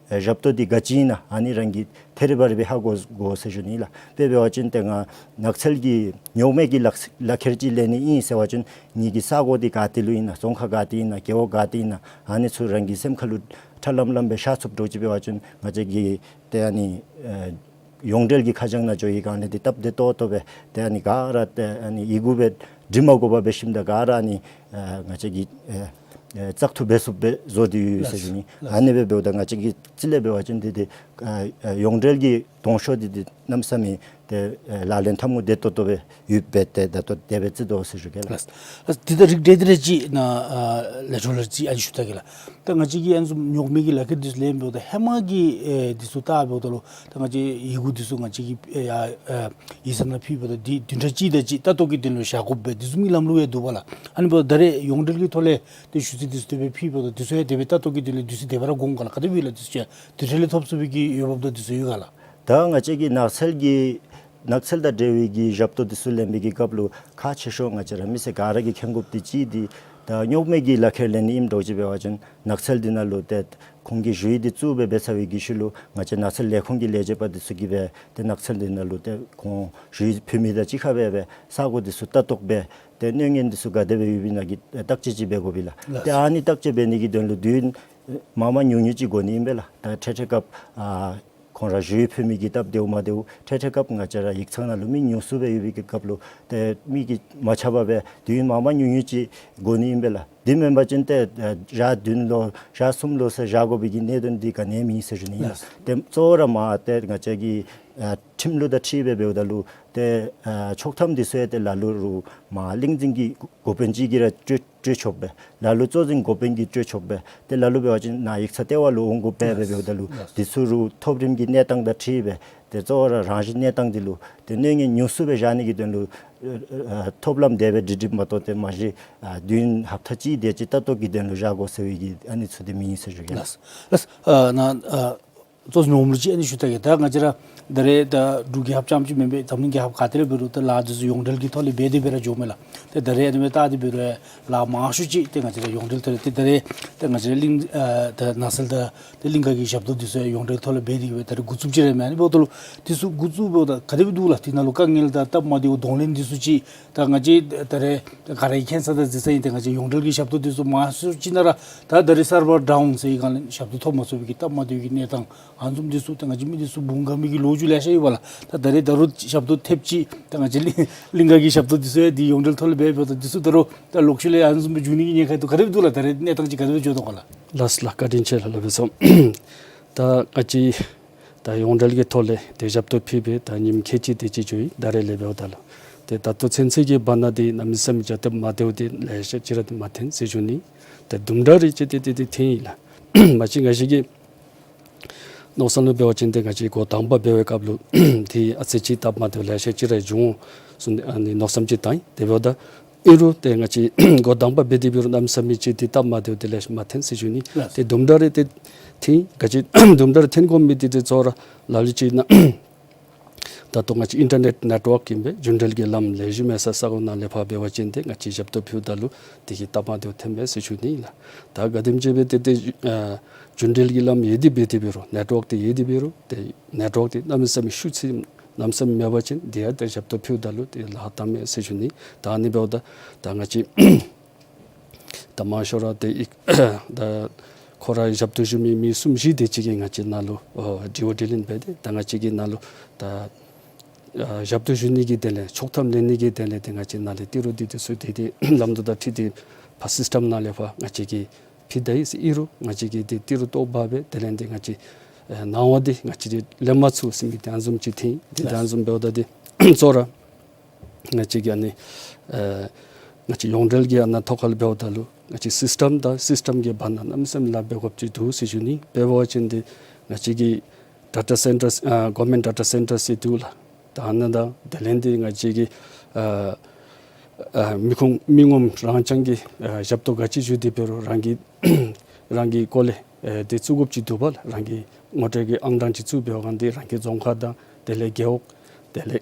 ཨེ་ཞབས་ཏོག་འདི་ག་ཅི་ཨིན་ན་ཨ་ནི་རང་གིས་ཐད་རི་བ་རི་སྦེ་ཧ་གོ་དགོ་ཟེར་ཞུ་ནི་ལགས། དཔེ་འབད་བ་ཅིན་ཏེ་ང་ནགས་ཚལ་གྱི་རྙོག་མེད་ཀྱི་ལག་ལག་ཁྱེར་ཅིག་ལེན་ནི་ཨིན་ཟེར་བ་ཅིན་ངེ་གི་ས་གོ་འདི་ག་ཏེ་ལུ་ཨིན་ན་རྫོང་ཁག་ག་ཏེ་ཨིན་ན་རྒེད་འོག་ག་ཏེ་ཨིན་ན་ཨ་ནི་ཚུ་རང་གི་སེམས་ཁ་ལུ་ཁྲ་ལམ་ལམ་སྦེ་ཤར་ཚུགསཔ་འདྲཝ་ཅིག་འབད་བ་ཅིན་ང་བཅས་ཀྱིས་ཏེ་ཨ་ནི་ཨེ་ཡོངས་འབྲེལ་གྱི་ཁ་བྱང་ནང་འགྱོ་བའི་སྒང་ལས་འདི་སྟབས་བདེ་ཏོག་ཏོ་སྦེ་ཏེ་ཨ་ནི་ག་ར་ཏེ་ཨ་ནི་ཡི་གུ་སྦེ་འབྲི་མ་དགོ་པར་འབད་ཞིནམ་ད་ག་ར་ཨ་ནི་ཨེ་ང་བཅས་ཀྱིས་ཨེ་ ཨེ་བཙག་འཐུ་འབད་ཚུགསཔ་སྦེ་བཟོ་སྟེ་ཡོད་ཟེར་ཞུ་ནི། ལགས། ཨ་ནི་སྦེ་འབདཝ་ད་ང་བཅས་ཀྱི་རྩིས་ལས་འབད་བ་ཅིན་འདི་འདི་ཨ་ཨ་ཡོངས་འབྲེལ་གྱི་གདོང་ཤོག་འདི་འདི་གནམ་མེད་ས་མེད་ཏེ་ཨེ་ལག་ལེན་འཐབ་ནི་བདེ་ཏོག་ཏོ་སྦེ་ཡོདཔ་སྦེ་ཏེ་ད་ལྟོ་དེ་སྦེ་རྩིས་དོ་ཟེར་ཞུ་གེ་ལགས། ལགས། ལགས། འདི་ད་རིགས་འགྲེ་འདི་རེ་ཅིག་ནཱ་ཨ་ལས་ཚོགས་ལུ་ཅིག་ཨ་ནི་ཞུ་ད་གེ་ལགས། ད་ང་བཅས་ཀྱིས་ཨ་ནི་བཟུམ་རྙོག་མེད་ཀྱི་ལག་ཁྱེར་འདི་ཚུ་ལེན་འབདཝ་ད་ཧེ་མ་གི་ཨེ་འདི་ཚུ་བལྟ་འབདཝ་ད་ལུ་ད་ང་བཅས་ཡི་གུ་འདི་ཚུ་ང་བཅས་ཀྱིས་ཨེ་ཡར་ཨེ་ཡིག་ཚང་ནང་ཕུལ་འབདཝ་ད་འདི་བདུན་ཕྲག་གཅིག་དེ་ཅིག་ལྟ་རྟོག་གི་དོན་ལུ་བཞག་དགོཔ་སྦེ་འདི་བཟུམ་གྱི་ལམ་ལུགས་ཡང་འདུག་པ་ལགས། ཨ་ནི་འབདཝ་ད་ད་རེས་ཡོངས་འབྲེལ་གྱི་ཐོག་ལས་ཏེ་ཞུ་ཚིག་འདི་ཚུ་དེ་སྦེ་ཕུལ་འབདཝ་ད་འདི་ཚུ་ཡང་དེ་སྦེ་ལྟ་རྟོག་གི་དོན་ལས་འདི་ཚུ་དེ་སྦེ་ར་དགོངས་ག་ལགས། ག་དེ་སྦེ་ལགས། འདི་ཚུ་ཡང་དེ་འཕྲལ་ལས་ཐོབ་ཚུགས་པའི་གི་འོས་འབབ་དང་འདི་ཚུ་ཡོད་ག་ལགས། ད་ང་བཅས་ཀྱི་ནགས་ཚལ་གྱི་ནགས་ཚལ་དང་འབྲེལ་བའི་གི་ཞབས་ཏོག་འདི་ཚུ་ལེན་པའི་གི་སྐབས་ལུ་ཁག་ཆེ་ཤོས་ང་བཅས་ར་མི་སེར་ག་ར་གིས་མཁྱེན་དགོཔ་འདི་གཅིག་འདི་ད་རྙོག་མེད་ཀྱི་ལག་ཁྱེར་ལེན་ནི་ཨིནམ་འདྲཝ་ཅིག་འབད་བ་ཅིན་ནགས་ཚལ་འདི་ནང་ལུ་ཏེ་ཁོང་གིས་ཞུ་ཡིག་འདི་བཙུགས་སྦེ་འབད་ཚར་བའི་གི་ཤུལ་ལུ་ང་བཅས་ནགས་ཚལ་ལས་ཁུངས་ཀྱི་ལས་བྱེད་པ་འདི་ཚུ་གིས་སྦེ་ཏེ་ནགས་ཚལ་འདི་ནང་ལུ་ཏེ་ཁོང་ཞུ་ཡིག་ཕུལ་མི་དང་གཅིག་ཁར་སྦེ་སྦེ་ས་གོ་འདི་ཚུ་ལྟ་རྟོག་འབད་ཏེ་གནོད་ཉེན་འདི་ཚུ་ག་དེ་སྦེ་ཡོདཔ་ཨིན་ན་གི་བརྟག་དཔྱད་ཅིག་འབད་དགོ་པས་ལགས། ལགས། ཏེ་ཨ་ནི་བརྟག་དཔྱད་འབད་ནི་གི་དོན་ལུ་དུས་ཡུན་མང་མང་ཉུང་ཉུང་ཅིག་དགོ་ནི་ཨིན་པས་ལགས། ད་འཕྲལ་འཕྲལ་སྐབས་ཨ་ཁོང་ར་ཞུ་ཡིག་ཕུལ་མི་གི་སྟབས་བདེཝ་མ་བདེཝ་འཕྲལ་འཕྲལ་སྐབས་ང་བཅས་ར་ཡིག་ཚང་ནང་ལུ་མི་ཉུང་སུ་སྦེ་ཡོད་པའི་གི་སྐབས་ལུ་ཏེ་མི་གིས་མ་ཁྱབ་པར་སྦེ་དུས་ཡུན་མང་མང་ཉུང་ཉུང་ཅིག་དགོ་ནི་ཨིན་པས་ལགས། དེ་མེན་པ་ཅིན་ཏེ་ཨ་ཞག་བདུན་ལུ་ཞག་གསུམ་ལུ་ཟེར་བཞག་དགོ་པའི་གི་གནད་དོན་འདི་ག་ནི་ཡང་མེད་ཟེར་ཞུ་ནི་ཨིན་ལགས། ལགས། ཏེ་གཙོ་བོ་ར་མ་ཏེ་ང་བཅས་ཀྱི་ཨ་ཁྲིམས་ལུགས་དང་འཁྲིལ་སྦེ་འབདཝ་ད་ལུ་ཏེ་ཨ་ཆོག་ཐམ་འདི་ཚུ་ཡང་ཏེ་ལ་ལུ་རུང་མ་གླིང་འཛིན་གྱི་འགོ་དཔོན་ཅིག་གིས་ར་སྤྲོད་སྤྲོད་ཆོག་པས། ལ་ལུ་གཙོ་འཛིན་འགོ་དཔོན་གྱིས་སྤྲོད་ཆོག་པས། ཏེ་ལ་ལུ་འབད་བ་ཅིན་ནཱ་ཡིག་ཚང་ལྟེ་བ་ལུ་འོང་དགོཔ་སྦེ་འབདཝ་ད་ལུ་ལགས། འདི་ཚུ་རུང་ཐོབ་རིམ་གྱི་གནས་སྟངས་དང་འཁྲིལ་སྦེ་ཏེ་གཙོ་བོ་ར་རང་བཞིན་གནས་སྟངས་འདི་ལུ་ཏེ་གནོད་ཉེན་ཉུང་སུ་སྦེ་བཞག་ནི་གི་དོན་ལུ་ཨ་ཨ་ཐོབ་ལམ་དེ་སྦེ་སྒྲིག་སྒྲིགཔ་མ་གཏོགས་ཏེ་མ་གཞི་ཨ་དུས་ཡུན་ཧབ་ཏ་གཅིག་དེ་ཅིག་ལྟ་རྟོག་གི་དོན་ལུ་བཞག་དགོ་ཟེར་བའི་གི་ཨ་ནི་ཚུ་འདི་མེད་ཟེར་ཞུ་གེ་ལགས། ལགས། ལགས། ཨ་ནཱ་ཨ་གཙོ་འཛིན་འོགམ་ལུ་ཅིག་ཨ་ནི་ཞུ་ད་གེ། ད་ང་བཅས་ར་ད་རེས་ད་འབྲུག་རྒྱལ་ཁབ་རྐྱངམ་ཅིག་མེན་པར་འཛམ་གླིང་རྒྱལ་ཁབ་ག་ཏེ་ར་འབད་རུང་ད་ལཱ་འདི་ཚུ་ཡོངས་འབྲེལ་གྱི་ཐོག་ལས་འབད་དེ་འབད་ར་འགྱོཝ་མས་ལགས། ཏེ་ད་རེས་ཨ་ནི་སྦེ་བལྟ་སྟེ་འབད་རུང་ལཱ་མང་ཤོས་ཅིག་ཏེ་ང་བཅས་ར་ཡོངས་འབྲེལ་ཐོག་ལས་ཏེ་ད་རེས་ད་ང་བཅས་ར་གླིང་ཨ་ད་ནགས་ཚལ་དང་ཏེ་གླིང་ག་གི་ཞབས་ཏོག་འདི་ཚུ་ཡོངས་འབྲེལ་ཐོག་ལས་འབད་དེ་གི་སྦེ་ད་རེས་འགོ་བཙུགསཔ་ཅིག་ར་མས། ཨ་ནི་འབདཝ་ད་ལུ་འདི་ཚུ་འགོ་བཙུགས་འབདཝ་ད་ག་དེ་སྦེ་འདུག་ལགས། དེ་ནང་ལུ་དཀའ་ངལ་དང་སྟབས་མ་བདེཝ་གདོང་ལེན་འདི་ཚུ་ཅིག་ད་ང་བཅས་ད་རེས་ད་ག་ར་གིས་མཁྱེན་ས་དང་གཟིགས་ས་ཨིན། ཏེ་ང་བཅས་ཡོངས་འབྲེལ་གྱི་ཞབས་ཏོག་འདི་ཚུ་མང་ཤོས་ཅིག་ནང་ར་ད་ད་རེས་སར་བར་ཌའུན་ཟེར་བའི་སྒང་ལས་ཞབས་ཏོག་ཐོབ་མ་ཚུགས་པའི་གི་སྟབས་མ་བདེ་བའི་གི་གནས་སྟངས་ཨ་ནི་བཟུམ་འདི་ཚུ་ད་ང་བཅས་མི་འདི་ཚུ་འབུངས་དགའ་མི་གི་ལོ་རྒྱུས་ལེ་ཤ་ཡོད་པ་ལགས། ད་ད་རེས་ད་རུང་ཞབས་ཏོག་ཐེབས་ཅིག་ད་ང་བཅས་གླིང་ག་གི་ཞབས་ཏོག་འདི་ཚུ་ཡང་འདི་ཡོངས་འབྲེལ་ཐོག་ལས་འབད་འབདཝ་ད་འདི་ཚུ་ད་རུང་ད་ལོག་ཤུལ་ལས་ཨ་ནི་བཟུམ་སྦེ་འགྱོ་ནི་གི་ཉེན་ཁ་འདུག། ག་དེ་སྦེ་འདུག་ལགས། ད་རེས་གནས་སྟངས་ཅིག་ག་དེ་སྦེ་འགྱོ་དོ་ག་ལགས། ལགས་ལགས། བཀའ་དྲིན་ཆེ་ལགས་སློབ་དཔོན་ཚུ། ད་ང་བཅས་ད་ཡོངས་འབྲེལ་གྱི་ཐོག་ལས་ཏེ་ཞབས་ཏོག་ཕུལ་སྦེ་ད་ཉིནམ་ཁལ་གཅིག་དེ་ཅིག་འགྱོ་ཡི། ད་རེས་ལས་འབདཝ་ད་ལགས། ཏེ་ད་ལྟོ་ཚུན་ཚོད་ཀྱི་བར་ན་འདི་གནམ་མེད་ས་མེད་ཅིག་སྟབས་མ་བདེཝ་འདི་ལེ་ཤ་ཅིག་ར་འདི་མ་ཐོན་ཟེར་ཞུ་ནི། ཏེ་དུམ་གྲ་རེ་ཅིག་འདི་འདི་འདི་ཐོན་ཡི་ལགས། མ་གཞི་ང་བཅས་ཀྱི་མནོ་བསམ་ལུ་འབད་བ་ཅིན་ཏེ་ང་བཅས་འགོ་དང་པ་འབད་བའི་སྐབས་ལུ་ཏེ་ཨ་ཙི་ཅིག་སྟབས་མ་བདེཝ་ལེ་ཤ་ཅིག་ར་འབྱུང་འོང་ཟེར་ཨ་ནི་མནོ་བསམ་ཅིག་བཏང་ཡི། དེ་འབདཝ་ད་ཨིན་རུང་ཏེ་ང་བཅས་འགོ་དང་པ་འབད་དེ་འབད་རུང་གནམ་མེད་ས་མེད་ཅིག་འདི་སྟབས་མ་བདེཝ་འདི་ལེ་ཤ་མ་ཐོན་ཟེར་ཞུ་ནི། ལགས། ཏེ་དུམ་གྲ་རེ་ཏེ་ཐོན་ཡི། ག་ཅི་དུམ་གྲ་རེ་ཐོན་དགོ་མི་འདི་ཏེ་གཙོ་བོ་ར་ལ་ལུ་ཅིག་ནང་ད་ལྟོ་ང་བཅས་ཨིན་ཊར་ནེཊ་ནེཊ་ཝརཀ་ཨིན་པས། རྒྱུན་འབྲེལ་གྱི་ལམ་ལེགས་ཤོམ་མེད་ས་ས་གོ་ནང་ལས་ཕར་འབད་བ་ཅིན་ཏེ་ང་བཅས་ཞབས་ཏོག་ཕུལཝ་ད་ལུ་དེ་གིས་སྟབས་མ་བདེཝ་ཐོན་པས་ཟེར་ཞུ་ནི་ལགས། ད་ག་དེམ་ཅིག་སྦེ་ཏེ་ཏེ་ཨ་རྒྱུན་འབྲེལ་གྱི་ལམ་ཡོད་དེ་འབད་དེ་འབད་རུང་ནེཊ་ཝརཀ་འདི་ཡོད་དེ་འབད་རུང་ཏེ་ནེཊ་ཝརཀ་འདི་གནམ་མེད་ས་མེད་ཤུགས་ཆེ་གནམ་མེད་ས་མེད་མེད་པ་ཅིན་དེ་ཡང་ཏེ་ཞབས་ཏོག་ཕུལཝ་ད་ལུ་ཏེ་ལཱ་བཏངམ་མས་ཟེར་ཞུ་ནི། ད་ཨ་ནི་འབདཝ་ད་ད་ང་བཅས་ད་མང་ཤོས་ར་ཏེ་ཨི་ད་ཁོ་ར་ཞབས་ཏོག་ཞུ་མི་མི་གསུམ་བཞི་དེ་ཅིག་གིས་ང་བཅས་ནང་ལུ་ཨོ་དྲི་བ་དྲིས་ལན་འབད་དེ་ད་ང་བཅས་ཀྱི་ནང་ལུ་ད་ཨ་ཞབས་ཏོག་ཞུ་ནི་གི་དོན་ལས་ཆོག་ཐམ་ལེན་ནི་གི་དོན་ལས་ཏེ་ང་བཅས་ནང་ལས་ཏི་རུ་འདི་འདི་ཚུ་ཏེ་ཏེ་ལམ་ལུགས་དང་འཁྲིལ་ཏེ་ཕར་སིསི་ཊམ་ནང་ལས་ཕར་ང་བཅས་ཀྱིས་ཕུལ་ད་ཡི་ཟེར་ཨིན་རུང་ང་བཅས་ཀྱིས་ཏེ་ཏི་རུ་བཏོག་འབག་སྦེ་དེ་ལས་ཏེ་ང་བཅས་ཨེ་ནངས་པ་འདི་ང་བཅས་ལེན་མ་ཚུགས་ཟེར་མི་ཏེ་ཨ་ནི་བཟུམ་ཅིག་ཐོན་ཡི། ཏེ་ད་ཨ་ནི་བཟུམ་འབདཝ་ད་ཏེ་གཙོ་བོ་ར་ང་བཅས་ཀྱི་ཨ་ནི་ཨེ་ང་བཅས་ཡོངས་འབྲེལ་གྱི་ཨ་ནཱ་ཐོག་ཁར་འབདཝ་ད་ལུ་ང་བཅས་སིསི་ཊམ་དང་སིསི་ཊམ་གྱི་བར་ན་གནམ་མེད་ས་མེད་ལཱ་འབད་དགོཔ་ཅིག་འདུག་ཟེར་ཞུ་ནི། དཔེ་འབད་བ་ཅིན་ཏེ་ང་བཅས་ཀྱི་ཌེ་ཊ་སེན་ཊར་ཨ་གོ་ཝརནམེནཊ་ཌེ་ཊ་སེན་ཊར་ཟེར་འདུག་ལགས། ད་ཨ་ནཱ་དང་དེ་ལས་ཏེ་ང་བཅས་ཀྱི་ཨ་ཨ་མི་ཁུངས་མི་ངོམ་རང་རྐྱང་གིས་ཨ་ཞབས་ཏོག་ག་ཅི་ཞུ་སྟེ་འབད་རུང་རང་གི་རང་གི་སྐོར་ལས་ཨེ་ཏེ་བཙུགས་དགོཔ་ཅིག་འདུག་པ་ལགས། རང་གི་ངོ་སྤྲོད་ཀྱི་ཨང་གྲངས་ཅིག་བཙུགས་འབད་བའི་སྒང་འདི་རང་གི་རྫོང་ཁག་དང་དེ་ལས་རྒེད་འོག་དེ་ལས་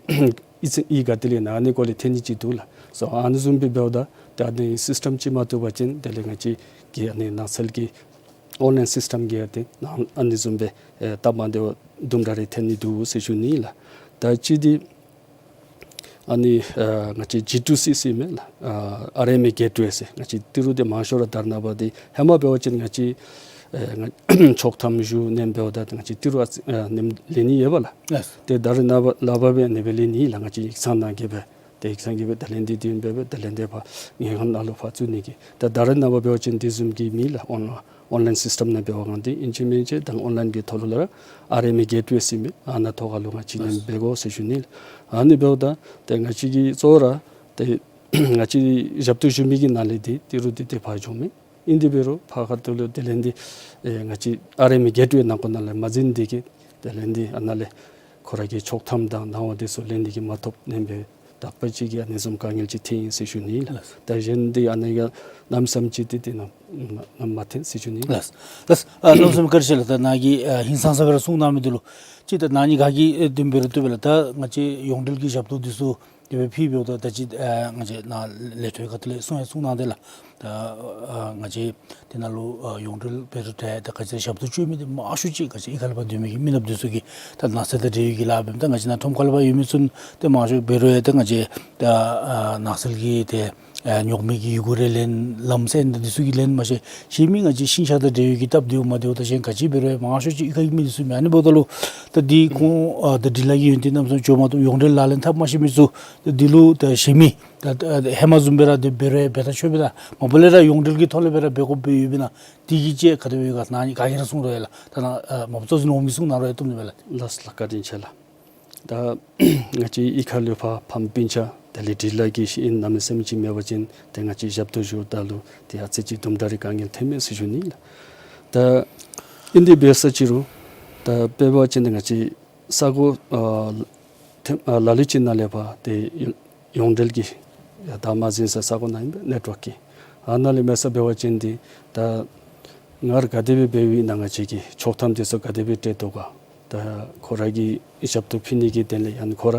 ཨི་ཙི་ཨི་ག་དེ་ལས་ནཱ་ཨ་ནི་སྐོར་ལས་ཐོན་ནི་ཅིག་འདུག་ལགས། སོ་ཨ་ནི་བཟུམ་སྦེ་འབདཝ་ད་ད་ཨ་ནི་སིསི་ཊམ་ཅིག་མ་བཏུབ་པ་ཅིན་དེ་ལས་ང་བཅས་ཀྱི་ཨ་ནི་ནགས་ཚལ་གྱི་ཨོན་ལའིན་སིསི་ཊམ་གྱི་ཨ་ཏེ་ནང་ཨ་ནི་བཟུམ་སྦེ་ཨེ་སྟབས་མ་བདེཝ་དུམ་གྲ་རེ་ཐོན་ནི་འདུག་ཟེར་ཞུ་ནི་ལགས། ད་ཅི་འདི་ཨ་ནི་ཨ་ང་བཅས་ཇི་ཊུ་སི་ཟེར་མས་ལགས། ཨ་ཨར་ཨེམ་ཨེ་གེ་ཊི་ཝེ་ཟེར་ང་བཅས་ཏི་རུ་འདི་མང་ཤོས་ར་ད་རེས་ནངས་པ་འདི་ཧེ་མ་འབད་བ་ཅིན་ང་བཅས་ཨེ་ང་ཆོག་ཐམ་ཞུ་ནེམ་འབདཝ་ད་ང་བཅས་ཏི་རུ་ཨ་ཙི་ཨ་ནེམ་ལེན་ནི་ཡོད་པ་ལགས། ལགས། ཏེ་ད་རེས་ནངས་པ་ལགས་འབད་བའི་ཨ་ནི་སྦེ་ལེན་ནི་ལགས། ང་བཅས་ཡིག་ཚང་ནང་གི་སྦེ་ ཏེ་ཡིག་ཚང་གི་སྦེ་དེ་ལས་འདི་དེ་སྦེ་སྦེ་དེ་ལས་འདི་ཕར་ངེས་ཁང་ནང་ལུ་ཕར་བཙུགས་ནི་གི། ད་ད་རེས་ནངས་པ་འབད་བ་ཅིན་དེ་བཟུམ་གྱི་མེད་ལགས། ཨོན་ཨོན་ལཱའིན་སིསི་ཊམ་ནང་འབད་བ་གང་འདི་ཨིན་ཅི་མིན་ཅི་ད་ཨོན་ལཱའིན་གྱི་ཐོག་ལུ་ལགས་ཨར་ཨེམ་ཨེ་གེཊ་ཝེ་ཟེར་མི་ཨ་ནཱ་ཐོག་ཁ་ལུ་ང་བཅས་ནི་འབད་དགོ་ཟེར་ཞུ་ནི་ལགས། ཨ་ནི་འབདཝ་ད་ཏེ་ང་བཅས་ཀྱིས་གཙོ་བོ་ར་ཏེ་ང་བཅས་ཞབས་ཏོག་ཞུ་མི་གི་ནང་ལས་འདི་ཏི་རུ་འདི་ཏེ་ཕར་འགྱོ་མི་ཨིན། དེ་འབད་རུང་ཕར་ཁ་ཐུག་ལུ་དེ་ལས་འདི་ཨེ་ང་བཅས་ཨར་ཨེམ་ཨེ་གེཊ་ཝེ་ནང་འཁོད་ནང་ལས་མ་འཛུལ་ནི་དེ་གིས་དེ་ལས་འདི་ཨ་ནཱ་ལས་ཁོ་ར་གི་ཆོག་ཐམ་དང་གནང་བ་འདི་ཚུ་ལེན་ནི་གི་མ་ཐོབ་ནི་སྦེ་དག་པ་ཅིག་གིས་ཨ་ནི་བཟུམ་དཀའ་ངལ་ཅིག་ཐོན་ཡི་ཟེར་ཞུ་ནི་ལགས། ལགས། ད་གཞན་འདི་ཨ་ནི་ག་གནམ་མེད་ས་མེད་ཅིག་འདི་ཏེ་ནམ་ནམ་མ་ཐོན་ཟེར་ཞུ་ནི་ལགས། ལགས། ལགས། ཨ་གནམ་མེད་ས་མེད་བཀའ་དྲིན་ཆེ་ལགས། ད་ནཱ་གིས་ཨ་ཧིང་སངས་ས་སྦེ་ར་གསུང་གནང་མི་འདི་ལུ་ཅིག་ད་ནཱ་ནི་ག་གིས་ཨེ་བདེན་པ་རེ་བཏུབ་པས་ལགས། ད་ང་བཅས་ཡོངས་འབྲེལ་གྱི་ཞབས་ཏོག་འདི་ཚུ་དེ་སྦེ་ཕུལ་འབདཝ་ད་ད་ཅི་ཨ་ང་བཅས་ནཱ་ལས་ཐོག་ཁ་ཐུག་ལས་གསུང་ཡང་གསུང་གནང་སྟེ་ལགས། ད་ཨ་ང་བཅས་དེ་ནང་ལུ་ཨ་ཡོངས་འབྲེལ་འབད་རུང་ད་ད་ག་ཅི་ཞབས་ཏོག་སྤྱོད་མི་འདི་མང་ཤོས་ཅིག་ང་བཅས་གཡུས་ཁ་ལས་ཕར་སྡོད་མི་གི་མི་ནགཔ་འདི་ཚུ་གི་ད་ནགས་ཚལ་དང་འབྲེལ་བའི་གི་ལཱ་འབདཝ་ད་ང་བཅས་ནཱ་ཁྲོམ་ཁ་ལས་ཕར་ཡོད་མི་ཚུ་ཏེ་མང་ཤོས་འབད་རུང་ཡང་ད་ང་བཅས་ད་ཨ་ནགས་ཚལ་གྱི་ཏེ་ཨ་ཉོག་མེད་ཀྱི་ཡི་གུ་རེ་ལེན་ལམ་སེལ་འདི་ཚུ་གི་ལེན་མ་ཤེས་ཤེས་མི་ང་བཅས་ཤིང་ཤ་དང་འབྲེལ་བའི་གི་སྟབས་བདེཝ་མ་བདེཝ་ད་གཞན་ག་ཅི་འབད་རུང་ཡང་མང་ཤོས་ཅིག་གཡུས་ཁ་གི་མི་འདི་ཚུ་མས། ཨ་ནི་འབདཝ་ད་ལུ་ད་འདི་ཁོང་ཨ་ད་འབྲི་ལྷག་གི་ཡོན་ཏན་རྣམ་གསུམ་འགྱོ་མ་བཏུབ་ཡོངས་འབྲེལ་ལག་ལེན་འཐབ་མ་ཤེས་མི་ཚུ་ད་འདི་ལུ་ད་ཤེས་མི་ད་ད་ཧེ་མ་བཟུམ་སྦེ་ར་དེ་འབད་རུང་ཡང་འབད་ཐག་ཆོད་པས། ད་མ་པ་ལས་ར་ཡོངས་འབྲེལ་གྱི་ཐོག་ལས་སྦེ་ར་འབད་དགོཔ་སྦེ་ཡོདཔ་ཨིན་ན། དེ་གི་ཅིག་ག་དེ་སྦེ་ཡོད་ག་ནཱ་ནི་ག་གིས་ར་གསུང་རུང་ཡང་ལགས། ད་ནཱ་ཨ་མ་པ་གཙོ་འཛིན་འོག་མིན་གསུང་གནང་རུང་ཡང་བཏུབ་ནི་མས་ལགས། ལགས་ལགས། བཀའ་དྲིན་ཆེ་ལགས། ད་ང་བཅས་གཡུས་ཁ་ལས་ཕར་ཕམ་སྤུན་ཆ་དེ་ལས་འབྲི་ལྷག་གི་ཤེས་ཡོན་གནམ་མེད་ས་མེད་ཅིག་མེད་པ་ཅིན་ཏེ་ང་བཅས་ཞབས་ཏོག་ཞུཝ་ད་ལུ་ཏེ་ཨ་ཙི་ཅིག་དུམ་གྲ་རེ་དཀའ་ངལ་ཐོན་མས་ཟེར་ཞུ་ནི་ལགས། ད་ཨིན་དེ་འབད་ས་ཅིག་རུང་ད་དཔེ་འབད་བ་ཅིན་ཏེ་ང་བཅས་ས་གོ་ཨ་ཐེམ་ཨ་ལ་ལུ་ཅིག་ནང་ལས་ཕར་ཏེ་ཡོངས་འབྲེལ་གྱི་ཡར་ད་མ་འཛུལ་ས་ས་གོ་ནང་ཨིན་པས་ནེཊ་ཝརཀ་གི། ཨ་ནཱ་ལས་མེད་ས་འབད་བ་ཅིན་འདི་ད་སྔར་ག་དེ་སྦེ་འབད་བའི་ནང་ང་བཅས་ཀྱི་ཆོག་ཐམ་འདི་ཚུ་ག་དེ་སྦེ་སྤྲོད་དོ་ག། ད་ཁོ་ར་གི་ཞབས་ཏོག་ཕུལ་ནི་གི་དོན་ལས་ཡང་ཁོ་ར་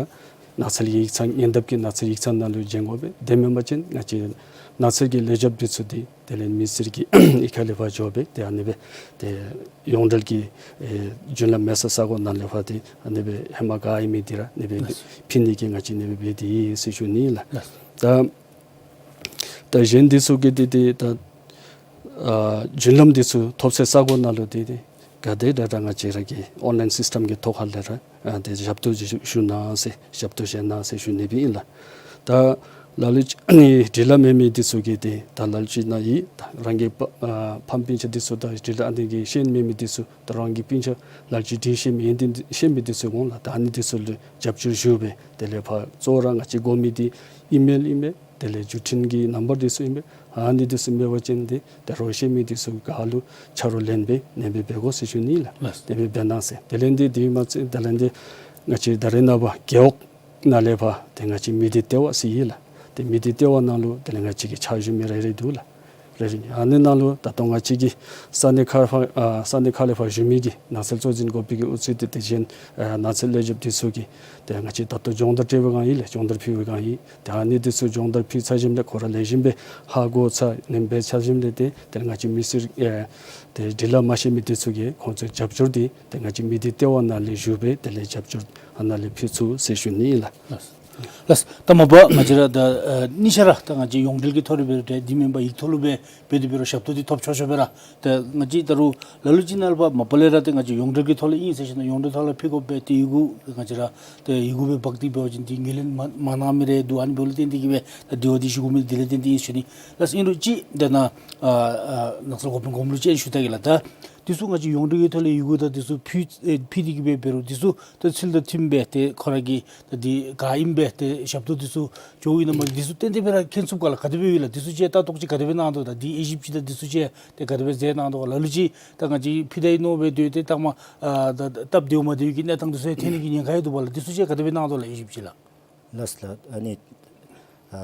ནགས་ཚལ་གྱི་ཡིག་ཚང་ཉེ་འདབས་ཀྱི་ནགས་ཚལ་ཡིག་ཚང་ནང་ལུ་བྱོན་དགོ་པས། དེ་མེན་པ་ཅིན་ང་བཅས་ནགས་ཚལ་གྱི་ལས་བྱེདཔ་འདི་ཚུ་འདི་དེ་ལས་མི་སེར་གྱི་གཡུས་ཁ་ལས་ཕར་འགྱོ་སྦེ་ཏེ་ཨ་ནི་སྦེ་ཏེ་ཡོངས་འབྲེལ་གྱི་ཨེ་རྒྱུན་ལམ་མེད་ས་ས་གོ་ནང་ལས་ཕར་ཏེ་ཨ་ནི་སྦེ་ཧེ་མ་ག་ཨིན་མི་འདི་ར་ཨ་ནི་སྦེ་ལགས། ཕུལ་ནི་གི་ང་བཅས་ཨ་ནི་སྦེ་འབད་དེ་ཡོད་ཟེར་ཞུ་ནི་ལགས། ལགས། ད་ད་གཞན་འདི་ཚུ་གི་འདི་ཏེ་ད་ཨ་རྒྱུན་ལམ་འདི་ཚུ་ཐོབ་སའི་ས་གོ་ནང་ལུ་འདི་ཏེ་ག་དེ་དྲག་དྲག་ང་བཅས་ར་གི་ཨོན་ལཱའིན་སིསི་ཊམ་གྱི་ཐོག་ཁ་ལས་ར་ཨ་ཏེ་ཞབས་ཏོག་ཞུ་ཞུ་གནང་ཟེར་ཞབས་ཏོག་བཞེས་གནང་ཟེར་ཞུ་ནི་སྦེ་ཨིན་ལགས། ད་ལ་ལུ་ཅིག་ཨ་ནི་འབྲི་ལྷག་མེད་མི་འདི་ཚུ་གིས་ཏེ་ད་ལ་ལུ་ཅིག་ནཱ་ཡོད་ད་རང་གི་ཕ་ཨ་ཕམ་སྤུན་ཆ་འདི་ཚུ་ད་འབྲི་ལྷག་ཨ་ནི་གི་ཤེས་ཡོན་མེད་མི་འདི་ཚུ་ད་རང་གི་སྤུན་ཆ་ལ་ལུ་ཅིག་འབྲི་ཤེས་མི་ཡོན་ཏན་ཤེས་མི་འདི་ཚུ་འོང་ལགས། ད་ཨ་ནི་འདི་ཚུ་ལུ་རྒྱབ་སྐྱོར་ཞུ་སྦེ་དེ་ལས་ཕར་གཙོ་བོ་ར་ང་བཅས་དགོ་མི་འདི་ཨི་མེལ་ཨིན་པས། དེ་ལས་བརྒྱུད་འཕྲིན་གྱི་ནམ་བར་འདི་ཚུ་ཨིན་པས། ཨ་ནི་འདི་ཚུ་མེད་པ་ཅིན་འདི་ད་རོགས་ཤེས་མི་འདི་ཚུ་ག་ལུ་ཆ་རོགས་ལེན་སྦེ་ཨ་ནི་སྦེ་འབད་དགོ་ཟེར་ཞུ་ནི་ལགས། ལགས། ཨ་ནི་སྦེ་འབད་གནང་ཟེར། དེ་ལས་འདི་དེ་མ་ཚད་དེ་ལས་འདི་ང་བཅས་ད་རེས་ནངས་པ་རྒེད་འོག་ནང་ལས་ཕར་ཏེ་ང་བཅས་མི་སྡེ་ལྟེ་བ་ཟེར་ཡོད་ལགས། ཏེ་མི་སྡེ་ལྟེ་བ་ནང་ལུ་དེ་ལས་ང་བཅས་ཀྱི་ཕྱག་ཞུ་མི་རེ་རེ་འདུག་ལགས། རེ་རེ་ཨ་ནི་ནང་ལུ་ད་ལྟོ་ང་བཅས་ཀྱི་ས་གནས་ཁག་ཕར་ཨ་ས་གནས་ཁག་ལས་ཕར་བཞུགས་མི་གི་ནགས་ཚལ་གཙོ་འཛིན་འགོ་དཔོན་གྱི་དབུ་ཁྲིད་དེ་དེ་བཞིན་ཨ་ནགས་ཚལ་ལས་བྱེདཔ་འདི་ཚུ་གིས་ཏེ་ང་བཅས་ད་ལྟོ་སྦྱོང་བརྡར་སྤྲོད་པའི་སྒང་ཨིན་ལགས། སྦྱོང་བརྡར་ཕུལ་བའི་སྒང་ཨིན། ཏེ་ཨ་ནི་འདི་ཚུ་སྦྱོང་བརྡར་ཕུལ་ཚར་ཞིནམ་ལས་ཁོང་ར་ལེགས་ཤོམ་སྦེ་ཧ་གོ་ཚར་ཨ་ནི་སྦེ་ཚར་ཞིནམ་ལས་ཏེ་ཏེ་ང་བཅས་མི་སེར་ཨེ་ཏེ་འབྲི་ལྷག་མ་ཤེས་མི་འདི་ཚུ་གིས་ཁོང་ཚུ་རྒྱབ་སྐྱོར་འདི་ཏེ་ང་བཅས་མི་སྡེ་ལྟེ་བ་ནང་ལས་ཞུ་སྦེ་དེ་ལས་རྒྱབ་སྐྱོར་ཨ་ནཱ་ལས་ཕུལ་ཚུགས་ཟེར་ཞུ་ནི་ཨིན་ལགས། ལགས། ལགས། ད་མ་པ་ང་བཅས་ར་ད་ཨ་ནི་ཤ་ར་ད་ང་བཅས་ཡོངས་འབྲེལ་གྱི་ཐོག་ལས་འབད་རུང་འདི་མེན་པར་ཡིག་ཐོག་ལུ་སྦེ་འབད་དེ་འབད་རུང་ཞབས་ཏོག་འདི་ཐོབ་ཆོག་ཆོག་སྦེ་ར། ད་ང་བཅས་ད་རུང་ལ་ལུ་ཅིག་ནང་ལས་ཕར་མ་པ་ལས་ར་ཏེ་ང་བཅས་ཡོངས་འབྲེལ་གྱི་ཐོག་ལས་ཨིན་ཟེར་ཞིནམ་ལས་ཡོངས་འབྲེལ་ཐོག་ལས་ཕུལ་དགོ་པས། ཏེ་ཡི་གུ་ང་བཅས་ར་ཏེ་ཡི་གུ་སྦེ་འབག་སྟེ་འབད་བ་ཅིན་འདི་ངོས་ལེན་མ་མ་གནང་མི་རེ་འདུག། ཨ་ནི་འབདཝ་ལས་བརྟེན་ཏེ་གིས་སྦེ་ད་དེ་བ་འདི་ཞུ་དགོ་མི་འདི་ལས་བརྟེན་ཏེ་ཨིན་ཟེར་ཞུ་ནི། ལགས། ཨིན་རུང་ཅིག་ད་ནཱ་ཨ་ཨ་ནགས་ཚལ་འགོ་དཔོན་གོངམ་ལུ་ཅིག་ཞུ་ད་གེ་ལགས། ད་འདི་ཚུ་ང་བཅས་ཡོངས་འབྲེལ་གྱི་ཐོག་ལས་ཡི་གུ་དང་འདི་ཚུ་ཕུལ་ཨེ་ཕུལ་ཏེ་གིས་སྦེ་འབད་རུང་འདི་ཚུ་ད་ཚུལ་དང་མཐུནམ་སྦེ་ཏེ་ཁོ་ར་གི་ད་འདི་ག་ཨིནམ་སྦེ་ཏེ་ཞབས་ཏོག་འདི་ཚུ་འགྱོཝ་ཨིན་ན་མ་འདི་ཚུ་ཏན་ཏན་སྦེ་ར་མཁྱེན་ཚུགས་ག་ལགས། ག་དེ་སྦེ་ཡོད་ལགས། འདི་ཚུ་ཅིག་ལྟ་རྟོག་ཅིག་ག་དེ་སྦེ་གནང་དོ། ད་འདི་དབྱེ་ཞིབ་ཅིག་དང་འདི་ཚུ་ཅིག་ཏེ་ག་དེ་སྦེ་མཛད་གནང་དོ་ག། ལ་ལུ་ཅིག་ད་ང་བཅས་ཕུལ་ད་ཡི་མནོ་སྦེ་སྡོད་དེ་ད་མ་ཨ་ད་ད་སྟབས་བདེཝ་མ་བདེཝ་གི་གནས་སྟངས་འདི་ཚུ་ཡང་ཐོན་ནི་གི་ཉེན་ཁ་ཡང་འདུག་པ་ལགས། འདི་ཚུ་ཅིག་ག་དེ་སྦེ་གནང་དོ་ལགས། དབྱེ་ཞིབ་ཅིག་ལགས། ལགས་ལགས། ཨ་ནི་ཨ་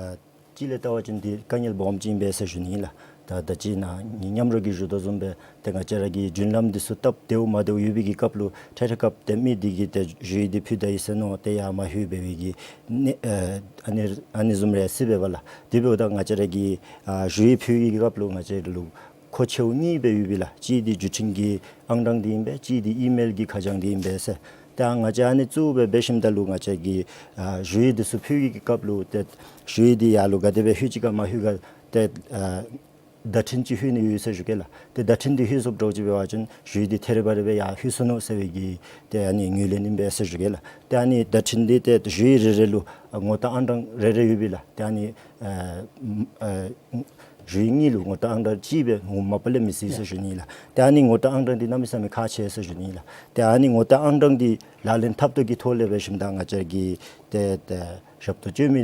གཅིག་ལས་བལྟ་བ་ཅིན་འདི་དཀའ་ངལ་སྦོམ་ཅིག་ཨིན་པས་ཟེར་ཞུ་ནི་ཨིན་ལགས། ད་ད་ཅི་ནཱ་ཉིནམ་རེ་གི་ཞུ་དོ་བཟུམ་སྦེ་ཏེ་ང་བཅས་ར་གི་རྒྱུན་ལམ་འདི་ཚུ་སྟབས་བདེཝ་མ་བདེཝ་ཡོད་པའི་གི་སྐབས་ལུ་ཁྲེ་ཁྲེ་སྐབས་ཏེ་མི་འདི་གིས་ཏེ་ཞུ་ཡིག་འདི་ཕུལ་ད་ཡི་ཟེར་མནོ་སྟེ་ཡར་མ་ལྷོད་པའི་གི་ནི་ཨ་ཨ་ནི་ཨ་ནི་བཟུམ་རེ་སྲིད་པས་པ་ལགས། དེ་འབདཝ་ད་ང་བཅས་ར་གི་ཨ་ཞུ་ཡིག་ཕུལ་བའི་གི་སྐབས་ལུ་ང་བཅས་ར་ལུ་མཁོ་ཆེཝ་གཉིས་སྦེ་ཡོད་པས་ལགས། གཅིག་འདི་བརྒྱུད་འཕྲིན་གྱི་ཨང་གྲངས་འདི་ཨིན་པས། གཅིག་འདི་ཨི་མེལ་གྱི་ཁ་བྱང་འདི་ཨིན་པས་ཟེར། ཏེ་ང་བཅས་ཨ་ནི་གཙོ་བོ་སྦེ་འབད་ཞིནམ་ད་ལུ་ང་བཅས་ཀྱིས་ཨ་ཞུ་ཡིག་འདི་ཚུ་ཕུལ་བའི་གི་སྐབས་ལུ་ཏེ་ཞུ་ཡིག་འདི་ཡར་ལུ་ག་དེ་སྦེ་ལྷོད་ཅི་ག་མ་ལྷོད་ག་ཏེ་ཨ་ བརྡ་འཕྲིན་ཅིག་ལྷོད་ནི་ཡོད་ཟེར་ཞུ་གེ་ལགས། ཏེ་བརྡ་འཕྲིན་འདི་ལྷོད་སོཔ་འདྲཝ་ཅིག་འབད་བ་ཅིན་གཞུང་འདི་ཐེ་རེ་བ་རེ་སྦེ་ཡར་ལྷོད་སོ་ནུག་ཟེར་བའི་གི་ཏེ་ཨ་ནི་ངོས་ལེན་ཨིན་པས་ཟེར་ཞུ་གེ་ལགས། ཏེ་ཨ་ནི་བརྡ་འཕྲིན་འདི་ཏེ་གཞུང་རེ་རེ་ལུ་ངོ་རྟགས་ཨང་གྲངས་རེ་རེ་ཡོད་པས་ལགས། ཏེ་ཨ་ནི་ཨ་ཨ་གཞུང་གཉིས་ལུ་ངོ་རྟགས་ཨང་གྲངས་གཅིག་སྦེ་ངོ་མ་པ་ལས་མི་སྲིད་ཟེར་ཞུ་ནི་ལགས། ཏེ་ཨ་ནི་ངོ་རྟགས་ཨང་གྲངས་འདི་གནམ་མེད་ས་མེད་ཁག་ཆེ་ཟེར་ཞུ་ནི་ལགས། ཏེ་ཨ་ནི་ངོ་རྟགས་ཨང་གྲངས་འདི་ལག་ལེན་འཐབ་སྟོབས་ཀྱི་ཐོག་ལས་འབད་ཞིནམ་ད་ང་བཅས་ཀྱི་ཏེ་ཏེ་ཞབས་ཏོག་སྤྱོད་མི་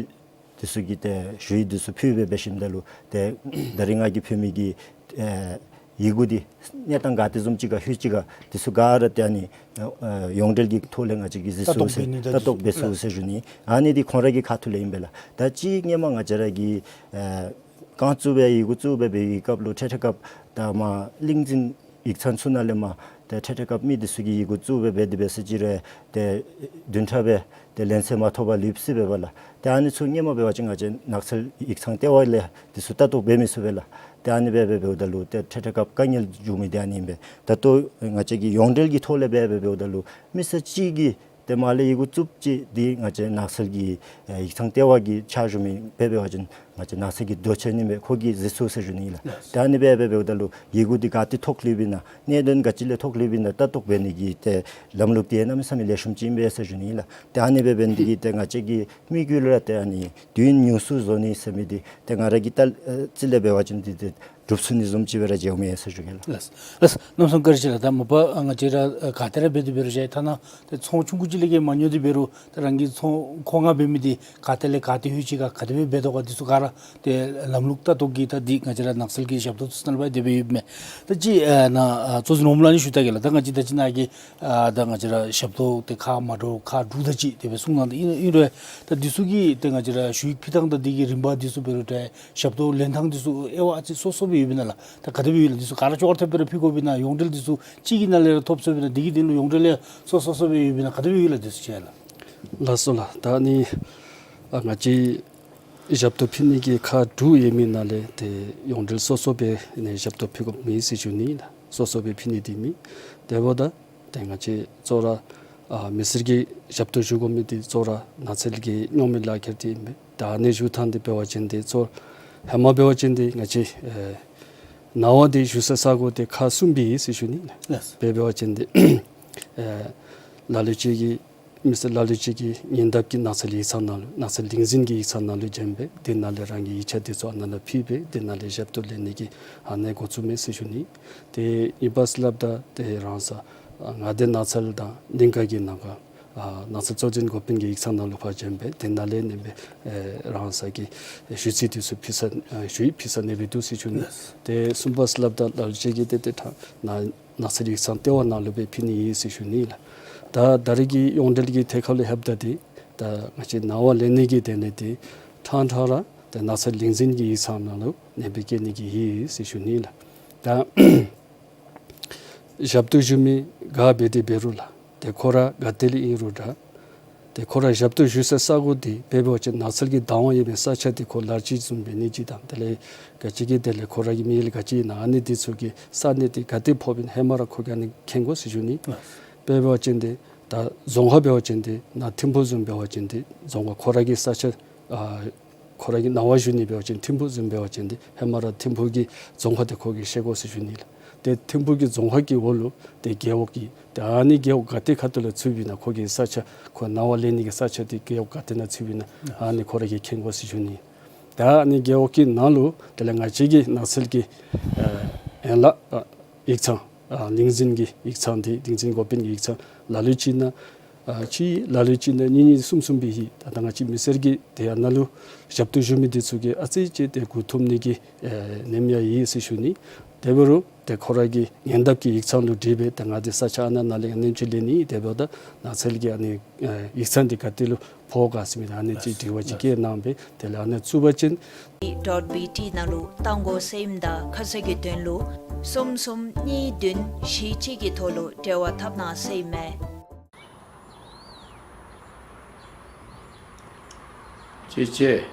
འདི་ཚུ་གིས་ཏེ་ཞུ་ཡིག་འདི་ཚུ་ཕུལ་སྦེ་འབད་ཞིནམ་ད་ལུ་ཏེ་ད་རིས་ང་གིས་ཕུལ་མི་གི་ཨེ་ཡི་གུ་འདི་གནས་སྟངས་ག་དེ་བཟུམ་ཅིག་ག་ལྷོད་ཅི་ག་འདི་ཚུ་ག་ར་ཏེ་ཨ་ནི་ཨེ་ཡོངས་འབྲེལ་གྱི་ཐོག་ལས་ང་བཅས་ཀྱིས་གཟིགས་ཚུགས་ཟེར་ལྟ་རྟོག་འབད་ཚུགས་ཟེར་ཞུ་ནི། ཨ་ནི་འདི་ཁོང་ར་གི་ཁ་ཐུག་ལས་ཨིན་པས་ལགས། ད་ཅི་སྔོན་མ་ང་བཅས་ར་གི་ཨེ་རྐང་བཙུགས་སྦེ་ཡི་གུ་བཙུགས་སྦེ་འབད་བའི་སྐབས་ལུ་འཕྲལ་འཕྲལ་སྐབས་ད་མར་གླིང་འཛིན་ཡིག་ཚང་ཚུ་ནང་ལས་མར་ཏེ་འཕྲལ་འཕྲལ་སྐབས་མི་འདི་ཚུ་གིས་ཡི་གུ་བཙུགས་སྦེ་འབད་དེ་འབད་ཟེར་ཅི་རུང་ཏེ་བདུན་ཕྲག་སྦེ་ཏེ་ལན་གསལ་མ་ཐོབ་པར་ལུས་སོ་བས་པ་ལགས། ཏེ་ཨ་ནི་ཚུ་སྔོན་མ་འབད་བ་ཅིན་ང་བཅས་ནགས་ཚལ་ཡིག་ཚང་ལྟེ་བ་ལས་འདི་ཚུ་ལྟ་རྟོག་འབད་མི་ཚུགས་པས་ལགས། ཏེ་ཨ་ནི་སྦེ་འབད་འབདཝ་ད་ལུ་ཏེ་འཕྲལ་འཕྲལ་སྐབས་དཀའ་ངལ་འབྱུང་མི་འདི་ཨ་ནི་ཨིན་པས། ད་ལྟོ་ང་བཅས་ཀྱིས་ཡོངས་འབྲེལ་གྱི་ཐོག་ལས་འབད་འབདཝ་ད་ལུ་མི་སེར་གཅིག་གིས་ཏེ་མར་ལས་ཡི་གུ་བཙུགསཔ་ཅིག་འདི་ང་བཅས་ནགས་ཚལ་གྱི་ཨེ་ཡིག་ཚང་ལྟེ་བ་གི་ཕྱག་ཞུ་མི་འབད་འབད་བ་ཅིན་ང་བཅས་ནགས་ཚལ་གྱི་རྡོ་ཆས་ཨིན་པས། ཁོ་གིས་གཟིགས་ཚུགས་ཟེར་ཞུ་ནི་ལགས། ལགས། ཏེ་ཨ་ནི་སྦེ་འབད་འབདཝ་ད་ལུ་ཡི་གུ་འདི་ག་ཏེ་ཐོག་ལུསཔ་ཨིན་ན་གནས་དོན་ག་ཅི་ལས་ཐོག་ལུསཔ་ཨིན་ན་ལྟ་རྟོག་འབད་ནི་གི་ཏེ་ལམ་ལུགས་འདི་གནམ་མེད་ས་མེད་ལེགས་ཤོམ་ཅིག་ཨིན་པས་ཟེར་ཞུ་ནི་ལགས། ཏེ་ཨ་ནི་སྦེ་འབད་ནི་འདི་གིས་ཏེ་ང་བཅས་ཀྱི་དམིགས་ཡུལ་ར་ཏེ་ཨ་ནི་དུས་ཡུན་ཉུང་སུ་བཟོ་ནི་ཟེར་མི་འདི་ཏེ་ང་ར་གི་ལྟ་ཨེ་རྩིས་ལས་འབད་བ་ཅིན་འདི་ཏེ་འགྲུབ་ཚུགས་ནི་བཟུམ་ཅིག་སྦེ་ར་མཇལཝ་མས་ཟེར་ཞུ་གེ་ལགས། ལགས། ལགས། གནམ་མེད་ས་མེད་བཀའ་དྲིན་ཆེ་ལགས། ད་མ་པ་ང་བཅས་ར་ག་ཏེ་ར་འབད་དེ་འབད་རུང་ཅིག་ཐ་ན་ཏེ་ཚོང་ཆུང་ཀུ་ཅིག་ལས་ཀྱི་མ་ཉོ་སྟེ་འབད་རུང་ཏེ་རང་གི་ཚོང་མཁོ་མངགས་འབད་མི་འདི་ག་ཏེ་ལས་ག་ཏེ་ལྷོད་ཅི་ག་ག་དེ་སྦེ་འབད་དོ་ག་འདི་ཚུ་ག་ར་ཏེ་ལམ་ལུགས་ལྟ་རྟོག་གི་ད་འདི་ང་བཅས་ར་ནགས་ཚལ་གྱི་ཞབས་ཏོག་ཚུ་ནང་ལུ་འབད་དེ་འབད་ཡོདཔ་མས། ད་ཅི་ཨ་ནཱ་ཨ་གཙོ་འཛིན་འོགམ་ལུ་ཨ་ནི་ཞུ་ད་གེ་ལགས། ད་ང་བཅས་ད་ཅི་ནཱ་གི་ཨ་ད་ང་བཅས་ར་ཞབས་ཏོག་ཏེ་ཁག་མ་འདྲཝ་ཁག་དྲུག་དེ་ཅིག་དེ་སྦེ་གསུངས་གནང་ད་ཨིན་ཨིན་རུང་ད་འདི་ཚུ་གི་ཏེ་ང་བཅས་ར་ཞུ་ཡིག་ཕུལ་ཐངས་དང་འདི་གི་རིམ་པ་འདི་ཚུ་འབད་རུང་ཏེ་ཞབས་ཏོག་ལེན་ཐངས་འདི་ཚུ་དབྱེ་བ་ཨ་ཙི་སོ་སོ་སྦེ་ཡོདཔ་ཨིན་ན་ལགས། ད་ག་དེ་སྦེ་ཡོད་ལགས། འདི་ཚུ་ག་ར་ཅོག་ར་འཐདཔ་སྦེ་ར་ཕུལ་དགོཔ་ཨིན་ན་ཡོངས་འབྲེལ་འདི་ཚུ་གཅིག་གི་ནང་ལས་ར་ཐོབ་ཚུགསཔ་ཨིན་ན་འདི་གི་དོན་ལུ་ཡོངས་འབྲེལ་ལས་སོ་སོ་སོ་སྦེ་ཡོདཔ་ཨིན་ན་ག་དེ་སྦེ་ཡོད་ལགས། འདི་ཚུ་ཅིག་ལགས། ལགས་སོ་ལགས། ད་ཨ་ནི་ཨ་ང་བཅས་ཞབས་ཏོག་ཕུལ་ནི་གི་ཁག་དྲུག་ཡོད་མི་ནང་ལས་ཏེ་ཡོངས་འབྲེལ་སོ་སོ་སྦེ་ནི་ཞབས་ཏོག་ཕུལ་དགོཔ་མེད་ཟེར་ཞུ་ནི་ལགས། སོ་སོ་སྦེ་ཕུལ་ནི་འདི་མེད། དེ་འབདཝ་ད་ཏེ་ང་བཅས་གཙོ་བོ་ར་ཨ་མི་སེར་གྱི་ཞབས་ཏོག་ཞུ་དགོ་མི་འདི་གཙོ་བོ་ར་ནགས་ཚལ་གྱི་རྙོག་མེད་ལག་ཁྱེར་འདི་ཨིན་པས། ད་ཨ་ནི་ཞུ་ཐངས་འདི་འབད་བ་ཅིན་འདི་གཙོ་བོ་ཧེ་མ་འབད་བ་ཅིན་འདི་ང་བཅས་ཨེ་ནང་པ་འདི་ཞུ་སའི་ས་གོ་འདི་ཁག་གསུམ་སྦེ་ཡོད་ཟེར་ཞུ་ནི་ལགས། ལགས། དཔེར་འབད་བ་ཅིན་འདི་ཨེ་ལ་ལུ་ཅིག་གིས་མི་སེར་ལ་ལུ་ཅིག་གིས་ཉེ་འདབས་ཀྱི་ནགས་ཚལ་ཡིག་ཚང་ནང་ལུ་ནགས་ཚལ་ལས་འཛིན་གྱི་ཡིག་ཚང་ནང་ལུ་བྱོན་སྦེ་དེ་ནང་ལས་རང་གི་ཡིག་ཆ་འདི་ཚུ་ཨ་ནཱ་ལུ་ཕུལ་སྦེ་དེ་ནང་ལས་ཞབས་ཏོག་ལེན་ནི་གི་ཨ་ནི་འགོ་བཙུགས་མས་ཟེར་ཞུ་ནི། ཏེ་ཨིན་པས་ཟེར་སླབ་ད་ཏེ་རང་ས་ཨ་མངའ་སྡེ་ནགས་ཚལ་དང་གླིང་ཁ་གི་ནང་ག་ཨ་ནགས་ཚལ་གཙོ་འཛིན་འགོ་དཔོན་གྱི་ཡིག་ཚང་ནང་ལུ་ཕར་བྱོན་སྦེ་དེ་ནང་ལས་ཨ་ནི་སྦེ་ཨེ་རང་ས་གི་ཞུ་ཚིག་འདི་ཚུ་ཕུལ་ས་ཨ་ཞུ་ཡིག་ཕུལ་ས་ཨ་ནི་སྦེ་འདུག་ཟེར་ཞུ་ནི། ཏེ་གསུམ་པ་ཟེར་སླབ་ད་ལ་ལུ་ཅིག་གིས་ཏེ་ཏེ་ཐ་ན་ནགས་ཚལ་ཡིག་ཚང་ལྟེ་བ་ནང་ལུ་སྦེ་ཕུལ་ནི་ཨིན་ཟེར་ཞུ་ནི་ལགས། ད་ད་རེས་ཀྱི་ཡོངས་འབྲེལ་གྱི་ཐད་ཁར་ལུ་ལྷོདཔ་ད་འདི་ད་ང་བཅས་ནང་པ་ལེན་ནི་གི་དོན་ལས་འདི་ཕྲང་ཕྲང་ར་ཏེ་ནགས་ཚལ་ལས་འཛིན་གྱི་ཡིག་ཚང་ནང་ལུ་ཨ་ནི་སྦེ་བསྐྱལ་ནི་གི་ཨིན་ཟེར་ཞུ་ནི་ལགས། ད་ཞབས་ཏོག་ཞུ་མི་ག་འབད་དེ་འབད་རུང་ལགས། ཏེ་ཁོ་ར་ག་ཏེ་ལས་ཨིན་རུང་ར་ཏེ་ཁོ་ར་ཞབས་ཏོག་ཞུ་སའི་ས་གོ་འདི་དཔེར་འབད་བ་ཅིན་ནགས་ཚལ་གྱི་བདག་དབང་ཡོད་པའི་ས་ཆ་འདི་ཁོ་ལཱ་ཅིག་བཟུམ་འབད་ནི་ཅིག་དང་དེ་ལས་ག་ཅི་གི་དེ་ལས་ཁོ་ར་གི་མི་ཡུལ་ག་ཅི་ཨིན་ན་ཨ་ནི་འདི་ཚུ་གི་ས་གནས་འདི་ག་ཏེ་ཕོགཔ་ཨིན་ན་ཧེ་མ་ར་ཁོ་གིས་ཨ་ནི་མཁྱེན་དགོ་ཟེར་ཞུ་ནི། དཔེར་འབད་བ་ཅིན་འདི་ད་རྫོང་ཁག་འབད་བ་ཅིན་འདི་ནཱ་ཐིམ་ཕུག་བཟུམ་འབད་བ་ཅིན་འདི་རྫོང་ཁག་ཁོ་ར་གི་ས་ཆ་ཨ་ཁོ་ར་གི་ནང་པ་ཞུ་ནི་འབད་བ་ཅིན་ཐིམ་ཕུག་བཟུམ་འབད་བ་ཅིན་འདི་ཧེ་མ་ར་ཐིམ་ཕུག་གི་རྫོང་ཁག་འདི་ཁོ་གིས་ཤེས་དགོ་ཟེར་ཞུ་ནི་ལགས། ཏེ་ཐིམ་ཕུག་གི་རྫོང་ཁག་གི་འོག་ལུ་ཏེ་རྒེད་འོག་གི་ཏེ་ཨ་ནི་རྒེད་འོག་ག་ཏེ་ཁ་ཐུག་ལུ་ཚུདཔ་ཨིན་ན་ཁོ་གི་ས་ཆ་ཁོ་ནང་པ་ལེན་ནི་གི་ས་ཆ་འདི་རྒེད་འོག་ག་ཏེ་ནང་ཚུདཔ་ཨིན་ན་ཨ་ནི་ཁོ་ར་གིས་མཁྱེན་དགོ་ཟེར་ཞུ་ནི། ད་ཨ་ནི་རྒེད་འོག་གི་ནང་ལུ་དེ་ལས་ང་བཅས་ཀྱི་ནགས་ཚལ་གྱི་ཨ་ཡན་ལག་ཨ་ཡིག་ཚང་ཨ་ལས་འཛིན་གྱི་ཡིག་ཚང་འདི་ལས་འཛིན་འགོ་དཔོན་གྱི་ཡིག་ཚང་ལ་ལུ་ཅིག་ཨིན་ན་ཨ་གཅིག་ལ་ལུ་ཅིག་ཨིན་ན་གཉིས་གཉིས་གསུམ་གསུམ་སྦེ་ཡོད། ད་ད་ང་བཅས་མི་སེར་གྱིས་ཏེ་ཨ་ནཱ་ལུ་ཞབས་ཏོག་ཞུ་མི་འདི་ཚུ་གིས་ཨ་ཙི་ཅིག་ཏེ་མགུ་འཐོམ་ནི་གི་ཨེ་ཉེན་ཡང་ཡོད་ཟེར་ཞུ་ནི། དེ་འབད་རུང་ཏེ་ཁོ་ར་གི་ཉེ་འདབས་ཀྱི་ཡིག་ཚང་ལུ་དྲིས་སྦེ་ཏེ་ང་འདི་ས་ཆ་ཨ་ནཱ་ནཱ་ལས་ཨ་ནི་ཅིག་ལེན་ནི་དེ་འབདཝ་ད་ནགས་ཚལ་གྱི་ཨ་ནི་ཨེ་ཡིག་ཚང་འདི་ག་ཏེ་ལུ་ཕོག་ག་ཟེར་མི་ཨ་ནི་ཅིག་དྲི་བ་ཅིག་བཀོད་གནང་སྦེ་དེ་ལས་ཨ་ནི་བཙུགས་པ་ཅིན་ཌོཊ་བི་ཊི་ནང་ལུ་གཏང་དགོ་ཟེར་ཨིནམ་ད་ཁ་གསལ་གྱི་དོན་ལུ་གསུམ་གསུམ་གཉིས་བདུན་བཞི་གཅིག་གི་ཐོག་ལུ་འབྲེལ་བ་འཐབ་གནང་ཟེར་ཨིན་མས། ཅེ་ཅེ།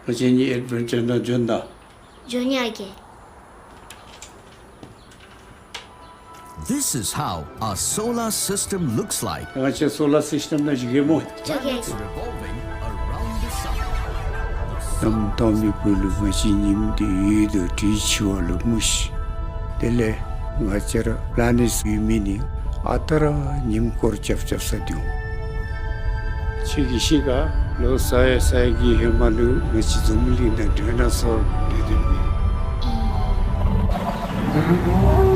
ང་བཅས་གཉིས་ཨེཌ་བེན་ཅར་ནང་འབྱོན་ད། འབྱོན་ཡ་གི། This is how a solar system looks like. ང་བཅས་སོ་ལར་སིསི་ཊེམ་ནང་བཞུགས་གེ་སྨོ། བཞུགས་གེ། Planets revolving around the sun. གནམ་སྟོང་པའི་བུ་ལུ་ང་བཅས་ཉིམ་འདི་ཡོད་དོ་དྲི་ཆུ་བ་ལུ་མུ་ཤི། དེ་ལས་ང་བཅས་ར་པླ་ནེཊསི་ཡོད་མི་ནི་ཨ་རྟག་ར་ཉིམ་སྐོར་རྐྱབ་རྐྱབ་ས་འདི་འོང་། ཁྱོད་ཀྱིས་ཤེས་ག། ལོ་ས་ཡ་ས་ཡ་གི་ཧེ་མ་ལུ་ང་བཅས་འཛམ་གླིང་ནང་ཌའི་ནོ་སོར་སྡོད་སྡོདཔ་མས།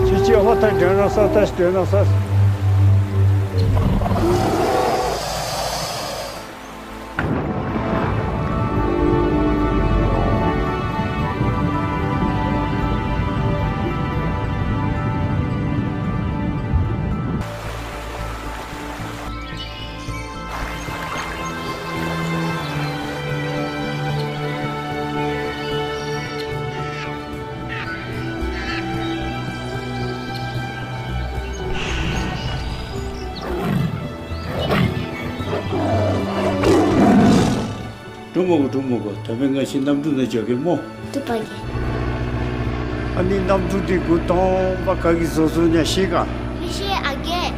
ཁྱོད་ཀྱིས་ཧོ་ད་ཌའི་ནོ་སོར་ད་ཌའི་ནོ་སོར། འགྲོ་མི་དགོ། འགྲོ་མི་དགོ། ད་འབདན་ང་བཅས་གནམ་གྲུ་ནང་འགྱོ་གེ་སྨོ། བཏུབ་པ་གི། ཨ་ནི་གནམ་གྲུ་འདི་འགོ་དང་པ་ག་གིས་བཟོ་བཟོཝ་ཨིན་ན་ཤེས་ག། མི་ཤེས་ཨ་རྒས།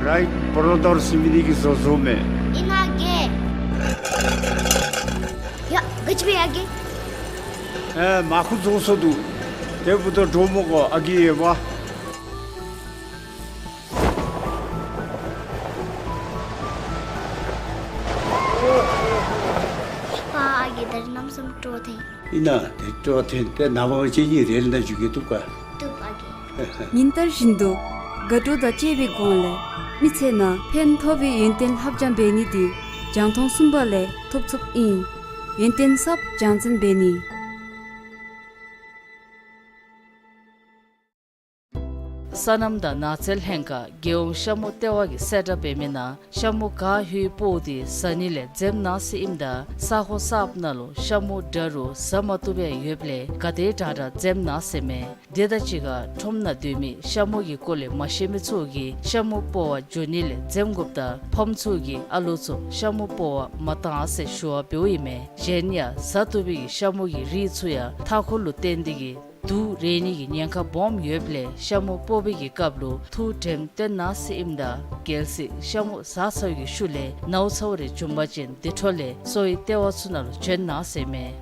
རའིཊ་བརོ་དར་ཟེར་མི་འདི་གིས་བཟོ་བཟོཝ་མས། ཨིན་ན་ཨ་རྒས། ཡ་ག་ཅི་སྦེ་ཨ་རྒས། ཨེ་མར་ཁུ་བཟོ་བཟོཝ་འདུག། དེ་འབདཝ་ད་འགྲོ་མི་དགོ་ཨ་རྒས་ཡོདཔ། པ་ཨ་རྒས་ད་རིས་གནམ་མེད་ས་མེད་སྤྲོ་ཐོན། ཨིན་ན་དེ་སྤྲོ་ཐོན་ཏེ་ནངས་པ་ང་བཅས་གཉིས་རེལ་ནང་འགྱོ་གེ། བཏུབ་ག། བཏུབ་ཨ་རྒས། ཉིན་ལྟར་བཞིན་དུ་དགའ་སྤྲོ་དང་བཅས་པའི་སྒོ་ལས་མི་ཚེ་ནང་ཕན་ཐོགས་པའི་ཡོན་ཏན་ལྷབ་སྦྱང་འབད་ནི་འདི་རྒྱང་མཐོང་གསུམ་པ་ལས་ཐོབ་ཚུགསཔ་ཨིན། ཡོན་ཏན་ཟབ་རྒྱང་འཛིན་འབད་ནི། སོ་ནམ་དང་ནགས་ཚལ་ལྷན་ཁག་རྒྱལ་ཡོངས་ཤ་མུ་ལྟེ་བ་གིས་གསལ་བསྒྲགས་འབད་མི་ནང་ཤ་མུ་ག་ཧུའི་སྤོ་བོ་འདི་ཟ་ནི་ལས་འཛེམ་གནང་ཟེར་ཨིནམ་ད་ས་ཁོངས་གསརཔ་ནང་ལུ་ཤ་མུ་འདྲ་རུང་ཟ་མ་བཏུབ་པའི་ཡོདཔ་ལས་ག་དེ་དྲག་དྲག་འཛེམ་གནང་ཟེར་མས། དེ་དང་གཅིག་ཁར་ཁྲོམ་ནང་སྡོད་མི་ཤ་མུ་གི་སྐོར་ལས་མ་ཤེས་མི་ཚུ་གིས་ཤ་མུ་སྤོ་བར་འགྱོ་ནི་ལས་འཛེམ་དགོཔ་དང་ཕམ་ཚུ་གིས་ཨ་ལོ་ཚུ་ཤ་མུ་སྤོ་བར་མ་གཏང་ཟེར་ཞུ་བ་འབདཝ་ཨིན་མས། གཞན་ཡང་ཟ་བཏུབ་པའི་ཤ་མུ་གི་རིགས་ཚུ་ཡང་མཐའ་འཁོར་ལུ་བརྟེན་ཏེ་གིས་དུག་རེག་ནི་གི་ཉེན་ཁ་སྦོམ་ཡོདཔ་ལས་ཤ་མུ་སྤོ་བའི་གི་སྐབས་ལུ་ཐུགས་དྲནམ་བཏོན་གནང་ཟེར་ཨིནམ་ད་གལ་སྲིད་ཤ་མུ་ཟ་ཚར་བའི་གི་ཤུལ་ལས་ནཝ་ཚཝ་རེ་བྱུང་པ་ཅིན་དེ་འཕྲོ་ལས་གསོ་བའི་ལྟེ་བ་ཚུ་ནང་ལུ་བྱོན་གནང་ཟེར་མས།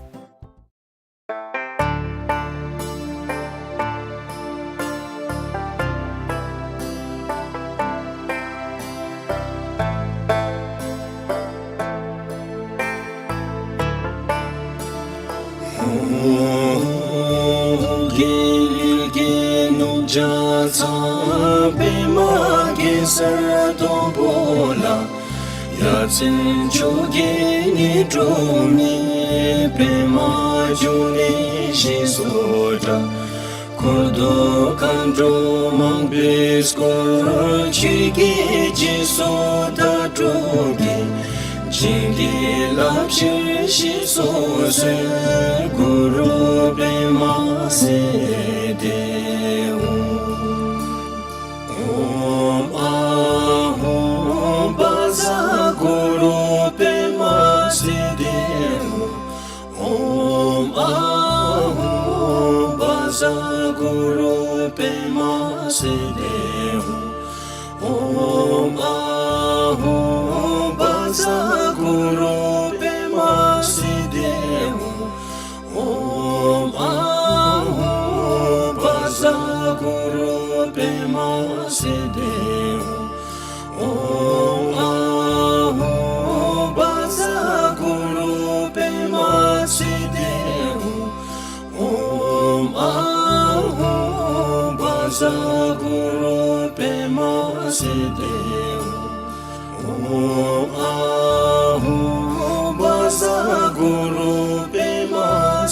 འཁོར་དུ་མཁའ་འགྲོ་མང་པོས་བསྐོར། ཆོས་ཀྱི་རྗེས་སུ་བདག་སྒྲུབ་ཀྱིས། བྱིན་གྱིས་བརླབ་ཕྱིར་ཞེས་སུ་གསོལ། གུ་རུ་པདྨ་སིདྡྷི་ཧཱུྃ། ཨོཾ་ཨཱཿཧཱུྃ་བཛྲ་གུ་རུ་པདྨ་སིདྡྷི་ཧཱུྃ། ཨོཾ་ཨཱཿཧཱུྃ་བཛྲ་གུ་རུ་པདྨ་སིདྡྷི་ཧཱུྃ། ཨོཾ་ཨཱཿཧཱུྃ་བཛྲ་གུ་རུ་པདྨ་སིདྡྷི་ཧཱུྃ། ཨོཾ་ཨཱཿཧཱུྃ་བཛྲ་གུ་རུ་པདྨ་སིདྡྷི་ཧཱུྃ། ཨོཾ་ཨཱཿཧཱུྃ་བཛྲ་གུ་རུ་པདྨ་སིདྡྷི་ཧཱུྃ། ཨོཾ་ཨཱཿཧཱུྃ་བཛྲ་གུ་རུ་པདྨ་སིདྡྷི་ཧཱུྃ། ཨོཾ་ཨཱཿཧཱུྃ་བཛྲ་གུ་རུ་པདྨ་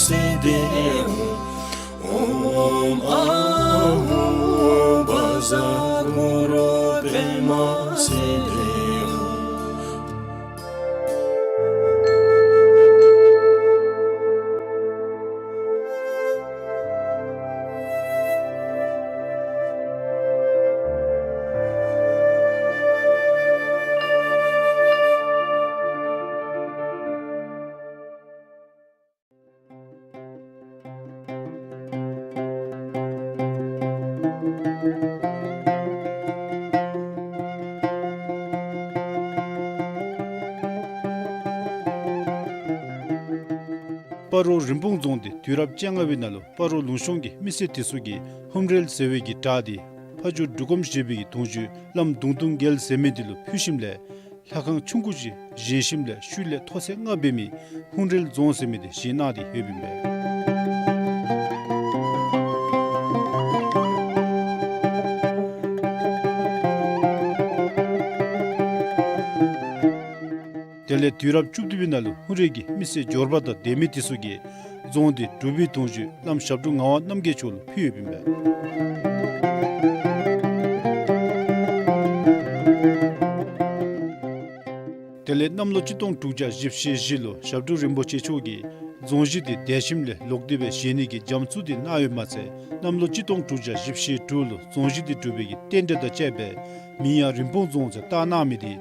སིདྡྷི་ཧཱུྃ། ཨོཾ་ཨཱཿཧཱུྃ་བཛྲ་གུ་རུ་པདྨ་སིདྡྷི་ཧཱུྃ། སྤ་རོ་རིན་སྤུངས་རྫོང་འདི་དུས་རབས་བཅོ་ལྔ་པའི་ནང་ལུ་སྤ་རོ་ལུང་གཤོང་གི་མི་སེར་དེ་ཚུ་གིས་ཧུམ་རལ་ཟེར་བའི་གི་བྲག་འདི་ཕ་ཇོ་འབྲུག་སྒོམ་ཞེས་པའི་གི་གདུང་བརྒྱུད་བླམ་གདུང་དུང་རྒྱལ་ཟེར་མི་འདི་ལུ་ཕུལ་ཞིནམ་ལས་ལྷ་ཁང་ཆུང་ཀུ་ཅིག་བཞེངས་ཞིནམ་ལས་ཤུལ་ལས་ཐོག་ཚད་ལྔ་འབད་མི་ཧུམ་རལ་རྫོང་ཟེར་མི་འདི་བཞེངས་གནང་སྟེ་ཡོདཔ་ཨིན་པས། དེ་ལས་དུས་རབས་བཅུ་བདུན་པའི་ནང་ལུ་ཧུན་རལ་གྱི་མི་སེར་འབྱོར་པ་དང་སྡེ་མི་དེ་ཚུ་གིས་རྫོང་འདི་འབྲུག་པའི་གདུང་བརྒྱུད་བླམ་ཞབས་དྲུང་ངག་དབང་རྣམ་རྒྱལ་མཆོག་ལུ་ཕུལ་ཡོདཔ་ཨིན་པས། དེ་ལས་གནམ་ལོ་གཅིག་སྟོང་དྲུག་བརྒྱ་བཞི་བཅུ་ཞེ་བཞི་ལུ་ཞབས་དྲུང་རིན་པོ་ཆེ་མཆོག་གིས་རྫོང་གཞི་འདི་འདས་ཞིནམ་ལས་ལོག་སྟེ་སྦེ་བཞེངས་ནི་གི་རྒྱ་མཚོ་འདི་གནང་ཡོདཔ་མ་ཚད་གནམ་ལོ་གཅིག་སྟོང་དྲུག་བརྒྱ་བཞི་བཅུ་ཞེ་དྲུག་ལུ་རྫོང་གཞི་འདི་གྲུབ་པའི་གི་རྟེན་འབྲེལ་དང་བཅས་པའི་མིང་ཡང་རིན་སྤུངས་རྫོང་ཟེར་བཏགས་གནང་མི་འདི་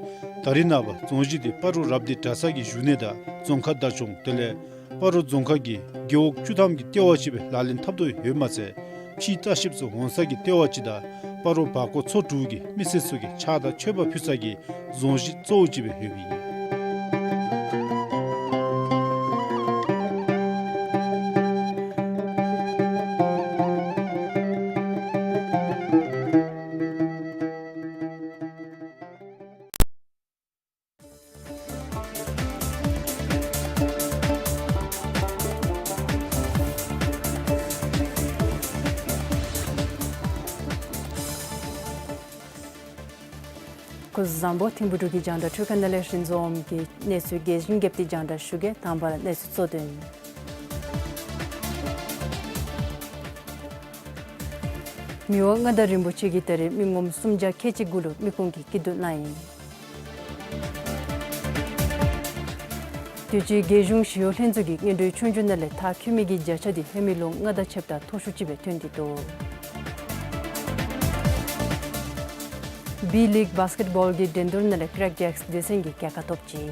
ད་རེས་ནངས་པ་རྫོང་གཞི་འདི་སྤ་རོ་རབ་སྡེ་གྲྭ་ཚང་གི་བཞུགས་གནས་དང་རྫོང་ཁ་བདག་སྐྱོང་དེ་ལས་སྤ་རོ་རྫོང་ཁག་གི་རྒེད་འོག་བཅུ་ཐམ་གྱི་ལྟེ་བ་ཅིག་སྦེ་ལག་ལེན་འཐབ་དོ་ཡོདཔ་མ་ཚད་ཕྱིའི་ལྟ་བཤལཔ་ཚུ་འོང་ས་གི་ལྟེ་བ་ཅིག་དང་སྤ་རོ་བར་སྐོར་ཚོ་དྲུག་གི་མི་སེར་ཚུ་གིས་ཕྱག་དང་མཆོད་པ་ཕུལ་ས་གི་རྫོང་གཞི་གཙོ་བོ་ཅིག་སྦེ་ཡོདཔ་ཨིན། སྐུ་གཟུགས་བཟང་པོ། ཐིམ་ཕུག་འབྲུག་གི་རྒྱང་བསྒྲགས་འཕྲུལ་ཁང་ནང་ལས་རིན་འཛོམས་ཀྱིས་གནས་ཚུལ་རྒྱས་ཤིང་རྒྱས་པ་འདི་རྒྱང་བསྒྲགས་ཞུ་གེ། དང་པ་ར་གནས་ཚུལ་གཙོ་དོན། མི་དབང་མངའ་བདག་རིན་པོ་ཆེ་གིས་ད་རེས་མི་ངོམ་སུམ་བརྒྱ་ཁལ་གཅིག་གུ་ལུ་མི་ཁུངས་ཀྱི་སྐྱིད་སྡུག་གནང་ཡི། དུས་ཅི་རྒྱལ་གཞུང་ཞི་གཡོག་ལྷན་ཚོགས་ཀྱིས་སྔོན་འགྲོའི་ཆོས་རྒྱུགས་ནང་ལས་མཐར་འཁྱོལ་མི་གི་བརྒྱ་ཆ་འདི་ཧེ་མའི་ལོ་ལྔ་དང་ཕྱདཔ་ད་མཐོ་ཤོས་ཅིག་སྦེ་ཐོན་ཏེ་འདུག། བི་ལིག་བཱསི་ཀེཊ་བཱོལ་གྱི་འགྲན་བསྡུར་ནང་ལས་ཀྲེག་ཇེགསི་སྡེ་ཚན་གྱིས་རྒྱལ་ཁ་ཐོབ་ཅི།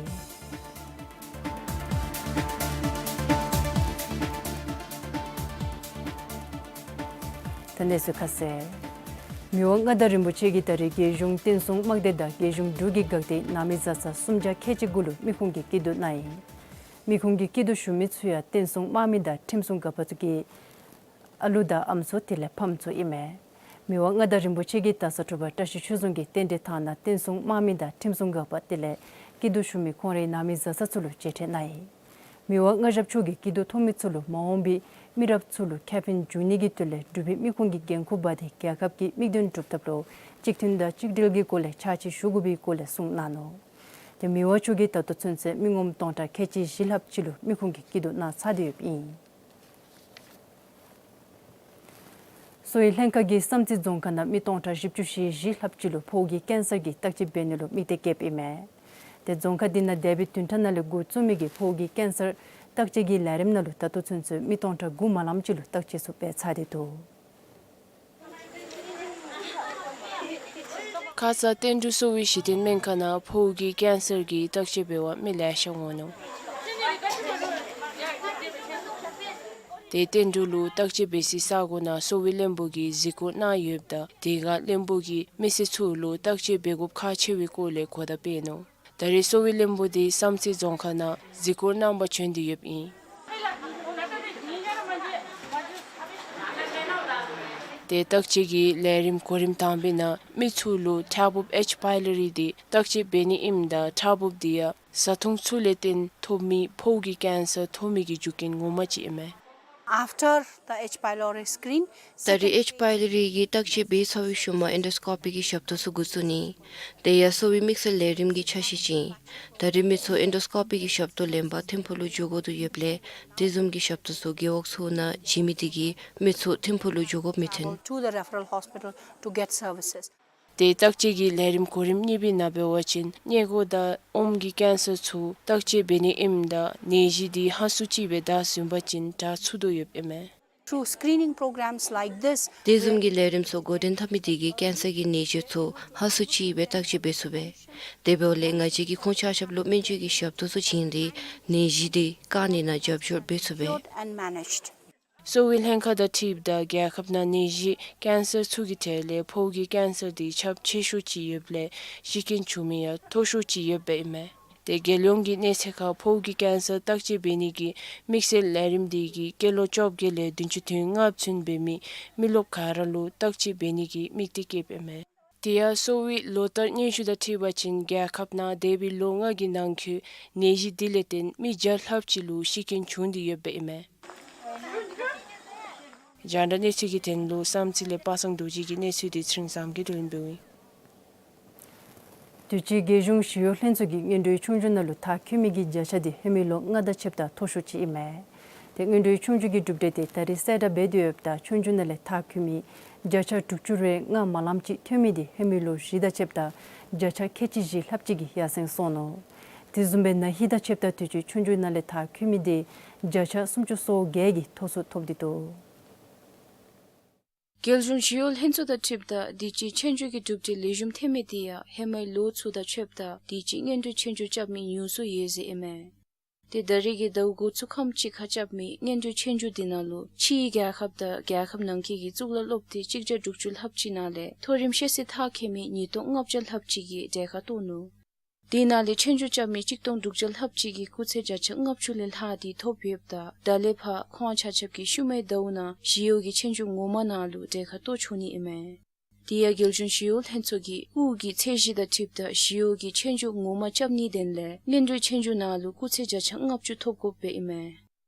ད་གནས་ཚུལ་ཁ་གསལ། མི་དབང་མངའ་བདག་རིན་པོ་ཆེ་གིས་ད་རེས་རྒྱལ་གཞུང་བསྟན་སྲུང་དམག་སྡེ་དང་རྒྱལ་གཞུང་འབྲུག་གི་འགག་སྡེ་ནང་མི་བཟའ་ཚང་སུམ་བརྒྱ་ཁལ་གཅིག་གུ་ལུ་མི་ཁུངས་ཀྱི་སྐྱིད་སྡུག་གནང་ཡི། མི་ཁུངས་ཀྱི་སྐྱིད་སྡུག་ཞུ་མི་ཚུ་ཡང་བསྟན་སྲུང་དམག་མི་དང་ཁྲིམས་སྲུང་འགག་པ་ཚུ་གི་ཨ་ལུ་དང་ཨམ་སྲུ་དེ་ལས་ཕམ་ཚུ་ཨིན་མས། མི་དབང་མངའ་བདག་རིན་པོ་ཆེ་གིས་ད་ས་དྲོ་པ་བཀྲ་ཤིས་ཆོས་རྫོང་གི་རྟེན་འབྲེལ་ཐང་ནང་བསྟན་སྲུང་དམག་མི་དང་ཁྲིམས་སྲུང་འགག་པ་དེ་ལས་སྐྱིད་སྡུག་ཞུ་མི་ཁོང་རའི་ནང་མི་བཟའ་ཚང་ཚུ་ལུ་མཇལ་འཕྲད་གནང་ཡི། མི་དབང་མངའ་ཞབས་མཆོག་གིས་སྐྱིད་སྡུག་ཐོབ་མི་ཚུ་ལུ་མ་འོངས་པའི་མི་རབས་ཚུ་ལུ་ཁེ་ཕན་འབྱུང་ནི་གི་དོན་ལས་འབྲུག་པའི་མི་ཁུངས་ཀྱི་འགན་ཁུར་འབག་སྟེ་རྒྱལ་ཁབ་ཀྱི་དམིགས་དོན་འགྲུབ་ཐབས་ལུ་གཅིག་མཐུན་དང་གཅིག་སྒྲིལ་གྱི་སྒོ་ལས་ཕྱག་ཕྱིད་ཞུ་དགོ་པའི་སྐོར་ལས་གསུངས་གནང་ནུག། ཏེ་མི་དབང་མཆོག་གིས་ད་ལྟོ་ཚུན་ཚོད་མི་ངོམ་སྟོང་ཕྲག་ཁལ་གཅིག་བཞི་ལྷགཔ་ཅིག་ལུ་མི་ཁུངས་ཀྱི་སྐྱིད་སྡུག་གནང་ཚར་ཏེ་ཡོདཔ་ཨིན། གསོ་བའི་ལྷན་ཁག་གིས་བསམ་རྩེ་རྫོང་ཁག་ནང་མི་སྟོང་ཕྲག་བཞི་བཅུ་ཞེ་བཞི་ལྷགཔ་ཅིག་ལུ་ཕོཝ་གི་ཀེན་སར་གྱི་བརྟག་དཔྱད་འབད་ནི་ལུ་དམིགས་གཏད་བསྐྱེདཔ་ཨིན་མས། ཏེ་རྫོང་ཁག་འདི་ནང་འདས་པའི་བདུན་ཕྲག་ནང་ལས་འགོ་བཙུགས་མི་གི་ཕོཝ་གི་ཀེན་སར་བརྟག་དཔྱད་ཀྱི་ལས་རིམ་ནང་ལུ་ད་ལྟོ་ཚུན་ཚོད་མི་སྟོང་ཕྲག་དགུ་མ་ལངམ་ཅིག་ལུ་བརྟག་དཔྱད་ཚུ་འབད་ཚར་ཏེ་འདུག། ཁ་ཙ་བསྟན་འབྲུག་གསོ་བའི་གཞི་རྟེན་སྨན་ཁང་ནང་ཕོཝ་གི་ཀེན་སར་གྱི་བརྟག་དཔྱད་འབད་བར་མི་ལེ་ཤ་འོང་ནུག། ཏེ་བསྟན་འབྲུག་ལུ་བརྟག་དཔྱད་འབད་སའི་ས་གོ་ནང་གསོ་བའི་བློན་པོ་གིས་གཟིགས་སྐོར་གནང་ཡོདཔ་ད་དེ་ཁར་བློན་པོ་གིས་མི་སེར་ཚུ་ལུ་བརྟག་དཔྱད་འབད་དགོཔ་ཁག་ཆེ་བའི་སྐོར་ལས་གོ་བརྡ་སྤེལ་ནུག། ད་རེས་གསོ་བའི་བློན་པོ་འདི་བསམ་རྩེ་རྫོང་ཁག་ནང་གཟིགས་སྐོར་གནང་པར་བྱོན་ཏེ་ཡོདཔ་ཨིན། ཏེ་བརྟག་དཔྱད་ཀྱི་ལས་རིམ་གོ་རིམ་དང་པའི་ནང་མི་ཚུ་ལུ་ཁྲག་སྦུབ་ཨེཆ་པའི་ལོ་རི་འདི་བརྟག་དཔྱད་འབད་ནི་ཨིནམ་ད་ཁྲག་སྦུབ་འདི་ཡང་བཟའ་འཐུང་ཚུ་ལས་བརྟེན་ཐོབ་མི་ཕོཝ་གི་ཀེན་སར་ཐོབ་མི་གི་རྒྱུ་རྐྱེན་ངོ་མ་ཅིག་ཨིན་མས། After the H. pylori screen, ད་རེས་ཨེཆ་པའི་ལོ་རི་གི་བརྟག་དཔྱད་འབད་ཚར་བའི་ཤུལ་མ་ཨེན་ཌོ་སི་ཀོ་པི་གི་ཞབས་ཏོག་ཚུ་འགོ་བཙུགས་ནི། དེ་ཡང་གསོ་བའི་དམིགས་བསལ་ལས་རིམ་གྱི་ཆ་ཤས་ཅིག་ཨིན། ད་རེས་མི་ཚུ་ཨེན་ཌོ་སི་ཀོ་པི་གི་ཞབས་ཏོག་ལེན་པར་ཐིམ་ཕུག་ལུ་འགྱོ་དགོ་དོ་ཡོདཔ་ལས་དེ་བཟུམ་གྱི་ཞབས་ཏོག་ཚུ་རྒེད་འོག་ཚུ་ནང་བྱིན་མི་དེ་གིས་མི་ཚུ་ཐིམ་ཕུག་ལུ་འགྱོ་དགོཔ་མི་ཐོན། To the referral hospital to get services. ཏེ་བརྟག་དཔྱད་ཀྱི་ལས་རིམ་གོ་རིམ་གཉིས་པའི་ནང་འབད་བ་ཅིན་མངལ་སྒོ་དང་ཨོམ་གྱི་ཀེན་སར་ཚུ་བརྟག་དཔྱད་འབད་ནི་ཨིནམ་ད་ནད་གཞི་འདི་ཧ་སུ་ཅིག་སྦེ་བདའ་ཟུན་པ་ཅིན་དྲག་ཚུགས་དོ་ཡོདཔ་ཨིན་མས། Through screening programs like this, དེ་བཟུམ་གྱི་ལས་རིམ་ཚུ་འགོ་འདྲེན་འཐབ་མི་དེ་གིས་ཀེན་སར་གྱི་ནད་གཞི་ཚུ་ཧ་སུ་ཅིག་སྦེ་བརྟག་དཔྱད་འབད་ཚུགས་པས། དེ་འབདཝ་ལས་ང་བཅས་ཀྱིས་ཁོང་ཆ་ཁྱབ་ལུ་སྨན་བཅོས་ཀྱི་ཞབས་ཏོག་ཚུ་བྱིན་ཏེ་ནད་གཞི་དེ་བཀག་ནི་ནང་རྒྱབ་སྐྱོར་འབད་ཚུགས་པས། Cured and managed. གསོ་བའི་ལྷན་ཁག་དང་འཁྲིལཝ་ད་རྒྱལ་ཁབ་ནང་ནད་གཞི་ཀེན་སར་ཚུ་གི་གྲས་ལས་ཕོཝ་གི་ཀེན་སར་འདི་ཁྱབ་ཆེ་ཤོས་ཅིག་ཡོདཔ་ལས་ཤི་རྐྱེན་བྱུང་མི་ཡང་མཐོ་ཤོས་ཅིག་ཡོདཔ་ཨིན་མས། ཏེ་རྒྱལ་ཡོངས་ཀྱི་གནས་ཚད་ཁར་ཕོཝ་གི་ཀེན་སར་བརྟག་དཔྱད་འབད་ནི་གི་དམིགས་བསལ་ལས་རིམ་འདི་གིས་སྐྱེས་ལོ་བཅོ་བརྒྱད་ལས་བདུན་ཅུ་དོན་ལྔ་ཚུན་འབད་མི་མི་རློབས་ག་ར་ལུ་བརྟག་དཔྱད་འབད་ནི་གི་དམིགས་གཏད་བསྐྱེདཔ་ཨིན་མས། དེ་ཡང་གསོ་བའི་ལོ་ལྟར་སྙན་ཞུ་དང་འཁྲིལ་བ་ཅིན་རྒྱལ་ཁབ་ནང་འདས་པའི་ལོ་ལྔ་གི་ནང་འཁོད་ནད་གཞི་འདི་ལས་བརྟེན་མི་བརྒྱ་ལྷགཔ་ཅིག་ལུ་ཤི་རྐྱེན་བྱུང་སྟེ་ཡོདཔ་ཨིན་མས། རྒྱང་བསྒྲགས་གནས་ཚུལ་གྱི་དོན་ལུ་བསམ་རྩེ་ལས་པ་སངས་རྡོ་རྗེ་གི་གནས་ཚུལ་འདི་ཚེ་རིང་བཟངམོ་གིས་བསྡུ་ལེན་འབདཝ་ཨིན། དུས་ཅི་རྒྱལ་གཞུང་ཞི་གཡོག་ལྷན་ཚོགས་ཀྱིས་སྔོན་འགྲོའི་ཆོས་རྒྱུགས་ནང་ལུ་མཐར་འཁྱོལ་མི་གི་བརྒྱ་ཆ་འདི་ཧེ་མའི་ལོ་ལྔ་དང་ཕྱདཔ་ད་མཐོ་ཤོས་ཅིག་ཨིན་མས། ཏེ་སྔོན་འགྲོའི་ཆོས་རྒྱུགས་ཀྱི་གྲུབ་འབྲས་འདི་ད་རེས་གསལ་བསྒྲགས་འབད་དེ་ཡོདཔ་ད་ཆོས་རྒྱུགས་ནང་ལས་མཐར་འཁྱོལ་མི་བརྒྱ་ཆ་དྲུག་ཅུ་རེ་ལྔ་མ་ལངམ་ཅིག་ཐོན་མི་འདི་ཧེ་མའི་ལོ་བཞི་དང་ཕྱདཔ་ད་བརྒྱ་ཆ་ཁལ་གཅིག་བཞི་ལྷགཔ་ཅིག་གིས་ཡར་སེང་སོང་ནུག། དེ་བཟུམ་སྦེ་ན་ཧིང་དང་ཕྱདཔ་ད་དུས་ཅི་ཆོས་རྒྱུགས་ནང་ལས་མཐར་འཁྱོལ་མི་འདི་བརྒྱ་ཆ་སུམ་ཅུ་སོ་བརྒྱད་ཀྱིས་མཐོ་སུ་ཐོབ་སྟེ་འདུག། རྒྱལ་གཞུང་ཞི་གཡོག་ལྷན་ཚོགས་དང་འཁྲིལཝ་ད་དུས་ཅི་ཆོས་རྒྱུགས་ཀྱི་གྲུབ་འབྲས་ལེགས་ཤོམ་ཐོན་མི་འདི་ཡང་ཧེ་མའི་ལོ་ཚུ་དང་ཕྱདཔ་ད་དུས་ཅི་སྔོན་འགྲོའི་ཆོས་རྒྱུགས་རྐྱབ་མི་ཉུང་སུ་ཡོད་ཟེར་ཨིན་མས། ཏེ་ད་རེས་ཀྱི་ཟླཝ་འགོ་ཚུགས་ཁམས་ཅིག་ཁར་རྐྱབ་མི་སྔོན་འགྲོའི་ཆོས་རྒྱུགས་འདི་ནང་ལུ་ཕྱིའི་རྒྱལ་ཁབ་དང་རྒྱལ་ཁབ་ནང་འཁོད་ཀྱི་གཙུག་ལག་སློབ་སྡེ་གཅིག་བརྒྱ་དྲུག་ཅུ་ལྷགཔ་ཅིག་ནང་ལས་མཐོ་རིམ་ཤེས་ཚད་མཐར་འཁྱོལ་མི་ཉིས་སྟོང་ལྔ་བརྒྱ་ལྷགཔ་ཅིག་གིས་གྲལ་ཁར་གཏོགས་ནུག། དེ་ནང་ལས་ཆོས་རྒྱུགས་རྐྱབ་མི་གཅིག་སྟོང་དྲུག་བརྒྱ་ལྷགཔ་ཅིག་གིས་སྐུགས་ཚད་བརྒྱ་ཆ་ལྔ་བཅུ་ལས་ལྷག་སྟེ་ཐོབ་ཡོདཔ་ད་ད་ལས་ཕར་ཁོང་ཆ་ཁྱབ་ཀྱིས་ཤུལ་མའི་ཟླཝ་ནང་ཞི་གཡོག་གི་ཆོས་རྒྱུགས་ངོ་མ་ནང་ལུ་གྲལ་ཁར་གཏོགས་ཆོག་ནི་ཨིན་མས། དེ་ཡང་རྒྱལ་གཞུང་ཞི་གཡོག་ལྷན་ཚོགས་ཀྱིས་དབུས་ཀྱི་ཚད་གཞི་དང་འཁྲིལཝ་ད་ཞི་གཡོག་གི་ཆོས་རྒྱུགས་ངོ་མ་རྐྱབ་ནིའི་དོན་ལས་སྔོན་འགྲོའི་ཆོས་རྒྱུགས་ནང་ལུ་སྐུགས་ཚད་བརྒྱ་ཆ་ལྔ་བཅུ་ཐོབ་དགོཔ་སྦེ་ཨིན་མས།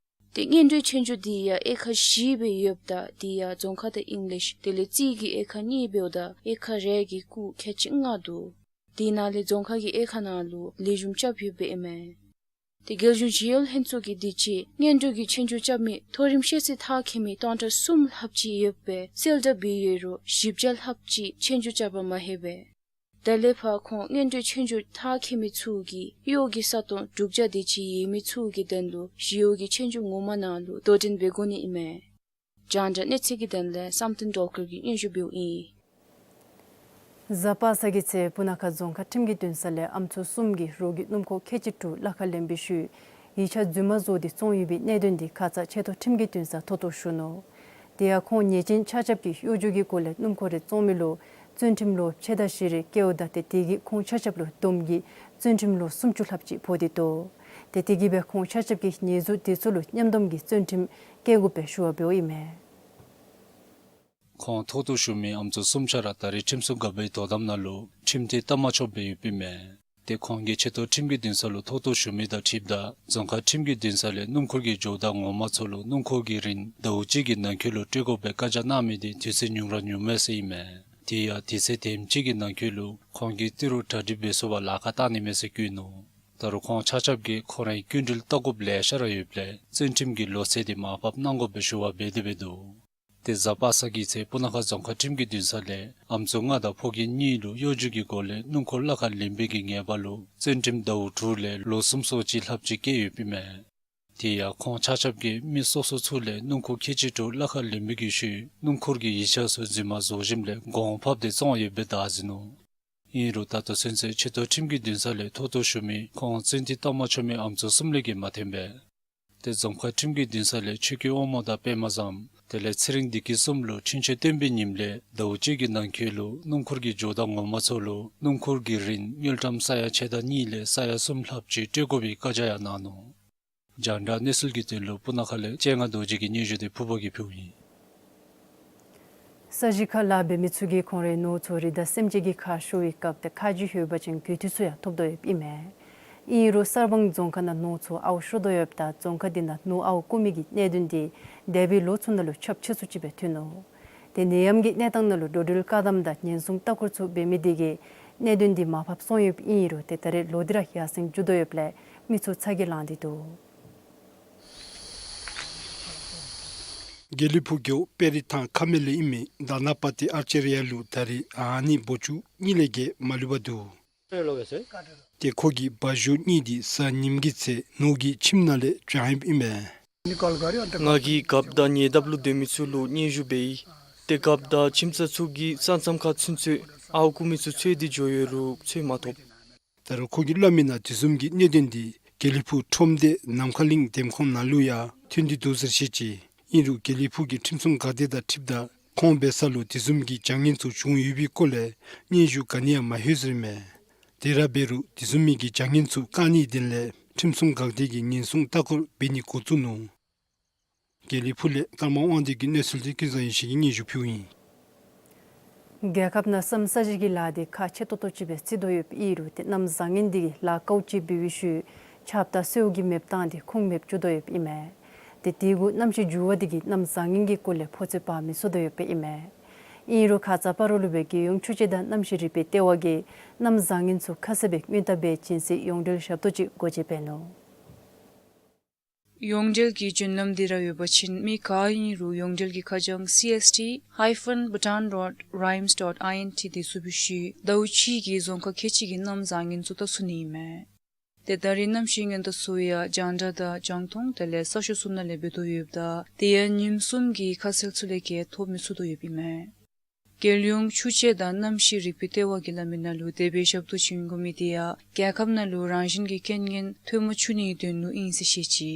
ཏེ་སྔོན་འགྲོའི་ཆོས་རྒྱུགས་འདི་ཡང་དབྱེ་ཁག་བཞི་སྦེ་ཡོདཔ་ད་དེ་ཡང་རྫོང་ཁ་དང་ཨིང་ལིཤ་དེ་ལས་རྩིས་ཀྱི་དབྱེ་ཁག་གཉིས་འབདཝ་ད་དབྱེ་ཁག་རེ་གིས་སྐུགས་ཁལ་གཅིག་ལྔ་འདུག། དེ་ནང་ལས་རྫོང་ཁ་གི་དབྱེ་ཁག་ནང་ལུ་ལེགས་ཤོམ་རྐྱབ་ཡོདཔ་སྦེ་ཨིན་མས། ཏེ་རྒྱལ་གཞུང་ཞི་གཡོག་ལྷན་ཚོགས་ཀྱིས་དུས་ཅི་སྔོན་འགྲོ་གི་ཆོས་རྒྱུགས་རྐྱབ་མི་མཐོ་རིམ་ཤེས་ཚད་མཐར་འཁྱོལ་མི་སྟོང་ཕྲག་གསུམ་ལྷགཔ་ཅིག་ཡོདཔ་སྦེ་གསལ་བསྒྲགས་འབད་ཡོད་རུང་བཞི་བརྒྱ་ལྷགཔ་ཅིག་ཆོས་རྒྱུགས་རྐྱབ་པ་མ་ལྷོད་པས། ད་ལས་ཕར་ཁོང་སྔོན་འགྲོའི་ཆོས་རྒྱུགས་མཐར་འཁྱོལ་མི་ཚུ་གིས་གཡོག་གི་ས་སྟོང་དྲུག་བརྒྱ་དེ་ཅིག་ཡོད་མི་ཚུ་གི་དོན་ལུ་ཞི་གཡོག་གི་ཆོས་རྒྱུགས་ངོ་མ་ནང་ལུ་དོ་འགྲན་འབད་དགོ་ནི་ཨིན་མས། རྒྱང་བསྒྲགས་གནས་ཚུལ་གྱི་དོན་ལས་བསམ་གཏན་སྒྲོལ་དཀར་གྱིས་སྙན་ཞུ་འབདཝ་ཨིན། གཟའ་པ་སངས་ཀྱི་ཚེ་སྤུ་ན་ཁ་རྫོང་ཁག་ཁྲིམས་ཀྱི་འདུན་ས་ལས་ཨམ་སྲུ་གསུམ་གྱིས་རོགས་ཀྱི་སྣུམ་འཁོར་ཁལ་གཅིག་དྲུག་གླ་ཁར་ལེན་པའི་ཤུལ་ཡིག་ཆ་རྫུན་མ་བཟོ་སྟེ་བཙོང་ཡོད་པའི་གནད་དོན་འདི་ཁ་ཙ་ཆེ་མཐོ་ཁྲིམས་ཀྱི་འདུན་སར་མཐོ་གཏོར་ཞུ་ནུག། དེ་ཡང་ཁོང་ཉེས་ཅན་ཆ་ཁྱབ་ཀྱིས་གཡོ་སྒྱུ་གི་སྒོ་ལས་སྣུམ་འཁོར་རེ་བཙོང་མི་ལུ་བཙོན་ཁྲིམས་ལོ་ཕྱེད་དང་བཞི་རེ་བཀལཝ་ད་ཏེ་དེ་གིས་ཁོང་ཆ་ཁྱབ་ལུ་བསྡོམས་ཀྱིས་བཙོན་ཁྲིམས་ལོ་སུམ་ཅུ་ལྷགཔ་ཅིག་ཕོག་སྟེ་འདུག། ཏེ་དེ་གིས་སྦེ་ཁོང་ཆ་ཁྱབ་ཀྱིས་ཉེས་འཛུགས་དེ་ཚུ་ལུ་མཉམ་བསྡོམས་ཀྱིས་བཙོན་ཁྲིམས་བཀལ་དགོཔ་སྦེ་ཞུ་བ་འབདཝ་ཨིན་མས། ཁོང་མཐོ་གཏོར་ཞུ་མི་ཨམ་སྲུ་གསུམ་ཆ་ར་ད་རེས་ཁྲིམས་སྲུང་འགག་པའི་དོ་དམ་ནང་ལུ་ཁྲིམས་ཐེ་བཏབ་མ་ཆོགཔ་སྦེ་ཡོདཔ་ཨིན་མས། ཏེ་ཁོང་གིས་ཆེ་མཐོ་ཁྲིམས་ཀྱི་འདུན་ས་ལུ་མཐོ་གཏོར་ཞུ་མི་དང་འཁྲིལཝ་ད་རྫོང་ཁག་ཁྲིམས་ཀྱི་འདུན་ས་ལས་སྣུམ་འཁོར་གྱི་ཇོ་བདག་ངོ་མ་ཚུ་ལུ་སྣུམ་འཁོར་གྱི་རིན་ཟླཝ་གཅིག་གི་ནང་འཁོད་ལུ་སྤྲོད་དགོ་པའི་བཀའ་རྒྱ་གནང་མི་འདི་དུས་ཚོད་ཉུང་ར་ཉུངམ་མས་ཟེར་ཨིན་མས། དེ་ཡང་དུས་ཚོད་དེམ་ཅིག་གི་ནང་འཁོད་ལུ་ཁོང་གིས་ཏི་རུ་གྲ་སྒྲིག་འབད་ཚུགས་པར་ལཱ་ཁག་གཏང་ནི་མས་ཟེར་བཀོད་ནུག། ད་རུང་ཁོང་ཆ་ཁྱབ་ཀྱིས་ཁོང་རའི་སྐྱིན་འགྲུལ་བལྟ་དགོཔ་ལེ་ཤ་ར་ཡོདཔ་ལས་བཙོན་ཁྲིམས་ཀྱི་ལོ་ཚད་འདི་མར་ཕབ་གནང་དགོཔ་སྦེ་ཞུ་བ་འབད་དེ་འབད་འདུག། ཏེ་གཟའ་པ་སངས་ཀྱི་ཚེ་སྤུ་ན་ཁ་རྫོང་ཁག་ཁྲིམས་ཀྱི་འདུན་ས་ལས་ཨམ་སྲུ་ལྔ་དང་ཕོ་རྒྱས་གཉིས་ལུ་གཡོ་སྒྱུ་གི་སྒོ་ལས་སྣུམ་འཁོར་གླ་ཁར་ལེན་པའི་གི་ཉེས་པ་ལུ་བཙོན་ཁྲིམས་ཟླཝ་དྲུག་ལས་ལོ་གསུམ་སོགས་ཅིག་ལྷགཔ་ཅིག་བཀལ་ཡོདཔ་ཨིན་མས། དེ་ཡང་ཁོང་ཆ་ཁྱབ་ཀྱིས་མི་སོ་སོ་ཚུ་ལས་སྣུམ་འཁོར་ཁལ་གཅིག་དྲུག་གླ་ཁར་ལེན་པའི་གི་ཤུལ་སྣུམ་འཁོར་གྱི་ཡིག་ཆ་ཚུ་རྫུན་མ་བཟོ་ཞིནམ་ལས་གོང་ཕབ་སྟེ་བཙོང་ཡོདཔ་སྦེ་བདའ་ཟིན་ནུག། ཨིན་རུང་ད་ལྟོ་ཚུན་ཚོད་ཆེ་མཐོ་ཁྲིམས་ཀྱི་འདུན་ས་ལས་མཐོ་གཏོར་ཞུ་མི་ཁོང་བཙོན་ཐེ་བཏབ་མ་ཆོག་མི་ཨམ་སྲུ་གསུམ་ལས་བརྒལ་མ་ཐོན་པས། ཏེ་རྫོང་ཁག་ཁྲིམས་ཀྱི་འདུན་ས་ལས་ཆོས་སྐྱོང་དབང་མོ་དང་པདྨ་བཟངམོ་དེ་ལས་ཚེ་རིང་བདེ་སྐྱིད་གསུམ་ལུ་འཁྲུན་ཆོད་བཏོན་པའི་ཉིནམ་ལས་ཟླཝ་གཅིག་གི་ནང་འཁོད་ལུ་སྣུམ་འཁོར་གྱི་ཇོ་བདག་ངོ་མ་ཚུ་ལུ་སྣུམ་འཁོར་གྱི་རིན་དངུལ་ཀྲམ་ས་ཡ་ཕྱེད་དང་གཉིས་ལས་ས་ཡ་གསུམ་ལྷགཔ་ཅིག་སྤྲོད་དགོ་པའི་བཀའ་རྒྱ་ཡང་གནང་ནུག། རྒྱང་བསྒྲགས་གནས་ཚུལ་གྱི་དོན་ལུ་སྤུ་ན་ཁ་ལས་སྤྱན་སྔ་རྡོ་རྗེ་གིས་སྙན་ཞུ་འདི་ཕུརཔ་གིས་ཕུལཝ་ཨིན། ས་གཞི་ཁར་ལཱ་འབད་མི་ཚུ་གིས་ཁོང་རའི་ནོར་ཚུ་རི་དྭགས་སེམས་ཅན་གྱིས་ཁ་ཤོར་བའི་སྐབས་ཏེ་ཁ་རྗེ་ལྷོད་པ་ཅིན་གྱོད་དུས་ཚུ་ཡང་ཐོབ་དོ་ཡོདཔ་ཨིན་མས། ཨིན་རུང་གསར་སྤང་རྫོང་ཁག་ནང་ནོར་ཚུ་ཨརཝ་ཤོར་དོ་ཡོདཔ་ད་རྫོང་ཁག་འདི་ནང་ནོར་ཨརཝ་བརྐུ་མི་གི་གནད་དོན་འདི་འདས་པའི་ལོ་ཚུ་ནང་ལུ་ཁྱབ་ཆེ་སུ་ཅིག་སྦེ་ཐོན་ནུག། ཏེ་ནད་ཡམས་ཀྱི་གནས་སྟངས་ནང་ལུ་འགྲོ་འགྲུལ་བཀག་དམ་དང་ཉེན་སྲུང་ལྟ་སྐོར་ཚུ་འབད་མི་དེ་གིས་གནད་དོན་འདི་མར་ཕབ་སོང་ཡོདཔ་ཨིན་རུང་ཏེ་ད་རེས་ལོ་འདི་ར་ཡར་སེང་འགྱོ་དོ་ཡོདཔ་ལས་མི་ཚུ་ཚ་གྱང་ལང་སྟེ་འདུག། དགེ་ལེགས་ཕུག་རྒེད་འོག་དཔལ་རི་ཐང་ཁ་མེད་ལས་ཨིན་མི་དྷ་ན་པ་ཏི་ཨར་ཅེ་རི་ཡ་ལུ་ད་རེས་ཨ་ནི་འབོ་ཆུ་གཉིས་ལས་བརྒལ་མ་ལུས་པར་འདུག། ཏེ་ཁོ་གི་སྦ་ཞོ་གཉིས་འདི་གཟའ་ཉིམ་གི་ཚེ་ནོར་གྱི་ཁྱིམ་ནང་ལས་བྱང་ཡོདཔ་ཨིན་མས། ང་གིས་རྒཔོ་དང་ཉེ་འདབས་ལུ་སྡོད་མི་ཚུ་ལུ་སྙན་ཞུ་འབད་ཡི། ཏེ་རྒཔོ་དང་ཁྱིམ་ཚང་ཚུ་གིས་ས་མཚམས་ཁར་ཚུན་ཚོད་ཨརཝ་བརྐུ་མི་ཚུ་འཚོལ་ཏེ་འགྱོ་ཡོད་རུང་འཚོལ་མ་ཐོབ། ད་རུང་ཁོ་གིས་སླབ་མིའི་ནང་དེ་བཟུམ་གྱི་གནད་དོན་འདི་དགེ་ལེགས་ཕུག་ཁྲོམ་སྡེ་ནམ་མཁའ་གླིང་འདེམས་ཁོངས་ནང་ལུ་ཡང་ཐོན་ཏེ་འདུག་ཟེར་བཤད་ཅི། ཨིན་རུང་དགེ་ལེགས་ཕུག་གི་ཁྲིམས་སྲུང་འགག་སྡེ་དང་འཁྲིལཝ་ད་ཁོང་འབད་ས་ལུ་དེ་བཟུམ་གྱི་བྱ་ངན་ཚུ་བྱུང་ཡོད་པའི་སྐོར་ལས་སྙན་ཞུ་ག་ནི་ཡང་མ་ལྷོད་ཟེར་ཨིན་མས། དེ་ར་འབད་རུང་དེ་བཟུམ་མའི་གི་བྱ་ངན་ཚུ་བཀག་ནིའི་དོན་ལས་ཁྲིམས་སྲུང་འགག་སྡེ་གིས་ཉེན་སྲུང་ལྟ་སྐོར་འབད་ནི་འགོ་བཙུགས་ནུག། དགེ་ལེགས་ཕུ་ལས་ཀརྨ་དབང་འདུས་ཀྱིས་གནས་ཚུལ་འདི་ཀུན་བཟང་ཡེ་ཤེས་ཀྱིས་སྙན་ཞུ་ཕུལཝ་ཨིན། རྒྱལ་ཁབ་ནང་བསམ་ས་གཞི་གི་ལཱ་འདི་ཁག་ཆེ་ཏོག་ཏོ་ཅིག་སྦེ་བརྩི་དོ་ཡོདཔ་ཨིན་རུང་ཏེ་གནམ་བཟང་ངན་འདི་གིས་ལཱ་ཀའུ་ཅིག་འབད་བའི་ཤུལ་ཆརཔ་དང་སེརཝ་གིས་མེདཔ་བཏང་སྟེ་ཁུངས་མེདཔ་བཅུག་དོ་ཡོདཔ་ཨིན་མས། ཏེ་དེ་གུ་གནམ་གཤིས་འགྱུར་བ་འདི་གིས་གནམ་བཟང་ངན་གྱི་སྐོར་ལས་ཕོ་ཚོད་འབག་མི་ཚུགས་དོ་ཡོདཔ་ཨིན་མས། ཨིན་རུང་ཁ་ཙ་སྤ་རོ་ལུ་སྦེ་རྒྱལ་ཡོངས་ཆུ་དཔྱད་དང་གནམ་གཤིས་རིག་པའི་ལྟེ་བ་གིས་གནམ་བཟང་ངན་ཚུ་ཁ་གསལ་སྦེ་སྔོན་བརྟག་འབད་བྱིན་སའི་ཡོངས་འབྲེལ་ཞབས་ཏོག་ཅིག་སྒོ་འབྱེད་འབད་ནུག། ཡོངས་འབྲེལ་གྱི་བརྒྱུད་ལམ་འདི་ར་ཡོད་པ་ཅིན་མི་ག་ཨིན་རུང་ཡོངས་འབྲེལ་གྱི་ཁ་བྱང་C S T hyphen Bhutan dot rimes dot I N T འདི་བཙུགས་པའི་ཤུལ་ཟླཝ་གཅིག་གི་རྫོང་ཁག་ཁལ་གཅིག་གི་གནམ་བཟང་ངན་ཚུ་བལྟ་ཚུགས་ནི་ཨིན་མས། ཏེ་ད་རེས་གནམ་གཤིས་སྔོན་བརྡ་ཚུ་ཡང་རྒྱང་བསྒྲགས་དང་རྒྱང་མཐོང་དེ་ལས་གསར་ཤོག་ཚུ་ནང་ལས་འབད་དོ་ཡོདཔ་ད་དེ་ཡང་ཉིནམ་གསུམ་གྱི་ཁ་གསལ་ཚུ་ལས་བརྒལ་ཐོབ་མི་ཚུགས་དོ་ཡོདཔ་ཨིན་མས། རྒྱལ་ཡོངས་ཆུ་དཔྱད་དང་གནམ་གཤིས་རིག་པའི་ལྟེ་བ་གིས་སླབ་མི་ནང་ལུ་དེ་སྦེ་ཞབས་ཏོག་བྱིན་དགོ་མི་དེ་ཡང་རྒྱལ་ཁབ་ནང་ལུ་རང་བཞིན་གྱི་རྐྱེན་ངན་ཐོན་མ་བཅུག་ནིའི་དོན་ལུ་ཨིན་ཟེར་བཤད་ཅི།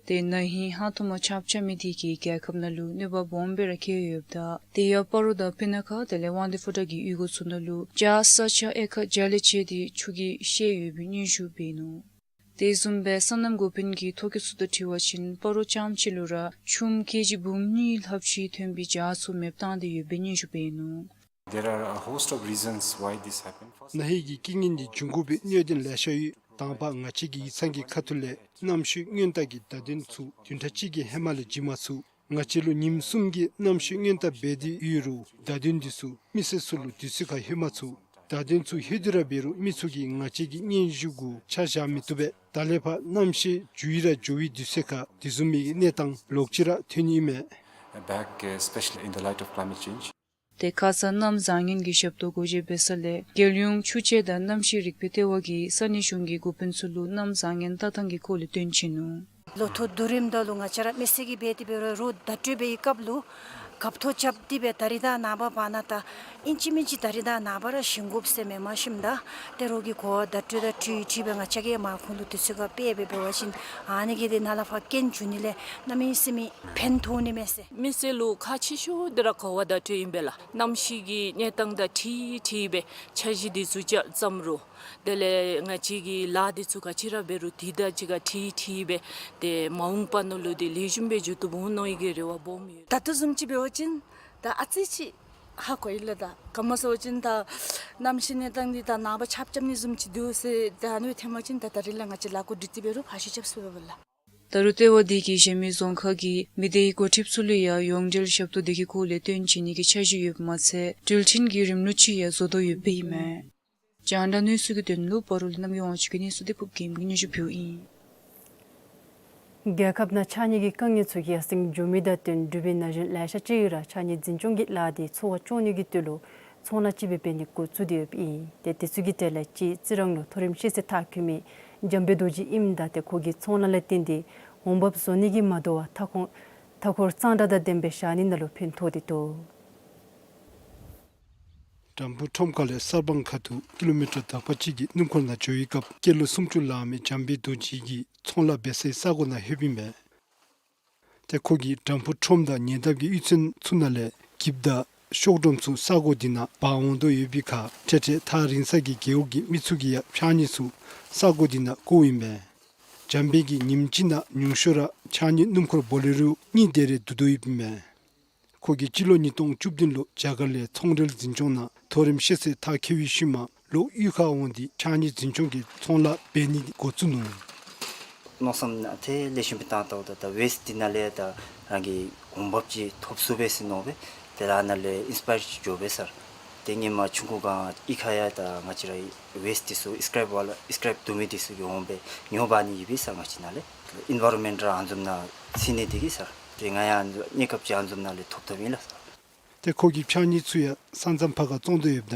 ཏེ་ན་ཧིང་ཧང་ཐོག་མ་ཆརཔ་རྐྱབ་མི་དེ་གིས་རྒྱལ་ཁབ་ནང་ལུ་གནོད་པ་སྦོམ་སྦེ་ར་བཀལ་ཡོདཔ་ད་དེ་ཡང་སྤ་རོ་དང་སྤུ་ན་ཁ་དེ་ལས་དབང་འདུས་ཕོ་བྲང་གི་གཡུས་སྒོ་ཚུ་ནང་ལུ་བྱཱ་ས་ཆ་ཨེ་ཀར་བརྒྱ་ལས་བཅད་དེ་ཆུ་གིས་བཤལ་ཡོད་པའི་སྙན་ཞུ་འབད་ནུག། དེ་བཟུམ་སྦེ་སོ་ནམ་འགོ་དཔོན་གྱིས་ཐོ་བཀོད་ཚུ་དང་འཁྲིལ་བ་ཅིན་སྤ་རོ་རྐྱངམ་གཅིག་ལུ་ར་ཆུམ་ཀེ་ཇི་འབུམ་གཉིས་ལྷགཔ་ཅིག་ཐོན་པའི་བྱཱ་ཚུ་མེདཔ་བཏང་སྟེ་ཡོད་པའི་སྙན་ཞུ་འབད་ནུག། There are a host of reasons why this happened. First, ན་ཧིང་གི་རྐྱེན་ངན་འདི་འབྱུང་དགོ་པའི་གནད་དོན་ལེ་ཤ་ཡོད། དང་པ་ང་བཅས་ཀྱི་ཡིག་ཚང་གི་ཁ་ཐུག་ལས་གནམ་གཤིས་སྔོན་བརྡ་གི་བརྡ་དོན་ཚུ་བདུན་ཕྲག་གཅིག་གི་ཧེ་མ་ལས་བྱིན་མ་ཚུགས། ང་བཅས་ལུ་ཉིནམ་གསུམ་གྱི་གནམ་གཤིས་སྔོན་བརྡ་འབད་དེ་ཡོད་རུང་བརྡ་དོན་འདི་ཚུ་མི་སེར་ཚུ་ལུ་དུས་ཚོད་ཁར་ལྷོད་མ་ཚུགས། བརྡ་དོན་ཚུ་ལྷོད་དེ་ར་འབད་རུང་མི་ཚུ་གིས་ང་བཅས་ཀྱི་སྙན་ཞུ་གུ་ཆ་བཞག་མི་བཏུབ་པས། ད་ལས་ཕར་གནམ་གཤིས་འགྱུར་ཡི་ར་འགྱུར་བའི་དུས་ཚོད་ཁར་དེ་བཟུམ་མའི་གནས་སྟངས་ལོག་ཅི་ར་ཐོན་ནི་ཨིན་མས། Back, uh, especially in the light of climate change. ཏེ་ཁ་ཙ་གནམ་བཟང་ངན་གྱི་ཞབས་ཏོག་སྒོ་འབྱེད་འབད་ས་ལས་རྒྱལ་ཡོངས་ཆུ་དཔྱད་དང་གནམ་གཤིས་རིག་པའི་ལྟེ་བ་གིས་ས་གནས་གཞུང་གི་འགོ་དཔོན་ཚུ་ལུ་གནམ་བཟང་ངན་ལྟ་སྟངས་ཀྱི་སྐོར་ལས་སྟོན་བྱིན་ནུག། ལོ་ཐོག་བསྡུ་རིམ་ད་ལུ་ང་བཅས་ར་མི་སེར་གྱིས་འབད་དེ་འབད་རུང་རོགས་བརྡ་སྤྲོད་འབད་བའི་སྐབས་ལུ་འགབ་ཐོག་རྐྱབ་སྟེ་སྦེ་ད་རིས་དང་ནངས་པ་བར་ན་ད་ཨིན་ཅི་མིན་ཅི་ད་རིས་དང་ནངས་པ་ར་བཞེངས་དགོཔ་ཟེར་མེན། མ་གཞི་ད་ཏེ་རོགས་ཀྱིས་གོ་བརྡ་སྤྲོད་དང་འཁྲིལ་འཁྲིལ་སྦེ་ང་བཅས་ཀྱིས་མར་ཁོང་ལུ་དུས་ཚོད་ཁར་སྤེལ་སྦེ་འབད་བ་ཅིན་ཨ་ནི་གིས་ཏེ་ནཱ་ལས་ཕར་རྐྱེན་འབྱུང་ནི་ལས་གནམ་མེད་ས་མེད་ཕན་ཐོགས་ནི་མས་ཟེར། མི་སེར་ལུ་ཁག་ཆེ་ཤོས་འདི་ར་གོ་བ་བརྡ་སྤྲོད་ཨིན་པས་ལགས། གནམ་གཤིས་ཀྱི་གནས་སྟངས་དང་འཁྲིལ་འཁྲིལ་སྦེ་འཆར་གཞི་འདི་ཚུ་རྐྱབ་བརྩམ་རུང་དེ་ལས་ང་བཅས་ཀྱི་ལཱ་འདི་ཚུ་ག་ཅི་ར་འབད་རུང་དེ་དང་གཅིག་ཁར་འཁྲིལ་འཁྲིལ་སྦེ་ཏེ་མ་འོངས་པ་ནང་ལུ་འདི་ལེགས་ཤོམ་སྦེ་འགྱོ་བཏུབ་འོང་མནོ་བའི་གི་རེ་བ་སྦོམ་ཡོད། ད་ལྟོ་བཟུམ་ཅིག་འབད་བ་ཅིན་ད་ཨ་ཙི་ཅིག་ཧ་གོ་ཡི་ལགས། ད་ག་མ་ཟེར་བ་ཅིན་ད་གནམ་གཤིས་གནས་སྟངས་འདི་ད་ནངས་པ་ཆརཔ་རྐྱབ་ནི་བཟུམ་ཅིག་འདུག་ཟེར་ད་ཨ་ནི་སྦེ་ཐོན་པ་ཅིན་ད་ད་རིས་ལས་ང་བཅས་ལཱ་འགོ་སྒྲིག་སྟེ་འབད་རུང་ཕར་ཞུ་རྐྱབ་ཚུགས་པས་ལགས། ད་རུང་ལྟེ་བ་འདི་གིས་གཞན་མི་རྫོང་ཁག་གི་མི་སྡེའི་འགོ་ཁྲིདཔ་ཚུ་ལུ་ཡང་ཡོངས་འབྲེལ་ཞབས་ཏོག་འདི་གི་སྐོར་ལས་སྟོན་བྱིན་ནི་གི་འཆར་གཞི་ཡོདཔ་མ་ཚད་འགྲུལ་འཕྲིན་གྱི་རིམ་ལུགས་ཅིག་ཡང་བཟོ་དོ་ཡོདཔ་ཨིན་མས། རྒྱང་བསྒྲགས་གནས་ཚུལ་གྱི་དོན་ལུ་སྤ་རོ་ལས་རྣམ་རྒྱལ་དབང་ཕྱུག་གི་གནས་ཚུལ་འདི་ཕུརབ་རྒྱལམ་གྱིས་སྙན་ཞུ་ཕུལཝ་ཨིན། རྒྱལ་ཁབ་ནང་ཕྱགས་སྙིགས་ཀྱི་དཀའ་ངལ་ཚུ་ཡར་སེང་འགྱོ་མི་དང་བསྟུན་འབྲུག་པའི་ན་གཞོན་ལེ་ཤ་ཅིག་གིས་ར་ཕྱགས་སྙིགས་འཛིན་སྐྱོང་གི་ལཱ་འདི་འཚོ་བ་སྐྱོང་ནི་གི་དོན་ལུ་ཚོང་ལཱ་ཅིག་སྦེ་འབད་ནི་འགོ་བཙུགས་ཏེ་ཡོདཔ་ཨིན། ཏེ་དེ་ཚུ་གི་གྲས་ལས་གཅིག་རྩི་རང་ལུ་མཐོ་རིམ་ཤེས་ཚད་མཐར་འཁྱོལ་མི་འཇམ་དཔལ་རྡོ་རྗེ་ཨིནམ་ད་ཏེ་ཁོ་གིས་ཚོང་ལཱ་ལས་བརྟེན་ཏེ་འོང་འབབ་བཟོ་ནི་གིས་མ་དོ་བར་མཐའ་འཁོར་མཐའ་འཁོར་གཙང་སྦྲ་དང་ལྡནམ་སྦེ་བཞག་ནི་ནང་ལུ་ཕན་ཐོགས་ཏེ་འདུག། དྲམ་ཕུག་ཁྲོམ་ཁ་ལས་གསར་སྤང་ཁ་ཐུག་ཀི་ལོ་མི་ཊར་དག་པ་ཅིག་གི་སྣུམ་འཁོར་ནང་འགྱོ་བའི་སྐབས་སྐྱེས་ལོ་སུམ་ཅུ་ལང་མི་འཇམ་དཔལ་རྡོ་རྗེ་གིས་ཚོང་ལཱ་འབད་སའི་ས་གོ་ནང་ལྷོདཔ་ཨིན་པས། ཏེ་ཁོ་གིས་དྲམ་ཕུག་ཁྲོམ་དང་ཉེ་འདབས་ཀྱི་གཡུས་ཚན་ཚུ་ནང་ལས་འགྱིབ་དང་གཤོག་སྒྲོམ་ཚུ་ས་གོ་འདི་ནང་འབག་འོང་དོ་ཡོད་པའི་ཁར་འཕྲལ་འཕྲལ་ཐག་རིང་ས་གི་རྒེད་འོག་གི་མི་ཚུ་གིས་ཡང་ཕྱགས་སྙིགས་ཚུ་ས་གོ་འདི་ནང་བཀོཝ་ཨིན་པས། འཇམ་དཔལ་གྱིས་ཉིནམ་གཅིག་ནང་ཉུང་ཤོས་ར་ཕྱགས་སྙིགས་སྣུམ་འཁོར་བོ་ལེ་རོ་གཉིས་དེ་རེ་བསྡུ་དོ་ཡོདཔ་ཨིན་པས། ཁོ་གིས་སྤྱི་ལོ་ཉིས་སྟོང་བཅུ་བདུན་ལུ་རྒྱ་གར་ལས་ཚོང་འབྲེལ་འཛིན་སྐྱོང་ནང་མཐོ་རིམ་ཤེས་ཚད་མཐར་འཁྱོལ་བའི་ཤུལ་མ་ལོག་གཡུས་ཁར་འོང་སྟེ་ཕྱགས་སྙིགས་འཛིན་སྐྱོང་གི་ཚོང་ལཱ་འབད་ནི་འགོ་བཙུགས་ནུག། མནོ་བསམ་ནང་ཏེ་ལེགས་ཤོམ་སྦེ་བཏང་ད་འོང་། ད་ཝེསཊ་འདི་ནང་ལས་ད་རང་གི་འོང་འབབ་ཅིག་ཐོབ་ཚུགས་པས་ཟེར་མནོ་སྦེ་དེ་ལས་ནཱ་ལས་ཨིན་སི་པ་ཡར་ཅིག་འགྱོ་སྦེ་སར། ཏེ་ཧེ་མ་ཆུང་ཀུ་སྒང་གཡུས་ཁར་ཡང་ད་ང་བཅས་རའི་ཝེསཊ་འདི་ཚུ་སི་ཀེརེབ་ཝ་ལ་སི་ཀེརེབ་བསྡུ་མི་འདི་ཚུ་གིས་འོང་སྦེ་ཉོ་འབག་ནི་ཡོད་པས་སར། ང་བཅས་ནཱ་ལས་ཨིན་ཝཱ་རོན་མེནཊ་ར་ཨ་ནི་བཟུམ་ནང་ཚུད་ནི་འདི་གིས་སར། ཏེ་ང་ཡང་གནས་སྐབས་ཅིག་ཨ་ནི་བཟུམ་ནང་ལས་ཐོབ་ཐོབ་ཨིན་ལགས་སར། ཏེ་ཁོ་གིས་ཕྱགས་སྙིགས་ཚུ་ཡང་ས་མཚམས་ཕར་ཁར་བཙོང་དོ་ཡོདཔ་ད་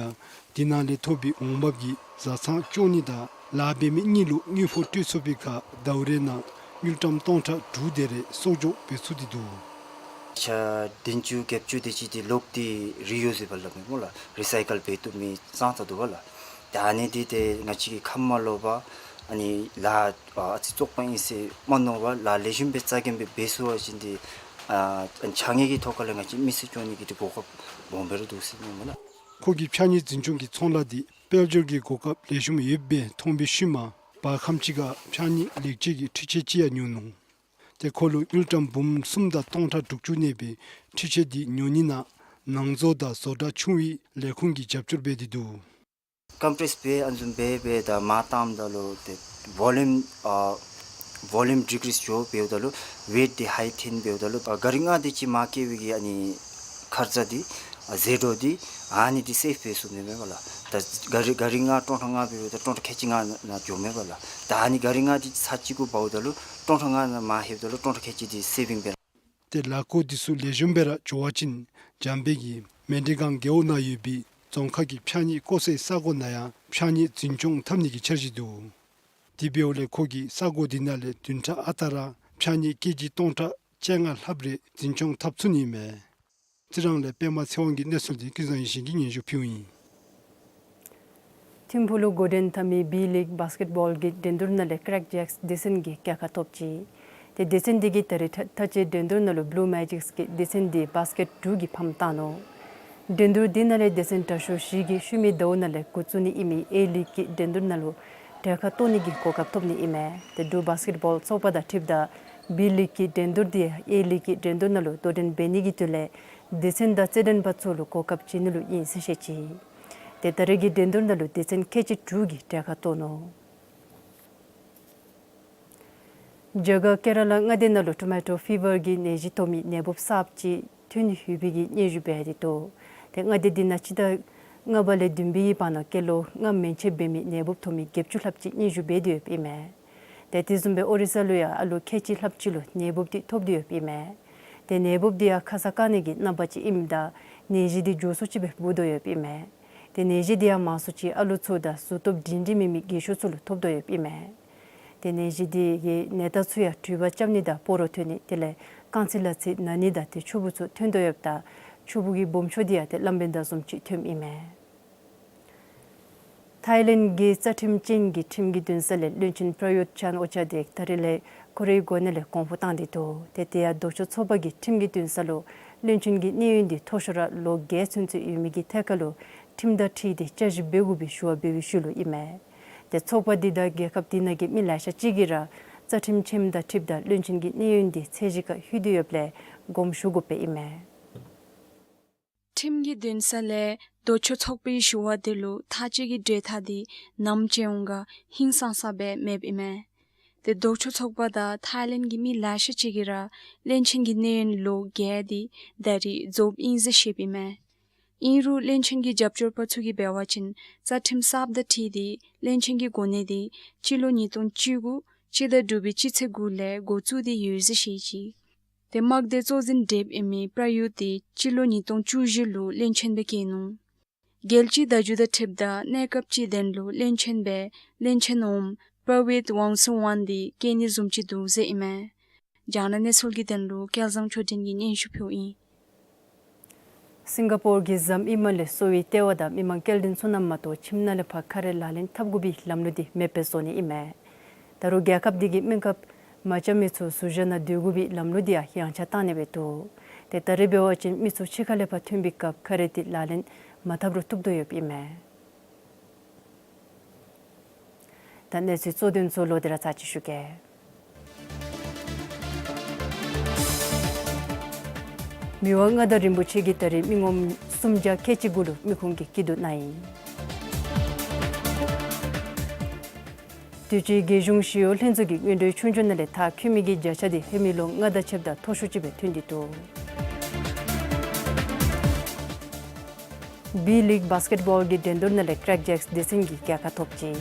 དེ་ནང་ལས་ཐོབ་པའི་འོང་འབབ་ཀྱིས་བཟའ་ཚང་སྐྱོང་ནི་དང་ལཱ་འབད་མི་གཉིས་ལུ་དངུལ་ཕོགས་སྤྲོད་ཚུགས་པའི་ཁར་ཟླཝ་རེ་ནང་དངུལ་ཀྲམ་སྟོང་ཕྲག་དྲུག་དེ་རེ་གསོག་འཇོག་འབད་ཚུགས་ཏེ་འདུག། ཆ་བདུན་ཅུ་བརྒྱད་ཅུ་དེ་ཅིག་འདི་ལོག་སྟེ་རི་ཡུ་སི་བཱལ་སླབ་མི་སྨོ་ལགས། རི་སའི་ཀལ་འབད་བཏུབ་མི་ཙང་ཙ་འདུག་པ་ལགས། ད་ཨ་ནི་འདི་ཏེ་ང་བཅས་ཀྱིས་ཁ་མ་ལོག་པར་ཨ་ནི་ལཱ་ཨ་ཨ་ཙི་བཙོགཔ་ཨིན་ཟེར་མ་མནོ་བར་ལཱ་ལེགས་ཤོམ་སྦེ་རྩ་འགེངས་སྦེ་འབད་ཚུགས་པ་ཅིན་འདི་ཨ་ཕྱགས་སྙིགས་ཀྱི་ཐོག་ཁ་ལས་ང་བཅས་མི་སེར་སྐྱོང་ནི་གི་འདི་གོ་སྐབས་སྦོམ་སྦེ་ར་འདུག་ཟེར་མནོཝ་མས་ལགས། ཁོ་གིས་ཕྱགས་སྙིགས་འཛིན་སྐྱོང་གི་ཚོང་ལཱ་འདི་ དཔལ་འབྱོར་གྱི་གོ་སྐབས་ལེགས་ཤོམ་ཡོདཔ་སྦེ་མཐོང་བའི་ཤུལ་མ་བར་ཁམས་ཅིག་ཁར་ཕྱགས་སྙིགས་ལེགས་བཅོས་ཀྱི་འཕྲུལ་ཆས་ཅིག་ཡང་ཉོ་ནུག། ཏེ་ཁོ་ལུ་དངུལ་ཀྲམ་འབུམ་གསུམ་དང་སྟོང་ཕྲག་དྲུག་ཅུ་གནས་པའི་འཕྲུལ་ཆས་འདི་ཉོ་ནི་ནང་ནང་བཟོ་དང་བཟོ་གྲྭ་ཆུང་བའི་ལས་ཁུངས་ཀྱིས་རྒྱབ་སྐྱོར་འབད་དེ་འདུག། ཀམ་པྲེསི་འབད་ཨ་ནི་བཟུམ་སྦེ་འབད་ད་མར་བཏངམ་ད་ལུ་ཏེ་ཝོ་ལུམ་ཨ་ཝོ་ལུམ་ཌི་ཀི་རིསི་འགྱོ་འབདཝ་ད་ལུ་ཝེཊ་འདི་ཧའི་ཐོན་འབདཝ་ད་ལུ་ཨ་གཱ་རི་ལྔ་དེ་ཅིག་མར་བསྐྱལ་བའི་གི་ཨ་ནི་ཁར་ཙ་འདི་ཨ་ཟད་འགྲོ་འདི་ཨ་ནི་འདི་སེབ་འབད་ཚུགས་ནི་མས་པ་ལགས། ད་གཱ་རི་གཱ་རི་ལྔ་སྟོང་ཕྲག་ལྔ་འབདཝ་ད་སྟོང་ཕྲག་ཁལ་གཅིག་ལྔ་ནང་འགྱོཝ་མས་པ་ལགས། ད་ཨ་ནི་གཱ་རི་ལྔ་འདི་ཚར་གཅིག་གུ་འབགཝ་ད་ལུ་སྟོང་ཕྲག་ལྔ་ནང་མར་ལྷོདཔ་ད་ལུ་སྟོང་ཕྲག་ཁལ་གཅིག་འདི་སེབ་བིང་འབད་ར། ཏེ་ལཱ་འགོ་འདི་ཚུ་ལེགས་ཤོམ་སྦེ་ར་འགྱོ་བ་ཅིན་འཇམ་དཔལ་གྱིས་མཎྜལ་སྒང་རྒེད་འོག་ནང་ཡོད་པའི་རྫོང་ཁག་གི་ཕྱགས་སྙིགས་བཀོ་སའི་ས་གོ་ནང་ཡང་ཕྱགས་སྙིགས་འཛིན་སྐྱོང་འཐབ་ནི་གི་འཆར་གཞི་འདུག། དེ་འབདཝ་ལས་ཁོ་གིས་ས་གོ་འདི་ནང་ལས་བདུན་ཕྲག་ཨ་རྟག་ར་ཕྱགས་སྙིགས་ཀེ་ཇི་སྟོང་ཕྲག་བཅོ་ལྔ་ལྷགཔ་རེ་འཛིན་སྐྱོང་འཐབ་ཚུགས་ནི་ཨིན་མས། རྩི་རང་ལས་པདྨ་ཚེ་དབང་གི་གནས་ཚུལ་འདི་ཀུན་བཟང་ཡེ་ཤེས་ཀྱིས་སྙན་ཞུ་ཕུལཝ་ཨིན། ཐིམ་ཕུག་ལུ་འགོ་འདྲེན་འཐབ་མི་བི་ལིག་བཱསི་ཀེཊ་བཱོལ་གྱི་འགྲན་བསྡུར་ནང་ལས་ཀྲེཀ་ཇེགསི་སྡེ་ཚན་གྱིས་རྒྱལ་ཁ་ཐོབ་ཅི། ཏེ་སྡེ་ཚན་འདི་གིས་ད་རེས་མཐའ་མཐའ་དཔྱད་འགྲན་བསྡུར་ནང་ལུ་བླུ་མེ་ཇིགསི་གི་སྡེ་ཚན་འདི་བཱསི་ཀེཊ་དྲུག་གིས་ཕམ་བཏང་ནུག། འགྲན་བསྡུར་འདི་ནང་ལས་སྡེ་ཚན་དྲག་ཤོས་བཞི་གིས་ཤུལ་མའི་ཟླཝ་ནང་ལས་འགོ་བཙུགས་ནི་ཨིན་མི་ཨེ་ལིག་གི་འགྲན་བསྡུར་ནང་ལུ་གྲལ་ཁར་གཏོགས་ནི་གི་གོ་སྐབས་ཐོབ་ནི་ཨིན་མས། ཏེ་འབྲུག་བཱསི་ཀེཊ་བཱོལ་ཚོགས་པ་དང་འཁྲིལཝ་ད་བི་ལིག་གི་འགྲན་བསྡུར་འདི་ཨེ་ལིག་གི་འགྲན་བསྡུར་ནང་ལུ་དོ་འགྲན་འབད་ནི་གི་དོན་ལས་སྡེ་ཚན་དང་རྩེད་འགྲན་པ་ཚུ་ལུ་གོ་སྐབས་བྱིན་ནི་ལུ་ཨིན་ཟེར་བཤད་ཅི། ཏེ་ད་རེས་ཀྱི་འགྲན་བསྡུར་ནང་ལུ་སྡེ་ཚན་ཁལ་གཅིག་དྲུག་གིས་གྲལ་ཁར་གཏོགས་ནུག། རྒྱ་གར་ཀེ་ར་ལ་མངའ་སྡེ་ནང་ལུ་ཊོ་མེ་ཊོ་ཕི་བར་གྱི་ནད་གཞི་ཐོབ་མི་ནད་འབུཔ་གསརཔ་ཅིག་ཐོན་ཡོད་པའི་གི་སྙན་ཞུ་འབད་དེ་འདུག། ཏེ་མངའ་སྡེ་འདི་ནང་སྤྱི་ཟླ་ལྔ་པ་ལས་བདུན་པའི་བར་ན་སྐྱེས་ལོ་ལྔ་མན་ཆད་འབད་མི་ནད་འབུཔ་ཐོབ་མི་བརྒྱད་ཅུ་ལྷགཔ་ཅིག་སྙན་ཞུ་འབད་དེ་ཡོདཔ་ཨིན་མས། ཏེ་དེ་བཟུམ་སྦེ་ཨོ་རི་ས་ལུ་ཡང་ཨ་ལུ་ཁལ་གཅིག་ལྷགཔ་ཅིག་ལུ་ནད་འབུཔ་འདི་ཐོབ་སྟེ་ཡོདཔ་ཨིན་མས། ཏེ་ནད་འབུཔ་འདི་ཡང་ཁ་ས་བཀག་ནི་གི་རྣམ་པ་ཅིག་ཨིནམ་ད་ནད་གཞི་འདི་མགྱོགས་སུ་ཅིག་སྦེ་འབུ་དོ་ཡོདཔ་ཨིན་མས། ཏེ་ནད་གཞི་འདི་ཡང་མང་སུ་ཅིག་ཨ་ལུ་ཚུ་དང་གཟུགས་སྟོབས་སྒྲིང་སྒྲིང་མེད་མི་རྒས་ཤོས་ཚུ་ལུ་ཐོབ་དོ་ཡོདཔ་ཨིན་མས། ཏེ་ནད་གཞི་འདི་གིས་ནད་རྟགས་ཚུ་ཡང་དྲོད་འབར་རྐྱབ་ནི་དང་སྤོ་རོ་ཐོན་ནི་དེ་ལས་རྐང་ཚིགས་ལག་ཚིགས་ན་ནི་དང་ཏེ་ཆུ་བུར་ཚུ་ཐོན་དོ་ཡོདཔ་ད་ཆུ་བུར་གྱི་སྦོམ་ཤོས་འདི་ཡང་ཏེ་བླམ་འབདན་དང་བཟུམ་ཅིག་ཐོནམ་ཨིན་མས། ཐའི་ལེནཌ་གི་རྩ་ཁྲིམས་ཅན་གྱི་ཁྲིམས་ཀྱི་འདུན་ས་ལས་བློན་ཆེན་པྲ་ཡུཐ་ཅཱན་ཨོ་ཅཱ་འདི་ད་རེས་ལས་ཁོ་རའི་གོ་གནས་ལས་གོང་འཕོ་བཏང་སྟེ་འདུག། ཏེ་དེ་ཡང་ལྡོག་ཕྱོགས་ཚོགས་པ་གིས་ཁྲིམས་ཀྱི་འདུན་ས་ལུ་བློན་ཆེན་གྱི་གནས་ཡུན་འདི་མཐོ་ཤོས་ར་ལོ་བརྒྱད་ཚུན་ཚོད་ཡོད་མི་གི་ཐད་ཁར་ལུ་ཁྲིམས་དང་འཁྲིལ་ཏེ་བསྐྱར་ཞིབ་འབད་དགོ་པའི་ཞུ་བ་འབད་བའི་ཤུལ་ལུ་ཨིན་མས། ཏེ་ཚོགས་པ་འདི་དང་རྒྱལ་ཁབ་འདི་ནང་གི་མི་ལེ་ཤ་ཅིག་གིས་ར་རྩ་ཁྲིམས་ཆེནམ་དང་འཁྲིལཝ་ད་བློན་ཆེན་གྱི་གནས་ཡུན་འདི་ཚད་གཞི་ཁར་ལྷོད་དེ་ཡོདཔ་ལས་དགོངསམ་ཞུ་དགོཔ་སྦེ་ཨིན་མས། ཁྲིམས་ཀྱི་འདུན་ས་ལས་ལྡོག་ཕྱོགས་ཚོགས་པའི་ཞུ་བ་འདི་ལུ་ཐག་གཅོད་ཀྱི་གྲོས་ཐག་འདི་ནམ་བཅད་འོང་ག་ཧིང་སངས་ས་སྦེ་མེདཔ་ཨིན་མས། ཏེ་ལྡོག་ཕྱོགས་ཚོགས་པ་དང་ཐའི་ལེནཌ་གི་མི་ལེ་ཤ་ཅིག་གིས་ར་བློན་ཆེན་གྱི་གནས་ཡུན་ལོ་བརྒྱད་འདི་ད་རེས་རྫོགསཔ་ཨིན་ཟེར་བཤདཔ་ཨིན་མས། ཨིན་རུང་བློན་ཆེན་གྱི་རྒྱབ་སྐྱོར་པ་ཚུ་གིས་འབད་བ་ཅིན་རྩ་ཁྲིམས་གསརཔ་དང་འཁྲིལ་ཏེ་བློན་ཆེན་གྱི་གོ་གནས་འདི་སྤྱི་ལོ་ཉིས་སྟོང་བཅུ་དགུ་སྤྱི་ཟླ་དྲུག་པའི་སྤྱི་ཚེས་དགུ་ལས་འགོ་བཙུགས་ཏེ་ཡོད་ཟེར་བཤད་ཅི། ཏེ་དམག་སྡེ་གཙོ་འཛིན་དྲགཔ་ཨིན་མི་པྲ་ཡུཐ་འདི་སྤྱི་ལོ་ཉིས་སྟོང་བཅུ་བཞི་ལུ་བློན་ཆེན་སྦེ་བཀོད་ནུག། རྒྱལ་སྤྱིའི་བརྡ་བརྒྱུད་དང་འཁྲིལཝ་ད་གནས་སྐབས་ཅིག་དོན་ལུ་བློན་ཆེན་སྦེ་བློན་ཆེན་འོགམ་པྲ་བིད་ཝང་སུ་ཝན་འདི་བཀོད་ནི་བཟུམ་ཅིག་འདུག་ཟེར་ཨིན་མས། རྒྱང་བསྒྲགས་གནས་ཚུལ་གྱི་དོན་ལུ་སྐལ་བཟང་ཆོས་སྒྲོན་གྱིས་སྙན་ཞུ་ཕུལཝ་ཨིན། སིང་ག་པོར་གྱི་ཟམ་གཡུས་མ་ལས་གསོ་བའི་ལྟེ་བ་དང་མི་མང་སྐྱེལ་འདྲེན་ཚུ་ནང་མ་གཏོགས་ཁྱིམ་ནང་ལས་ཕར་ཁ་རས་ལག་ལེན་འཐབ་དགོ་པའི་ལམ་ལུགས་འདི་མེདཔ་སྦེ་བཟོ་ནི་ཨིན་མས། ད་རུང་རྒྱལ་ཁབ་འདི་གིས་སྨན་ཁབ་མ་རྐྱབ་མི་ཚུ་ཟུར་བཞག་ནང་སྡོད་དགོ་པའི་ལམ་ལུགས་འདི་ཡང་ཡངས་ཆག་བཏང་ནི་སྦེ་འདུག། ཏེ་ད་རེས་འབད་བ་ཅིན་མི་ཚུ་ཕྱི་ཁ་ལས་ཕར་ཐོན་པའི་སྐབས་ཁ་རས་འདི་ལག་ལེན་མ་འཐབ་རུང་བཏུབ་དོ་ཡོདཔ་ཨིན་མས། ད་གནས་ཚུལ་གཙོ་དོན་ཚུ་ལོག་སྟེ་ར་ཚར་ཅིག་ཞུ་གེ། མི་དབང་མངའ་བདག་རིན་པོ་ཆེ་གིས་ད་རེས་མི་ངོམ་སུམ་བརྒྱ་ཁལ་གཅིག་གུ་ལུ་མི་ཁུངས་ཀྱི་སྐྱིད་སྡུག་གནང་ཡི། དུས་ཅི་རྒྱལ་གཞུང་ཞི་གཡོག་ལྷན་ཚོགས་ཀྱི་སྔོན་འགྲོའི་ཆོས་རྒྱུགས་ནང་ལས་མཐར་འཁྱོལ་མི་གི་བརྒྱ་ཆ་འདི་ཧེ་མའི་ལོ་ལྔ་དང་ཕྱདཔ་ད་མཐོ་ཤོས་ཅིག་སྦེ་ཐོན་ཏེ་འདུག། བི་ལིག་བཱསི་ཀེཊ་བཱོལ་གྱི་འགྲན་བསྡུར་ནང་ལས་ཀྲེཀ་ཇེགསི་སྡེ་ཚན་གྱིས་རྒྱལ་ཁ་ཐོབ་ཅི།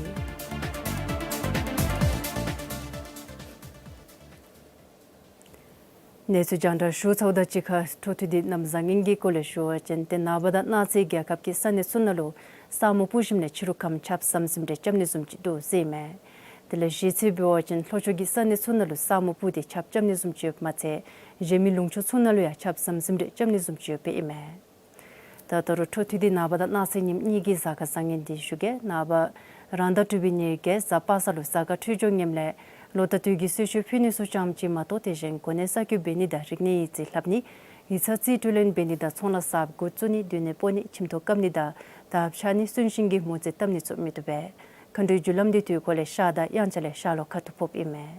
གནས་ཚུལ་རྒྱང་བསྒྲགས་ཞུ་ཚརཝ་དང་གཅིག་ཁར་འཕྲོ་མཐུད་དེ་གནམ་བཟང་ངན་གྱི་སྐོར་ལས་ཞུ་བ་ཅིན་ཏེ་ནངས་པ་དང་གནངས་ཚེ་རྒྱལ་ཁབ་ཀྱི་ས་གནས་ཚུ་ནང་ལུ་ས་སྨུག་སྤུབས་ཞིནམ་ལས་ཕྱི་རུ་ཁམས་ཆརཔ་ཟམ་ཟིམ་རེ་རྐྱབ་ནི་བཟུམ་ཅིག་འདུག་ཟེར་ཨིན་མས། དེ་ལས་གཞེས་ཚེས་འབད་བ་ཅིན་ལྷོ་ཕྱོགས་ཀྱི་ས་གནས་ཚུ་ནང་ལུ་ས་སྨུག་སྤུབས་ཏེ་ཆརཔ་རྐྱབ་ནི་བཟུམ་ཅིག་ཡོདཔ་མ་ཚད་གཞན་མི་ལུང་ཕྱོགས་ཚུ་ནང་ལུ་ཡང་ཆརཔ་ཟམ་ཟིམ་རེ་རྐྱབ་ནི་བཟུམ་ཅིག་ཡོདཔ་ཨིན་མས། ད་ད་རུང་འཕྲོ་མཐུད་དེ་ནངས་པ་དང་གནངས་ཚེ་ཉིནམ་གཉིས་ཀྱི་གཟའ་སྐར་བཟང་ངན་འདི་ཞུ་གེ། ནངས་པ་རང་ཟླ་དྲུག་པའི་ཉེར་བརྒྱད་གཟའ་པ་སངས་ལུ་གཟའ་སྐར་འཕྲོད་སྦྱོར་ངནམ་ལས་ལོ་ཟླ་དུས་ཀྱི་གསོལ་མཆོད་ཕུལ་ནི་ཚུ་ཙམ་ཅིག་མ་གཏོགས་དེ་བཞིན་གོ་གནས་གསར་བསྐོ་འབད་ནི་དང་རིག་གནས་ཡིག་རྩིས་ལྷབ་ནི་ ཡིག་ཚང་རྩིས་སྤྲོད་ལེན་འབད་ནི་དང་ཚོང་ལཱ་གསརཔ་འགོ་བཙུགས་ནི་སྡོད་གནས་སྤོ་ནི་ཁྱིམ་ཐོག་བཀབ་ནི་དང་དར་འཕྱར་ནི་གསོན་གཤིན་གྱི་མོ་རྩིས་བཏབ་ནི་ཚུ་མི་བཏུབ་པས། མཁའ་འགྲོའི་རྒྱུ་ལམ་འདི་དུས་འཁོར་ལས་ཤར་དང་དབྱངས་འཆར་ལས་ཤར་ལྷོ་ཁ་ཐུག་ཕོགཔ་ཨིན་མས།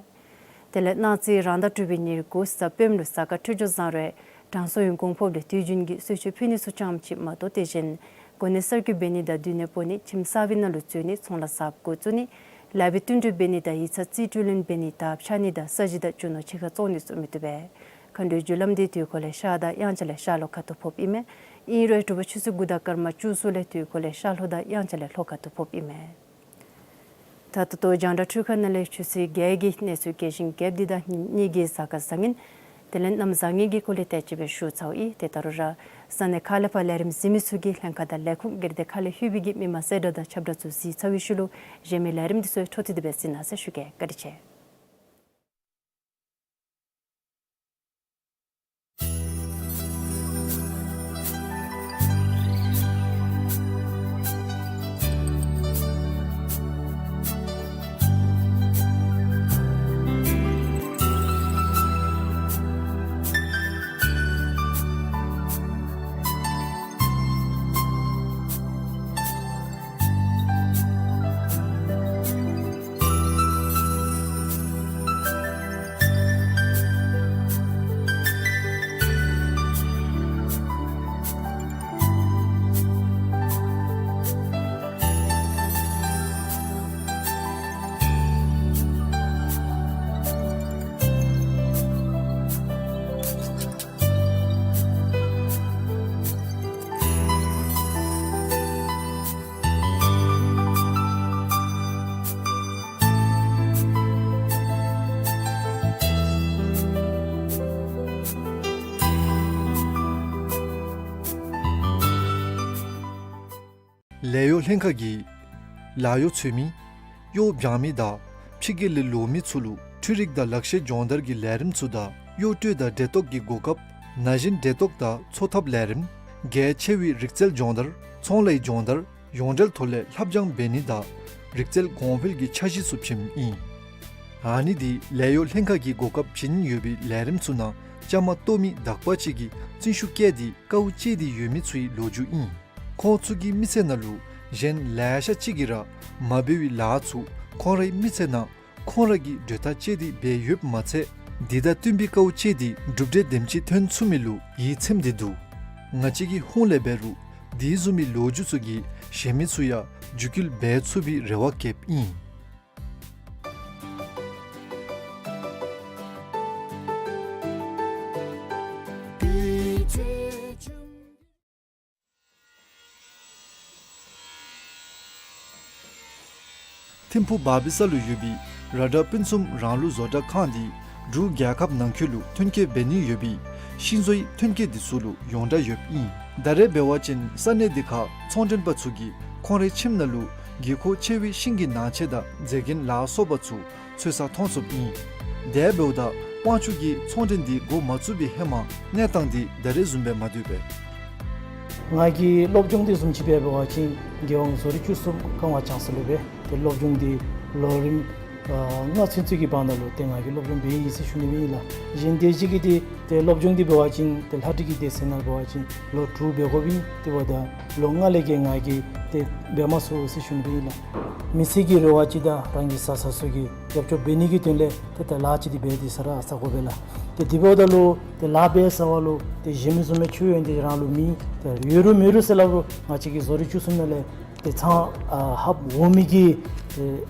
དེ་ལས་གནངས་ཚེ་རང་ཟླ་དྲུག་པའི་ཉེར་དགུ་གཟའ་སྤེནམ་ལུ་གཟའ་སྐར་འཕྲོད་སྦྱོར་བཟང་རུང་དྲང་སྲོང་གི་དགོངས་ཕོགཔ་ལས་དུས་རྒྱུན་གྱི་གསོལ་མཆོད་ཕུལ་ནི་ཚུ་ཙམ་ཅིག་མ་གཏོགས། དེ་བཞིན་གོ་གནས་གསར་བསྐོ་འབད་ནི་དང་སྡོད་གནས་སྤོ་ནི་ཁྱིམ་གསར་པའི་ནང་ལུ་འཛུལ་ནི་ཚོང་ལཱ་གསརཔ་འགོ་བཙུགས་ནི་ལཱ་འབད་བསྟུན་གྲོས་འབད་ནི་དང་ཡིག་ཚང་རྩིས་སྤྲོད་ལེན་འབད་ནི་དར་འཕྱར་ནི་དང་ས་གཞི་དང་རྒྱུ་ནོར་ཕྱི་ཁར་བཙོང་ནི་ཚུ་མི་བཏུབ་པས། མཁའ་འགྲོའི་རྒྱུ་ལམ་འདི་དུས་འཁོར་ལས་ཤར་དང་དབྱངས་འཆར་ལས་ཤར་ལྷོ་ཁ་ཐུག་ཕོགཔ་ཨིན་མས། ཨིན་རུང་དྲོ་པ་ཆུ་ཚོད་དགུ་དང་སྐར་མ་བཅུ་གསུམ་ལས་དུས་འཁོར་ལས་ཤར་ལྷོ་དང་དབྱངས་འཆར་ལས་ལྷོ་ཁ་ཐུག་ཕོགཔ་ཨིན་མས། ད་ད་ལྟོ་རྒྱང་བསྒྲགས་འཕྲུལ་ཁང་ནང་ལས་ཆུ་ཚོད་བརྒྱད་ཀྱི་གནས་ཚུལ་རྒྱས་ཤིང་རྒྱསཔ་འདི་དང་ཉིན་གཉིས་ཀྱི་གཟའ་སྐར་བཟང་ངན་དེ་ལས་གནམ་བཟང་ངན་གྱི་སྐོར་ལས་དེ་ཅིག་སྦེ་ཞུ་ཚརཝ་ཨིན། ཏེ་ད་རུང་ར་ས་གནས་ཁག་ལས་ཕར་ལས་རིམ་གཟིགས་མི་ཚུ་གིས་ལྷན་ཁག་དང་ལས་ཁུངས་སྒེར་སྡེ་ཁག་ལས་ལྷོད་པའི་གི་མི་མང་གསལ་བསྒྲགས་དང་ཁྱབ་བསྒྲགས་ཚུ་གཟིགས་ཚར་བའི་ཤུལ་ལུ་གཞན་མི་ལས་རིམ་འདི་ཚུ་འཕྲོ་མཐུད་དེ་སྦེ་གཟིགས་གནང་ཟེར་ཞུ་གེ། བཀའ་དྲིན་ཆེ། ལས་གཡོག་ལྷན་ཁག་གིས་ལཱ་གཡོག་འཚོལ་མི་གཡོག་འབྱང་མི་དང་ཕྱི་རྒྱལ་ལས་ལོག་མི་ཚུ་ལུ་འཕྲུལ་རིག་དང་ལག་ཤེས་སྦྱོང་བརྡར་གྱི་ལས་རིམ་ཚུ་དང་གཡོག་སྤྲོད་དང་འབྲེལ་གཏོགས་ཀྱི་གོ་སྐབས། ན་གཞོན་འབྲེལ་གཏོགས་དང་འཚོ་ཐབས་ལས་རིམ། གལ་ཆེ་བའི་རིག་རྩལ་སྦྱོང་བརྡར། ཚོང་ལཱའི་སྦྱོང་བརྡར། ཡོངས་འབྲེལ་ཐོག་ལས་ལྷབ་སྦྱང་འབད་ནི་དང་རིག་རྩལ་གོང་འཕེལ་གྱི་འཆར་གཞི་ཚུ་བྱིནམ་ཨིན། ཨ་ནི་འདི་ལས་གཡོག་ལྷན་ཁག་གི་གོ་སྐབས་བྱིན་ཡོད་པའི་ལས་རིམ་ཚུ་ནང་བཅའ་མར་གཏོགས་མི་དག་པ་ཅིག་གིས་བརྩོན་ཤུགས་བསྐྱེད་དེ་དཀའཝ་སྤྱད་དེ་ཡོད་མི་ཚུའི་ལོ་རྒྱུས་ཨིན། ཁོང་ཚུ་གི་མི་ཚེ་ནང་ལུ་གཞན་ལེ་ཤ་ཅིག་གིས་ར་མ་འབད་བའི་ལཱ་ཚུ་ཁོང་རའི་མི་ཚེ་ནང་ཁོང་ར་གིས་གྲོས་ཐག་བཅད་དེ་འབད་ཡོདཔ་མ་ཚད་འདི་དང་བསྟུན་པའི་དཀའཝ་སྤྱད་དེ་གྲུབ་འབྲས་དེམ་ཅིག་ཐོན་ཚུགས་མི་ལུ་ཡིད་ཚིམས་ཏེ་འདུག། ང་བཅས་ཀྱི་ཧོངས་ལས་འབད་རུང་འདི་བཟུམ་མའི་ལོ་རྒྱུས་ཚུ་གིས་གཞན་མི་ཚུ་ཡང་རྒྱུད་སྐུལ་འབད་ཚུགས་པའི་རེ་བ་བསྐྱེདཔ་ཨིན། ཐིམ་ཕུག་བ་བི་ས་ལུ་ཡོད་པའི་ར་དྲག་སྤུན་གསུམ་རང་ལུགས་བཟོ་གྲྭ་ཁང་འདི་འབྲུག་རྒྱལ་ཁབ་ནང་འཁོད་ལུ་ཐོན་སྐྱེད་འབད་ནི་ཡོད་པའི་ཤིང་བཟོའི་ཐོན་སྐྱེད་འདི་ཚུ་ལུ་ཡོངས་གྲགས་ཡོདཔ་ཨིན། ད་རེས་འབད་བ་ཅིན་ས་གནས་འདི་ཁར་ཚོང་མགྲོན་པ་ཚུ་གིས་ཁོང་རའི་ཁྱིམ་ནང་ལུ་དགོས་མཁོ་ཆེ་བའི་ཤིང་གི་ནང་ཆས་དང་མཛེས་རྒྱན་ལ་སོགས་པ་ཚུ་འཚོལ་སར་མཐོང་ཚུགསཔ་ཨིན། དེ་འབདཝ་ད་དབང་ཕྱུག་གིས་ཚོང་མགྲོན་འདི་འགོ་མ་བཙུགས་པའི་ཧེ་མ་གནས་སྟངས་འདི་ད་རེས་བཟུམ་སྦེ་མ་སྡོད་པས། ང་གིས་སློབ་སྦྱོང་འདི་བཟུམ་ཅིག་འབད་བ་ཅིན་རྒྱལ་ཡོངས་བཟོ་རིག་བཅུ་གསུམ་ཀ་ཝང་ལྕང་ས་ལུ་སྦེ་ཏེ་སློབ་སྦྱོང་འདི་ལོ་རིམ་ཨ་ལྔ་ཚུན་ཚོད་ཀྱི་བར་ན་ལུ་ཏེ་ང་གིས་སློབ་སྦྱོང་འབད་ཡི་ཟེར་ཞུ་ནི་ཨིན་ལགས། གཞན་དེ་ཅིག་གིས་ཏེ་ཏེ་སློབ་སྦྱོང་འདི་འབད་བ་ཅིན་ཏེ་ལྷ་བྲིས་ཀྱི་སྡེ་ཚན་ནང་འབད་བ་ཅིན་ལོ་དྲུག་འབད་དགོཔ་ཨིན། དེ་འབདཝ་ད་ལོ་ལྔ་ལས་བརྒལ་ང་གིས་ཏེ་འབད་མ་ཚུགས་ཟེར་ཞུ་ནི་ཨིན་ལགས། མི་ཚེ་གི་རེ་བ་ཅིག་དང་རང་གི་བཟའ་ཚང་ཚུ་གི་རྒྱབ་སྐྱོར་འབད་ནི་གི་དོན་ལས་ཏེ་ད་ལཱ་ཅིག་འདི་འབད་དེ་ས་ར་ཟ་དགོ་པས་ལགས། ཏེ་དེ་འབདཝ་ད་ལུ་ཏེ་ལཱ་འབད་ཟ་བ་ལུ་ཏེ་གཞན་མི་བཟུམ་མའི་ཆོས་ཡོན་ཏན་རང་ལུ་མེད། ཏེ་ཡོད་རུང་མེད་རུང་ཟེར་སླབ་རུང་ང་བཅས་ཀྱི་བཟོ་རིག་བཅུ་གསུམ་ནང་ལས་ཏེ་ཚང་ཨ་ཧབ་འོང་མི་གི་ཏེ་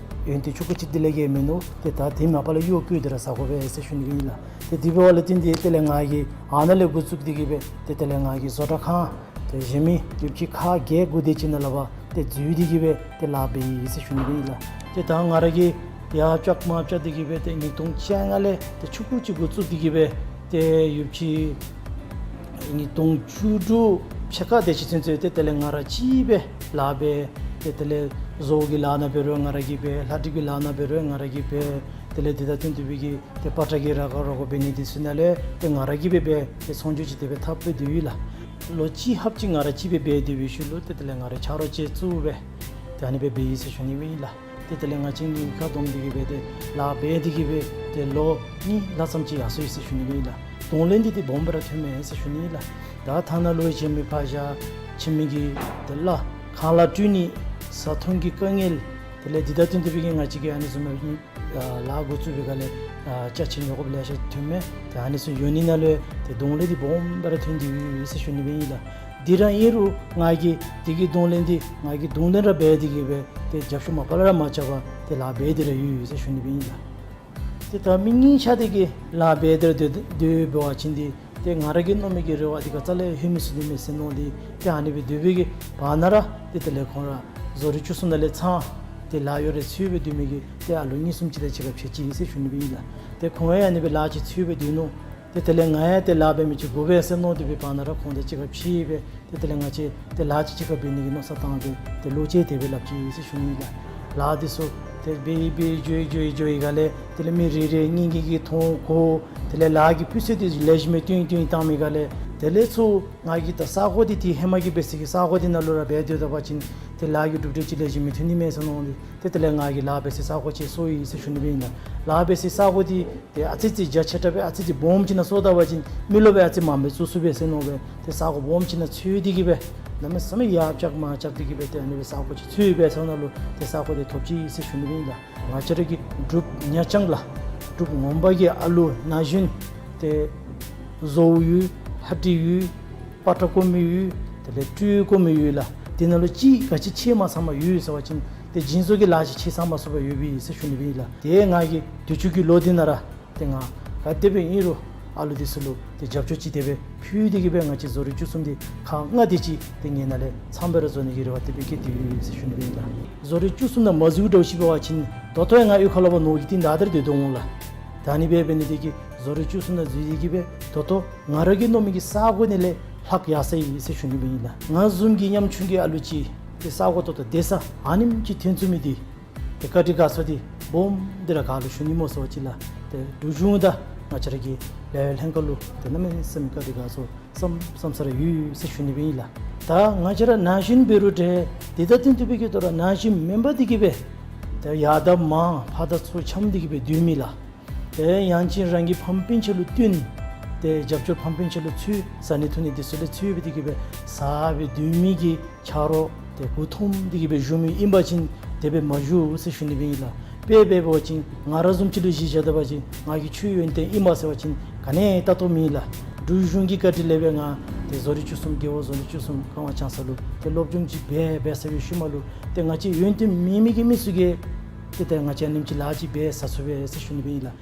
ཡོན་ཏན་ཆུང་ཀུ་ཅིག་དེ་ལས་བརྒལ་མིན་ནུག། ཏེ་ད་དེ་མ་པ་ལས་གཡོག་བཀོལ་ཏེ་ར་ཟ་དགོ་པས་ཟེར་ཞུ་ནི་ཨིན་ལགས། ཏེ་དེ་འབདཝ་ལས་བརྟེན་ཏེ་དེ་ལས་ང་གིས་ཨ་ནཱ་ལས་འགོ་བཙུགས་ཏེ་གིས་སྦེ་ཏེ་དེ་ལས་ང་གིས་བཟོ་གྲྭ་ཁང་ཏེ་གཞན་མི་ཡོདཔ་ཅིག་ཁག་བརྒྱད་དགུ་དེ་ཅིག་ནང་ལུ་འབད་ཏེ་འཛུལ་ཏེ་གིས་སྦེ་ཏེ་ལཱ་འབད་ཡི་ཟེར་ཞུ་ནི་ཨིན་ལགས། ཏེ་ད་ང་ར་གིས་ཡར་བཅག་མར་བཅག་སྟེ་གིས་སྦེ་ཏེ་ཉིས་སྟོང་བཅོ་ལྔ་ལས་ཏེ་ཆུང་ཀུ་ཅིག་འགོ་བཙུགས་ཏེ་གིས་སྦེ་ཏེ་ཡོདཔ་ཅིག་ཉིས་སྟོང་བཅུ་དྲུག་ཕྱེད་ཀ་དེ་ཅིག་ཚུན་ཚོད་ཏེ་དེ་ལས་ང་ར་གཅིག་སྦེ་ལཱ་འབད། ཏེ་དེ་ལས་བཟོ་གི་ལཱ་ནང་འབད་རུང་ང་ར་གིས་འབད། ལྷ་བྲིས་ཀྱི་ལཱ་ནང་འབད་རུང་ང་ར་གིས་འབད། དེ་ལས་དེ་དང་བསྟུན་ཏེ་སྦེ་གིས་ཏེ་པ་ཏྲ་གི་ར་ཁ་ར་ཁོ་འབད་ནི་འདི་ཚུ་ནང་ལས་ཏེ་ང་ར་གིས་སྦེ་འབད། ཏེ་ཚོང་འཇོག་ཅིག་དེ་སྦེ་འཐབ་སྦེ་སྡོད་ཡི་ལགས། ལོ་གཅིག་ལྷགཔ་ཅིག་ང་ར་གཅིག་སྦེ་འབད་སྡོད་པའི་ཤུལ་ལུ་ཏེ་དེ་ལས་ང་ར་ཆ་རོགས་ཅིག་བཙུགས་སྦེ་ཏེ་ཨ་ནི་སྦེ་འབད་ཡི་ཟེར་ཞུ་ནི་སྦེ་ཨིན་ལགས། ཏེ་དེ་ལས་ང་བཅས་གཉིས་ཁ་བསྡོམས་ཏེ་གིས་སྦེ་ཏེ་ལཱ་འབད་དེ་གིས་སྦེ་ཏེ་ལོ་གཉིས་ལྷག་ཙམ་ཅིག་ཡར་སོ་ཡི་ཟེར་ཞུ་ནི་སྦེ་ཨིན་ལགས། གདོང་ལེན་འདི་ཏེ་སྦོམ་སྦེ་ར་ཐོནམ་མས་ཟེར་ཞུ་ནི་ལགས། ད་ཐ་ན་ལུ་ཕྱི་མི་ཕར་བཞག་ཕྱི་མི་གི་ཏེ་ལཱ་ཁང་གླ་སྤྲོད་ནི་ཟ་འཐུང་གི་དཀའ་ངལ་དེ་ལས་འདི་དང་བསྟུན་ཏེ་སྦེ་གིས་ང་བཅས་ཀྱིས་ཨ་ནི་བཟུམ་མའི་ཨ་ལཱ་འགོ་བཙུགས་པའི་སྒང་ལས་ཨ་ཅ་ཆས་ཉོ་དགོཔ་ལེ་ཤ་ཐོནམ་མས། ཏེ་ཨ་ནི་ཚུ་ཡོད་ནི་ནང་ལུ་ཏེ་གདོང་ལེན་འདི་སྦོམ་སྦེ་ར་ཐོན་ཏེ་ཡོད་ཟེར་ཞུ་ནི་སྦེ་ཨིན་ལགས། འདི་ར་ཨིན་རུང་ང་གིས་འདི་གི་གདོང་ལེན་འདི་ང་གིས་གདོང་ལེན་ར་འབད་དེ་གིས་སྦེ་ཏེ་རྒྱབ་སྐྱོར་མ་པ་ལས་ར་མ་རྐྱབ་པར་ཏེ་ལཱ་འབད་དེ་ར་ཡོད་ཟེར་ཞུ་ནི་སྦེ་ཨིན་ལགས། ཏེ་ད་མི་ངན་ཆ་དེ་གིས་ལཱ་འབད་དེ་ར་སྡོད་སྡོད་འབད་བ་ཅིན་འདི་ཏེ་ང་ར་གིས་མནོ་མི་གི་རེ་བ་འདི་ག་རྩ་ལས་ལྷོད་མི་ཚུགས་ནི་མས་ཟེར་མནོ་སྟེ་ཏེ་ཨ་ནི་སྦེ་སྡོད་པའི་གི་བར་ན་ར་ཏེ་དེ་ལས་ཁོང་ར་བཟོ་རིག་བཅུ་གསུམ་ནང་ལས་ཚང་ཏེ་ལཱ་གཡོག་ར་ཚུད་སྦེ་སྡོད་མི་གི་ཏེ་ཨ་ལོ་གཉིས་གསུམ་ཅིག་དང་གཅིག་ཁར་ཕྱད་ཅི་ཟེར་ཞུ་ནི་སྦེ་ཨིན་ལགས། ཏེ་ཁོང་ཡང་ཨ་ནི་སྦེ་ལཱ་ཅིག་ཚུད་སྦེ་སྡོད་ནུག། ཏེ་དེ་ལས་ང་ཡང་ཏེ་ལཱ་འབད་མི་ཅིག་དགོ་པས་ཟེར་མནོ་སྟེ་སྦེ་བར་ན་ར་ཁོང་དང་གཅིག་ཁར་ཕྱད་སྦེ་ཏེ་དེ་ལས་ང་བཅས་ཏེ་ལཱ་ཅིག་གཅིག་ཁར་འབད་ནི་གི་མནོ་བསམ་བཏང་སྦེ་ཏེ་ལོག་ཅི་དེ་སྦེ་སླབ་ཅི་ཟེར་ཞུ་ནི་ལགས། ལཱ་འདི་ཚུ་ཏེ་འབད་འབད་འགྱོ་འགྱོ་འགྱོ་བའི་སྒང་ལས་དེ་ལས་མི་རེ་རེ་གཉིས་གཉིས་ཀྱིས་མཐོང་གོ། དེ་ལས་ལཱ་གི་སྤུས་ཚད་འདི་ལེགས་ཤོམ་སྦེ་བཏོན་བཏོན་བཏང་མི་སྒང་ལས་དེ་ལས་ཚུར་ང་གིས་ད་ས་གོ་འདི་ཏེ་ཧེ་མ་གི་འབད་སའི་གི་ས་གོ་འདི་ནང་ལུ་ར་འབད་སྡོད་ད་པ་ཅིན་ཏེ་ལཱ་གི་གྲུབ་འབྲས་ཅིག་ལེགས་ཤོམ་མི་ཐོན་ནི་མས་ཟེར་མནོ་སྟེ་ཏེ་དེ་ལས་ང་གིས་ལཱ་འབད་སའི་ས་གོ་ཅིག་སོར་ཡི་ཟེར་ཞུ་ནི་སྦེ་ཨིན་ལགས། ལཱ་འབད་སའི་ས་གོ་འདི་ཏེ་ཨ་ཙི་ཅིག་རྒྱ་ཆེ་དྲགས་སྦེ་ཨ་ཙི་ཅིག་སྦོམ་ཅིག་ནང་སོར་ད་པ་ཅིན་མི་རློབས་སྦེ་ཨ་ཙི་མངམ་སྦེ་བཙུགས་ཚུགས་པས་ཟེར་མནོ་སྦེ་ཏེ་ས་གོ་སྦོམ་ཅིག་ནང་འཚོལ་ཏེ་གིས་སྦེ་གནམ་མེད་ས་མེད་ཡར་བཅག་མར་བཅག་སྟེ་གིས་སྦེ་ཏེ་ཨ་ནི་སྦེ་ས་གོ་ཅིག་འཚོལ་སྦེ་ས་ནང་ལུ་ཏེ་ས་གོ་འདི་ཐོབ་ཅི་ཟེར་ཞུ་ནི་སྦེ་ཨིན་ལགས། ང་བཅས་ར་གི་འབྲུག་གཉའ་ཆང་ལགས། འབྲུག་ངོ་མ་གི་ཨ་ལུ་ན་གཞོན་ཏེ་བཟོ་བོ་ཡོད། ལྷ་འདྲེ་ཡོད། པ་ཏྲ་རྐོ་མི་ཡོད། དེ་ལས་སྤྲེའུ་རྐོ་མི་ཡོད་ལགས། དེ་ནང་ལུ་ཅིག་ག་ཅི་ཆེ་མ་ཚང་མ་ཡོད་ཟེར་བ་ཅིན་ཏེ་སྦྱིན་བཟོ་གི་ལཱ་ཅིག་ཆེ་ཚང་མ་ཚུགས་པར་ཡོད་པས་ཟེར་ཞུ་ནི་སྦེ་ཨིན་ལགས། ཏེ་ང་གིས་དུས་ཅི་གི་ལོ་འདི་ནང་ར་ཏེ་ང་ག་དེ་སྦེ་ཨིན་རུང་ཨ་ལུ་འདི་ཚུ་ལུ་ཏེ་རྒྱབ་སྐྱོར་ཅིག་དེ་སྦེ་ཕུལ་ཏེ་གིས་སྦེ་ང་བཅས་བཟོ་རིག་བཅུ་གསུམ་འདི་ཁག་ལྔ་དེ་ཅིག་ཏེ་ངེའི་ནང་ལས་ཚངམ་སྦེ་ར་བཟོ་ནི་གི་རེ་བ་དེ་སྦེ་བསྐྱེད་དེ་ཡོད་ཟེར་ཞུ་ནི་སྦེ་ཨིན་ལགས། བཟོ་རིག་བཅུ་གསུམ་ནང་མ་འཛུལ་འདྲཝ་ཅིག་འབད་བ་ཅིན་ད་ལྟོ་ཡང་ང་གཡུས་ཁ་ལུ་འབད་ནོར་གྱི་རྟིང་བདའ་སྟེ་ར་སྡོད་དོ་འོང་ལགས། ད་ཨ་ནི་སྦེ་འབད་ནི་དེ་གིས་བཟོ་རིག་བཅུ་གསུམ་ནང་འཛུལ་ཏེ་གིས་སྦེ་ད་ལྟོ་ང་ར་གིས་མནོ་མི་གི་ས་གོ་ནང་ལས་ལྷག་ཡར་སོ་ཡི་ཟེར་ཞུ་ནི་སྦེ་ཨིན་ལགས། ང་བཟུམ་གྱི་ཉམ་ཆུང་གི་ཨ་ལུ་ཅིག་ཏེ་ས་གོ་ཏོག་ཏོ་སྡོད་ས་ཨ་ནེམ་ཅིག་ཐོན་ཚུགས་མི་འདི་ཏེ་བཀའ་དྲིན་དགའ་ཚོར་འདི་སྦོམ་འདི་ར་ག་ལུ་ཞུ་ནི་སྨོ་ཟེར་བ་ཅིན་ལགས། ཏེ་འབྲུག་གཞུང་དང་ང་བཅས་ར་གི་ལས་ལྷན་ཁག་ལུ་ཏེ་གནམ་མེད་ས་མེད་བཀའ་དྲིན་དགའ་ཚོར་བསམ་བསམ་ས་ར་ཡོད་ཟེར་ཞུ་ནི་སྦེ་ཨིན་ལགས། ད་ང་བཅས་ར་ན་གཞོན་འབད་རུང་འདྲ་དེ་དང་བསྟུན་ཏེ་སྦེ་གིས་ད་རུང་ན་གཞོན་མེན་པར་འདི་གིས་སྦེ་ཏེ་ཡར་དང་མར་ཕར་དང་ཚུར་འཁྱམས་ཏེ་གིས་སྦེ་སྡོད་མི་ལགས། ཏེ་ཡང་ཅིན་རང་གི་ཕམ་སྤུན་ཆ་ལུ་བསྟུན་ཏེ་རྒྱབ་སྐྱོར་ཕམ་སྤུན་ཆ་ལུ་ཚུད་ཟ་ནི་འཐུང་ནི་འདི་ཚུ་ལུ་ཚུད་སྦེ་འདི་གིས་སྦེ་ཟ་སྦེ་སྡོད་མི་གི་ཆ་རོགས་ཏེ་མགུ་འཐོམ་སྟེ་གིས་སྦེ་བཞུགས་མི་ཨིན་པ་ཅིན་དེ་སྦེ་མ་བཞུགས་ཟེར་ཞུ་ནི་སྦེ་ཨིན་ལགས། དཔེ་འབད་བ་ཅིན་ང་ར་བཟུམ་ཅིག་ལུ་གཞི་བཞག་ད་པ་ཅིན་ང་གིས་ཆོས་ཡོན་ཏན་ཨིན་མས་ཟེར་བ་ཅིན་ག་ནི་ཡང་ལྟ་ལྟཝ་མེད་ལགས། འབྲུག་གཞུང་གི་བཀའ་དྲིན་ལས་སྦེ་ང་ཏེ་བཟོ་རིག་བཅུ་གསུམ་རྒེད་འོག་བཟོ་རིག་བཅུ་གསུམ་ཀ་ཝང་ལྕང་ས་ལུ་ཏེ་སློབ་སྦྱོང་ཅིག་འབད་འབད་ཚར་བའི་ཤུལ་མ་ལུ་ཏེ་ང་བཅས་ཡོན་ཏན་མེད་མི་གི་མི་ཚུ་གིས་ཏེ་ཏེ་ང་བཅས་ཨ་ནེམ་ཅིག་ལཱ་ཅིག་འབད་ཟ་ཚུགས་པས་ཟེར་ཞུ་ནི་སྦེ་ཨིན་ལགས།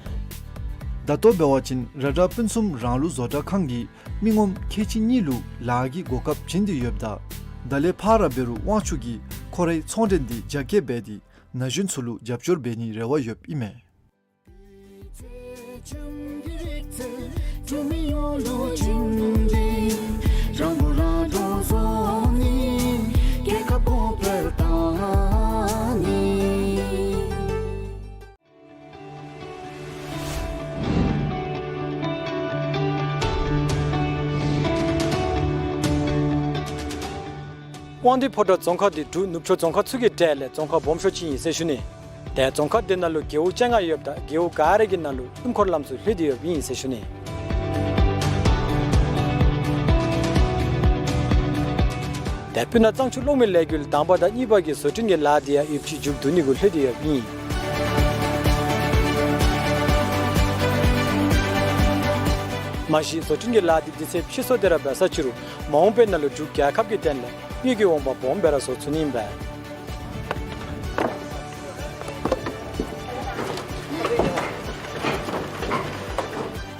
ད་ལྟོ་འབད་བ་ཅིན་ར་དྲག་ཕུན་སུམ་རང་ལུགས་བཟོ་གྲྭ་ཁང་གིས་མི་ངོམ་ཁལ་གཅིག་གཉིས་ལུ་ལཱ་གི་གོ་སྐབས་བྱིན་ཏེ་ཡོདཔ་ད་ད་ལས་ཕར་ར་འབད་རུང་དབང་ཕྱུག་གིས་ཁོ་རའི་ཚོང་འབྲེལ་འདི་རྒྱ་སྐྱེད་འབད་དེ་ན་གཞོན་ཚུ་ལུ་རྒྱབ་སྐྱོར་འབད་ནིའི་རེ་བ་ཡོདཔ་ཨིན་མས། དབང་འདུས་ཕོ་བྲང་རྫོང་ཁག་འདི་འབྲུག་ནུབ་ཕྱོགས་རྫོང་ཁག་ཚུ་གི་གྲས་ལས་རྫོང་ཁག་སྦོམ་ཤོས་ཅིག་ཨིན་ཟེར་ཞུ་ནི། ཏེ་རྫོང་ཁག་འདི་ནང་ལུ་རྒེད་འོག་བཅོ་ལྔ་ཡོདཔ་ད་རྒེད་འོག་ག་ར་གི་ནང་ལུ་སྣུམ་འཁོར་ལམ་ཚུ་ལྷོད་དེ་ཡོདཔ་ཨིན་ཟེར་ཞུ་ནི། ཏེ་སྤུ་ན་གཙང་ཆུ་གློག་མེ་ལས་འགུལ་དང་པ་དང་གཉིས་པ་གི་བཟོ་སྐྲུན་གྱི་ལཱ་འདི་ཡང་ཡོདཔ་ཅིག་མཇུག་བསྡུ་ནི་གུ་ལྷོད་དེ་ཡོདཔ་ཨིན། མ་གཞི་བཟོ་སྐྲུན་གྱི་ལཱ་འདི་འདི་ཚེ་ཕྱི་བཟོ་སྟེ་ར་འབད་ས་ཅིག་རུང་མ་འོངས་པའི་ནང་ལུ་འབྲུག་རྒྱལ་ཁབ་ཀྱི་དོན་ལས་དངུལ་གྱི་འོང་འབབ་སྦོམ་སྦེ་ར་བཟོ་ཚུགས་ནི་ཨིན་པས།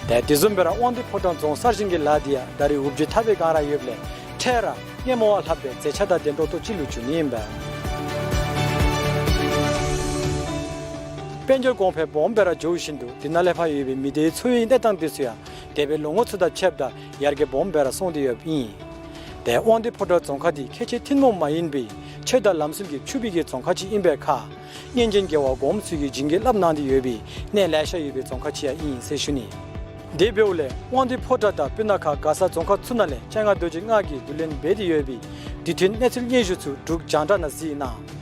ཏེ་དེ་བཟུམ་སྦེ་ར་དབང་འདུས་ཕོ་བྲང་རྫོང་གསར་བཞེངས་ཀྱི་ལཱ་འདི་ཡང་ད་རེས་འུབ་བརྗིད་ཐར་པའི་སྒང་ར་ཡོདཔ་ལས་འཕྲལ་ར་སྔོན་མ་བ་ལྷག་པའི་མཛེས་ཆ་དང་ལྡན་ཏོག་ཏོ་ཅིག་ལུ་འགྱུར་ནི་ཨིན་པས། དཔལ་འབྱོར་གོང་འཕེལ་སྦོམ་སྦེ་ར་འགྱོ་བཞིན་དུ་འདི་ནང་ལས་ཕར་ཡོད་པའི་མི་སྡེའི་འཚོ་བའི་གནས་སྟངས་འདི་ཚུ་ཡང་འདས་པའི་ལོ་ངོ་ཚུ་དང་ཕྱདཔ་ད་ཡར་རྒྱས་སྦོམ་སྦེ་ར་སོང་སྟེ་ཡོདཔ་ཨིན། ཏེ་དབང་འདུས་ཕོ་བྲང་རྫོང་ཁག་འདི་ཁལ་གཅིག་ཐུན་མོང་མ་ཡིན་པའི་ཆོས་དང་ལམ་གསུམ་གྱིས་ཕྱུག་པའི་གི་རྫོང་ཁག་ཅིག་ཨིན་པའི་ཁར་སྔོན་བྱོན་རྒྱལ་བ་གོངམ་ཚུ་གིས་བྱིན་གྱིས་བརླབས་གནང་སྟེ་ཡོད་པའི་གནས་ལེ་ཤ་ཡོད་པའི་རྫོང་ཁག་ཅིག་ཡང་ཨིན་ཟེར་ཞུ་ནི། དེ་འབདཝ་ལས་དབང་འདུས་ཕོ་བྲང་དང་སྤུ་ན་ཁ་མགར་ས་རྫོང་ཁག་ཚུ་ནང་ལས་སྤྱན་སྔ་རྡོ་རྗེ་ལྔ་གིས་བསྡུ་ལེན་འབད་དེ་ཡོད་པའི་དུས་མཐུན་གནས་ཚུལ་སྙན་ཞུ་ཚུ་འབྲུག་རྒྱང་བསྒྲགས་ནང་གཟིགས་གནང་།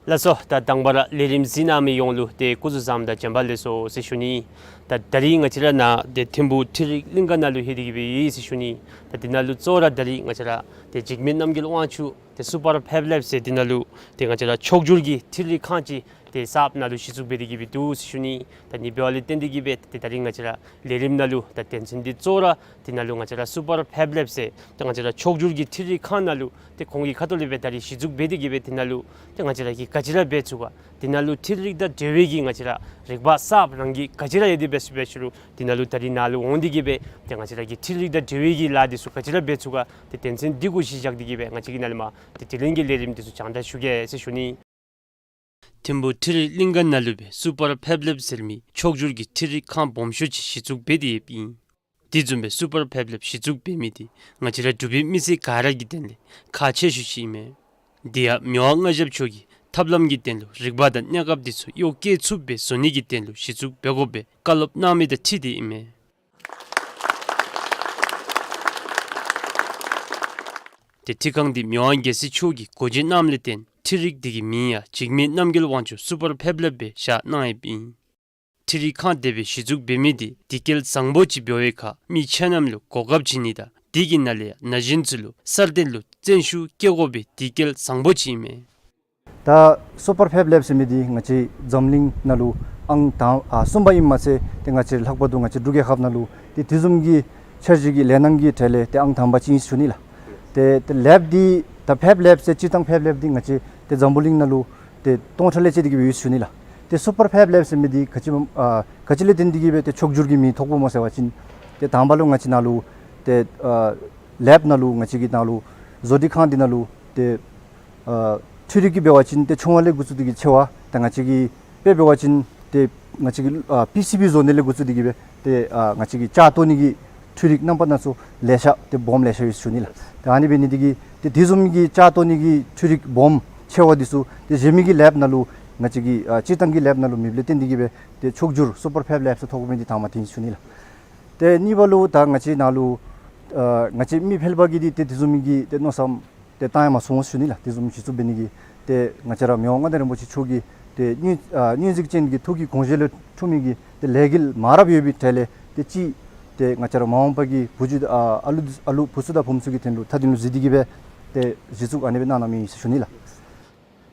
ལགས་སོ། ད་དང་པ་ར་ལས་རིམ་གཟིགས་གནང་མི་ཡོངས་ལུ་ཏེ་སྐུ་གཟུགས་བཟང་དང་བྱོན་པ་ལེགས་སོ་ཟེར་ཞུ་ནི། ད་ད་རིས་ང་བཅས་ར་ནཱ་ཏེ་ཐིམ་ཕུག་འཕྲུལ་རིག་གླིང་ག་ནང་ལུ་ལྷོད་དེ་གི་སྦེ་ཡོད་ཟེར་ཞུ་ནི། ད་འདི་ནང་ལུ་གཙོ་བོ་ར་ད་རིས་ང་བཅས་ར་ཏེ་འཇིགས་མེད་རྣམ་རྒྱལ་དབང་ཕྱུག་ཏེ་སུ་པར་ཕེབ་ལེབ་ཟེར་འདི་ནང་ལུ་ཏེ་ང་བཅས་ར་ཕྱོགས་བསྒྱུར་གྱི་འཕྲུལ་རིག་ཁང་ཅིག་ཏེ་གསརཔ་ནཱ་ལུ་གཞི་བཙུགས་འབད་དེ་གི་སྦེ་འདུག་ཟེར་ཞུ་ནི། ད་ཨ་ནི་འབདཝ་ལས་བརྟེན་ཏེ་གི་སྦེ་ཏེ་ད་རིས་ང་བཅས་ར་ལས་རིམ་ནང་ལུ་ད་དོན་ཚན་འདི་གཙོ་བོ་ར་འདི་ནང་ལུ་ང་བཅས་ར་སུ་པར་ཕེབ་ལེབ་ཟེར་ཏེ་ང་བཅས་ར་ཕྱོགས་བསྒྱུར་གྱི་འཕྲུལ་རིག་ཁང་ནང་ལུ་ཏེ་ཁོང་གི་ཁ་ཐུག་ལས་སྦེ་ད་རིས་གཞི་བཙུགས་འབད་དེ་གི་སྦེ་འདི་ནང་ལུ་ཏེ་ང་བཅས་ར་གིས་ག་ཅི་ར་འབད་ཚུགས་ག། འདི་ནང་ལུ་འཕྲུལ་རིག་དང་འབྲེལ་བའི་གི་ང་བཅས་ར་རིག་པ་གསརཔ་རང་གིས་ག་ཅི་ར་ཡོད་དེ་འབད་ཚུགས་འབད་ཚུགས་རུང་འདི་ནང་ལུ་ད་རིས་ནཱ་ལུ་འོང་སྟེ་གི་སྦེ་ཏེ་ང་བཅས་ར་གིས་འཕྲུལ་རིག་དང་འབྲེལ་བའི་གི་ལཱ་འདི་ཚུ་ག་ཅི་ར་འབད་ཚུགས་ག། ཏེ་དོན་ཚན་འདི་གུ་གཞི་བཞག་སྟེ་གི་སྦེ་ང་བཅས་ཀྱིས་ནཱ་ལས་མར་ཏེ་དྲི་ལན་གྱི་ལས་རིམ་འདི་ཚུ་སྦྱང་བརྡར་ཞུ་གེ་ཟེར་ཞུ་ནི། ཐིམ་ཕུག་འཕྲུལ་རིག་གླིང་ག་ནང་ལུ་སྦེ་སུ་པར་ཕེབ་ལེབ་ཟེར་མི་ཕྱོགས་བསྒྱུར་གྱི་འཕྲུལ་རིག་ཁང་སྦོམ་ཤོས་ཅིག་གཞི་བཙུགས་འབད་དེ་ཡོདཔ་ཨིན། དེ་བཟུམ་སྦེ་སུ་པར་ཕེབ་ལེབ་གཞི་བཙུགས་འབད་མི་འདི་ང་བཅས་ར་འབྲུག་པའི་མི་སེར་ག་ར་གི་དོན་ལས་ཁག་ཆེ་ཤོས་ཅིག་ཨིན་མས། དེ་ཡང་མི་དབང་མངའ་ཞབས་མཆོག་གི་ཐབས་ལམ་གྱི་དོན་ལུ་རིག་པ་དང་གནས་སྐབས་འདི་ཚུ་གཡོག་བཀོལ་ཚུགསཔ་སྦེ་བཟོ་ནི་གི་དོན་ལུ་གཞི་བཙུགས་འབད་དགོ་པའི་བཀའ་སློབ་གནང་མི་དང་འཁྲིལ་ཏེ་ཨིན་མས། ཏེ་འཕྲུལ་ཁང་འདི་མི་དབང་རྒྱལ་སྲས་མཆོག་གིས་སྒོ་འབྱེད་གནངམ་ལས་བརྟེན་འཕྲུལ་རིག་འདི་གི་མིང་ཡང་འཇིགས་མེད་རྣམ་རྒྱལ་དབང་ཕྱུག་སུ་པར་ཕེབ་ལེབ་སྦེ་བཞག་གནང་ཡོདཔ་ཨིན། འཕྲུལ་རིག་ཁང་དེ་སྦེ་གཞི་བཙུགས་འབད་མི་འདི་དུས་སྐབས་བཟང་པོ་ཅིག་འབད་བའི་ཁར་མི་ཆ་མཉམ་ལུ་གོ་སྐབས་བྱིན་ནི་དང་དེ་གི་ནང་ལས་ཡང་ན་གཞོན་ཚུ་ལུ་གསར་གཏོད་ལུ་བརྩོན་ཤུགས་བསྐྱེད་དགོ་པའི་དུས་སྐབས་བཟང་པོ་ཅིག་ཨིན་མས། ད་སུ་པར་ཕེབ་ལེབ་ཟེར་མི་འདི་ང་བཅས་འཛམ་གླིང་ནང་ལུ་ཨང་དང་ཨ་གསུམ་པ་ཨིནམ་མ་ཚད་ཏེ་ང་བཅས་ལྷག་པར་དུ་ང་བཅས་འབྲུག་རྒྱལ་ཁབ་ནང་ལུ་ཏེ་དེ་བཟུམ་གྱི་འཆར་གཞི་གི་ལས་སྣ་གི་གྲས་ལས་ཏེ་ཨང་དང་པ་ཅིག་ཨིན་ཞུ་ནི་ལགས། ཏེ་ཏེ་ལེབ་འདི་ད་ཕེབ་ལེབ་ཟེར་སྤྱིར་བཏང་ཕེབ་ལེབ་འདི་ང་བཅས་ཏེ་འཛམ་བུ་གླིང་ནང་ལུ་ཏེ་སྟོང་ཕྲག་ལས་བཅད་དེ་གི་སྦེ་ཡོད་ཞུ་ནི་ལགས། ཏེ་སུ་པར་ཕེབ་ལེབ་ཟེར་མི་འདི་ག་ཅི་ཨ་ག་ཅི་ལས་བརྟེན་ཏེ་གི་སྦེ་ཏེ་ཕྱོགས་བསྒྱུར་གྱི་མིང་ཐོབ་དགོཔ་སྨོ་ཟེར་བ་ཅིན་ཏེ་དང་པ་ལུ་ང་བཅས་ནཱ་ལུ་ཏེ་ཨ་ལེབ་ནང་ལུ་ང་བཅས་ཀྱི་ནཱ་ལུ་བཟོ་སྒྲིག་ཁང་འདི་ནང་ལུ་ཏེ་ཨ་འཕྲུལ་རིག་གི་འབད་བ་ཅིན་ཏེ་ཆུང་བ་ལས་འགོ་བཙུགས་ཏེ་གི་ཆེ་བ་ད་ང་བཅས་ཀྱི་དཔེ་འབད་བ་ཅིན་ཏེ་ང་བཅས་ཀྱི་ཨ་པི་སི་བི་བཟོ་ནི་ལས་འགོ་བཙུགས་ཏེ་གི་སྦེ་ཏེ་ཨ་ང་བཅས་ཀྱི་ལྕགས་བཏོག་ནི་གི་འཕྲུལ་རིག་རྣམ་པ་སྣ་ཚོགས་ལེ་ཤ་ཏེ་སྦོམ་ལེ་ཤ་ཡོད་ཞུ་ནི་ལགས། ཏེ་ཨ་ནི་འབད་ནི་འདི་གིས་ཏེ་དེ་བཟུམ་གྱི་ལྕགས་བཏོག་ནི་གི་འཕྲུལ་རིག་སྦོམ་ཆེ་བ་འདི་ཚུ་ཏེ་གཞན་མི་གི་ལེབ་ནང་ལུ་ང་བཅས་ཀྱི་ཨ་སྤྱིར་བཏང་གི་ལེབ་ནང་ལུ་མེདཔ་ལས་བརྟེན་ཏེ་གི་སྦེ་ཏེ་ཕྱོགས་བསྒྱུར་སུ་པར་ཕེབ་ལེབ་ཟེར་ཐོབ་དགོ་མི་འདི་དང་པ་འདི་ཨིན་ཞུ་ནི་ལགས། ཏེ་གཉིས་པ་ལུ་ད་ང་བཅས་ནཱ་ལུ་ཨ་ང་བཅས་མི་ཕལ་པ་གིས་འདི་ཏེ་དེ་བཟུམ་མའི་གི་ཏེ་མནོ་བསམ་ཏེ་བཏང་ཡང་མ་ཚོར་འོང་ཞུ་ནི་ལགས། དེ་བཟུམ་གཞི་བཙུགས་འབད་ནི་གི་ཏེ་ང་བཅས་ར་མི་དབང་མངའ་བདག་རིན་པོ་ཆེ་མཆོག་གི་ཏེ་སྙུན་ཨ་སྙུན་གཟིགས་ཅན་གྱི་ཐུགས་ཀྱི་དགོངས་བཞེད་ལུ་འཁྲུངས་མི་གི་ཏེ་ལས་འགུལ་མང་རབས་ཡོད་པའི་གྲས་ལས་ཏེ་གཅིག་ཏེ་ང་བཅས་ར་མ་འོངས་པ་གི་བུ་བརྒྱུད་ཨ་ཨ་ལུ་ཨ་ལུ་བུ་ཚུ་དང་བུམོ་ཚུ་གི་དོན་ལུ་མཐའ་དོན་ལུ་གཟིགས་ཏེ་གི་སྦེ་ཏེ་གཞི་བཙུགས་ཨ་ནི་སྦེ་གནང་གནངམ་ཨིན་ཟེར་ཞུ་ནི་ལགས།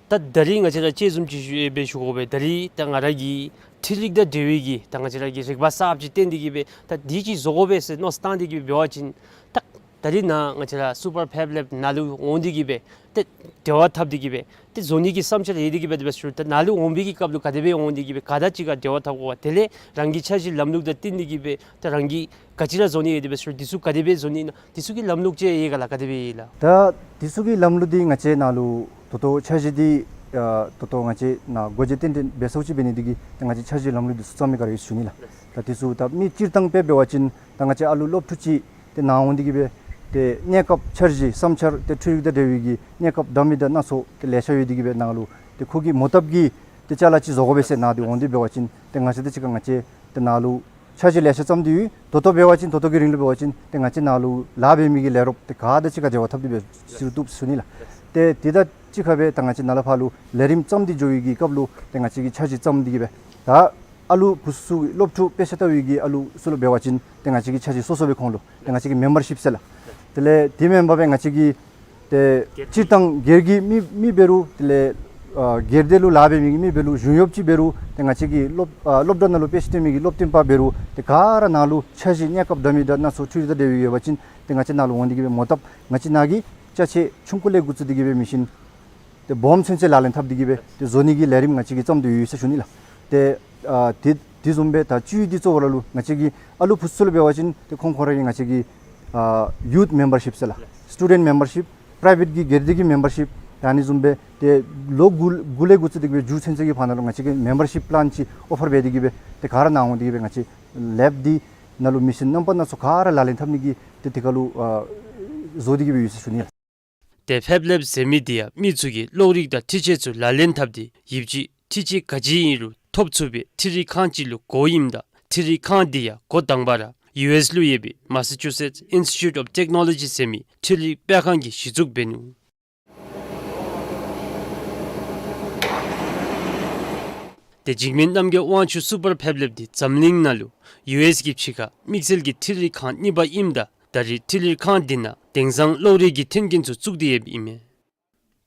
ད་ད་རིས་ང་བཅས་ར་དཔྱད་བཟུམ་ཅིག་ཞུ་ཨེ་སྦེ་ཞུ་དགོ་པས། ད་རིས་ད་ང་ར་གིས་འཕྲུལ་རིག་དང་འབྲེལ་བའི་གི་ད་ང་བཅས་ར་གིས་རིག་པ་གསརཔ་ཅིག་བཏོན་ཏེ་གི་སྦེ་ད་འདི་ཅིག་བཟོ་དགོ་པས་ཟེར་མནོ་བསམ་བཏང་སྟེ་གི་སྦེ་འབད་བ་ཅིན་ད་ད་རིས་ནཱ་ང་བཅས་ར་སུ་པར་ཕེབ་ལེབ་ནང་ལུ་འོང་སྟེ་གི་སྦེ་ཏེ་འབྲེལ་བ་འཐབ་སྟེ་གི་སྦེ་ཏེ་བཟོ་ནི་གི་བསམ་འཆར་ཡོད་དེ་གི་སྦེ་དེ་སྦེ་ཞུ་ད་ནཱ་ལུ་འོང་བའི་གི་སྐབས་ལུ་ག་དེ་སྦེ་འོང་སྟེ་གི་སྦེ་ག་དང་གཅིག་ཁར་འབྲེལ་བ་འཐབ་དགོ་པ། དེ་ལས་རང་གི་འཆར་གཞི་ལམ་ལུགས་དང་བསྟུན་ཏེ་གི་སྦེ་ཏེ་རང་གིས་ག་ཅི་ར་བཟོ་ནི་ཡོད་དེ་སྦེ་ཞུ་འདི་ཚུ་ག་དེ་སྦེ་བཟོ་ནི་ཨིན་ན་འདི་ཚུ་གི་ལམ་ལུགས་ཅིག་ཡོད་ག་ལགས། ག་དེ་སྦེ་ཡོད་ལགས། ད་འདི་ཚུ་གི་ལམ་ལུགས་འདི་ང་བཅས་ནཱ་ལུ་ད་ལྟོ་འཆར་གཞི་འདི་ཨ་ད་ལྟོ་ང་བཅས་ནཱ་སྒོ་འབྱེད་རྟེན་འབྲེལ་འབད་ཚརཝ་ཅིག་འབད་ནི་འདི་གིས་ད་ང་བཅས་འཆར་གཞི་ལམ་ལུགས་འདི་ཚུ་བརྩམ་མི་ག་ར་ཡོད་ཞུ་ནི་ལགས། ད་འདི་ཚུ་ད་མི་སྤྱིར་བཏང་དཔེ་འབད་བ་ཅིན་ད་ང་བཅས་ཨ་ལུ་སློབ་ཕྲུག་ཅིག་ཏེ་ནཱ་འོང་སྟེ་གི་སྦེ་ཏེ་གནས་སྐབས་འཆར་གཞི་བསམ་འཆར་ཏེ་འཕྲུལ་རིག་དང་འབྲེལ་བའི་གི་གནས་སྐབས་འདྲ་མི་འདྲ་སྣ་ཚོགས་ཏེ་ལེ་ཤ་ཡོད་དེ་གི་སྦེ་ནཱ་ལུ་ཏེ་ཁོ་གིས་མོ་བཏབ་ཀྱི་ཏེ་ཅ་ལ་ཅིག་བཟོ་དགོ་པས་ཟེར་ནཱ་འདི་འོང་སྟེ་འབད་བ་ཅིན་ཏེ་ང་བཅས་དང་གཅིག་ཁར་ང་བཅས་ཏེ་ནཱ་ལུ་འཆར་གཞི་ལེ་ཤ་བརྩམས་ཏེ་ཡོད། ད་ལྟོ་འབད་བ་ཅིན་ད་ལྟོ་གི་རིང་ལུ་འབད་བ་ཅིན་ཏེ་ང་བཅས་ནཱ་ལུ་ལཱ་འབད་མི་གི་ལས་རོགསཔ་ཏེ་ག་དང་གཅིག་ཁར་འབྲེལ་བ་འཐབ་སྟེ་སྦེ་ཟེར་བཏུབ་ཞུ་ནི་ལགས། ཏེ་དེ་དང་གཅིག་ཁར་སྦེ་ད་ང་བཅས་ནཱ་ལས་ཕར་ལུ་ལས་རིམ་བརྩམས་ཏེ་འགྱོ་བའི་གི་སྐབས་ལུ་ཏེ་ང་བཅས་ཀྱིས་འཆར་གཞི་བརྩམས་ཏེ་གི་སྦེ་ད་ཨ་ལུ་བུ་ཚུ་སློབ་ཕྲུག་དཔེ་ཆ་ལྟ་བའི་གི་ཨ་ལུ་ཚུ་ལུ་འབད་བ་ཅིན་ཏེ་ང་བཅས་ཀྱིས་འཆར་གཞི་སོ་སོ་སྦེ་ཁོང་ལུ་ཏེ་ང་བཅས་ཀྱིས་མེམ་བར་ཤིབ་ཟེར་ལགས། དེ་ལས་དེ་མེན་པར་སྦེ་ང་བཅས་ཀྱིས་ཏེ་སྤྱིར་བཏང་སྒེར་གྱི་མི་མི་འབད་རུང་དེ་ལས་ཨ་སྒེར་སྡེ་ལུ་ལཱ་འབད་མི་གི་མི་འབད་རུང་གཞུང་གཡོགཔ་ཅིག་འབད་རུང་ཏེ་ང་བཅས་ཀྱི་སློབ་ཨ་སློབ་གྲྭ་ནང་ལུ་དཔེ་ཆ་སྟོན་མི་གི་སློབ་སྟོན་པ་འབད་རུང་ཏེ་ག་ར་ནཱ་ལུ་འཆར་གཞི་གནས་སྐབས་འདྲ་མི་འདྲ་སྣ་ཚོགས་འཕྲུལ་རིག་དང་འབྲེལ་བའི་ཡོད་པ་ཅིན་ཏེ་ང་བཅས་ནཱ་ལུ་འོང་སྟེ་གི་སྦེ་མོ་བཏབ་ང་བཅས་ནཱ་གིས་ཅ་ཆས་ཆུང་ཀུ་ལས་འགོ་བཙུགས་ཏེ་གི་སྦེ་མི་ཤིན་ཏེ་སྦོམ་ཚུན་ཚོད་ལག་ལེན་འཐབ་སྟེ་གི་སྦེ་ཏེ་བཟོ་ནི་གི་ལས་རིམ་ང་བཅས་ཀྱིས་བརྩམས་ཏེ་ཡོད་ཟེར་ཞུ་ནི་ལགས། ཏེ་ཨ་དེ་དེ་བཟུམ་སྦེ་ད་བཅུ་འདི་གཙོ་བོ་ར་ལུ་ང་བཅས་ཀྱི་ཨ་ལུ་བུ་ཚུ་ལུ་འབད་བ་ཅིན་ཏེ་ཁོང་ཁོང་ར་གི་ང་བཅས་ཀྱི་ཨ་ཡུཐ་མེམ་བར་ཤིབ་ཟེར་ལགས། སི་ཊུ་ཌེནཊ་མེམ་བར་ཤིབ། པྲའི་བེཊ་ཀྱི་སྒེར་སྡེ་གི་མེམ་བར་ཤིབ། ད་ཨ་ནི་བཟུམ་སྦེ་ཏེ་ལོ་དགུ་དགུ་ལས་འགོ་བཙུགས་ཏེ་གི་སྦེ་མཇུག་ཚུན་ཚོད་ཀྱི་བར་ན་ལུ་ང་བཅས་ཀྱིས་མེམ་བར་ཤིབ་པི་ལཱན་ཅིག་ཨོ་ཕར་འབད་དེ་གི་སྦེ་ཏེ་ག་ར་ནཱ་འོང་སྟེ་གི་སྦེ་ང་བཅས་ལེབ་འདི་ནང་ལུ་མི་ཤིན་རྣམ་པ་སྣ་ཚོགས་ག་ར་ལག་ལེན་འཐབ་ནི་གི་ཏེ་དེ་ཁར་ལུ་ཨ་བཟོ་སྟེ་གི་སྦེ་ཡོད་ཟེར་ཞུ་ནི་ལགས། ཏེ་ཕེབ་ལེབ་ཟེར་མི་འདི་ཡང་མི་ཚུ་གིས་གློག་རིག་དང་འཕྲུལ་ཆས་ཚུ་ལག་ལེན་འཐབ་སྟེ་ཡིབ་ཅིག་འཕྲུལ་ཆས་ག་ཅི་ཨིན་རུང་ཐོབ་ཚུགས་པའི་འཕྲུལ་རིག་ཁང་ཅིག་ལུ་གོཝ་ཨིནམ་ད་འཕྲུལ་རིག་ཁང་འདི་ཡང་འགོ་དང་པ་ར་ཡུ་ཨེསི་ལུ་ཡོད་པའི་མ་ས་ཅུ་སེཊསི་ཨིནསི་ཊི་ཊུཊ་ཨོཕ་ཊེཀ་ནོ་ལོ་ཇི་ཟེར་མི་འཕྲུལ་རིག་སྤེལ་ཁང་གིས་གཞི་བཙུགས་འབད་ནུག། ཏེ་འཇིགས་མེད་རྣམ་རྒྱལ་དབང་ཕྱུག་སུ་པར་ཕེབ་ལེབ་འདི་འཛམ་གླིང་ནང་ལུ་ཡུ་ཨེསི་གི་ཕྱི་ཁར་དམིགས་བསལ་གྱི་འཕྲུལ་རིག་ཁང་གཉིས་པ་ཨིནམ་ད་ད་རེས་འཕྲུལ་རིག་ཁང་འདི་ནང་དེང་སང་གློག་རིག་གི་མཐུན་རྐྱེན་ཚུ་བཙུགས་ཏེ་ཡོདཔ་ཨིན་མས།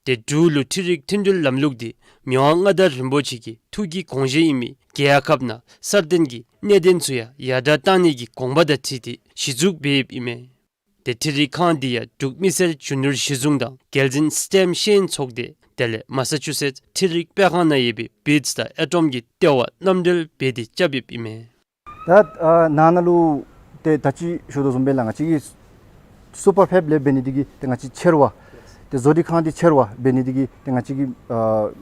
ཏེ་འབྲུག་ལུ་འཕྲུལ་རིག་མཐུན་འབྲེལ་ལམ་ལུགས་འདི་མི་དབང་མངའ་བདག་རིན་པོ་ཆེ་གི་ཐུགས་ཀྱི་དགོངས་བཞེད་ཨིན་མི་རྒྱལ་ཁབ་ནང་སྲ་བརྟན་གྱི་གནད་དོན་ཚུ་ཡང་ཡར་དྲག་གཏང་ནི་གི་དགོངས་པ་དང་འཁྲིལ་ཏེ་གཞི་བཙུགས་འབད་ཡོདཔ་ཨིན་མས། ཏེ་འཕྲུལ་རིག་ཁང་འདི་ཡང་འབྲུག་མི་སེར་རྒྱུ་ནོར་གཞི་བཟུང་དང་རྒྱལ་འཛིན་སི་ཊེམ་ཤེས་ཡོན་ཚོགས་སྡེ་དེ་ལས་མ་ས་ཅུ་སེཊསི་འཕྲུལ་རིག་སྤེལ་ཁང་ནང་ཡོད་པའི་བིཊསི་དང་ཨེ་ཊོམ་གྱི་ལྟེ་བ་མཉམ་འབྲེལ་འབད་དེ་རྐྱབ་ཡོདཔ་ཨིན་མས། ད་ཨ་ནཱ་ནཱ་ལུ་ཏེ་ད་ཅི་ཞུ་དོ་བཟུམ་སྦེ་ལགས་ང་བཅས་ཀྱི་སུ་པར་ཕེབ་ལེབ་འབད་ནི་འདི་གིས་ཏེ་ང་བཅས་ཆེ་རུ་བ་ཏེ་བཟོ་སྒྲིག་ཁང་འདི་ཆེ་རུ་བ་འབད་ནི་འདི་གིས་ཏེ་ང་བཅས་ཀྱི་ཨ་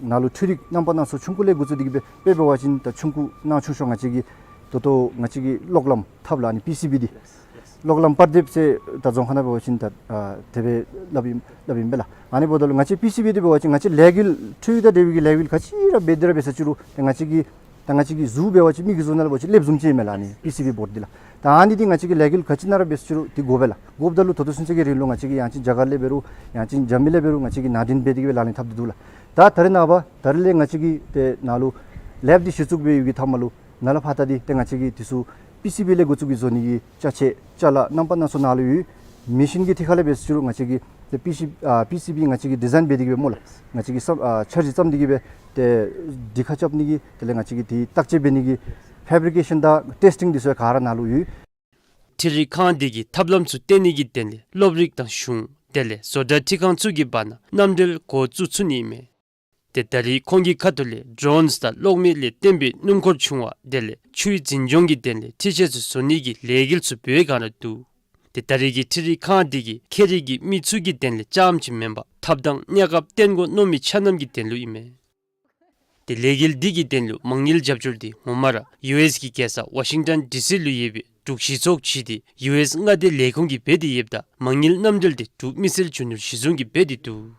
ནཱ་ལུ་འཕྲུལ་རིག་རྣམ་པ་སྣ་ཚོགས་ཆུང་ཀུ་ལས་འགོ་བཙུགས་ཏེ་གི་སྦེ་དཔེ་འབད་བ་ཅིན་ད་ཆུང་ཀུ་ནང་ཆུང་ཤོས་ང་བཅས་ཀྱི་ད་ལྟོ་ང་བཅས་ཀྱི་གློག་ལམ་ཐབ་ལགས་ཨ་ནི་པི་སི་བི་འདི་གློག་ལམ་པར་འདེབས་ཟེར་ད་རྫོང་ཁ་ནང་འབད་བ་ཅིན་ད་ཨ་དེ་སྦེ་སླབ་ཨིན་སླབ་ཨིན་པས་ལགས། ཨ་ནི་འབདཝ་ད་ལུ་ང་བཅས་པི་སི་བི་འདི་འབད་བ་ཅིན་ང་བཅས་ལས་འགུལ་འཕྲུལ་དང་འབྲེལ་བའི་གི་ལས་འགུལ་ག་ཅི་ར་འབད་དེ་ར་འབད་ས་ཅི་རུང་ཏེ་ང་བཅས་ཀྱི་ད་ང་བཅས་ཀྱི་གཟུགས་འབད་བ་ཅིན་མི་གི་གཟུགས་ནང་ལུ་འབད་བ་ཅིན་ལེབ་བཟུམ་ཅིག་ཨིན་མས་ལགས་ཨ་ནི་པི་སི་བི་བོརཌ་འདི་ལགས། ད་ཨ་ནི་འདི་ང་བཅས་ཀྱི་ལས་འགུལ་ག་ཅི་ནང་ར་འབད་ས་ཅི་རུང་འདི་དགོ་པས་ལགས། དགོཔ་ད་ལུ་ད་ལྟོ་ཚུན་ཚོད་ཀྱི་རིང་ལུ་ང་བཅས་ཀྱིས་ཡང་ཅིན་རྒྱ་གར་ལས་འབད་རུང་ཡང་ཅིན་རྒྱ་མི་ལས་འབད་རུང་ང་བཅས་ཀྱིས་ནང་འདྲེན་འབད་དེ་གི་སྦེ་ལག་ལེན་འཐབ་སྟེ་འདུག་ལགས། ད་ད་རེས་ནངས་པ་ད་རེས་ལས་ང་བཅས་ཀྱིས་ཏེ་ནཱ་ལུ་ལེབ་འདི་གཞི་བཙུགས་འབད་ཡོད་པའི་མཐའ་མ་ལུ་ནཱ་ལས་ཕར་ད་འདི་ཏེ་ང་བཅས་ཀྱིས་འདི་ཚུ་པི་སི་བི་ལས་འགོ་བཙུགས་ཀྱི་བཟོ་ནི་གི་ཅ་ཆས་ཅ་ལ་རྣམ་པ་སྣ་ཚོགས་ནཱ་ལུ་ཡོད། མེ་ཤིན་གྱི་ཐད་ཁར་ལས་འབད་ས་ཅི་རུང་ང་བཅས་ཀྱིས་ཏེ་པི་སི་ཨ་པི་སི་བི་ང་བཅས་ཀྱིས་ཌི་ཛའིན་འབད་དེ་གི་སྦེ་སྨོ་ལགས། ང་བཅས་ཀྱིས་བསམ་ཨ་འཆར་གཞི་བརྩམས་ཏེ་གི་སྦེ་ཏེ་སྒྲིག་ཁ་རྐྱབ་ནི་གི་དེ་ལས་ང་བཅས་ཀྱིས་དེ་བརྟག་དཔྱད་འབད་ནི་གི་ཕེབ་རི་ཀེ་ཤཱན་དང་ཊེསི་ཊིང་འདི་ཚུ་ག་ར་ནཱ་ལུ་ཡོད། འཕྲུལ་རིག་ཁང་འདི་གིས་ཐབས་ལམ་ཚུ་བཏོན་ནི་གི་དོན་ལས་སློབ་རིག་དང་གཞུང་དེ་ལས་བཟོ་གྲྭ་འཕྲུལ་ཁང་ཚུ་གི་བར་ན་མཉམ་འབྲེལ་འགོ་བཙུགས་ཚུགས་ནི་ཨིན་མས། ཏེ་ད་རེས་ཁོང་གི་ཁ་ཐུག་ལས་ཌོ་རོནསི་དང་གློག་མེ་ལས་བཏོན་པའི་སྣུམ་འཁོར་ཆུང་བ་དེ་ལས་ཆུའི་འཛིན་སྐྱོང་གི་དོན་ལས་འཕྲུལ་ཆས་ཚུ་བཟོ་ནི་གི་ལས་འགུལ་ཚུ་འབད་བའི་སྒང་ར་འདུག། ཏེ་ད་རེས་ཀྱི་འཕྲུལ་རིག་ཁང་འདི་གིས་ཁྱད་རིག་གི་མི་ཚུ་གི་དོན་ལས་རྐྱངམ་ཅིག་མེན་པར་ཐབས་དང་གནས་སྐབས་བརྟན་དགོ་མནོ་མི་ཆ་རྣམས་ཀྱི་དོན་ལུ་ཨིན་མས། ཏེ་ལས་འགུལ་འདི་གི་དོན་ལུ་མ་དངུལ་རྒྱབ་སྐྱོར་འདི་ངོ་མ་ར་ཡུ་ཨེསི་གི་རྒྱལ་ས་ཝ་ཤིང་ཊོན་ཌི་སི་ལུ་ཡོད་པའི་འབྲུག་གཞི་ཚོགས་ཅིག་ཏེ་ཡུ་ཨེསི་མངའ་སྡེ་ལས་ཁུངས་ཀྱིས་འབད་དེ་ཡོདཔ་ད་མ་དངུལ་མཉམ་འབྲེལ་འདི་འབྲུག་མི་སེར་རྒྱུ་ནོར་གཞི་བཟུང་གིས་འབད་དེ་འདུག།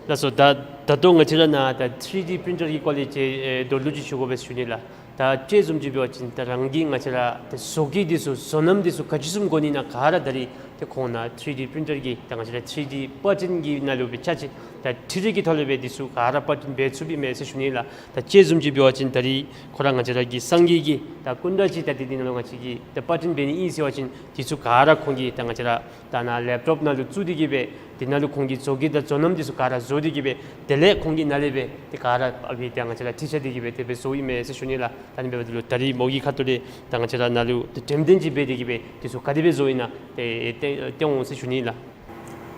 ལགས་སོ། ད་ད་ལྟོ་ང་བཅས་ར་ནཱ་ད་ཐི་རི་ཌི་པི་རིན་ཊར་གྱི་སྐོར་ལས་ཅིག་ཨེ་མདོར་བསྡུས་ཅིག་ཞུ་དགོ་པས་ཞུ་ནི་ལགས། ད་དཔྱེ་བཟུམ་ཅིག་འབད་བ་ཅིན་ད་རང་གིས་ང་བཅས་ར་ད་བཟོ་བཀོད་འདི་ཚུ་བཟོ་རྣམ་འདི་ཚུ་ག་ཅི་བཟུམ་དགོ་ནི་ན་ག་ར་ད་རེས་ཏེ་ཁོང་ནཱ་ཐི་རི་ཌི་པི་རིན་ཊར་གྱི་ད་ང་བཅས་ར་ཐི་རི་ཌི་པ་ཊརན་གྱི་ནང་ལུ་སྦེ་ཆ་ཅིག་ད་འཕྲུལ་རིག་གི་ཐོག་ལས་སྦེ་འདི་ཚུ་ག་ར་པ་ཊརན་འབད་ཚུགསཔ་ཨིན་མས་ཟེར་ཞུ་ནི་ལགས། ད་དཔྱེ་བཟུམ་ཅིག་འབད་བ་ཅིན་ད་རེས་ཁོ་ར་ང་བཅས་ར་གི་སངས་རྒྱས་ཀྱི་ད་སྐུ་འདྲ་ཅིག་ད་འདི་འདི་ནང་ལུ་ང་བཅས་ཀྱིས་ད་པ་ཊརན་འབད་ནི་ཨིན་ཟེར་བ་ཅིན་འདི་ཚུ་ག་ར་ཁོང་གིས་ད་ང་བཅས་ར་ད་ནཱ་ལེབ་ཊོབ་ནང་ལུ་བཙུགས་ཏེ་གི་སྦེ་འདི་ནང་ལུ་ཁོང་གིས་བཟོ་བཀོད་དང་བཟོ་རྣམ་འདི་ཚུ་ག་ར་བཟོ་སྟེ་གི་སྦེ་དེ་ལས་ཁོང་གིས་ནཱ་ལས་སྦེ་ཏེ་ག་ར་ཨ་ཕི་ཏེ་ང་བཅས་ར་འཕྲུལ་ཆས་འདི་གིས་སྦེ་དེ་སྦེ་བཟོཝ་ཨིན་མས་ཟེར་ཞུ་ནི་ལགས། ད་ཨ་ནི་འབདཝ་ད་ལུ་ད་རེས་མོ་གི་ཁ་ཐུག་ལས་ད་ང་བཅས་ར་ནཱ་ལུ་ཏེ་འགྲེམས་སྟོན་ཅིག་འབད་དེ་གི་སྦེ་འདི་ཚུ་ག་དེ་སྦེ་བཟོཝ་ཨིན་ན་ཏེ་སྟོན་སྟོན་འོང་ཟེར་ཞུ་ནི་ལགས།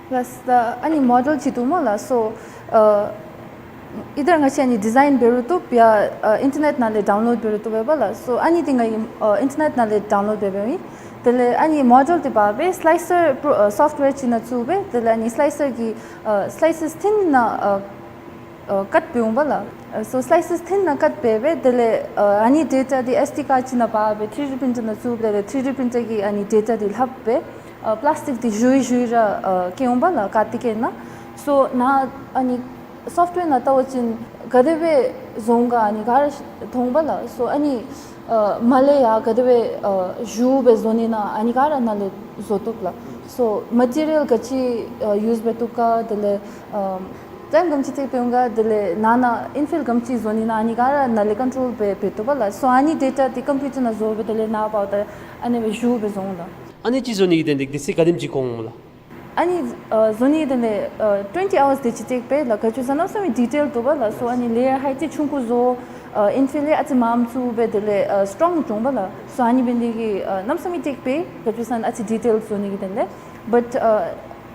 ལགས། ད་ཨ་ནི་མོ་ཌེལ་ཅིག་འདུག་སྨོ་ལགས། སོ་ཨ་ཨི་དར་ང་བཅས་ཨ་ནི་ཌི་ཛའིན་འབད་རུང་བཏུབ། ཡ་ཨ་ཨིན་ཊར་ནེཊ་ནང་ལས་ཌའུན་ལོཌ་འབད་རུང་བཏུབ་པས་ལགས། སོ་ཨ་ནི་འདི་ང་གིས་ཨ་ཨིན་ཊར་ནེཊ་ནང་ལས་ཌའུན་ལོཌ་འབད་འབདཝ་ཨིན། དེ་ལས་ཨ་ནི་མོ་ཌེལ་འདི་འབག་སྦེ་སི་ལའི་སར་པྲོ་ཨ་སོཕཊ་ཝེར་ཅིག་ནང་བཙུགས་སྦེ་དེ་ལས་ཨ་ནི་སི་ལའི་སར་གྱིས་ཨ་སི་ལའི་སེས་ཐིན་ནང་ཨ་ཨ་ཀཊ་འབད་འོང་པ་ལགས། ཨ་སོ་སི་ལའི་སེས་ཐིན་ནང་ཀཊ་འབད་སྦེ་དེ་ལས་ཨ་ཨ་ནི་ཌེ་ཊ་འདི་ཨེསི་ཌི་ཀཱཌ་ཅིག་ནང་འབག་སྦེ་ཐི་རི་ཌི་པི་རིན་ཊར་ནང་བཙུགས་སྦེ་དེ་ལས་ཐི་རི་ཌི་པི་རིན་ཊར་གྱིས་ཨ་ནི་ཌེ་ཊ་འདི་ལྷག་སྦེ་ཨ་པི་ལཱསི་ཊིཀ་འདི་བཞུ་ཡི་བཞུ་ཡི་ར་ཨ་བཀལ་འོང་པ་ལགས། ག་ཏེ་བཀལ་ན། སོ་ནཱ་ཨ་ནི་སོཕཊ་ཝེར་ནང་བལྟ་བ་ཅིན་ག་དེ་སྦེ་བཟོ་འོང་ག་ཨ་ནི་ག་ར་མཐོང་པ་ལགས། སོ་ཨ་ནི་ཨ་མར་ལས་ཡར་ག་དེ་སྦེ་ཨ་བཞུ་སྦེ་བཟོ་ནི་ན་ཨ་ནི་ག་ར་ནཱ་ལས་བཟོ་བཏུབ་ལགས། སོ་མ་ཊི་རི་ཡལ་ག་ཅི་ཨ་ཡུས་འབད་བཏུབ་ག་དེ་ལས་ཨ་ཊའིམ་ག་དེམ་ཅིག་ཐེབས་འོང་ག་དེ་ལས་ནཱ་ནཱ་ཨིན་ཕིལ་ག་དེམ་ཅིག་བཟོ་ནི་ན་ཨ་ནི་ག་ར་ནཱ་ལས་ཀོན་ཊོལ་འབད་འབད་བཏུབ་པ་ལགས། སོ་ཨ་ནི་ཌེ་ཊ་འདི་ཀམ་པིའུ་ཊར་ནང་བཟོ་སྦེ་དེ་ལས་ནཱ་འབག་ད་ཨ་ནི་སྦེ་བཞུ་སྦེ་བཟོ་འོང་ལགས། ཨ་ནི་ཅིག་བཟོ་ནི་གི་དོན་ལས་དུས་ཚོད་ག་དེམ་ཅིག་འགོར་འོང་སྨོ་ལགས། ཨ་ནི་ཨ་བཟོ་ནི་དེ་ལས་ཨ་ཊུ་ཝེན་ཊི་ཨ་ཝརསི་དེ་ཅིག་སྟེགས་པས་ལགས། ག་ཅི་ཟེར་ན་གནམ་མེད་ས་མེད་ཌི་ཊེལ་འདུག་པ་ལགས། སོ་ཨ་ནི་ལེ་ཡར་ཧའིཊ་འདི་ཆུང་ཀུ་བཟོ། ཨ་ཨིན་ཕིལ་ལས་ཨ་ཙི་མངམ་བཙུགས་སྦེ་དེ་ལས་ཨ་སི་ཊོང་འགྱོ་འོང་པ་ལགས། སོ་ཨ་ནི་འབད་ནི་དེ་གིས་ཨ་གནམ་མེད་ས་མེད་སྟེགས་པས། ག་ཅི་ཟེར་ན་ཨ་ཙི་ཌི་ཊེལ་བཟོ་ནི་གི་དོན་ལས། བཊ་ཨ་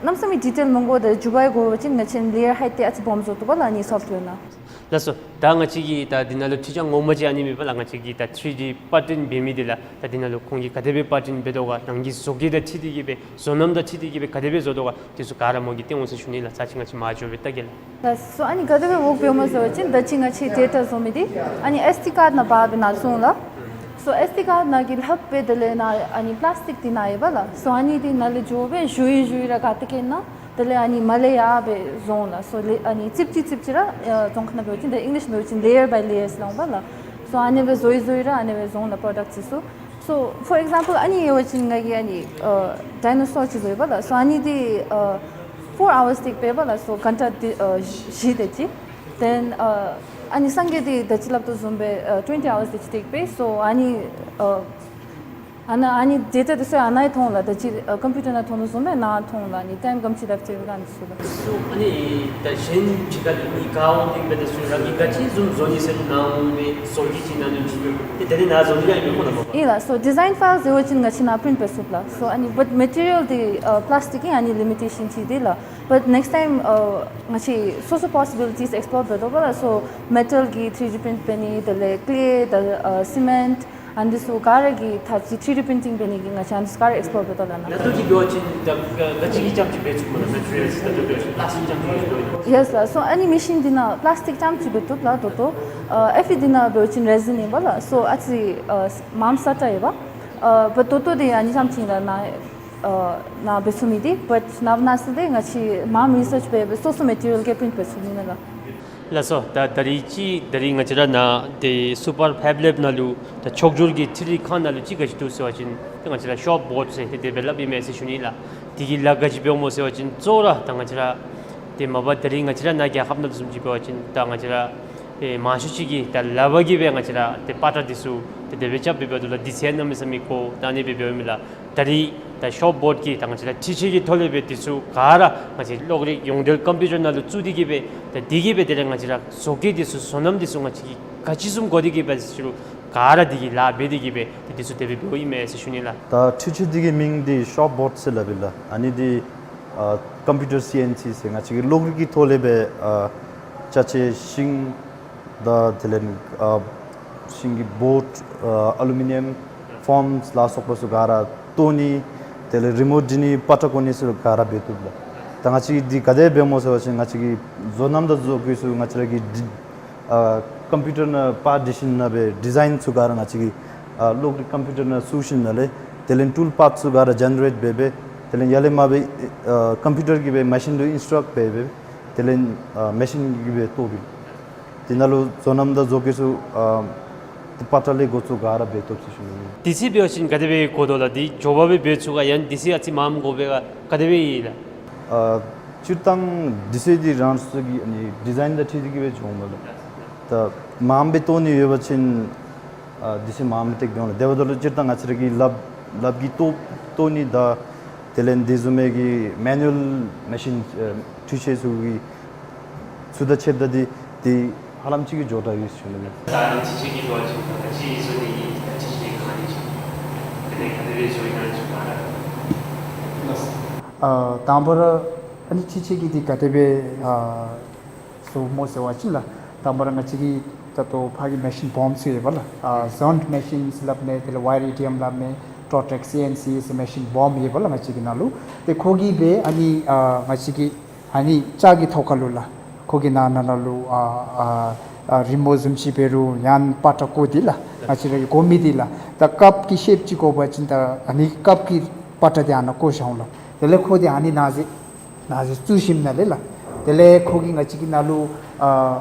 གནམ་མེད་ས་མེད་ཌི་ཊེལ་མི་དགོ། ད་མཇུག་པར་འགོར་བ་ཅིན་ང་བཅས་ལེ་ཡར་ཧའིཊ་འདི་ཨ་ཙི་སྦོམ་བཟོ་བཏུབ་པ་ལགས། ཨ་ནི་སོཕཊ་ཝེར་ནང་། ལགས་སོ། ད་ང་བཅས་ཀྱིས་ད་འདི་ནང་ལུ་འཕྲུལ་ཆས་ངོ་མ་ཅིག་ཨ་ནི་མེད་པ་ལགས། ང་བཅས་ཀྱིས་ད་ཐི་རི་ཌི་པ་ཊརན་འབད་མི་འདི་ལགས། ད་འདི་ནང་ལུ་ཁོང་གིས་ག་དེ་སྦེ་པ་ཊརན་འབད་དོ་ག། རང་གི་བཟོ་བཀོད་དང་འཁྲིལ་ཏེ་གི་སྦེ་བཟོ་རྣམ་དང་འཁྲིལ་ཏེ་གི་སྦེ་ག་དེ་སྦེ་བཟོ་དོ་ག། དེ་ཚུ་ག་ར་མོ་གིས་སྟོན་འོང་ཟེར་ཞུ་ནི་ལགས། ཚར་ཅིག་ང་བཅས་མར་འགྱོ་སྦེ་བལྟ་གེ་ལགས། ལགས་སོ། ཨ་ནི་ག་དེ་སྦེ་འོང་འབདཝ་སྨོ་ཟེར་བ་ཅིན་ད་ཅི་ང་བཅས་ཌེ་ཊ་བཟོ་མི་འདི་ཨ་ནི་ཨེསི་ཌི་ཀཱཌ་ནང་འབག་སྦེ་ནཱ་སོང་ལགས། སོ་ཨེསི་ཌི་ཀཱཌ་ནང་གི་ལྷག་སྦེ་དེ་ལས་ནཱ་ཨ་ནི་པི་ལཱསི་ཊིཀ་འདི་ནཱ་ཡོད་པ་ལགས། སོ་ཨ་ནི་འདི་ནཱ་ལས་འགྱོ་སྦེ་བཞུ་ཡི་བཞུ་ཡི་ར་ག་ཏེ་བཀལ་ན་དེ་ལས་ཨ་ནི་མར་ལས་ཡར་སྦེ་བཟོ་འོང་ལགས། སོ་ལེ་ཨ་ནི་ཙིགཔ་ཅིག་ཙིགཔ་ཅིག་ར་ཨ་རྫོང་ཁ་ནང་འབད་བ་ཅིན་ད་ཨིང་ལིཤ་འབད་བ་ཅིན་ལེ་ཡར་བའི་ལེ་ཡར་ཟེར་སླབ་འོང་པ་ལགས། སོ་ཨ་ནི་སྦེ་བཟོ་ཡི་བཟོ་ཡི་ར་ཨ་ནི་སྦེ་བཟོ་འོང་ལགས་པྲོ་ཌགཊ་ཚུ། སོ་ཕོར་ཨིག་ཛམ་པལ་ཨ་ནི་ཡོད་པ་ཅིན་ང་གིས་ཨ་ནི་ཨ་ཌའི་ནོ་སོར་ཅིག་བཟོ་ཡི་པ་ལགས། སོ་ཨ་ནི་འདི་ཨ་ཕོར་ཨ་ཝརསི་སྟེགས་པས་པ་ལགས། སོ་གྷན་ཊ་འདི་ཨ་བཞི་དེ་ཅིག། དེན་ཨ་ ཨ་ནི་སངས་རྒྱས་འདི་ད་ཅི་སླབ་དོ་བཟུམ་སྦེ་ཨ་twenty hours དེ་ཅིག་ཐེག་པས། སོ་ཨ་ནི་ཨ་ཨ་ནི་ཨ་ནི་data དེ་ཚུ་ཨ་ནཱ་མཐོང་ལགས། ད་ཅི་ཨ་computer ནང་མཐོང་དོ་བཟུམ་སྦེ་ནཱ་མཐོང་ལགས། ཨ་ནི་time ག་དེམ་ཅིག་འགོརཝ་ཨ་ནི་ཚུ་ལགས། སོ་ཨ་ནི་ད་གཞན་ཅིག་ཁར་ལུ་ནི་ག་འོང་དེ་འབད་ད་སོ་ར་གིས་ག་ཅི་བཟུམ་བཟོ་ནི་ཟེར་ནཱ་འོང་སྦེ་ཟུར་གྱི་ཅིག་ནང་ལུ་ཅིག་ཡོད། ཏེ་ད་རིས་ནཱ་བཟོ་ནི་ར་ཡོད་སྨོ་ལགས། ཨིན་ལགས། སོ་design file ཟེར་བ་ཅིན་ང་བཅས་ནཱ་print འབད་ཚུགས་ལགས། སོ་ཨ་ནི་but material འདི་ཨ་plastic ཨིན། ཨ་ནི་limitation ཅིག་འདི་ལགས། But next time ཨ་ང་བཅས་སོ་སོ་possibilities explore འབད་དོ་བ་ལགས། སོ་metal གི་three D print འབད་ནི་དེ་ལས་clay དང་ཨ་cement ཨ་ནི་ཚུ་ག་ར་གི་ད་ཅི་three D printing འབད་ནི་གི་ང་བཅས་ཨ་ནི་ཚུ་ག་ར་explore འབད་དོ་ལགས་ནཱ། ལག་ཐོག་གི་འབད་བ་ཅིན་ད་ག་ཅི་གི་རྐྱངམ་ཅིག་འབད་ཚུགས་སྨོ་ལགས། materials ལག་ཐོག་འབད་བ་ཅིན་plastic རྐྱངམ་ཅིག་འབད་ཚུགས་སྨོ་ལགས། Yes ལགས། སོ་ཨ་ནི་machine འདི་ནང་plastic རྐྱངམ་ཅིག་འབད་བཏུབ་ལགས། ད་ལྟོ་ཨ་ཨེ་ཕི་འདི་ནང་འབད་བ་ཅིན་resin ཨིན་པས་ལགས། སོ་ཨ་ཙི་ཨ་མངམ་སྲ་ཀྲག་ཡོད་པས། ཨ་but ད་ལྟོ་འདི་ཨ་ནི་རྐྱངམ་ཅིག་ཨིན་ལགས་ནཱ། ཨ་ནཱ་འབད་ཚུགས་མི་འདི་but ནངས་པ་གནངས་ཚེ་འདི་ང་བཅས་མངམ་research འབད་སྦེ་སོ་སོ་material གིས་print འབད་ཚུགས་ནི་མས་ལགས། ལགས་སོ། ད་ད་རིས་ཅིག་ད་རིས་ང་བཅས་ར་ནཱ་ཏེ་Super Fab Lab ནང་ལུ་ད་ཕྱོགས་བསྒྱུར་གྱི་ཐིག་ལེ་ཁང་ནང་ལུ་ཅིག་ག་ཅི་འདུག་ཟེར་བ་ཅིན་ཏེ་ང་བཅས་ར་shop board ཟེར་ཏེ་དེ་སྦེ་སླབ་ཨིན་མས་ཟེར་ཞུ་ནི་ལགས། དེ་གི་ལཱ་ག་ཅི་འབདཝ་སྨོ་ཟེར་བ་ཅིན་གཙོ་བོ་ར་ད་ང་བཅས་ར་ཏེ་མ་པ་ད་རིས་ང་བཅས་ར་ནཱ་རྒྱལ་ཁབ་ནང་བཟུམ་ཅིག་འབད་བ་ཅིན་ད་ང་བཅས་ར་ཨེ་མང་ཤོས་ཅིག་གིས་ད་ལག་པ་གིས་སྦེ་ང་བཅས་ར་ཏེ་པ་ཏྲ་འདི་ཚུ་ཏེ་དེ་སྦེ་རྐྱབ་སྦེ་འབད་དོ་ལགས། འདི་ཚུ་གནམ་མེད་ས་མེད་དགོ་ད་ཨ་ནི་སྦེ་འབདཝ་ཨིན་ལགས། ད་རིས་ད་shop board གི་ད་ང་བཅས་ར་འཕྲུལ་ཆས་ཀྱི་ཐོག་ལས་སྦེ་འདི་ཚུ་ག་ར་ང་བཅས་གློག་རིག་ཡོངས་འབྲེལ་computer ནང་ལུ་བཙུགས་ཏེ་གིས་སྦེ་ད་འདི་གིས་སྦེ་དེ་ལས་ང་བཅས་ར་བཟོ་བཀོད་འདི་ཚུ་བཟོ་རྣམ་འདི་ཚུ་ང་བཅས་ཀྱིས་ག་ཅི་བཟུམ་དགོ་སྟེ་གིས་སྦེ་ཟེར་རུང་ག་ར་འདི་གི་ལཱ་འབད་དེ་གིས་སྦེ་ད་འདི་ཚུ་དེ་སྦེ་འབདཝ་ཨིན་མས་ཟེར་ཞུ་ནི་ལགས། ད་འཕྲུལ་ཆས་འདི་གི་མིང་འདི་shop board ཟེར་སླབ་ཨིན་ལགས། ཨ་ནི་འདི་ཨ་computer C N C ཟེར་ང་བཅས་ཀྱི་གློག་རིག་གི་ཐོག་ལས་སྦེ་ཨ་ཅ་ཆས་ཤིང་དང་དེ་ལས་ཨ་ཤིང་གི་board ཨ་aluminium foams ལ་སོགས་པ་ཚུ་ག་ར་བཏོག་ནི་དེ་ལས་རི་མོ་འབྲི་ནི་པ་ཏྲ་བརྐོ་ནི་ཚུ་ག་ར་འབད་བཏུབ་ལགས། ད་ང་བཅས་ཀྱིས་འདི་ག་དེ་སྦེ་སྨོ་ཟེར་བ་ཅིན་ང་བཅས་ཀྱི་བཟོ་རྣམ་དང་བཟོ་བཀོད་ཚུ་ང་བཅས་ར་གི་ཌི་ཨ་computer ནང་པར་འབྲི་ཞིནམ་ལས་སྦེ་design ཚུ་ག་ར་ང་བཅས་ཀྱིས་ཨ་གློག་རིག་computer ནང་བཙུགས་ཞིནམ་ལས་དེ་ལས་tool path ཚུ་ག་ར་generate འབད་སྦེ་དེ་ལས་ཡར་ལས་མར་སྦེ་ཨ་computer གིས་སྦེ་machine ལུ་instruct འབད་སྦེ་དེ་ལས་ཨ་machine གིས་སྦེ་བཏོག་པས། དེ་ནང་ལུ་བཟོ་རྣམ་དང་བཟོ་བཀོད་ཚུ་ཨ་ཏེ་པ་ཏྲ་ལས་འགོ་བཙུགས་ག་ར་འབད་བཏུབ་ཟེར་ཞུ་ནི། དེ་ཚུ་འབད་བ་ཅིན་ག་དེ་སྦེ་དགོ་དོ་ལགས། འདི་མགྱོགས་པ་སྦེ་འབད་ཚུགས་ག་ཡང་འདི་ཚུ་ཨ་ཙི་མངམ་དགོ་པས་ག་ག་དེ་སྦེ་ཨིན་ལགས། ཨ་སྤྱིར་བཏང་འདི་ཚུ་འདི་རང་སོ་སོ་གི་ཨ་ནི་design དང་འཁྲིལ་ཏེ་གིས་སྦེ་འགྱོཝ་མས་ལགས། ད་མངམ་སྦེ་བཏོག་ནི་ཡོད་པ་ཅིན་ཨ་འདི་ཚུ་མངམ་སྦེ་བཏོག་འགྱོ་ལགས། དེ་འབདཝ་ད་ལུ་སྤྱིར་བཏང་ང་བཅས་ར་གི་ལགཔ་ལགཔ་གིས་བཏོག་བཏོག་ནི་དང་དེ་ལས་འདི་བཟུམ་མའི་གི་manual machine ཨ་འཕྲུལ་ཆས་ཚུ་གི་ཚུ་དང་ཕྱདཔ་ད་འདི་འདི་ཧ་ལམ་ཅིག་གི་མགྱོགས་དྲགས་ཡོད་ཟེར་ཞུ་ནི་ལགས། ད་ཨ་ནི་འཕྲུལ་ཆས་ཀྱི་འགྱོ་བ་ཅིན་ད་ཅི་བཟོ་ནི་ཨིན་ད་འཕྲུལ་ཆས་ག་ནི་ཅིག་དེ་ལས་ག་དེ་སྦེ་བཟོ་ནི་ཨིན་ན་ཅིག་ག་ར། ཨ་དང་པ་ར་ཨ་ནི་འཕྲུལ་ཆས་ཀྱི་འདི་ག་དེ་སྦེ་ཨ་བཟོཝ་སྨོ་ཟེར་བ་ཅིན་ལགས། དང་པ་ར་ང་བཅས་ཀྱི་ད་ལྟོ་ཕར་གྱི་machine སྦོམ་ཚུ་ཡོད་པ་ལགས། ཨ་Xunt machines སླབ་མས། དེ་ལས་Wire ATM སླབ་མས། Tortek C N C ཟེར་machine སྦོམ་ཡོད་པ་ལགས། ང་བཅས་ཀྱི་ནང་ལུ་ཏེ་ཁོ་གིས་སྦེ་ཨ་ནི་ཨ་ང་བཅས་ཀྱི་ཨ་ནི་ལྕགས་ཀྱི་ཐོག་ཁ་ལུ་ལགས། ཁོ་གི་ནང་ན་ནང་ལུ་ཨ་ཨ་ཨ་རི་མོ་བཟུམ་ཅིག་འབད་རུང་ཡང་པ་ཏྲ་བརྐོ་སྟེ་ལགས། ང་བཅས་ར་གི་དགོ་མི་འདི་ལགས། ད་ཀབ་ཀྱི་ཤེབ་ཅིག་དགོ་པ་ཅིན་ད་ཨ་ནི་ཀབ་ཀྱི་པ་ཏྲ་འདི་ཨ་ནཱ་བརྐོ་བཞག་འོང་ལགས། དེ་ལས་ཁོ་འདི་ཨ་ནི་ནང་གཟིགས་ནང་གཟིགས་བཙུགས་ཞིནམ་ལས་ལགས། དེ་ལས་ཁོ་གིས་ང་བཅས་ཀྱི་ནང་ལུ་ཨ་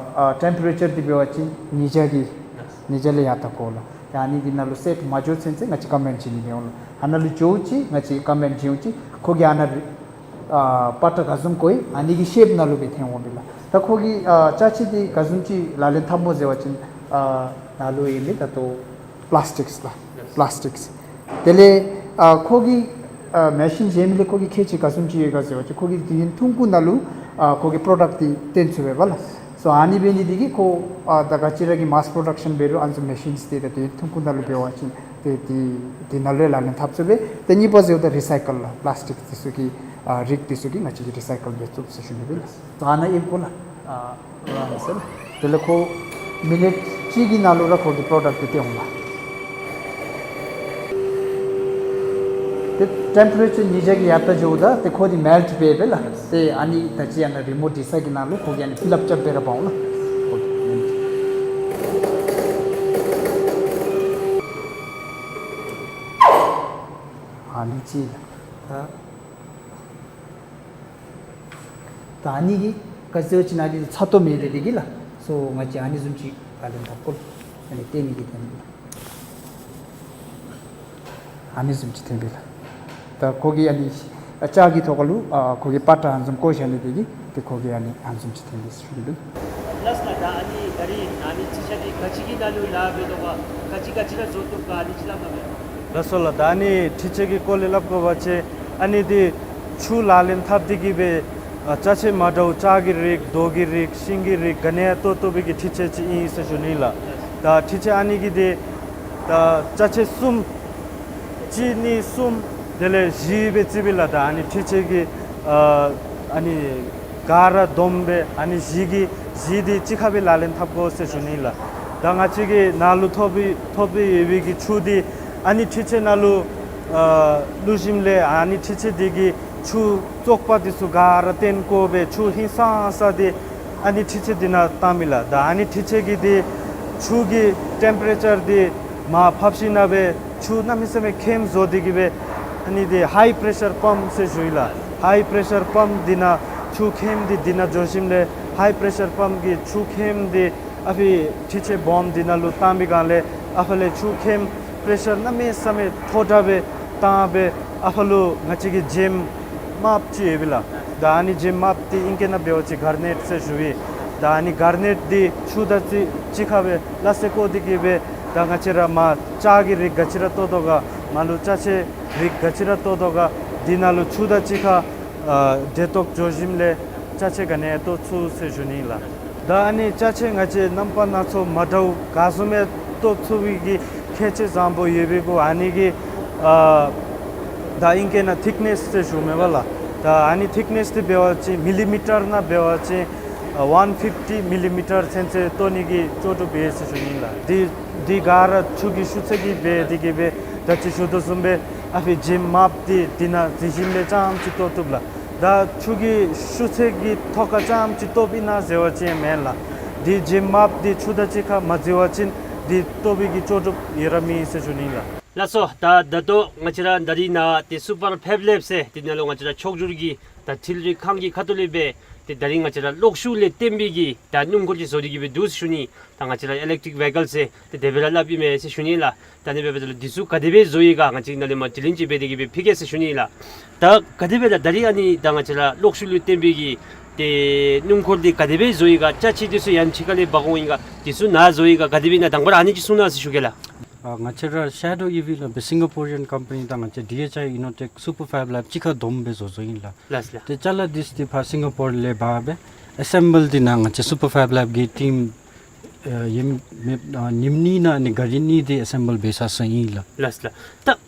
ཨ་temperature འདི་འབད་བ་ཅིན་ཉིས་བརྒྱ་གི་ཉིས་བརྒྱ་ལས་ཡར་ད་དགོ་ལགས། ཏེ་ཨ་ནི་འདི་ནང་ལུ་set མ་འགྱོ་ཚུན་ཚོད་ང་བཅས་ཀོ་མེནཊ་བྱིན་ནི་མི་འོང་ལགས། ཨ་ནཱ་ལུ་འགྱོཝ་ཅིག་ང་བཅས་ཀོ་མེནཊ་བྱིན་འོང་ཅིག་ཁོ་གིས་ཨ་ནཱ་ཨ་པ་ཏྲ་ག་བཟུམ་བརྐོ་ཡི་ཨ་ནི་གི་ཤེབ་ནང་ལུ་སྦེ་འཐོན་འོང་པས་ལགས། ད་ཁོ་གིས་ཨ་ལྕགས་ཆས་འདི་ག་བཟུམ་ཅིག་ལག་ལེན་འཐབ་སྨོ་ཟེར་བ་ཅིན་ཨ་ནཱ་ལུ་ཨིན་མས་ད་ལྟོ་པ་ལཱསི་ཊིཀསི་ལགས། པ་ལཱསི་ཊིཀསི། དེ་ལས་ཨ་ཁོ་གི་ཨ་མེ་ཤིན་གཞན་མི་ལས་ཁོ་གི་ཁྱད་ཆོས་ག་བཟུམ་ཅིག་ཡོད་ག་ཟེར་བ་ཅིན་ཁོ་གིས་དུས་ཡུན་ཐུང་ཀུ་ནང་ལུ་ཨ་ཁོ་གི་པྲོ་ཌཀཊ་འདི་བཏོན་ཚུགས་པས་ལགས། སོ་ཨ་ནི་འབད་ནི་འདི་གིས་ཁོ་ཨ་ད་ག་ཅི་ར་གི་མཱསི་པྲོ་ཌཀ་ཤཱན་འབད་རུང་ཨ་ནི་ཚུ་མེ་ཤིནསི་འདི་ད་དུས་ཡུན་ཐུང་ཀུ་ནང་ལུ་འབད་བ་ཅིན་ཏེ་འདི་འདི་ནང་ལུ་ཡང་ལག་ལེན་འཐབ་ཚུགས་པས། ཏེ་གཉིས་པ་ཟེརཝ་ད་རི་སའི་ཀལ་ལགས། པ་ལཱསི་ཊིཀ་འདི་ཚུ་གི་ཨ་རིགས་འདི་ཚུ་གི་ང་བཅས་ཀྱིས་རི་སའི་ཀལ་འབད་ཚུགས་ཟེར་ཞུ་ནི་ཨིན་པས་ལགས། ད་ཨ་ནཱ་ཨེབ་དགོ་ལགས། ཨ་རང་ཟེར་ལགས། དེ་ལས་ཁོ་མི་ནིཊ་གཅིག་གི་ནང་ལུ་ར་ཁོ་གི་པྲོ་ཌཀཊ་འདི་སྟོན་འོང་ལགས། ཏེ་ཊེམ་པེ་རེ་ཅར་ཉིས་བརྒྱ་གི་ཡར་ད་འགྱོཝ་ད་ཏེ་ཁོ་འདི་མེལཊ་འབད་འབད་ལགས། ཏེ་ཨ་ནི་ད་ཅི་ཨ་ནཱ་རི་མོཊ་འབྲི་ས་གི་ནང་ལུ་ཁོ་གིས་ཨ་ནི་ཕིལ་ཨཔ་རྐྱབ་སྦེ་ར་འབག་འོང་ལགས། ཨ་ནི་ཅིག་ལགས། ད་ད་ཨ་ནི་གིས་ག་ཅི་ཟེར་བ་ཅིན་ཨ་ནི་ཚ་ཏོ་མེད་པའི་འདི་གིས་ལགས། སོ་ང་བཅས་ཨ་ནི་བཟུམ་ཅིག་ཨ་ལེན་འཐབ་དགོ་ལགས། ཨ་ནི་བཏོན་ནི་གི་དོན་ལུ་ཨ་ནི་བཟུམ་ཅིག་བཏོན་པས་ལགས། ད་ཁོ་གིས་ཨ་ནི་ལྕགས་ཀྱི་ཐོག་ཁ་ལུ་ཨ་ཁོ་གིས་པ་ཏྲ་ཨ་ནི་བཟུམ་བརྐོ་བཞག་ནི་འདི་གིས་ཏེ་ཁོ་གིས་ཨ་ནི་ཨ་ནི་བཟུམ་ཅིག་བཏོན་པས་ཟེར་ཞུ་ནི་ལགས། ལགས་སོ་ལགས། ད་ཨ་ནི་ད་རིས་ཨ་ནི་འཕྲུལ་ཆས་འདི་ག་ཅི་གི་ནང་ལུ་ལཱ་འབད་དོ་ག། ག་ཅི་ག་ཅི་ར་བཟོ་བཏུབ་ག། ཨ་ནི་ཅིག་སླབ་གནང་མས། ལགས་སོ་ལགས། ད་ཨ་ནི་འཕྲུལ་ཆས་ཀྱི་སྐོར་ལས་སླབ་དགོ་པ་ཅིན་ཨ་ནི་འདི་ཆུ་ལག་ལེན་འཐབ་སྟེ་གི་སྦེ་ཨ་ཅ་ཆས་མ་འདྲཝ་ལྕགས་ཀྱི་རིགས་རྡོ་གི་རིགས་ཤིང་གི་རིགས་ག་ནི་ཡང་བཏོག་བཏོག་པའི་གི་འཕྲུལ་ཆས་ཅིག་ཨིན་ཟེར་ཞུ་ནི་ལགས། ད་འཕྲུལ་ཆས་ཨ་ནི་གི་འདི་ད་ཅ་ཆས་གསུམ་གཅིག་གཉིས་གསུམ་དེ་ལས་བཞི་སྦེ་རྩིཝ་ཨིན་ལགས། ད་ཨ་ནི་འཕྲུལ་ཆས་ཀྱི་ཨ་ཨ་ནི་ག་ར་བསྡོམས་སྦེ་ཨ་ནི་བཞི་གི་བཞི་འདི་གཅིག་ཁར་སྦེ་ལག་ལེན་འཐབ་དགོ་ཟེར་ཞུ་ནི་ལགས། ད་ང་བཅས་ཀྱི་ནཱ་ལུ་ཐོབ་པའི་ཐོབ་སྟེ་ཡོད་པའི་གི་ཆུ་འདི་ཨ་ནི་འཕྲུལ་ཆས་ནང་ལུ་ཨ་བླུགས་ཞིནམ་ལས་ཨ་ནི་འཕྲུལ་ཆས་འདི་གིས་ཆུ་བཙོག་པ་འདི་ཚུ་ག་ར་བཏོན་བཀོ་སྦེ་ཆུ་ཧིང་སངས་ས་འདི་ཨ་ནི་འཕྲུལ་ཆས་འདི་ནང་བཏངམ་ཨིན་ལགས། ད་ཨ་ནི་འཕྲུལ་ཆས་ཀྱིས་འདི་ཆུ་གི་ཊེམ་པེ་རེ་ཅར་འདི་མར་ཕབ་ཞིནམ་སྦེ་ཆུ་གནམ་མེད་ས་མེད་ཁེམ་བཟོ་སྟེ་གི་སྦེ་ཨ་ནི་འདི་ཧའི་པེ་རེ་ཤར་པམཔ་ཟེར་ཞུཝ་ཨིན་ལགས། ཧའི་པེ་རེ་ཤར་པམཔ་འདི་ནང་ཆུ་ཁེམ་འདི་འདི་ནང་འགྱོ་ཞིནམ་ལས་ཧའི་པེ་རེ་ཤར་པམཔ་གིས་ཆུ་ཁེམ་འདི་ཨ་ཕི་འཕྲུལ་ཆས་སྦོམ་འདི་ནང་ལུ་བཏང་པའི་སྒང་ལས་ཨ་ཕ་ལས་ཆུ་ཁེམ་པེ་རེ་ཤར་གནམ་མེད་ས་མེད་མཐོ་དྲགས་སྦེ་བཏང་སྦེ་ཨ་ཕ་ལུ་ང་བཅས་ཀྱི་བྱེམ་དམརཔོ་ཅིག་ཡོདཔ་ཨིན་ལགས། ད་ཨ་ནི་བྱེམ་དམརཔོ་འདི་ཨིང་སྐད་ནང་འབད་བ་ཅིན་གར་ནེཊ་ཟེར་ཞུཝ་ཨིན། ད་ཨ་ནི་གར་ནེཊ་འདི་ཆུ་དང་གཅིག་གཅིག་ཁར་སྦེ་སླ་བསྲེ་བཀོ་སྟེ་གི་སྦེ་ད་ང་བཅས་ར་མར་ལྕགས་ཀྱི་རིགས་ག་ཅི་ར་བཏོག་བཏོག་ག་མར་ལུ་ཅ་ཆས་རིགས་ག་ཅི་ར་བཏོག་བཏོག་ག་འདི་ནང་ལུ་ཆུ་དང་གཅིག་ཁར་ཨ་འདྲེས་བཏོག་འགྱོ་ཞིནམ་ལས་ཅ་ཆས་ག་ནི་ཡང་བཏོག་ཚུགས་ཟེར་ཞུ་ནི་ཨིན་ལགས། ད་ཨ་ནི་ཅ་ཆས་ང་བཅས་རྣམ་པ་སྣ་ཚོགས་མ་འདྲཝ་ག་བཟུམ་སྦེ་བཏོག་ཚུགས་པའི་གི་ཁྱད་ཆོས་བཟང་པོ་ཡོད་པའི་གུ་ཨ་ནི་གི་ཨ་ད་ཨིང་སྐད་ནང་ཐིཀ་ནེསི་ཟེར་ཞུཝ་མས་པ་ལགས། ད་ཨ་ནི་ཐིཀ་ནེསི་འདི་འབད་བ་ཅིན་མི་ལི་མི་ཊར་ནང་འབད་བ་ཅིན་ཨ་ཝན་ཕིཕ་ཊི་མི་ལི་མི་ཊར་ཚུན་ཚོད་བཏོག་ནི་གི་ལྕོགས་གྲུབ་ཡོད་ཟེར་ཞུ་ནི་ཨིན་ལགས། འདི་འདི་ག་ར་ཆུ་གི་ཤུགས་ཚད་ཀྱིས་འབད་དེ་གི་སྦེ་ད་ཅི་ཞུ་དོ་བཟུམ་སྦེ་ཨ་ཕི་བྱེམ་དམརཔོ་འདི་འདི་ནང་འཛུལ་ཞིནམ་ལས་རྐྱངམ་ཅིག་བཏོག་བཏུབ་ལགས། ད་ཆུ་གི་ཤུགས་ཚད་ཀྱི་ཐོག་ཁར་རྐྱངམ་ཅིག་བཏོགཔ་ཨིན་ན་ཟེར་བ་ཅིན་མེན་ལགས། འདི་བྱེམ་དམརཔོ་འདི་ཆུ་དང་གཅིག་ཁར་མ་འཛུལ་བ་ཅིན་འདི་བཏོག་པའི་གི་ལྕོགས་གྲུབ་ཡོད་ར་མེད་ཟེར་ཞུ་ནི་ཨིན་ལགས། ལགས་སོ། ད་ད་ལྟོ་ང་བཅས་ར་ད་རིས་ནཱ་ཏེ་སུ་པར་ཕེབ་ལེབ་ཟེར་འདི་ནང་ལུ་ང་བཅས་ར་ཕྱོགས་བསྒྱུར་གྱི་ད་འཕྲུལ་རིག་ཁང་གི་ཁ་ཐུག་ལས་སྦེ་ཏེ་ད་རིས་ང་བཅས་ར་གློག་ཤུགས་ལས་བརྟེན་པའི་གི་ད་སྣུམ་འཁོར་ཅིག་བཟོ་སྟེ་གི་སྦེ་འདུག་ཟེར་ཞུ་ནི། ད་ང་བཅས་ར་ཨི་ལེག་ཊིག་ཝེ་ཧི་ཀཱལ་ཟེར་ཏེ་དེ་སྦེ་ར་སླབ་ཨིན་མས་ཟེར་ཞུ་ནི་ལགས། ད་ཨ་ནི་འབདཝ་ད་ལུ་འདི་ཚུ་ག་དེ་སྦེ་བཟོ་ཡི་ག་ང་བཅས་ནཱ་ལས་མར་དྲི་ལན་ཅིག་འབད་དེ་གི་སྦེ་ཕུལ་གེ་ཟེར་ཞུ་ནི་ལགས། ད་ག་དེ་སྦེ་ལགས། ད་རིས་ཨ་ནི་ད་ང་བཅས་ར་གློག་ཤུགས་ལུ་བརྟེན་པའི་གི་ཏེ་སྣུམ་འཁོར་འདི་ག་དེ་སྦེ་བཟོ་ཡི་ག། ཅ་ཆས་འདི་ཚུ་ཡང་ཕྱི་ཁ་ལས་འབག་འོང་ཡི་ག། འདི་ཚུ་ནཱ་བཟོ་ཡི་ག། ག་དེ་སྦེ་ཨིན་ན་དང་པ་ར་ཨ་ནི་ཅིག་གསུང་གནང་ཟེར་ཞུ་གེ་ལགས། ཨ་ང་བཅས་ར་ཤེ་ཌོ་ཨི་ཝི་སླབ་པའི་སིང་ག་པོ་རི་ཡཱན་ཀམ་པ་ནི་དང་ང་བཅས་ཌི་ཨེཆ་ཨའི་ཨི་ནོ་ཊེཀ་སུ་པར་ཕེབ་ལེབ་གཅིག་ཁར་བསྡོམས་སྦེ་བཟོ་བཟོཝ་ཨིན་ལགས། ལགས་ལགས། ཏེ་ཅ་ལ་འདི་ཚུ་ཏེ་ཕར་སིང་ག་པོ་རི་ལས་འབག་སྦེ་ཨེ་སེམ་བཱལ་འདི་ནཱ་ང་བཅས་སུ་པར་ཕེབ་ལེབ་ཀྱི་ཊིམ་ཨ་ཡེམ་མེ་ཨ་ཉིནམ་གཉིས་ནང་ཨ་ནི་གཱ་རི་གཉིས་འདི་ཨེ་སེམ་བཱལ་འབད་ཚར་ཚརཝ་ཨིན་ལགས། ལགས་ལགས། ད་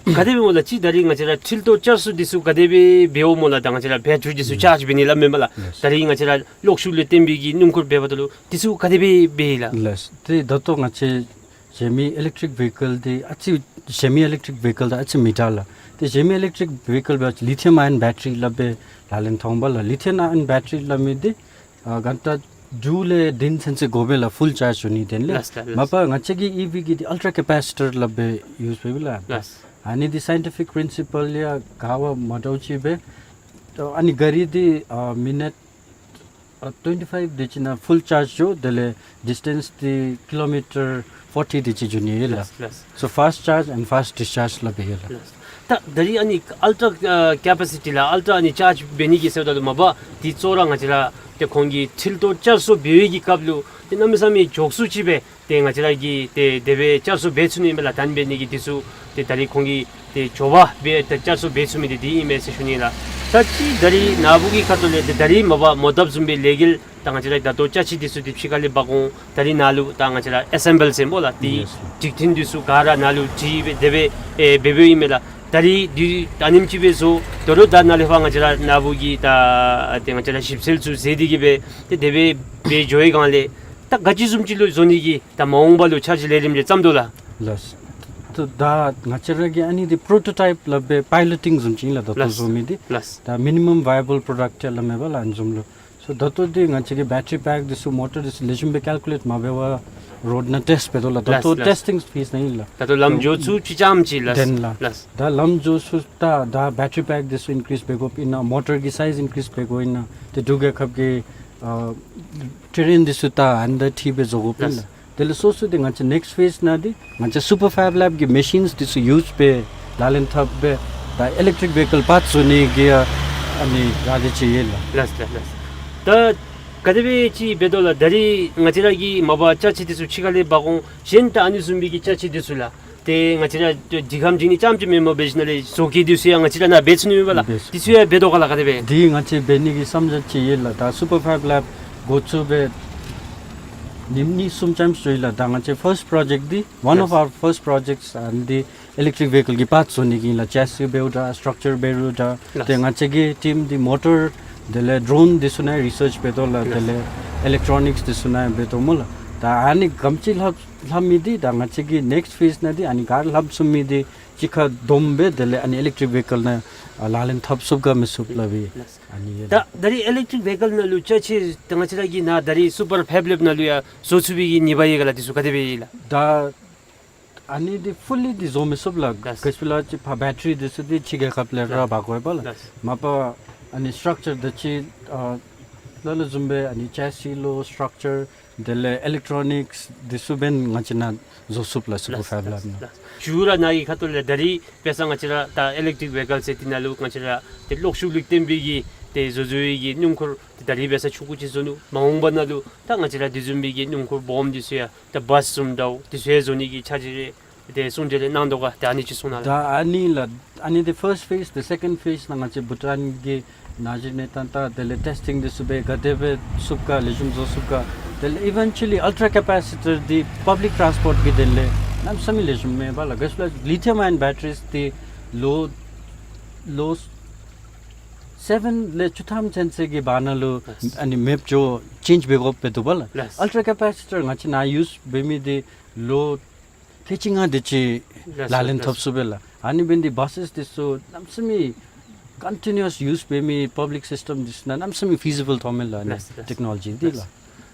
ག་དེ་སྦེ་སྨོ་ལགས། ཅིག་ད་རིས་ང་བཅས་ར་འཕྲུལ་དང་བསྐྱར་གསོ་འདི་ཚུ་ག་དེ་སྦེ་འབདཝ་སྨོ་ལགས། ད་ང་བཅས་ར་བེ་ཊ་རི་འདི་ཚུ་ཅཱརཇ་འབད་ནི་སླབ་མས་པ་ལགས། ལགས། ད་རིས་ང་བཅས་ར་གློག་ཤུགས་ལུ་བརྟེན་པའི་གི་སྣུམ་འཁོར་འབདཝ་ད་ལུ་འདི་ཚུ་ག་དེ་སྦེ་འབད་ཡི་ལགས། ལགས། ཏེ་ད་ལྟོ་ང་བཅས་གཞན་མི་ཨི་ལེག་ཊིག་ཝེ་ཧི་ཀཱལ་འདི་ཨ་ཙི་གཞན་མི་ཨི་ལེག་ཊིག་ཝེ་ཧི་ཀཱལ་དང་ཨ་ཙི་མི་འདྲ་ལགས། ཏེ་གཞན་མི་ཨི་ལེག་ཊིག་ཝེ་ཧི་ཀཱལ་འབད་བ་ཅིན་ལི་ཐི་ཡམ་ཨའོན་བེ་ཊ་རི་སླབ་སྦེ་ལག་ལེན་འཐབ་འོང་པ་ལགས། ལི་ཐི་ཡམ་ཨའོན་བེ་ཊ་རི་སླབ་མི་འདི་ཨ་གྷན་ཊ་དྲུག་ལས་བདུན་ཚུན་ཚོད་དགོ་པས་ལགས། ཕུལ་ཅཱརཇ་འགྱོ་ནི་དེ་ལས། ལགས་ལགས། མ་པ་ང་བཅས་ཀྱི་ཨི་ཝི་གི་འདི་ཨལ་ཊ་ར་ཀེ་པ་སི་ཊར་སླབ་སྦེ་ཡུས་འབདཝ་ཨིན་ལགས། ལགས། ཨ་ནི་འདི་སའིན་ཊི་ཕིག་པི་རིན་སི་པཱལ་ཡང་ག་བ་མ་འདྲཝ་ཅིག་སྦེ་ཨ་ནི་གཱ་རི་འདི་ཨ་མི་ནཊ་ཨ་ཊུ་ཝེན་ཊི་ཕའིབ་དེ་ཅིག་ནང་ཕུལ་ཅཱརཇ་འགྱོ། དེ་ལས་ཌིས་ཊེནསི་འདི་ཀི་ལོ་མི་ཊར་ཕོར་ཊི་དེ་ཅིག་འགྱོ་ནི་ཨིན་ལགས། ལགས་ལགས། So fast charge and fast discharge སླབ་ཨིན་ལགས། ལགས། ད་ད་རིས་ཨ་ནི་ཨལ་ཊ་ར་ཨ་ཀེ་པ་སི་ཊི་ལགས། ཨལ་ཊ་ར་ཨ་ནི་ཅཱརཇ་འབད་ནི་གི་ཟེརཝ་ད་ལུ་མ་པ་འདི་གཙོ་བོ་ར་ང་བཅས་ར་ཏེ་ཁོང་གིས་འཕྲུལ་དང་བསྐྱར་གསོ་འབད་བའི་གི་སྐབས་ལུ་ཏེ་གནམ་མེད་ས་མེད་མགྱོགས་སུ་ཅིག་སྦེ་ཏེ་ང་བཅས་ར་གིས་ཏེ་དེ་སྦེ་བསྐྱར་གསོ་འབད་ཚུགས་ནི་ཨིན་པས་ལགས། ད་ཨ་ནི་འབད་ནི་གིས་འདི་ཚུ་ཏེ་ད་རིས་ཁོང་གིས་ཏེ་མགྱོགས་པ་སྦེ་ཏེ་བསྐྱར་གསོ་འབད་ཚུགས་མི་འདི་འདི་ཨིན་མས་ཟེར་ཞུ་ནི་ལགས། ད་ཅི་ད་རིས་ནཱ་བུ་གི་ཁ་ཐུག་ལས་ཏེ་ད་རིས་མ་པ་མོ་བཏབ་བཟུམ་སྦེ་ལས་འགུལ་ད་ང་བཅས་ར་ད་ལྟོ་ཅ་ཆས་འདི་ཚུ་འདི་ཕྱི་ཁ་ལས་འབག་འོང་། ད་རིས་ནཱ་ལུ་ད་ང་བཅས་ར་ཨེ་སེམ་བཱལ་ཟེར་སྨོ་ལགས། ཏེ་ཡེས་ཡེས། སྒྲིག་ཐིམ་འདི་ཚུ་ག་ར་ནཱ་ལུ་ཅིག་སྦེ་དེ་སྦེ་ཨེ་འབད་འབདཝ་ཨིན་མས་ལགས། ད་རིས་འདི་ད་ཨ་ནེམ་ཅིག་སྦེ་བཟོ། དོ་རུང་ད་ནཱ་ལས་ཕར་ང་བཅས་ར་ནཱ་བུ་གིས་ད་ཏེ་ང་བཅས་ར་ཞིབ་འཚོལ་ཚུ་མཛད་དེ་གི་སྦེ་ཏེ་དེ་སྦེ་འབད་འགྱོ་བའི་སྒང་ལས་ད་ག་ཅི་བཟུམ་ཅིག་ལུ་བཟོ་ནི་གི་ད་མ་འོངས་པ་ལུ་འཆར་གཞི་ལས་རིམ་རེ་བརྩམ་དོ་ལགས། ལགས། ད་ང་བཅས་ར་གི་ཨ་ནི་འདི་པྲོ་ཊོ་ཊའིཔ་སླབ་སྦེ་པའི་ལོ་ཊིང་བཟུམ་ཅིག་ཨིན་ལགས། ད་ལྟོ་ལགས། བཟོ་མི་འདི། ལགས། ད་མི་ནི་མམ་ཝའི་ཡེ་བཱལ་པྲོ་ཌག་ཊི་སླབ་མས་པ་ལགས། ཨ་ནི་བཟུམ་ལུ། སོ་ད་ལྟོ་འདི་ང་བཅས་ཀྱི་བེ་ཊ་རི་པེཀ་འདི་ཚུ་མོ་ཊར་འདི་ཚུ་ལེགས་ཤོམ་སྦེ་ཀཱལ་ཀུ་ལེཊ་མ་འབད་བར་རོཌ་ནང་ཊེསཊ་འབད་དོ་ལགས། ད་ལྟོ། ལགས་ལགས། ཊེསི་ཊིང་ཕེསི་ནང་ཨིན་ལགས། ད་ལྟོ་ལམ་འགྱོ་ཚུགས་ཅི་ཙམ་ཅིག་ལགས། དེ་ལས། ལགས། ད་ལམ་འགྱོ་ཚུགས། ད་ད་བེ་ཊ་རི་པེཀ་འདི་ཚུ་ཨིན་ཀི་རིསི་འབད་དགོཔ་ཨིན་ན། མོ་ཊར་གྱི་སའིཛ་ཨིན་ཀི་རིསི་འབད་དགོཔ་ཨིན་ན། ཏེ་འབྲུག་རྒྱལ་ཁབ་ཀྱི་ཨ་ཊེ་རེན་འདི་ཚུ་ད་ཨ་ནི་དང་འཁྲིལ་སྦེ་བཟོ་དགོཔ་ཨིན་ལགས། ལགས། དེ་ལས་སོ་སོ་འདི་ང་བཅས་ནེགསི་ཕེསི་ནང་འདི་ང་བཅས་སུ་པར་ཕེབ་ལེབ་ཀྱི་མེ་ཤིནསི་འདི་ཚུ་ཡུསི་འབད་ལག་ལེན་འཐབ་སྦེ་ད་ཨི་ལེག་ཊིག་ཝེ་ཧི་ཀཱལ་པཱརཊསི་བཟོ་ནི་གི་ཨ་ཨ་ནི་ར་དེ་ཅིག་ཡོད་ལགས། ལགས་ལགས་ལགས། ད་ ག་དེ་སྦེ་ཅིག་འབད་དོ་ལགས། ད་རིས་ང་བཅས་ར་གི་མ་པ་ཅ་ཆས་འདི་ཚུ་ཕྱི་ཁ་ལས་འབག་འོང་། གཞན་ད་ཨ་ནི་བཟུམ་སྦེ་གི་ཅ་ཆས་འདི་ཚུ་ལགས། ཏེ་ང་བཅས་ར་འདི་ཁམས་ཅིག་ནི་རྐྱངམ་ཅིག་མེན་མ་འབད་ཞིནམ་ལས་བཟོ་བཀོད་འདི་ཚུ་ཡང་ང་བཅས་ར་ནཱ་འབད་ཚུགས་ནི་མས་པ་ལགས། འབད་ཚུགས། འདི་ཚུ་ཡང་འབད་དོ་ག་ལགས། ག་དེ་སྦེ་འདི་ང་བཅས་འབད་ནི་གི་བསམ་འཆར་ཅིག་ཡོད་ལགས། ད་Superfab Lab འགོ་བཙུགས་སྦེ་ཉིནམ་གཉིས་གསུམ་ཙམ་ཅིག་ཡོད་ལགས། ད་ང་བཅས་first project འདི་one of Yes. our first projects ཨ་ནི་འདི་electric vehicle གི་parts བཟོ་ནི་གི་ལགས། chassis འབདཝ་འདྲ་structure འབདཝ་འདྲ། ལགས། ཏེ་ང་བཅས་ཀྱི་team འདི་motor དེ་ལས་drone འདི་ཚུ་ནང་research འབད་དོ་ལགས། ལགས། དེ་ལས་electronics འདི་ཚུ་ནང་འབད་དོ་སྨོ་ལགས། ད་ཨ་ནི་ག་དེམ་ཅིག་ལྷབ་ལྷབ་མི་འདི་ད་ང་བཅས་ཀྱི་next phase ནང་འདི་ཨ་ནི་ག་ར་ལྷབ་ཚུགས་མི་འདི་གཅིག་ཁར་བསྡོམས་སྦེ་དེ་ལས་ཨ་ནི་electric vehicle ནང་ཨ་ལག་ལེན་འཐབ་ཚུགས་ག་མི་ཚུགས་ལགས་སྦེ། ལགས། ཨ་ནི་ཡོད་ད་ལགས། ད་རིས་electric vehicle ནང་ལུ་ཅ་ཆས་ད་ང་བཅས་ར་གི་ནཱ་ད་རིས་Superfab Lab ནང་ལུ་ཡང་བཟོ་ཚུགས་པའི་གི་ནུས་པ་ཡོད་ག་ལགས། འདི་ཚུ་ག་དེ་སྦེ་ཡོད་ལགས། ད་ཨ་ནི་འདི་fully འདི་བཟོ་མི་ཚུགས་ལགས། ལགས། ག་ཅི་སྦེ་ལགས་ཅིག་ཕར་battery འདི་ཚུ་འདི་ཕྱི་རྒྱལ་ཁབ་ལས་ར་ལགས། འབག་དགོ་པས་ལགས། ལགས། མ་པ་ཨ་ནི་structure འདི་ཅིག་ཨ་ལ་ལུ་བཟུམ་སྦེ་ཨ་ནི་chassis ལུ་structure དེ་ལས་electronics འདི་ཚུ་འབདན་ང་བཅས་ནཱ་བཟོ་ཚུགས་ལགས། Superfab Lab ནང་། ལགས། ཞུ་ར་ནཱ་གི་ཁ་ཐུག་ལས་ད་རིས་དཔེ་ཆ་ང་བཅས་ར་ད་electric vehicle ཟེར་འདི་ནང་ལུ་ང་བཅས་ར་ཏེ་གློག་ཤུགས་ལུ་བརྟེན་པའི་གི་ཏེ་བཟོ་བཟོ་བའི་གི་སྣུམ་འཁོར་ཏེ་ད་རིས་འབད་ས་ཆུང་ཀུ་ཅིག་བཟོ་ནུག། མ་འོངས་པ་ནང་ལུ་ད་ང་བཅས་ར་དེ་བཟུམ་མའི་གི་སྣུམ་འཁོར་སྦོམ་འདི་ཚུ་ཡང་ད་bus བཟུམ་འདྲཝ་འདི་ཚུ་ཡང་བཟོ་ནི་གི་འཆར་གཞི་རེ་ཏེ་གསུང་གྲོས་རེ་གནང་དོ་ག། ཏེ་ཨ་ནི་ཅིག་གསུང་གནང་ལགས། ད་ཨ་ནི་ལགས། ཨ་ནི་འདི་first phase དེ་second phase ནང་ང་བཅས་བྷུ་ཊཱན་གྱི་ནང་གཞི་གནས་སྟངས་དང་དེ་ལས་testing འདི་ཚུ་སྦེ་ག་དེ་སྦེ་ཚུགས་ག་ལེགས་ཤོམ་བཟོ་ཚུགས་ག། དེ་ལས་eventually ultra capacitor འདི་public transport གི་དོན་ལས་གནམ་མེད་ས་མེད་ལེགས་ཤོམ་མས་པ་ལགས། ག་ཅི་སྦེ་ལགས་lithium ion batteries འདི་ལོ་ལོ་seven ལས་བཅུ་ཐམ་ཚུན་ཚོད་ཀྱི་བར་ན་ལུ་ལགས། ཨ་ནི་མེདཔ་འགྱོ་change འབད་དགོཔ་འབད་དོ་པ་ལགས། ལགས། Ultra capacitor ང་བཅས་ནཱ་use འབད་མི་འདི་ལོ་ཁལ་གཅིག་ལྔ་དེ་ཅིག་ལགས་སོ། ལག་ལེན་ལགས་སོ། འཐབ་ཚུགས་པས་ལགས། ཨ་ནི་འབདན་འདི་buses འདི་ཚུ་གནམ་མེད་ས་མེད་continuous use འབད་མི་public system འདི་ཚུ་ནང་གནམ་མེད་ས་མེད་feasible མཐོངམ་མས་ལགས། ཨ་ནི་ལགས་སོ། Technology འདི་ལགས།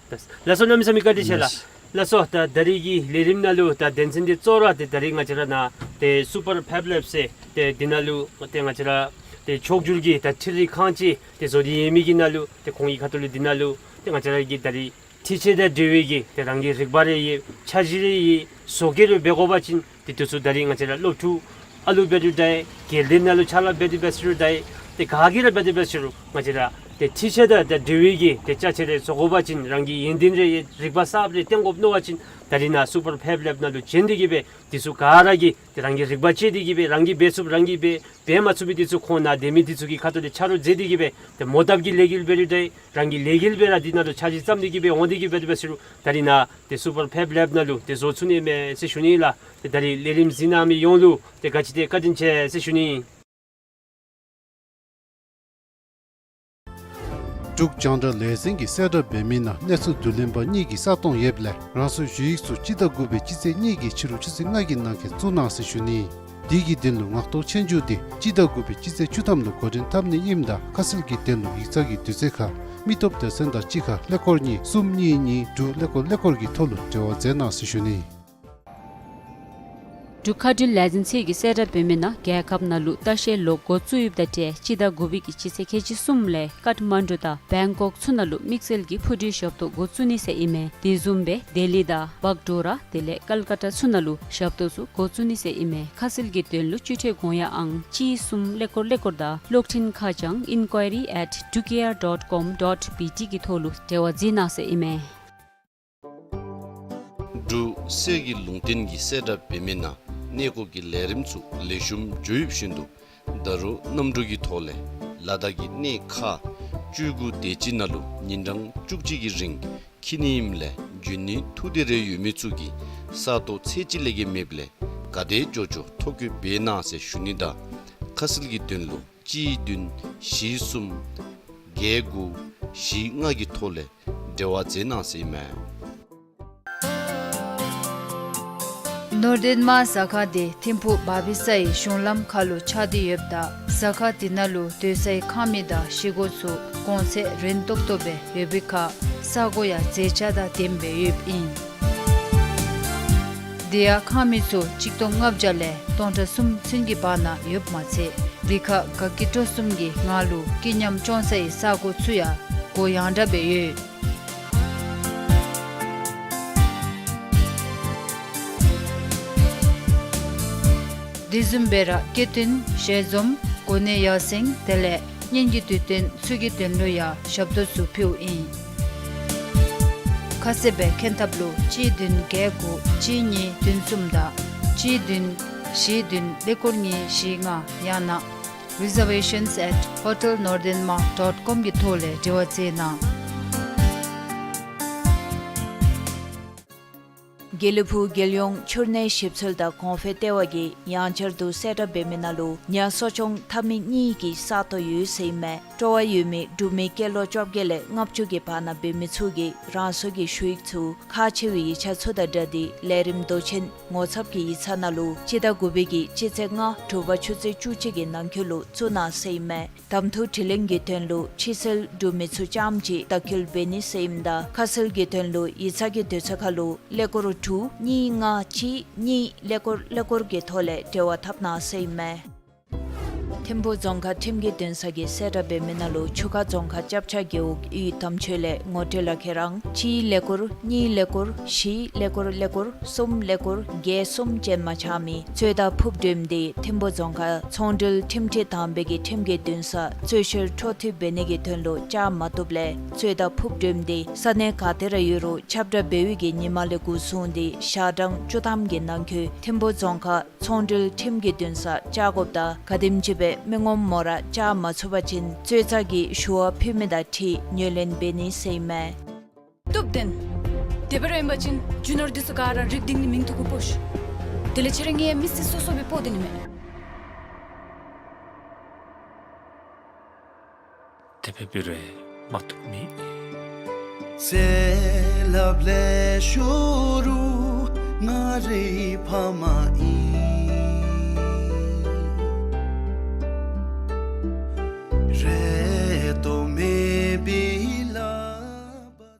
ལགས་སོ། ལགས་སོ། གནམ་མེད་ས་མེད་བཀའ་དྲིན་ཆེ་ལགས། ལགས། ལགས་སོ། ད་ད་རིས་ཀྱི་ལས་རིམ་ནང་ལུ་ད་དོན་ཚན་འདི་གཙོ་བོ་ར་ཏེ་ད་རིས་ང་བཅས་ར་ནཱ་ཏེ་Superfab Lab ཟེར་ཏེ་འདི་ནང་ལུ་ཏེ་ང་བཅས་ར་ཏེ་ཕྱོགས་བསྒྱུར་གྱི་ད་འཕྲུལ་རིག་ཁང་ཅིག་ཏེ་བཟོ་སྟེ་ཡོད་མི་གི་ནང་ལུ་ཏེ་ཁོང་གི་ཁ་ཐུག་ལུ་འདི་ནང་ལུ་ཏེ་ང་བཅས་ར་གི་ད་རིས་འཕྲུལ་ཆས་དང་འབྲེལ་བའི་གི་ཏེ་རང་གི་རིག་པ་རེ་ཡོད། འཆར་གཞི་རེ་ཡོད། བཟོ་བཀོད་རེ་འབད་དགོ་པ་ཅིན་ཏེ་འདི་ཚུ་ད་རིས་ང་བཅས་ར་སློབ་ཕྲུག་ཨ་ལུ་འབད་རུང་འདྲ་ཨིན། དགེ་ལྡན་ནང་ལུ་ཕྱག་ལཱ་འབད་དེ་འབད་ཟེར་རུང་འདྲ་ཨིན། ཏེ་ག་གིས་ར་འབད་དེ་འབད་ཟེར་རུང་ང་བཅས་ར་ཏེ་འཕྲུལ་ཆས་དང་ཏེ་འབྲེལ་བའི་གི་ཏེ་ཅ་ཆས་རེ་བཟོ་དགོ་པ་ཅིན་རང་གི་ཡོན་ཏན་རེ་ཡོད། རིག་པ་གསརཔ་རེ་སྟོན་དགོཔ་མནོ་བ་ཅིན་ད་རིས་ནཱ་Superfab Lab ནང་ལུ་བྱོན་ཏེ་གིས་སྦེ་འདི་ཚུ་ག་ར་གིས་ཏེ་རང་གི་རིག་པ་བཅོས་ཏེ་གིས་སྦེ་རང་གིས་འབད་ཚུགསཔ་རང་གིས་འབད་འབད་མ་ཚུགས་པའི་འདི་ཚུ་ཁོང་ནཱ་སྡོད་མི་འདི་ཚུ་གི་ཁ་ཐུག་ལས་ཆ་རོགས་མཛད་དེ་གིས་སྦེ་ཏེ་མོ་བཏབ་ཀྱི་ལས་འགུལ་འབད་རུང་འདྲ་ཨིན། རང་གི་ལས་འགུལ་སྦེ་ར་འདི་ནང་ལུ་འཆར་གཞི་བརྩམས་ཏེ་གིས་སྦེ་འོང་སྟེ་གིས་འབད་དེ་འབད་ཟེར་རུང་ད་རིས་ནཱ་ཏེ་Superfab Lab ནང་ལུ་ཏེ་བཟོ་ཚུགས་ནི་མས་ཟེར་ཞུ་ནི་ལགས། ཏེ་ད་རིས་ལས་རིམ་གཟིགས་གནང་མི་ཡོངས་ལུ་ཏེ་ག་ཅི་ཏེ་བཀའ་དྲིན་ཆེ་ཟེར་ཞུ་ནི། འབྲུག་རྒྱང་བསྒྲགས་ལས་འཛིན་གྱིས་གསལ་བསྒྲགས་འབད་མི་ནང་གནས་ཚུལ་བསྡུ་ལེན་པ་གཉིས་ཀྱི་ས་སྟོང་ཡོདཔ་ལས་རང་སོའི་ཞུ་ཡིག་ཚུ་སྤྱི་ཟླ་དགུ་པའི་སྤྱི་ཚེས་གཉིས་ཀྱི་ཕྱི་རུ་ཆུ་ཚོད་ལྔ་གི་ནང་འཁོད་བཙུགས་གནང་ཟེར་ཞུ་ནི། དེ་གི་དོན་ལུ་ངག་ཐོག་ཆོས་རྒྱུགས་འདི་སྤྱི་ཟླ་དགུ་པའི་སྤྱི་ཚེས་བཅུ་ཐམ་ལུ་འགོ་འདྲེན་འཐབ་ནི་ཨིནམ་ད་ཁ་གསལ་གྱི་དོན་ལུ་ཡིག་ཚང་གི་དུས་ཚོད་ཁར་མི་སྟོབས་སྡེ་ཚན་དང་གཅིག་ཁར་ཀླད་ཀོར་གཉིས་གསུམ་གཉིས་གཉིས་དྲུག་ཀླད་ཀོར་ཀླད་ཀོར་གྱི་ཐོག་ལུ་འབྲེལ་བ་མཛད་གནང་ཟེར་ཞུ་ནི། འབྲུག་མཁའ་འགྲུལ་ལས་འཛིན་ཚད་ཀྱིས་གསལ་བསྒྲགས་འབད་མི་ནང་རྒྱལ་ཁབ་ནང་ལུ་ལྟ་བཤལ་ལོགས་འགོ་བཙུགས་ཡོདཔ་ད་ཏེ་སྤྱི་ཟླ་དགུ་པའི་གི་སྤྱི་ཚེས་ཁལ་གཅིག་གསུམ་ལས་ཀཏ་མན་ཌུ་དང་བེང་ཀོག་ཚུ་ནང་ལུ་དམིགས་བསལ་གྱི་འཕུར་གྲུའི་ཞབས་ཏོག་འགོ་བཙུགས་ནི་ཟེར་ཨིན་མས། དེ་བཟུམ་སྦེ་ལྡི་ལི་དང་བག་ཌོ་ར་དེ་ལས་ཀལ་ཀ་ཏ་ཚུ་ནང་ལུ་ཞབས་ཏོག་ཚུ་འགོ་བཙུགས་ནི་ཟེར་ཨིན་མས། ཁ་གསལ་གྱི་དོན་ལུ་སྤྱི་འཐུས་དགོངས་ཡངས་ཨང་གཅིག་གསུམ་ཀླད་ཀོར་ཀླད་ཀོར་དང་གློག་འཕྲིན་ཁ་བྱང་inquiry at drukair dot com dot B T གི་ཐོག་ལུ་འབྲེལ་བ་མཛད་གནང་ཟེར་ཨིན་མས། འབྲུག་གསེར་གྱི་ལུང་བསྟན་གྱིས་གསལ་བསྒྲགས་འབད་མི་ནང་གནས་སྐོར་གྱི་ལས་རིམ་ཚུ་ལེགས་ཤོམ་འགྱོ་ཡོདཔ་བཞིན་དུ་ད་རུང་གནམ་གྲུ་གི་ཐོག་ལས་ལ་དྭགས་ཀྱི་གནས་ཁག་བཅུ་དགུ་དེ་ཅིག་ནང་ལུ་ཉིན་གྲངས་བཅུ་གཅིག་གི་རིང་འཁྱིད་ནི་ཨིནམ་ལས་འབྱོན་ནི་ཐུགས་འདོད་རེ་ཡོད་མི་ཚུ་གིས་ས་སྟོང་ཚད་ཅིག་ལས་བརྒལ་མེདཔ་ལས་ག་དེ་མགྱོགས་མགྱོགས་ཐོ་བཀོད་འབད་གནང་ཟེར་ཞུ་ནི་དང་ཁ་གསལ་གྱི་དོན་ལུ་གཅིག་བདུན་བཞི་གསུམ་བརྒྱད་དགུ་བཞི་ལྔ་གི་ཐོག་ལས་འབྲེལ་བ་མཛད་གནང་ཟེར་ཨིན་མས། ནོར་དོན་མ་ཟ་ཁང་འདི་ཐིམ་ཕུག་བ་བི་ས་ཡི་གཞུང་ལམ་ཁ་ལུ་ཆགས་ཏེ་ཡོདཔ་ད་ཟ་ཁང་འདི་ནང་ལུ་སྡོད་སའི་ཁང་མིག་དང་བཞེས་སྒོ་ཚུ་གོང་ཚད་རན་ཏོག་ཏོ་སྦེ་ཡོད་པའི་ཁར་ས་གོ་ཡང་མཛེས་ཆ་དང་ལྡནམ་སྦེ་ཡོདཔ་ཨིན། དེ་ཡང་ཁང་མིག་ཚུ་གཅིག་སྟོང་ལྔ་བརྒྱ་ལས་སྟོང་ཕྲག་གསུམ་ཚུན་གྱི་བར་ན་ཡོདཔ་མ་ཚད་ལི་ཁ་དགའ་སྐྱིད་སྤྲོ་གསུམ་གྱི་ངང་ལུ་སྐྱིད་ཉམས་སྐྱོང་སའི་ས་གོ་ཚུ་ཡང་གུ་ཡངས་དྲགས་སྦེ་ཡོད། དེ་བཟུམ་སྦེ་ར་སྐྱིད་དོན་ཞལ་འཛོམས་གོ་གནས་ཡར་སེང་དེ་ལས་གཉེན་གྱི་དུས་སྟོན་ཚུ་གི་དོན་ལུ་ཡང་ཞབས་ཏོག་ཚུ་ཕུལཝ་ཨིན། ཁ་གསལ་སྦེ་མཁྱེན་ཐབས་ལུ་གཅིག་བདུན་བརྒྱད་དགུ་གཅིག་གཉིས་བདུན་གསུམ་དང་གཅིག་བདུན་བཞི་བདུན་ཀླད་ཀོར་གཉིས་བཞི་ལྔ་ཡང་ན་reservations at hotel northern ma dot com གི་ཐོག་ལས་འབྲེལ་བ་མཛད་གནང་། དགེ་ལེགས་ཕུག་རྒྱལ་ཡོངས་འཕྱུར་གནས་ཞིབ་འཚོལ་དང་གོང་འཕེལ་ལྟེ་བ་གིས་ཡང་བསྐྱར་དུ་གསལ་བསྒྲགས་འབད་མི་ནང་ལུ་ཉ་གསོ་སྐྱོང་འཐབ་མི་གཉིས་ཀྱི་ས་སྟོང་ཡོད་ཟེར་ཨིན་མས། སྤྲོ་བ་ཡོད་མི་འབྲུག་མི་སྐྱེས་ལོ་བཅོ་བརྒྱད་ལས་ལྔ་བཅུ་གི་བར་ན་འབད་མི་ཚུ་གིས་རང་སོའི་ཞུ་ཡིག་ཚུ་ཁག་ཆེ་བའི་ཡིག་ཆ་ཚུ་དང་སྦྲགས་ཏེ་ལས་རིམ་མདོ་ཆེན་ངོ་ཚབ་ཀྱི་ཡིག་ཚང་ནང་ལུ་སྤྱི་ཟླ་དགུ་པའི་གི་སྤྱི་ཚེས་ལྔ་དྲོ་པ་ཆུ་ཚོད་བཅུ་གཅིག་གི་ནང་འཁོད་ལུ་བཙུགས་གནང་ཟེར་ཨིན་མས། གདམ་འཐུ་དྲི་ལན་གྱི་དོན་ལུ་ཕྱི་སེལ་འབྲུག་མི་ཚུ་རྐྱངམ་གཅིག་དང་འཁོད་འབད་ནི་ཟེར་ཨིནམ་ད་ཁ་གསལ་གྱི་དོན་ལུ་ཡིག་ཚང་གི་དུས་ཚོད་ཁར་ལུ་ཀླད་ཀོར་དྲུག་གཉིས་ལྔ་གཅིག་གཉིས་ཀླད་ཀོར་ཀླད་ཀོར་གྱི་ཐོག་ལས་འབྲེལ་བ་འཐབ་གནང་ཟེར་ཨིན་མས། ཐིམ་ཕུ་རྫོང་ཁག་ཁྲིམས་ཀྱི་འདུན་ས་གིས་གསལ་བསྒྲགས་འབད་མི་ནང་ལུ་ཆུ་ཁ་རྫོང་ཁག་སྐྱབས་ཆ་རྒེད་འོག་ཡུལ་དམ་ཆོས་ལས་ངོ་སྤྲོད་ལག་ཁྱེར་ཨང་གཅིག་ཀླད་ཀོར་གཉིས་ཀླད་ཀོར་བཞི་ཀླད་ཀོར་ཀླད་ཀོར་གསུམ་ཀླད་ཀོར་བརྒྱད་གསུམ་ཅན་མ་ཆགས་མི་རྩོད་ཟླ་ཕུརཔ་འགྲེམས་སྡེ་ཐིམ་ཕུ་རྫོང་ཁག་ཚོང་འབྲེལ་ཁྲིམས་ཁྲི་དང་པའི་གི་ཁྲིམས་ཀྱི་འདུན་ས་རྩོད་བཤེར་འཕྲོ་མཐུད་འབད་ནི་གི་དོན་ལུ་བཅར་མ་བཏུབ་ལས་རྩོད་ཟླ་ཕུརཔ་འགྲེམས་སྡེ་ས་གནས་ག་ཏེ་ར་ཡོད་རུང་ཁྱབ་བསྒྲགས་འབད་བའི་གི་ཉིན་མ་ལས་འགོ་བཟུང་སྟེ་ཞག་གྲངས་བཅུ་ཐམ་གྱི་ནང་འཁོད་ཐིམ་ཕུ་རྫོང་ཁག་ཚོང་འབྲེལ་ཁྲིམས་ཀྱི་འདུན་ས་བཅར་དགོཔ་དང་ག་དེམ་ཅིག་སྦེ་མི་ངོམ་མོ་ར་བཅར་མ་ཚུགས་པ་ཅིན་རྩོད་ཟླ་གི་ཞུ་བ་ཕུལ་མི་དང་འཁྲིལ་ངོས་ལེན་འབད་ནི་ཟེར་ཨིན་མས། སྟོབས་ལྡན། དེ་སྦེ་ར་ཨིན་པ་ཅིན་རྒྱུ་ནོར་འདི་ཚུ་ག་ར་རིག་སྟེང་ནི་མིང་ཐོ་གུ་སྤོ་ཤིག། དེ་ལས་ཁྱེད་ར་ངེའི་མི་སེར་སོ་སོ་སྦེ་སྤོ་སྡོད་ནི་མས། དེ་སྦེ་འབད་རུང་མ་བཏུབ་མེད། ཚེ་རབས་ལས་ཤོར་རུང་ང་རའི་ཕ་མ་ཨིན། རེ་དོགས་མེད་པའི་ལག་པ།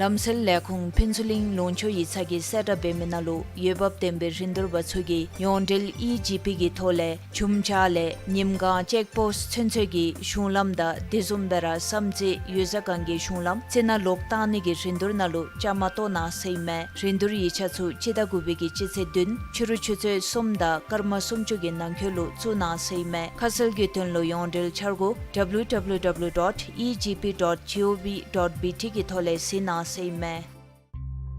ལམ་སེལ་ལས་ཁུངས་ཕུན་ཚོགས་གླིང་ལུང་ཕྱོགས་ཡིག་ཚང་གིས་གསལ་བསྒྲགས་འབད་མི་ནང་ལུ་འོས་འབབ་ལྡན་པའི་རིན་བསྡུར་པ་ཚུ་གིས་ཡོངས་འབྲེལ་ཨི་ཇི་པི་གི་ཐོག་ལས་བྱུང་ཆ་ལས་ཉིམ་གང་ཅེཀ་པོསཊ་ཚུན་ཚོད་ཀྱི་གཞུང་ལམ་དང་དེ་བཟུམ་སྦེ་ར་བསམ་རྩེ་ཡུལ་ས་སྒང་གི་གཞུང་ལམ་རྩི་ནག་ལོག་བཏང་ནི་གི་རིན་བསྡུར་ནང་ལུ་བཅའ་མར་གཏོགས་གནང་ཟེར་ཨིན་མས། རིན་བསྡུར་ཡིག་ཆ་ཚུ་སྤྱི་ཟླ་དགུ་པའི་གི་སྤྱི་ཚེས་བདུན་ཕྱི་རུ་ཆུ་ཚོད་གསུམ་དང་སྐར་མ་སུམ་ཅུ་གི་ནང་འཁོད་ལུ་བཙུགས་གནང་ཟེར་ཨིན་མས། ཁ་གསལ་གྱི་དོན་ལུ་ཡོངས་འབྲེལ་འཆར་སྒོ་W W W dot E G P dot G O V dot B T གི་ཐོག་ལས་གཟིགས་གནང་ཟེར་ཨིན་མས།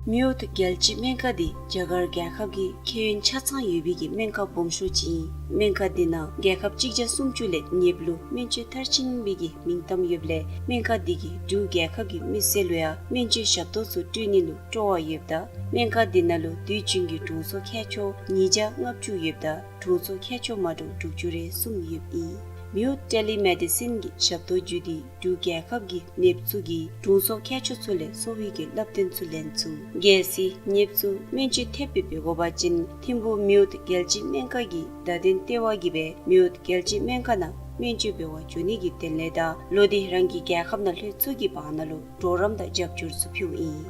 མེ་འོད་རྒྱལ་སྤྱིའི་སྨན་ཁང་འདི་རྒྱ་གར་རྒྱལ་ཁབ་ཀྱི་ཁེ་ཡོན་ཆ་ཚང་ཡོད་པའི་གི་སྨན་ཁང་སྦོམ་ཤོས་ཅིག་ཨིན། སྨན་ཁང་འདི་ནང་རྒྱལ་ཁབ་གཅིག་བརྒྱ་སུམ་ཅུ་ལས་ཉེ་བ་ལུ་སྨན་བཅོས་མཐར་ཕྱིན་པའི་གི་མིང་གཏམ་ཡོདཔ་ལས་སྨན་ཁང་འདི་གིས་འབྲུག་རྒྱལ་ཁབ་ཀྱི་མི་སེར་ལུ་ཡང་སྨན་བཅོས་ཞབས་ཏོག་ཚུ་སྤྲོད་ནི་ལུ་སྤྲོ་བ་ཡོདཔ་ད་སྨན་ཁང་འདི་ནང་ལུ་དུས་རྒྱུན་གྱི་དྲུང་འཚོ་མཁས་མཆོག་ཉིས་བརྒྱ་ལྔ་བཅུ་ཡོདཔ་ད་དྲུང་འཚོ་མཁས་མཆོག་མ་འདྲཝ་དྲུག་ཅུ་རེ་གསུམ་ཡོདཔ་ཨིན། མེ་འོད་ཊེ་ལི་མེ་ཌི་སིན་གྱི་ཞབས་ཏོག་བརྒྱུད་དེ་འབྲུག་རྒྱལ་ཁབ་ཀྱི་ནདཔ་ཚུ་གིས་དྲུང་འཚོ་མཁས་མཆོག་ཚུ་ལས་གསོ་བའི་གི་བསླབ་སྟོན་ཚུ་ལེན་ཚུགས། གལ་སྲིད་ནདཔ་ཚུ་སྨན་བཅོས་ཐེབས་སྦེ་འབད་དགོ་པ་ཅིན་ཐིམ་ཕུ་མེ་འོད་རྒྱལ་སྤྱིའི་སྨན་ཁང་གི་བརྡ་དོན་ལྟེ་བ་གིས་སྦེ་མེ་འོད་རྒྱལ་སྤྱིའི་སྨན་ཁང་ནང་སྨན་བཅོས་འབད་བར་འགྱོ་ནི་གི་དོན་ལས་དང་ལོག་སྟེ་རང་གི་རྒྱལ་ཁབ་ནང་ལྷོད་ཚུགས་ཀྱི་བར་ན་ལུ་གྲོགས་རམ་དང་རྒྱབ་སྐྱོར་ཚུ་ཕུལཝ་ཨིན།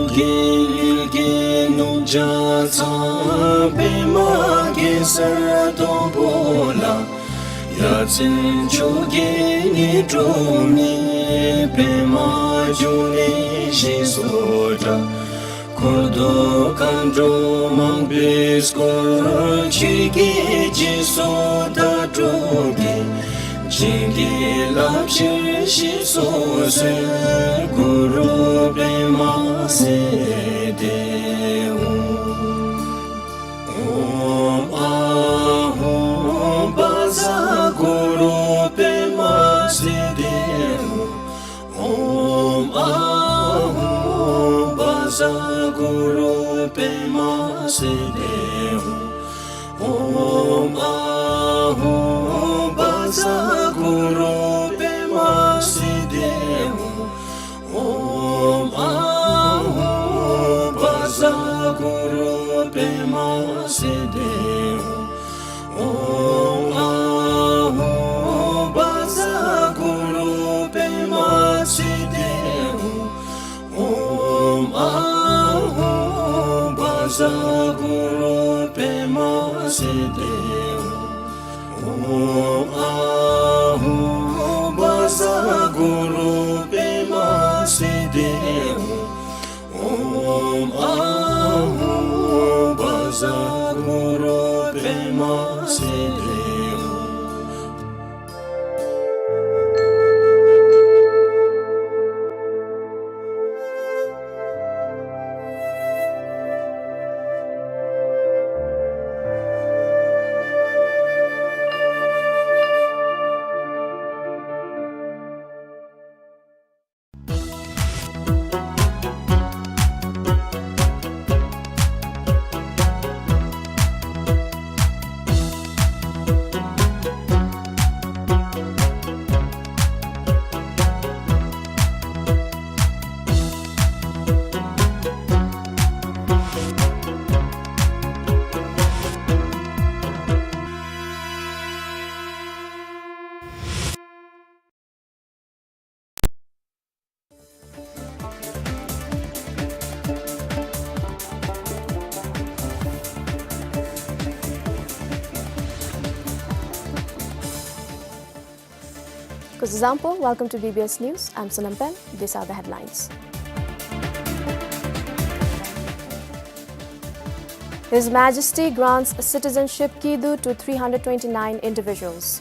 རྒྱལ་གྱི་ནུབ་བྱང་ཚངས་པདྨ་གེ་སར་སྡོང་པོ་ལ། ཡ་མཚན་མཆོག་གི་ནི་འབྲུ་མི་པདྨ་འབྱུང་གནས་ཞེས་སུ་གྲགས། འཁོར་དུ་མཁའ་འགྲོ་མང་པོས་བསྐོར། ཆོས་ཀྱི་རྗེས་སུ་བདག་སྒྲུབ་ཀྱིས། བྱིན་གྱིས་བརླབ་ཕྱིར་ཞེས་སུ་གསོལ། གུ་རུ་པདྨ་སིདྡྷི་ཧཱུྃ། ཨོཾ་ཨཱཿཧཱུྃ་བཛྲ་གུ་རུ་པདྨ་སིདྡྷི་ཧཱུྃ། ཨོཾ་ཨཱཿཧཱུྃ་བཛྲ་གུ་རུ་པདྨ་སིདྡྷི་ཧཱུྃ། ཨོཾ་ཨཱཿཧཱུྃ་བཛྲ་གུ་རུ་པདྨ་སིདྡྷི་ཧཱུྃ། ཨོཾ་ཨཱཿཧཱུྃ་བཛྲ་གུ་རུ་པདྨ་སིདྡྷི་ཧཱུྃ། ཨོཾ་ཨཱཿཧཱུྃ་བཛྲ་གུ་རུ་པདྨ་སིདྡྷི་ཧཱུྃ། ཨོཾ་ཨཱཿཧཱུྃ་བཛྲ་གུ་རུ་པདྨ་སིདྡྷི་ཧཱུྃ། ཨོཾ་ཨཱཿཧཱུྃ་བཛྲ་ གུ་རུ་པདྨ་སིདྡྷི་ཧཱུྃ། ཨོཾ་ཨཱཿཧཱུྃ་བཛྲ་གུ་རུ་པདྨ་སིདྡྷི་ཧཱུྃ། Kuzuzangpo, welcome to B B S News. I'm Sonam Pem. These are the headlines. His Majesty grants citizenship kidu to three hundred twenty-nine individuals.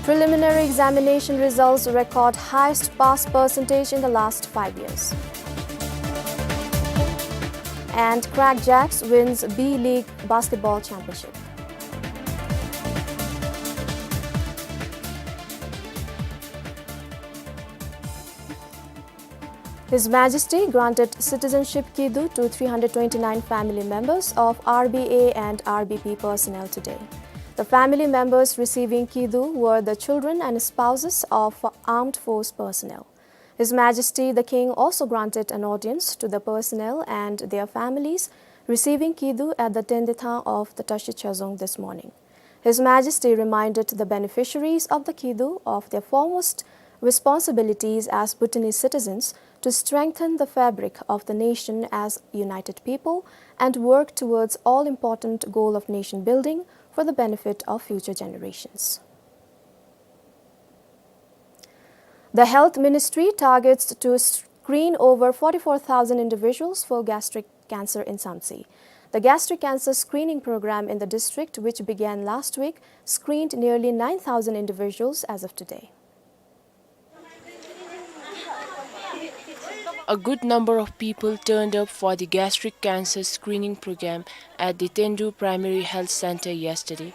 Preliminary examination results record highest pass percentage in the last five years. And Crack Jacks wins B League Basketball Championship. His Majesty granted citizenship kidu to three hundred twenty-nine family members of R B A and R B P personnel today. The family members receiving kidu were the children and spouses of armed force personnel. His Majesty the King also granted an audience to the personnel and their families receiving kidu at the Tendethan of the Tashi Chazong this morning. His Majesty reminded the beneficiaries of the kidu of their foremost responsibilities as Bhutanese citizens to strengthen the fabric of the nation as united people and work towards all-important goal of nation building for the benefit of future generations. The Health Ministry targets to screen over forty-four thousand individuals for gastric cancer in Samtse. The gastric cancer screening program in the district, which began last week, screened nearly nine thousand individuals as of today. A good number of people turned up for the gastric cancer screening program at the Tendu Primary Health Center yesterday.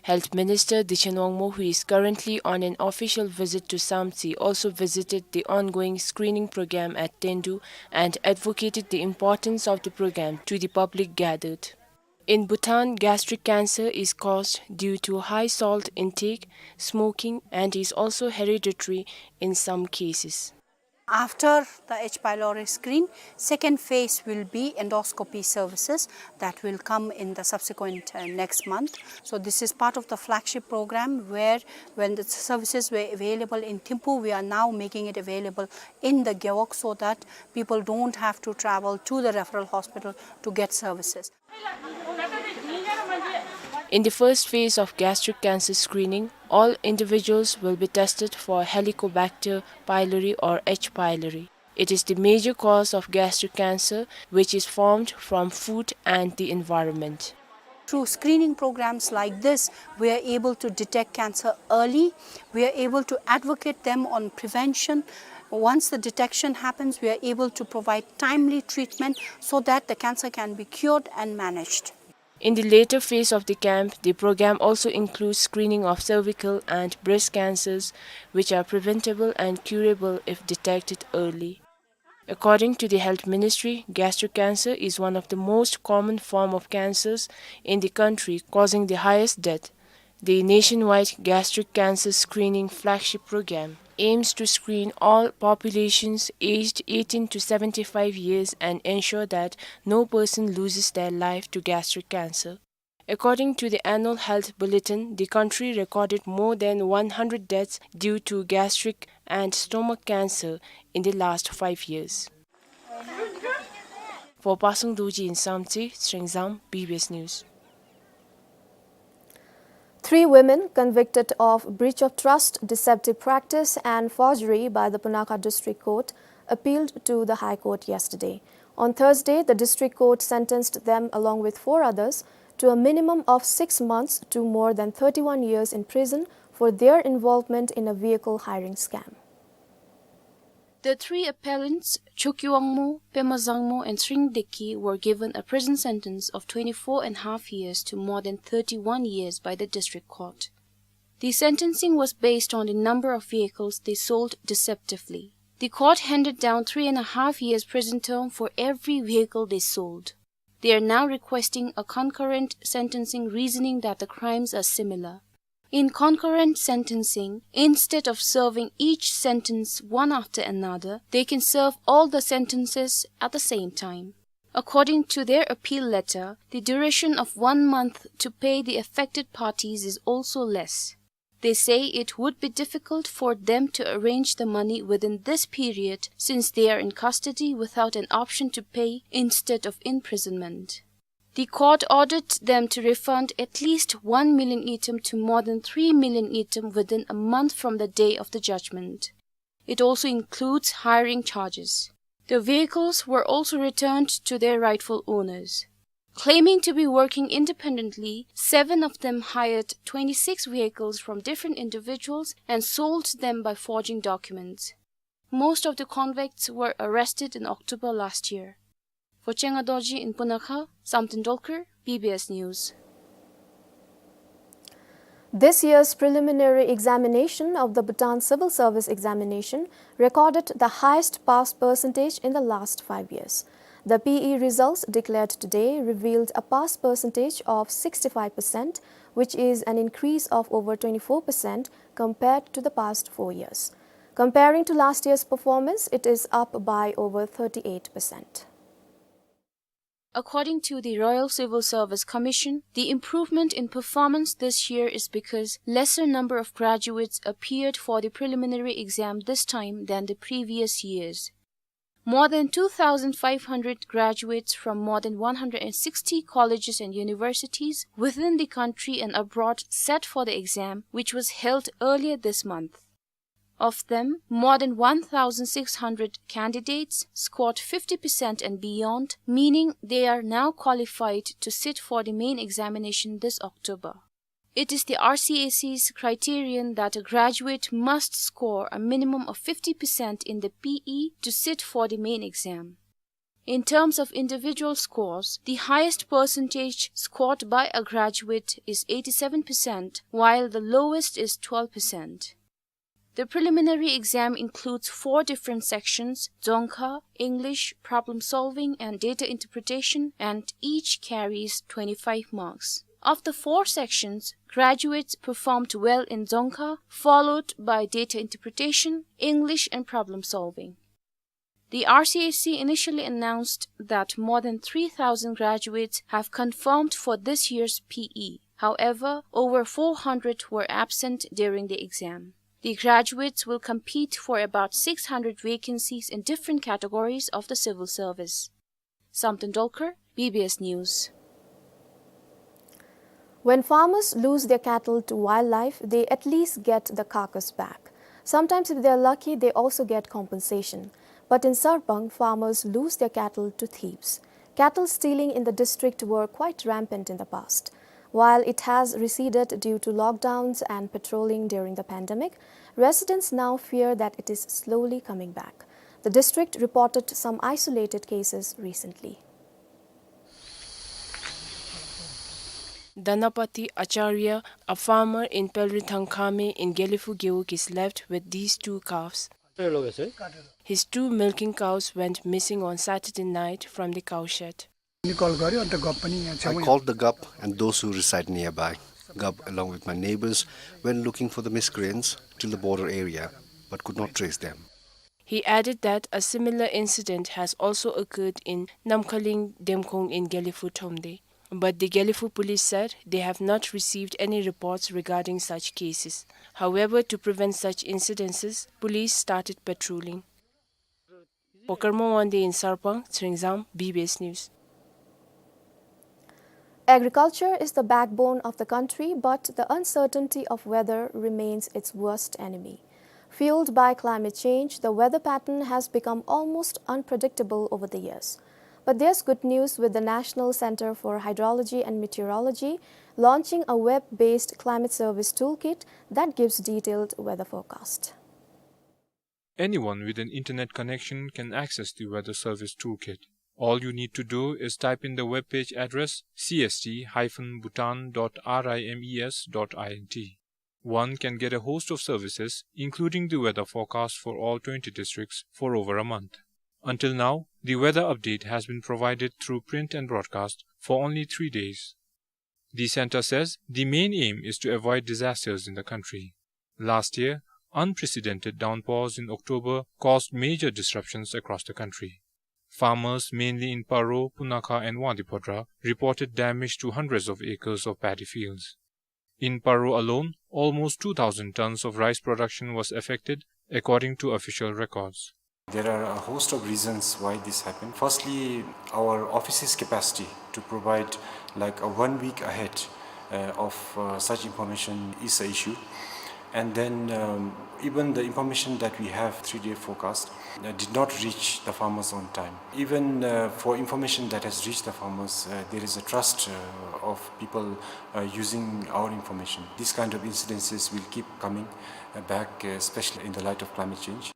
Health Minister Dichen Wangmo, who is currently on an official visit to Samtse, also visited the ongoing screening program at Tendu and advocated the importance of the program to the public gathered. In Bhutan, gastric cancer is caused due to high salt intake, smoking, and is also hereditary in some cases. After the H. pylori screen, second phase will be endoscopy services that will come in the subsequent, uh, next month. So this is part of the flagship program where when the services were available in Thimphu, we are now making it available in the Gewog so that people don't have to travel to the referral hospital to get services. In the first phase of gastric cancer screening, all individuals will be tested for Helicobacter pylori or H. pylori. It is the major cause of gastric cancer, which is formed from food and the environment. Through screening programs like this, we are able to detect cancer early. We are able to advocate them on prevention. Once the detection happens, we are able to provide timely treatment so that the cancer can be cured and managed. In the later phase of the camp, the program also includes screening of cervical and breast cancers, which are preventable and curable if detected early. According to the Health Ministry, gastric cancer is one of the most common form of cancers in the country, causing the highest death. The nationwide gastric cancer screening flagship program aims to screen all populations aged eighteen to seventy-five years and ensure that no person loses their life to gastric cancer. According to the annual health bulletin, the country recorded more than one hundred deaths due to gastric and stomach cancer in the last five years. For Pasang Dorji in Samtse, Sringzam, B B S News. Three women convicted of breach of trust, deceptive practice, and forgery by the Punakha District Court appealed to the High Court yesterday. On Thursday, the District Court sentenced them, along with four others, to a minimum of six months to more than thirty-one years in prison for their involvement in a vehicle hiring scam. The three appellants, Chokyi Wangmo, Pema Zangmo, and Sring Deki, were given a prison sentence of twenty-four and a half years to more than thirty-one years by the district court. The sentencing was based on the number of vehicles they sold deceptively. The court handed down three and a half years prison term for every vehicle they sold. They are now requesting a concurrent sentencing, reasoning that the crimes are similar. In concurrent sentencing, instead of serving each sentence one after another, they can serve all the sentences at the same time. According to their appeal letter, the duration of one month to pay the affected parties is also less. They say it would be difficult for them to arrange the money within this period, since they are in custody without an option to pay instead of imprisonment. The court ordered them to refund at least one million ngultrum to more than three million ngultrum within a month from the day of the judgment. It also includes hiring charges. The vehicles were also returned to their rightful owners. Claiming to be working independently, seven of them hired twenty-six vehicles from different individuals and sold them by forging documents. Most of the convicts were arrested in October last year. For Chenga Dorji in Punakha, Samten Dolkar, B B S News. This year's preliminary examination of the Bhutan Civil Service Examination recorded the highest pass percentage in the last five years. The P E results declared today revealed a pass percentage of sixty-five percent, which is an increase of over twenty-four percent compared to the past four years. Comparing to last year's performance, it is up by over thirty-eight percent. According to the Royal Civil Service Commission, the improvement in performance this year is because lesser number of graduates appeared for the preliminary exam this time than the previous years. More than two thousand five hundred graduates from more than one hundred sixty colleges and universities within the country and abroad sat for the exam, which was held earlier this month. Of them, more than one thousand six hundred candidates scored fifty percent and beyond, meaning they are now qualified to sit for the main examination this October. It is the R C A C's criterion that a graduate must score a minimum of fifty percent in the P E to sit for the main exam. In terms of individual scores, the highest percentage scored by a graduate is eighty-seven percent, while the lowest is twelve percent. The preliminary exam includes four different sections: Dzongkha, English, problem solving, and data interpretation, and each carries twenty-five marks. Of the four sections, graduates performed well in Dzongkha, followed by data interpretation, English, and problem solving. The R C A C initially announced that more than three thousand graduates have confirmed for this year's P E. However, over four hundred were absent during the exam. The graduates will compete for about six hundred vacancies in different categories of the civil service. Samten Dolkar, B B S News. When farmers lose their cattle to wildlife, they at least get the carcass back. Sometimes, if they are lucky, they also get compensation. But in Sarpang, farmers lose their cattle to thieves. Cattle stealing in the district were quite rampant in the past. While it has receded due to lockdowns and patrolling during the pandemic, residents now fear that it is slowly coming back. The district reported some isolated cases recently. Dhanapati Acharya, a farmer in Pelri Thangkhame in Gelephu Gewog, is left with these two calves. His two milking cows went missing on Saturday night from the cow shed. I called the gup and those who reside nearby. Gup, along with my neighbors, went looking for the miscreants till the border area, but could not trace them. He added that a similar incident has also occurred in Namkhaling Demkhong in Gelephu Thromde. But the Gelephu police said they have not received any reports regarding such cases. However, to prevent such incidences, police started patrolling. For Karma Wangdi in Sarpang, Tsering Zam, B B S News. Agriculture is the backbone of the country, but the uncertainty of weather remains its worst enemy. Fueled by climate change, the weather pattern has become almost unpredictable over the years. But there's good news, with the National Center for Hydrology and Meteorology launching a web-based climate service toolkit that gives detailed weather forecast. Anyone with an internet connection can access the weather service toolkit. All you need to do is type in the web page address C S T hyphen bhutan dot R I M E S dot I N T. One can get a host of services, including the weather forecast for all twenty districts for over a month. Until now, the weather update has been provided through print and broadcast for only three days. The center says the main aim is to avoid disasters in the country. Last year, unprecedented downpours in October caused major disruptions across the country. Farmers, mainly in Paro, Punakha and Wangdue Phodrang, reported damage to hundreds of acres of paddy fields. In Paro alone, almost two thousand tons of rice production was affected, according to official records. There are a host of reasons why this happened. Firstly, our office's capacity to provide, like, a one week ahead, uh, of, uh, such information is an issue. And then, um, even the information that we have, three-day forecast, uh, did not reach the farmers on time. Even, uh, for information that has reached the farmers, uh, there is a trust, uh, of people, uh, using our information. These kind of incidences will keep coming, uh, back, uh, especially in the light of climate change.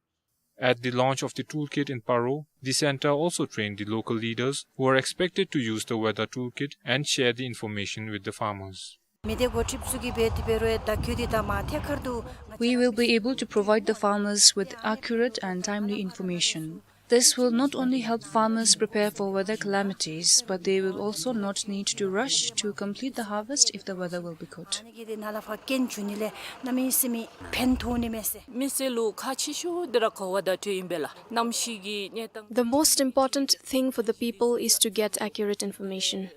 At the launch of the toolkit in Paro, the center also trained the local leaders, who are expected to use the weather toolkit and share the information with the farmers. མི་སྡེ་འགོ་ཁྲིདཔ་ཚུ་གིས་འབད་དེ་འབད་རུང་ད་ཁྱོད་འདི་ད་མ་ཐད་ཁར་དུ། We will be able to provide the farmers with accurate and timely information. This will not only help farmers prepare for weather calamities, but they will also not need to rush to complete the harvest if the weather will be good. ཨ་ནི་གིས་འདི་ནང་ལུ་ཕར་སྐྱོན་བྱུང་ནི་ལས་གནམ་མེད་ས་མེད་ཕན་ཐོགས་ནི་མས་ཟེར། མི་སེར་ལུ་ཁག་ཆེ་ཤོས་འདི་ར་གོ་བ་བརྡ་སྤྲོད་ཨིན་པས་ལགས། གནམ་གཤིས་ཀྱི་གནས་སྟངས། The most important thing for the people is to get accurate information.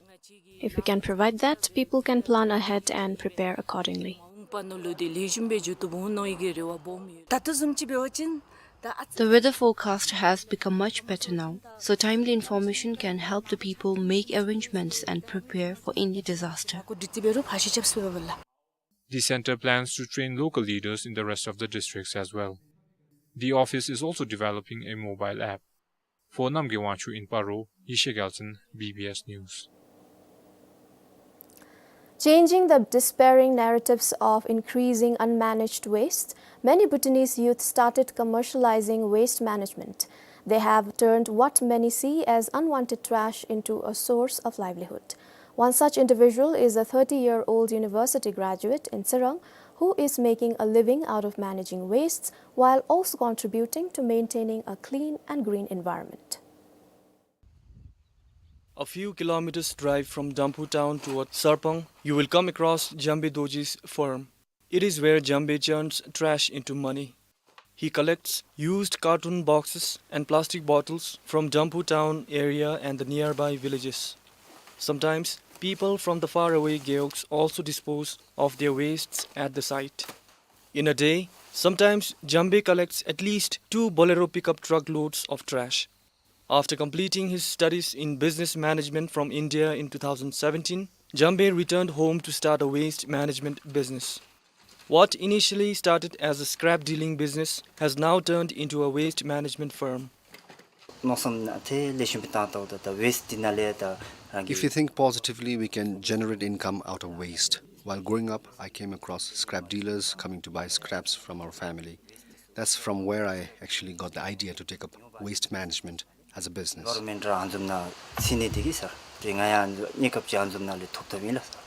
If we can provide that, people can plan ahead and prepare accordingly. མ་འོངས་པ་ནང་ལུ་འདི་ལེགས་ཤོམ་སྦེ་འགྱོ་བཏུབ་འོང་མནོ་བའི་རེ་བ་སྦོམ་ཡོད། ད་ལྟོ་བཟུམ་ཅིག་འབད་བ་ཅིན་ད་ཨ་ཙི། The weather forecast has become much better now, so timely information can help the people make arrangements and prepare for any disaster. ཁོ་འདི་ཅིག་འབད་རུང་ཕར་ཤི་རྐྱབ་སོ་བ་ལགས། The center plans to train local leaders in the rest of the districts as well. The office is also developing a mobile app. For Namgay Wangchuk in Paro, Yeshe Gyaltshen, B B S News. Changing the despairing narratives of increasing unmanaged waste, many Bhutanese youth started commercializing waste management. They have turned what many see as unwanted trash into a source of livelihood. One such individual is a thirty-year-old university graduate in Tsirang who is making a living out of managing wastes while also contributing to maintaining a clean and green environment. A few kilometers drive from Damphu town towards Sarpang, you will come across Jambe Dorji's farm. It is where Jambe churns trash into money. He collects used carton boxes and plastic bottles from Damphu town area and the nearby villages. Sometimes, people from the faraway Gewogs also dispose of their wastes at the site. In a day, sometimes Jambe collects at least two Bolero pickup truck loads of trash. After completing his studies in business management from India in two thousand seventeen, Jambe returned home to start a waste management business. What initially started as a scrap dealing business has now turned into a waste management firm. མནོ་བསམ་ནང་ཏེ་ལེགས་ཤོམ་སྦེ་བཏང་ད་ད་ད་ཝེསཊ་འདི་ནང་ལས་ད་རང་གི། If you think positively, we can generate income out of waste. While growing up, I came across scrap dealers coming to buy scraps from our family. That's from where I actually got the idea to take up waste management as a business. གོ་ཝར་མེནཊ་ར་ཨ་ནི་བཟུམ་ནང་ཚུད་ནི་འདི་གིས་སར་ཏེ་ང་ཡང་གནས་སྐབས་ཅིག་ཨ་ནི་བཟུམ་ནང་ལས་ཐོབ་ཐོབཔ་ཨིན་ལགས་སར།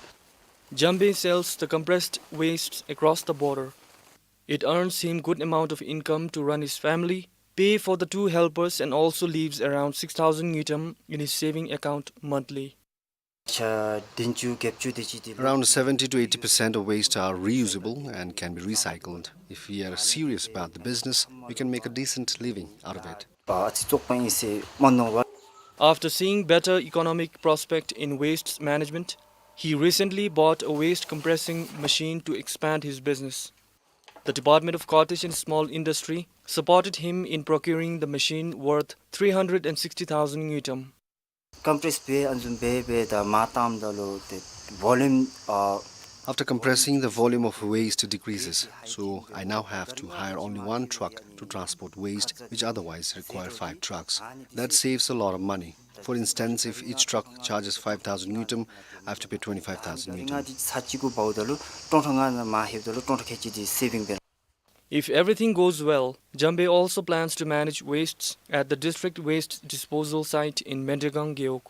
Jambe sells the compressed waste across the border. It earns him good amount of income to run his family, pay for the two helpers, and also leaves around six thousand ngultrum in his saving account monthly. ཆ་བདུན་ཅུ་བརྒྱད་ཅུ་དེ་ཅིག་འདི། Around seventy to eighty percent of waste are reusable and can be recycled. If we are serious about the business, we can make a decent living out of it. པ་ཨ་ཙི་བཙོག་པ་ཨིན་ཟེར་མ་མནོ་བར། After seeing better economic prospect in waste management, he recently bought a waste compressing machine to expand his business. The Department of Cottage and Small Industry supported him in procuring the machine worth three hundred and sixty thousand ngultrum. compress འབད་ཨ་ནི་བཟུམ་འབད་འབད་ད་མར་བཏངམ་ད་ལུ་ཏེ་volume ཨ། After compressing, the volume of waste decreases, so I now have to hire only one truck to transport waste, which otherwise require five trucks. That saves a lot of money. For instance, if each truck charges five thousand ngultrum, I have to pay twenty-five thousand ngultrum. ཚར་གཅིག་གུ་འབདཝ་ད་ལུ་ཀྲོང་ཁྲོ་ལྔ་ནང་མར་ལྷོདཔ་ད་ལུ་ཀྲོང་ཁྲོ་ཁལ་གཅིག་འདི་saving འབད། If everything goes well, Jambey also plans to manage wastes at the district waste disposal site in Mendragang Gewog.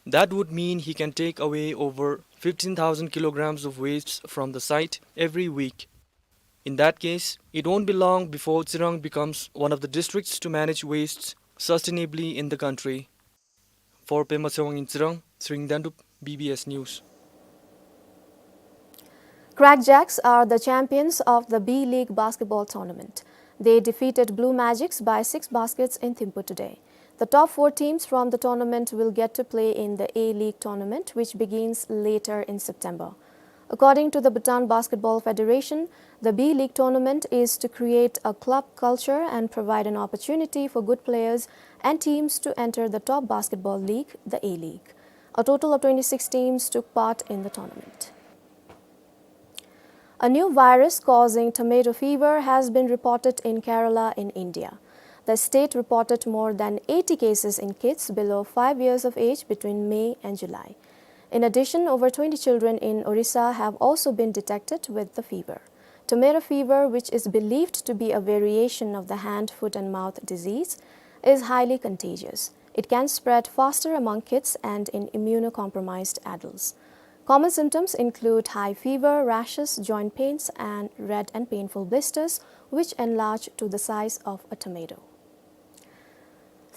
That would mean he can take away over fifteen thousand kilograms of wastes from the site every week. In that case, it won't be long before Tsirang becomes one of the districts to manage wastes sustainably in the country. For Pema Tshewang in Tsirang, Tshering Dendup, B B S News. Crackjacks are the champions of the B League basketball tournament. They defeated Blue Magics by six baskets in Thimphu today. The top four teams from the tournament will get to play in the A League tournament, which begins later in September. According to the Bhutan Basketball Federation, the B League tournament is to create a club culture and provide an opportunity for good players and teams to enter the top basketball league, the A League. A total of twenty-six teams took part in the tournament. A new virus causing tomato fever has been reported in Kerala in India. The state reported more than eighty cases in kids below five years of age between May and July. In addition, over twenty children in Orissa have also been detected with the fever. Tomato fever, which is believed to be a variation of the hand, foot and mouth disease, is highly contagious. It can spread faster among kids and in immunocompromised adults. Common symptoms include high fever, rashes, joint pains, and red and painful blisters, which enlarge to the size of a tomato.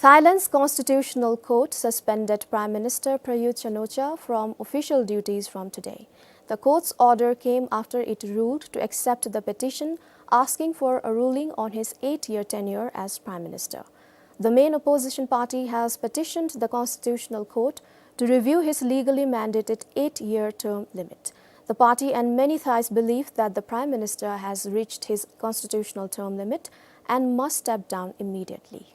Thailand's Constitutional Court suspended Prime Minister Prayut Chan-o-cha from official duties from today. The court's order came after it ruled to accept the petition asking for a ruling on his eight-year tenure as Prime Minister. The main opposition party has petitioned the Constitutional Court to review his legally mandated eight-year term limit. The party and many Thais believe that the Prime Minister has reached his constitutional term limit and must step down immediately.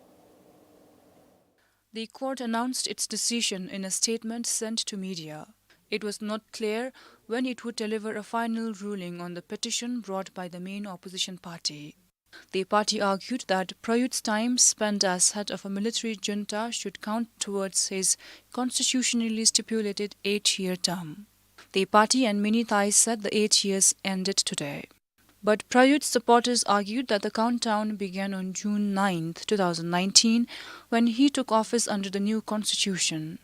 The court announced its decision in a statement sent to media. It was not clear when it would deliver a final ruling on the petition brought by the main opposition party. The party argued that Prayut's time spent as head of a military junta should count towards his constitutionally stipulated eight-year term. The party and many Thais said the eight years ended today. But Prayut's supporters argued that the countdown began on June ninth, two thousand nineteen, when he took office under the new constitution.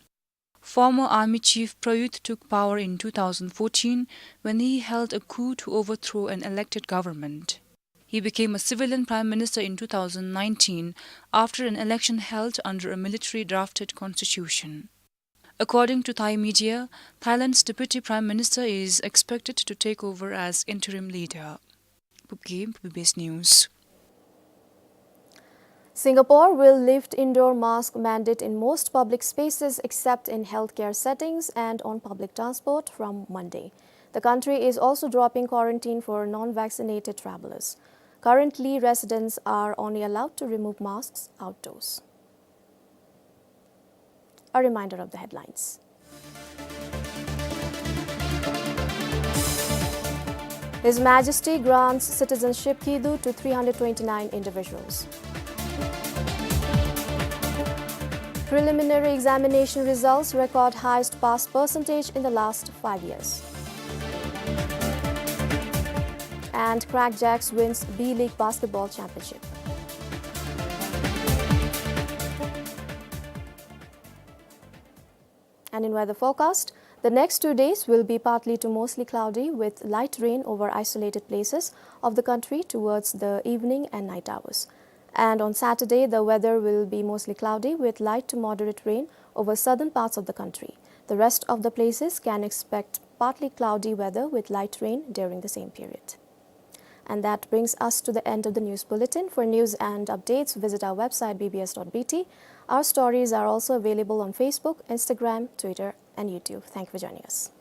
Former army chief Prayut took power in two thousand fourteen when he held a coup to overthrow an elected government. He became a civilian prime minister in two thousand nineteen after an election held under a military drafted constitution. According to Thai media, Thailand's deputy prime minister is expected to take over as interim leader. Pupgim, B B S News. Singapore will lift indoor mask mandate in most public spaces except in healthcare settings and on public transport from Monday. The country is also dropping quarantine for non-vaccinated travelers. Currently, residents are only allowed to remove masks outdoors. A reminder of the headlines. His Majesty grants citizenship kidu to three hundred twenty-nine individuals. Preliminary examination results record highest pass percentage in the last five years. And Crackjacks wins B League Basketball Championship. And in weather forecast, the next two days will be partly to mostly cloudy with light rain over isolated places of the country towards the evening and night hours. And on Saturday, the weather will be mostly cloudy with light to moderate rain over southern parts of the country. The rest of the places can expect partly cloudy weather with light rain during the same period. And that brings us to the end of the news bulletin. For news and updates, visit our website B B S dot B T. Our stories are also available on Facebook, Instagram, Twitter, and YouTube. Thank you for joining us.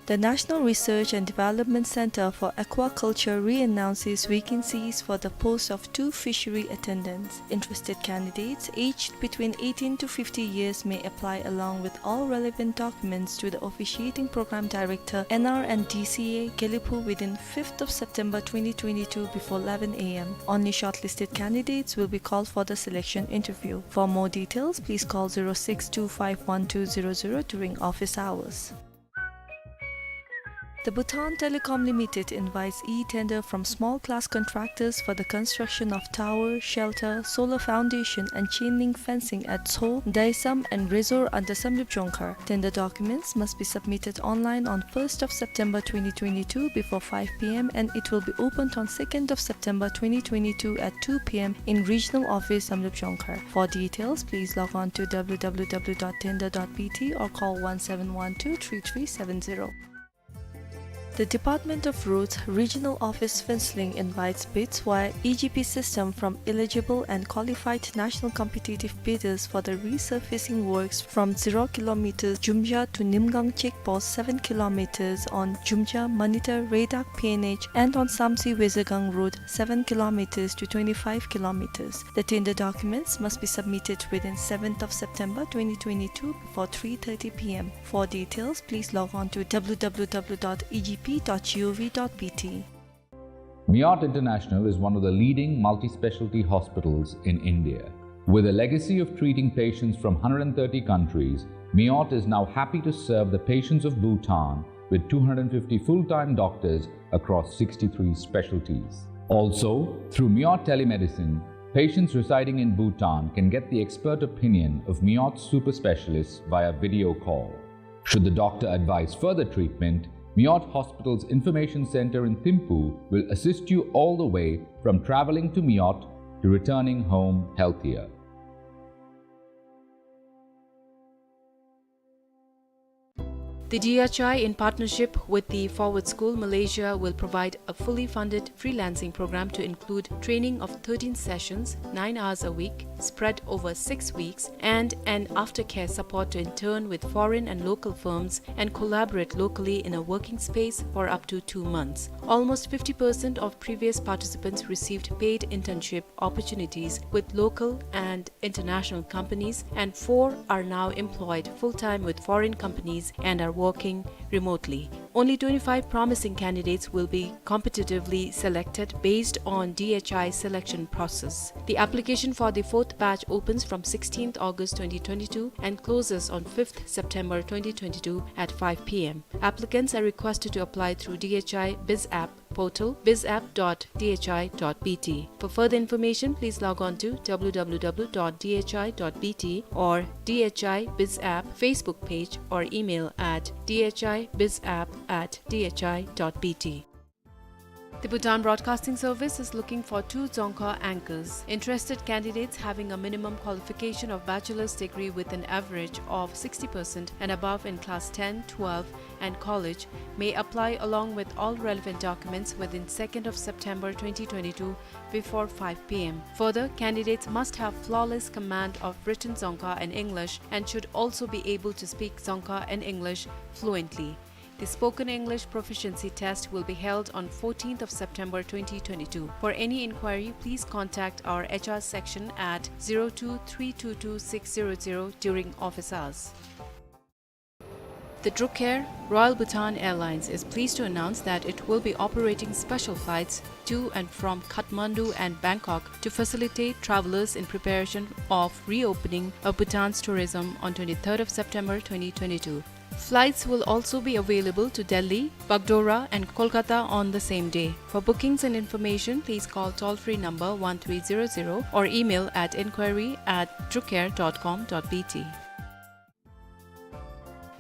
The National Research and Development Center for Aquaculture re-announces vacancies for the post of two fishery attendants. Interested candidates aged between eighteen to fifty years may apply along with all relevant documents to the officiating program director, N R and D C A, Gelephu, within fifth of September twenty twenty-two before eleven A M. Only shortlisted candidates will be called for the selection interview. For more details, please call zero six two five one two zero zero during office hours. The Bhutan Telecom Limited invites e-tender from small-class contractors for the construction of tower, shelter, solar foundation and chain link fencing at Tso, Daisam and Resor under Samdrup Jongkhar. Tender documents must be submitted online on first of September twenty twenty-two before five P M and it will be opened on second of September twenty twenty-two at two P M in regional office Samdrup Jongkhar. For details, please log on to W W W dot tender dot B T or call one seven one two three three seven zero. The Department of Roads Regional Office Phuentsholing invites bids via E G P system from eligible and qualified national competitive bidders for the resurfacing works from zero kilometers Jumja to Nimgang check post, seven kilometers on Jumja Manitar Redak P N H, and on Samtse Wesegang Road, seven kilometers to twenty-five kilometers. The tender documents must be submitted within seventh of September twenty twenty-two before three thirty P M. For details, please log on to W W W dot E G P dot G O V dot B T. Meeot International is one of the leading multi-specialty hospitals in India. With a legacy of treating patients from hundred and thirty countries, Meeot is now happy to serve the patients of Bhutan with two hundred fifty full-time doctors across sixty-three specialties. Also, through Meeot Telemedicine, patients residing in Bhutan can get the expert opinion of Meeot super specialists via video call. Should the doctor advise further treatment, Meeot Hospital's Information Center in Thimphu will assist you all the way from traveling to Meeot to returning home healthier. The D H I, in partnership with the Forward School Malaysia, will provide a fully funded freelancing program to include training of thirteen sessions, nine hours a week, spread over six weeks, and an aftercare support to intern with foreign and local firms and collaborate locally in a working space for up to two months. Almost fifty percent of previous participants received paid internship opportunities with local and international companies, and four are now employed full-time with foreign companies and are working remotely. Only twenty-five promising candidates will be competitively selected based on D H I selection process. The application for the fourth batch opens from sixteenth August twenty twenty-two and closes on fifth September twenty twenty-two at five P M. Applicants are requested to apply through D H I Biz App portal, bizapp dot D H I dot B T. For further information, please log on to W W W dot D H I dot B T or D H I Biz App Facebook page or email at D H I bizapp at D H I dot B T. The Bhutan Broadcasting Service is looking for two Dzongkha anchors. Interested candidates having a minimum qualification of bachelor's degree with an average of sixty percent and above in class ten, twelve, and college may apply along with all relevant documents within second of September twenty twenty-two before five P M. Further, candidates must have flawless command of written Dzongkha and English and should also be able to speak Dzongkha and English fluently. The spoken English proficiency test will be held on fourteenth of September twenty twenty-two. For any inquiry, please contact our H R section at zero two three two two six zero zero during office hours. The Druk Air, Royal Bhutan Airlines, is pleased to announce that it will be operating special flights to and from Kathmandu and Bangkok to facilitate travelers in preparation of reopening of Bhutan's tourism on twenty-third of September twenty twenty-two. Flights will also be available to Delhi, Bagdogra and Kolkata on the same day. For bookings and information, please call toll-free number one three zero zero or email at inquiry at drukair dot com dot B T.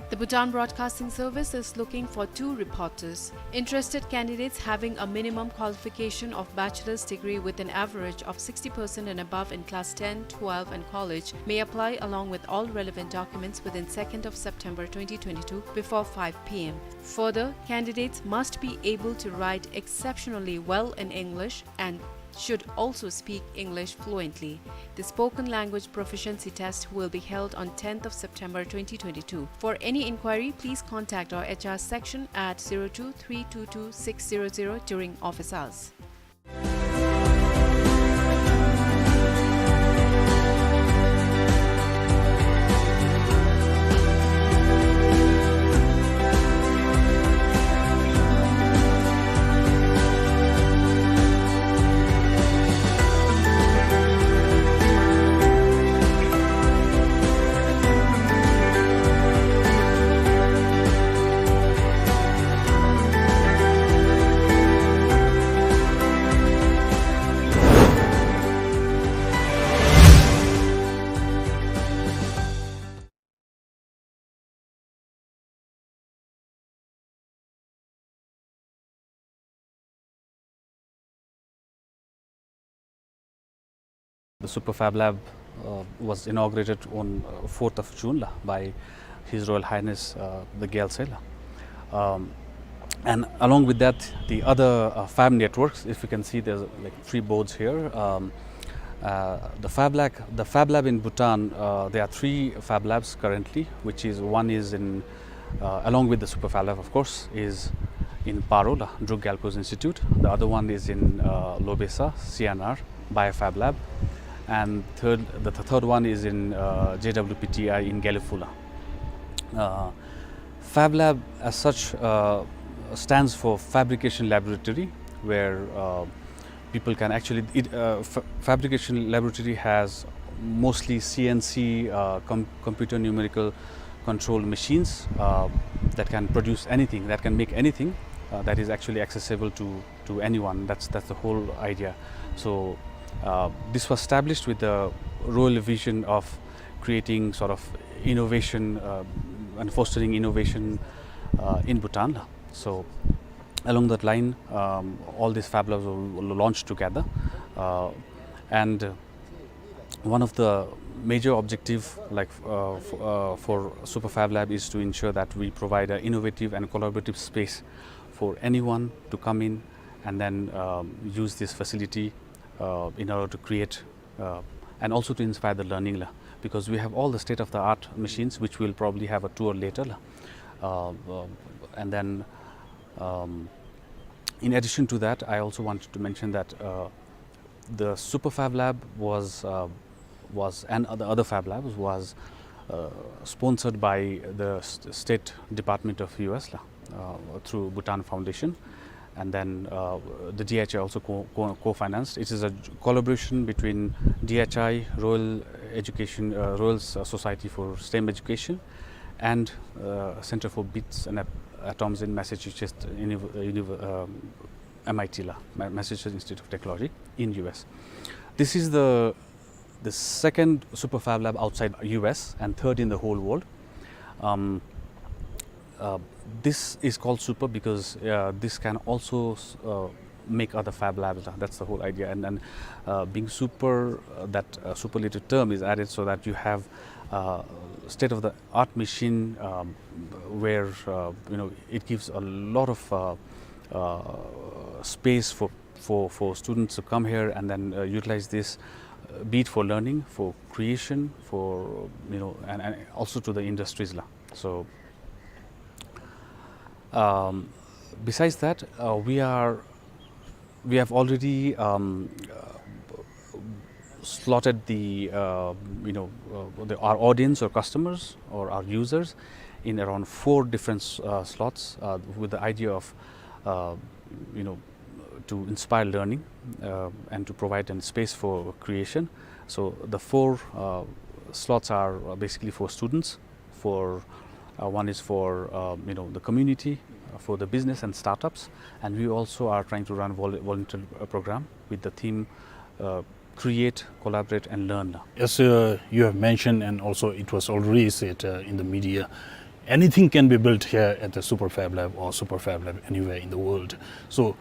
The Bhutan Broadcasting Service is looking for two reporters. Interested candidates having a minimum qualification of bachelor's degree with an average of sixty percent and above in class ten, twelve and college may apply along with all relevant documents within second of September twenty twenty-two before five P M. Further, candidates must be able to write exceptionally well in English and should also speak English fluently. The spoken language proficiency test will be held on tenth of September twenty twenty-two. For any inquiry, please contact our H R section at zero two three two two six zero zero during office hours. The Super Fab Lab, uh, was inaugurated on, uh, fourth of June la, by His Royal Highness, uh, the Gyaltsary la. Um, and along with that, the other, uh, fab networks, if you can see, there's, like, three boards here. Um, uh, the Fab Lab, the Fab Lab in Bhutan, uh, there are three Fab Labs currently, which is, one is in, uh, along with the Super Fab Lab, of course, is in Paro, the Druk Gyalpo's Institute. The other one is in, uh, Lobesa, C N R, Biofab Lab. And third, the th-, third one is in, uh, J W P T I in Gelephu la. Uh, Fab Lab as such, uh, stands for Fabrication Laboratory, where, uh, people can actually, it, uh, fa-, Fabrication Laboratory has mostly C N C, uh, com-, computer numerical control machines, uh, that can produce anything, that can make anything, uh, that is actually accessible to, to anyone. That's, that's the whole idea. So, uh, this was established with the royal vision of creating sort of innovation, uh, and fostering innovation, uh, in Bhutan. So, along that line, um, all these Fab Labs were launched together. Uh, and, uh, one of the major objective, like, uh, f-, uh, for Super Fab Lab is to ensure that we provide an innovative and collaborative space for anyone to come in and then, um, use this facility, uh, in order to create, uh, and also to inspire the learning la, because we have all the state-of-the-art machines, which we'll probably have a tour later la. Uh, uh, and then, um, in addition to that, I also wanted to mention that, uh, the Super Fab Lab was, uh, was, and the other Fab Labs was, uh, sponsored by the st-, State Department of U S la, uh, through Bhutan Foundation. And then, uh, the D H I also co-, co-, co-financed. It is a j-, collaboration between D H I, Royal Education, uh, Royal S-, Society for STEM Education, and, uh, Center for Bits and Ap-, Atoms in Massachusetts Univ-, Univ-, um, M I T la, Ma-, Massachusetts Institute of Technology in U S. This is the, the second Super Fab Lab outside U S and third in the whole world. Um, uh, this is called Super because, uh, this can also, uh, make other Fab Labs la. That's the whole idea. And, and, uh, being super, uh, that, uh, superlative term is added so that you have, uh, state-of-the-art machine, um, where, uh, you know, it gives a lot of, uh, uh, space for, for, for students to come here and then, uh, utilize this, uh, be it for learning, for creation, for, you know, and, and also to the industries la. So, um, besides that, uh, we are, we have already, um, uh, slotted the, uh, you know, uh, the, our audience or customers or our users in around four different, uh, slots, uh, with the idea of, uh, you know, to inspire learning, uh, and to provide a space for creation. So the four, uh, slots are, uh, basically for students, for, uh, one is for, uh, you know, the community, uh, for the business and startups, and we also are trying to run vol-, volunteer, uh, program with the theme, uh, create, collaborate, and learn. As, uh, you have mentioned, and also it was already said, uh, in the media, anything can be built here at the Super Fab Lab or Super Fab Lab anywhere in the world. So,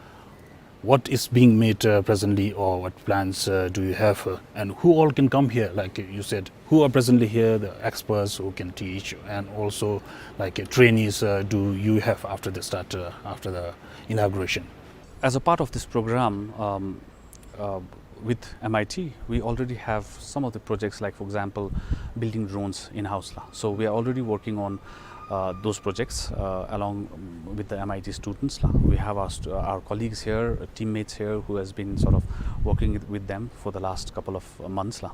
what is being made, uh, presently, or what plans, uh, do you have, uh, and who all can come here? Like you said, who are presently here, the experts who can teach, and also, like, uh, trainees, uh, do you have after the start, uh, after the inauguration? As a part of this program, um, Uh, with M I T, we already have some of the projects, like, for example, building drones in-house la. So we are already working on, uh, those projects, uh, along with the M I T students la. We have our st-, our colleagues here, uh, teammates here who has been sort of working with them for the last couple of, uh, months la.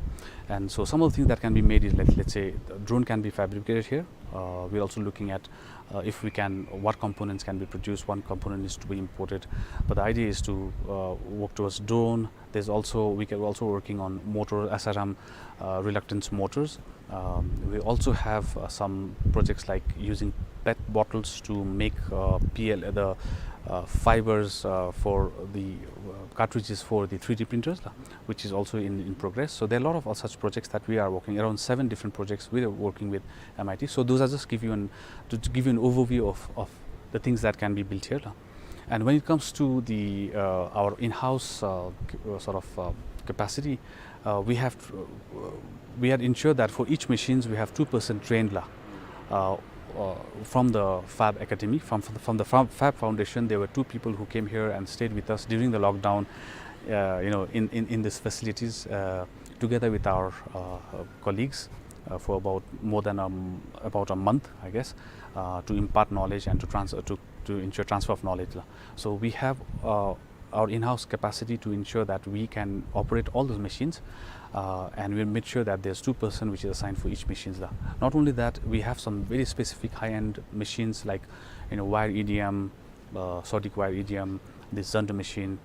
And so some of the things that can be made is, like, let's say, the drone can be fabricated here. Uh, we're also looking at, uh, if we can, what components can be produced. One component is to be imported, but the idea is to, uh, work towards drone. There's also, we can also working on motor, S R M, uh, reluctance motors. Um, we also have, uh, some projects like using pet bottles to make, uh, P L, the, uh, fibers, uh, for the, uh, cartridges for the three D printers, uh, which is also in, in progress. So there are a lot of, uh, such projects that we are working, around seven different projects we are working with M I T. So those are just give you an, to, to give you an overview of, of the things that can be built here, uh. And when it comes to the, uh, our in-house, uh, c-, uh, sort of, uh, capacity, uh, we have, uh, we had ensured that for each machines we have two percent trained la, uh, uh, from the Fab Academy, from, from the, from the Fab, Fab Foundation. There were two people who came here and stayed with us during the lockdown, uh, you know, in, in, in these facilities, uh, together with our, uh, uh, colleagues, uh, for about more than, um, about a month, I guess, uh, to impart knowledge and to trans-, uh, to, to ensure transfer of knowledge la. So we have, uh, our in-house capacity to ensure that we can operate all those machines, uh, and we made sure that there's two percent which is assigned for each machines la. Not only that, we have some very specific high-end machines like, you know, wire E D M, uh, Sodiq wire E D M, the Zunder machine,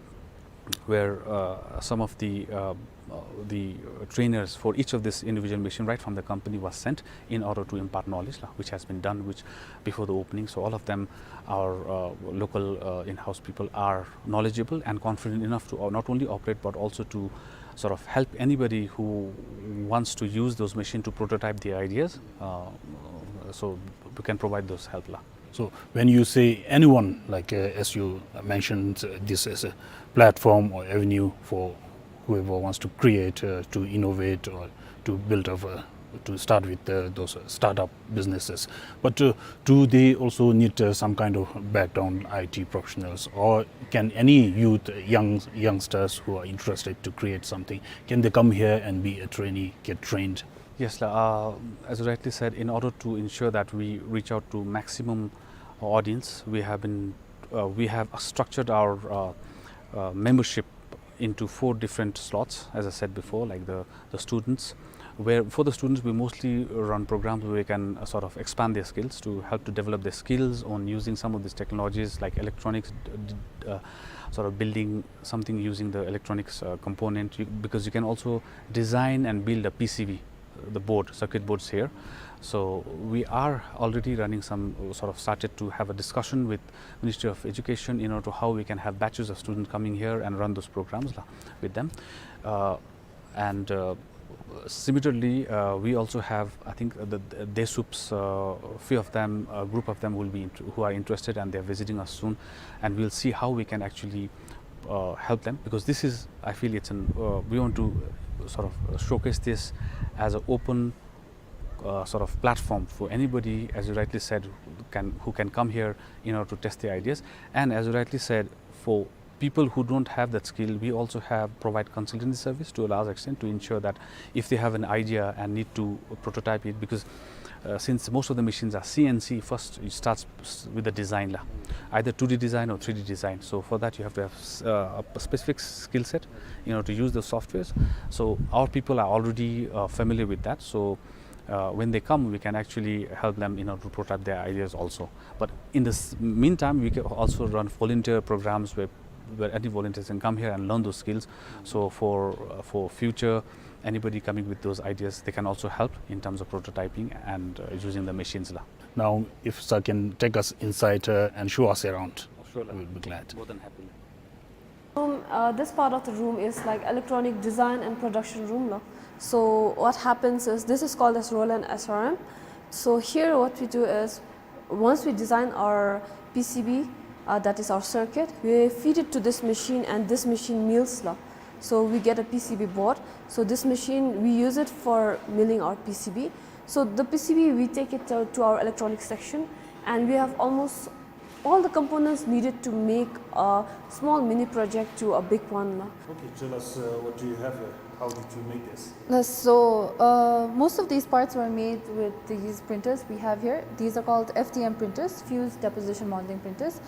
where, uh, some of the, uh, uh, the trainers for each of this individual machine right from the company was sent in order to impart knowledge la, which has been done, which before the opening. So all of them, our, uh, local, uh, in-house people are knowledgeable and confident enough to, uh, not only operate but also to sort of help anybody who wants to use those machines to prototype the ideas. Uh, so we can provide those help la. So when you say anyone, like, uh, as you mentioned, uh, this as a platform or avenue for whoever wants to create, uh, to innovate, or to build up, uh, to start with, uh, those, uh, startup businesses. But, uh, do they also need, uh, some kind of background I T professionals, or can any youth, uh, young, youngsters who are interested to create something, can they come here and be a trainee, get trained? Yes, la, uh, as you rightly said, in order to ensure that we reach out to maximum audience, we have been, uh, we have structured our, uh, uh, membership into four different slots, as I said before, like the, the students, where for the students we mostly run programs where we can, uh, sort of expand their skills, to help to develop their skills on using some of these technologies like electronics, d-, d-, uh, sort of building something using the electronics, uh, component, you, because you can also design and build a P C B, the board, circuit boards here. So we are already running some, uh, sort of started to have a discussion with Ministry of Education in order to how we can have batches of students coming here and run those programs la, with them. Uh, and, uh, similarly, uh, we also have, I think, uh, the, the DESUPs, uh, few of them, a group of them will be int-, who are interested, and they're visiting us soon, and we'll see how we can actually, uh, help them, because this is, I feel it's an, uh, we want to sort of, uh, showcase this as an open, uh, sort of platform for anybody, as you rightly said, who can, who can come here in order to test their ideas. And as you rightly said, for people who don't have that skill, we also have provide consultancy service to a large extent to ensure that if they have an idea and need to prototype it, because, uh, since most of the machines are C N C, first it starts s-, with the design la, either two D design or three D design. So for that you have to have s-, uh, a specific skill set in order to use the softwares. So our people are already, uh, familiar with that. So, uh, when they come, we can actually help them in order to prototype their ideas also. But in this meantime, we can also run volunteer programs where, where any volunteers can come here and learn those skills. So for, uh, for future, anybody coming with those ideas, they can also help in terms of prototyping and, uh, using the machines la. Now, if sir can take us inside, uh, and show us around, sure, we'll be glad. More than happy. Um, uh, this part of the room is like electronic design and production room la. So what happens is, this is called as Roland S R M. So here what we do is, once we design our P C B, uh, that is our circuit, we feed it to this machine and this machine mills la. So we get a P C B board. So this machine, we use it for milling our P C B. So the P C B, we take it to, to our electronic section, and we have almost All the components needed to make a small mini project to a big one la. Okay, tell us, uh, what do you have here? How did you make this? Uh, so, uh, most of these parts were made with these printers we have here. These are called F D M printers, fused deposition molding printers.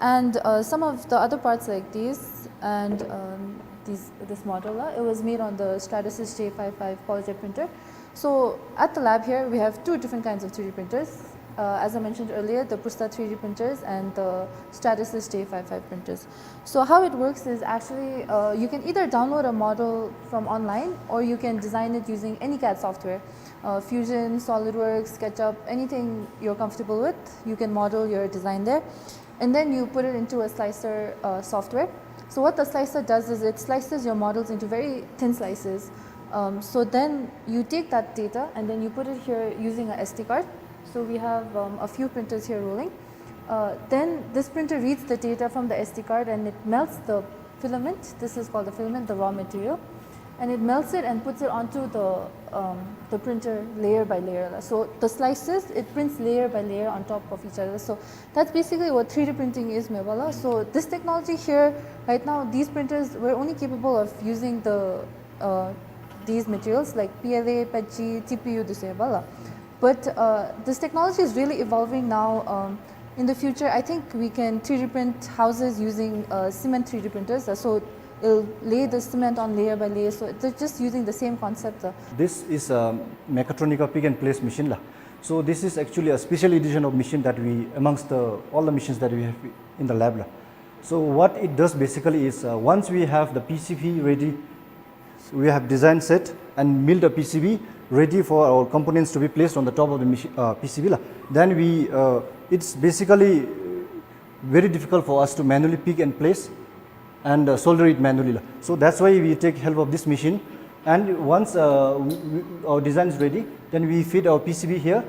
And, uh, some of the other parts like these and, um, these, this model, uh, it was made on the Stratasys J five five PolyJet printer. So at the lab here, we have two different kinds of three D printers. Uh, as I mentioned earlier, the Prusa three D printers and the Stratasys J five five printers. So how it works is actually, uh, you can either download a model from online or you can design it using any CAD software. Uh, Fusion, SolidWorks, SketchUp, anything you're comfortable with, you can model your design there. And then you put it into a slicer, uh, software. So what the slicer does is it slices your models into very thin slices. Um, so then you take that data and then you put it here using a S D card. So we have, um, a few printers here rolling. Uh, then this printer reads the data from the S D card and it melts the filament. This is called the filament, the raw material. And it melts it and puts it onto the, um, the printer layer by layer. So the slices, it prints layer by layer on top of each other. So that's basically what three D printing is, mebala. So this technology here, right now, these printers, we're only capable of using the, uh, these materials like P L A, P E T G, T P U, this mebala. But, uh, this technology is really evolving now. Um, in the future, I think we can three D print houses using, uh, cement three D printers. Uh, so it'll lay the cement on layer by layer. So they're just using the same concept. Uh. This is a Mechatronica pick and place machine la. So this is actually a special edition of machine that we, amongst the, all the machines that we have in the lab la. So what it does basically is, uh, once we have the P C B ready, we have design set and milled a P C B ready for our components to be placed on the top of the machi-, uh, P C B la. Then we, uh, it's basically very difficult for us to manually pick and place and, uh, solder it manually la. So that's why we take help of this machine. And once, uh, we, we, our design is ready, then we feed our P C B here.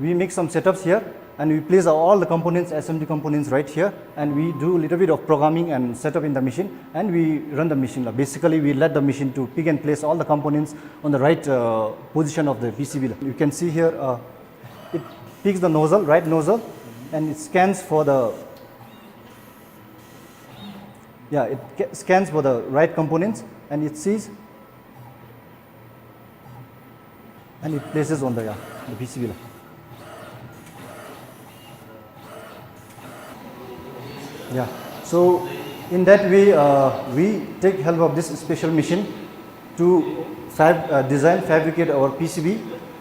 We make some setups here and we place all the components, assembly components right here, and we do a little bit of programming and setup in the machine, and we run the machine la. Basically, we let the machine to pick and place all the components on the right, uh, position of the P C B la. You can see here, uh, it picks the nozzle, right nozzle, and it scans for the, yeah, it ca-, scans for the right components, and it sees and it places on the, yeah, the P C B la. Yeah. So in that way, uh, we take help of this special machine to fab-, uh, design, fabricate our P C B.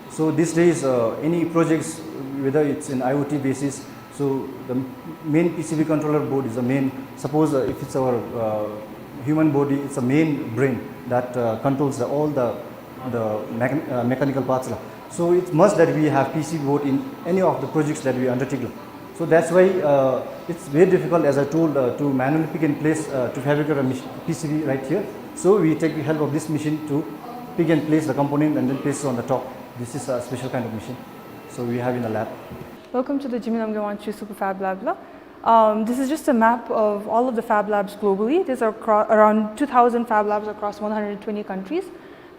So these days, uh, any projects, whether it's in I O T basis, so the main P C B controller board is the main. Suppose, uh, if it's our, uh, human body, it's the main brain that, uh, controls the, all the, the mechan-, uh, mechanical parts la. So it's must that we have P C B board in any of the projects that we undertake la. So that's why, uh, it's very difficult, as I told, uh, to manually pick and place, uh, to fabricate a mach-, P C B right here. So we take the help of this machine to pick and place the component and then place it on the top. This is a special kind of machine. So we have in the lab. Welcome to the Jigme Lamgay Wangchuck Super Fab Lab la. Um, this is just a map of all of the fab labs globally. There's acro-, around two thousand fab labs across one hundred twenty countries.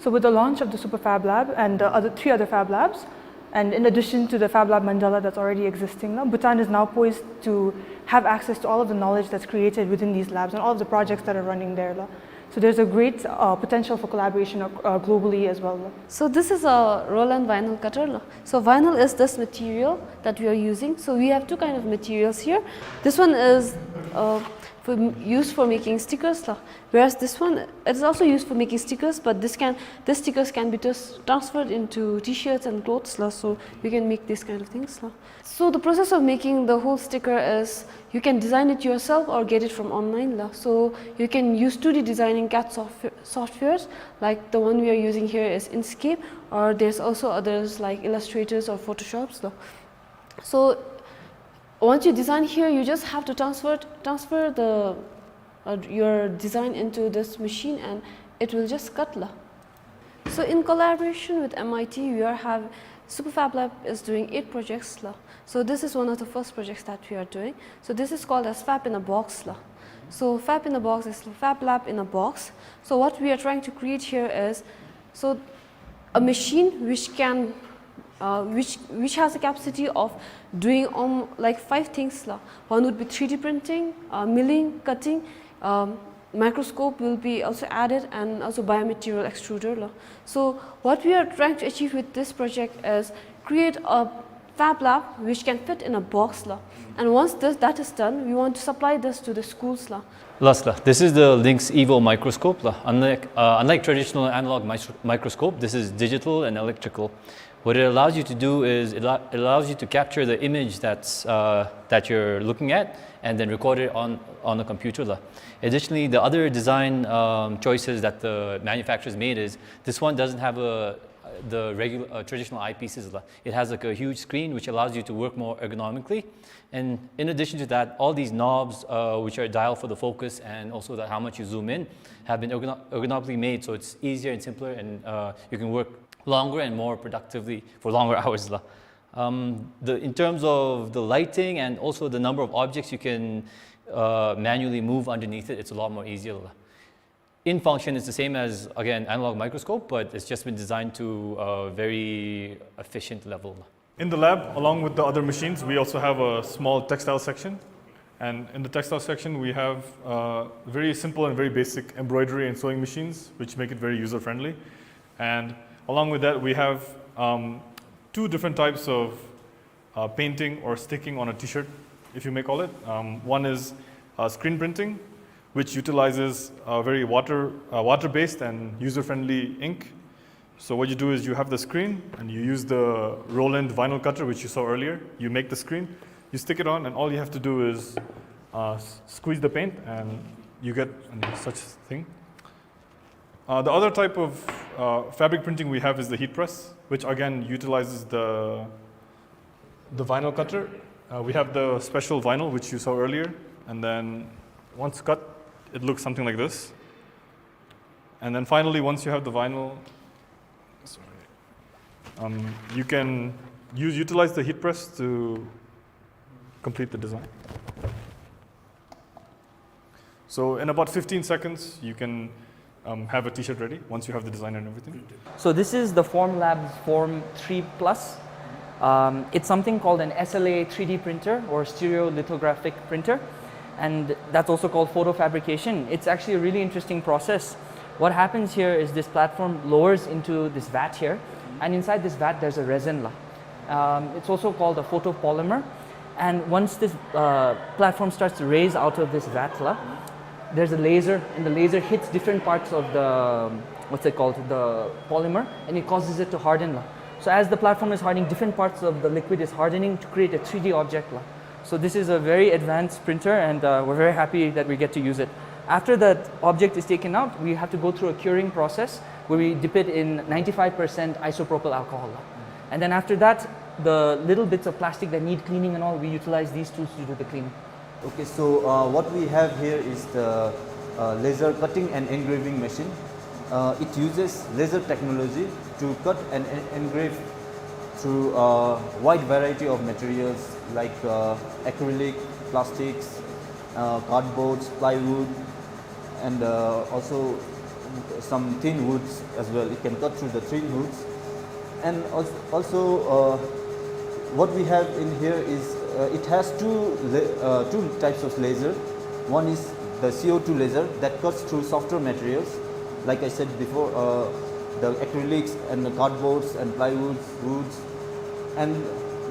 So with the launch of the Super Fab Lab and the other three other fab labs, and in addition to the Fab Lab Mandala that's already existing la, Bhutan is now poised to have access to all of the knowledge that's created within these labs and all of the projects that are running there la. So there's a great, uh, potential for collaboration, uh, globally as well la. So this is a roll and vinyl cutter la. So vinyl is this material that we are using. So we have two kind of materials here. This one is, uh, for, used for making stickers la. Whereas this one, it is also used for making stickers, but this can, this stickers can be just transferred into T-shirts and clothes la. So you can make these kind of things la. So the process of making the whole sticker is you can design it yourself or get it from online la. So you can use two D designing CAD software, softwares, like the one we are using here is Inkscape, or there's also others like Illustrators or Photoshop la. So once you design here, you just have to transfer, transfer the, uh, your design into this machine and it will just cut la. So in collaboration with M I T, we are have, Super Fab Lab is doing eight projects la. So this is one of the first projects that we are doing. So this is called as Fab in a Box la. So Fab in a Box is Fab Lab in a box. So what we are trying to create here is, so a machine which can, uh, which, which has a capacity of doing, um, like, five things la. One would be three D printing, uh, milling, cutting, um, microscope will be also added, and also biomaterial extruder la. So what we are trying to achieve with this project is create a fab lab which can fit in a box la. And once this, that is done, we want to supply this to the schools la. Last la, this is the Lynx Evo microscope la. Unlike, uh, unlike traditional analog micro- microscope, this is digital and electrical. What it allows you to do is it allo- it allows you to capture the image that's, uh, that you're looking at and then record it on, on the computer la. Additionally, the other design, um, choices that the manufacturers made is this one doesn't have a, the regular, uh, traditional eyepieces la. It has, like, a huge screen which allows you to work more ergonomically. And in addition to that, all these knobs, uh, which are dial for the focus and also the, how much you zoom in, have been ergono- ergonomically made, so it's easier and simpler, and, uh, you can work longer and more productively for longer hours la. Um, the, in terms of the lighting and also the number of objects you can, uh, manually move underneath it, it's a lot more easier la. In function, it's the same as, again, analog microscope, but it's just been designed to a very efficient level. In the lab, along with the other machines, we also have a small textile section. And in the textile section, we have, uh, very simple and very basic embroidery and sewing machines, which make it very user-friendly. And along with that, we have, um, two different types of, uh, painting or sticking on a t-shirt, if you may call it. Um, one is, uh, screen printing, which utilizes a very water, uh, water-based and user-friendly ink. So what you do is you have the screen and you use the Roland vinyl cutter, which you saw earlier. You make the screen, you stick it on, and all you have to do is, uh, s- squeeze the paint, and you get such thing. Uh, the other type of, uh, fabric printing we have is the heat press, which again utilizes the, the vinyl cutter. Uh, we have the special vinyl, which you saw earlier, and then once cut, it looks something like this. And then finally, once you have the vinyl, sorry, um, you can use, utilize the heat press to complete the design. So in about fifteen seconds, you can, um, have a t-shirt ready once you have the design and everything. So this is the Formlabs Form three Plus. Um, it's something called an S L A three D printer or stereolithographic printer, and that's also called photofabrication. It's actually a really interesting process. What happens here is this platform lowers into this vat here, and inside this vat there's a resin la. Um, it's also called a photopolymer. And once this, uh, platform starts to raise out of this vat la, there's a laser, and the laser hits different parts of the, um, what's it called, the polymer, and it causes it to harden la. So as the platform is hardening, different parts of the liquid is hardening to create a three D object la. So this is a very advanced printer, and, uh, we're very happy that we get to use it. After that object is taken out, we have to go through a curing process where we dip it in ninety-five percent isopropyl alcohol. And then after that, the little bits of plastic that need cleaning and all, we utilize these tools to do the cleaning. Okay, so, uh, what we have here is the, uh, laser cutting and engraving machine. Uh, it uses laser technology to cut and en- engrave through a wide variety of materials like, uh, acrylic, plastics, uh, cardboards, plywood, and, uh, also some thin woods as well. It can cut through the thin woods. And als- also, uh, what we have in here is, uh, it has two la- uh, two types of laser. One is the C O two laser that cuts through softer materials, like I said before, uh, the acrylics and the cardboards and plywoods, woods. And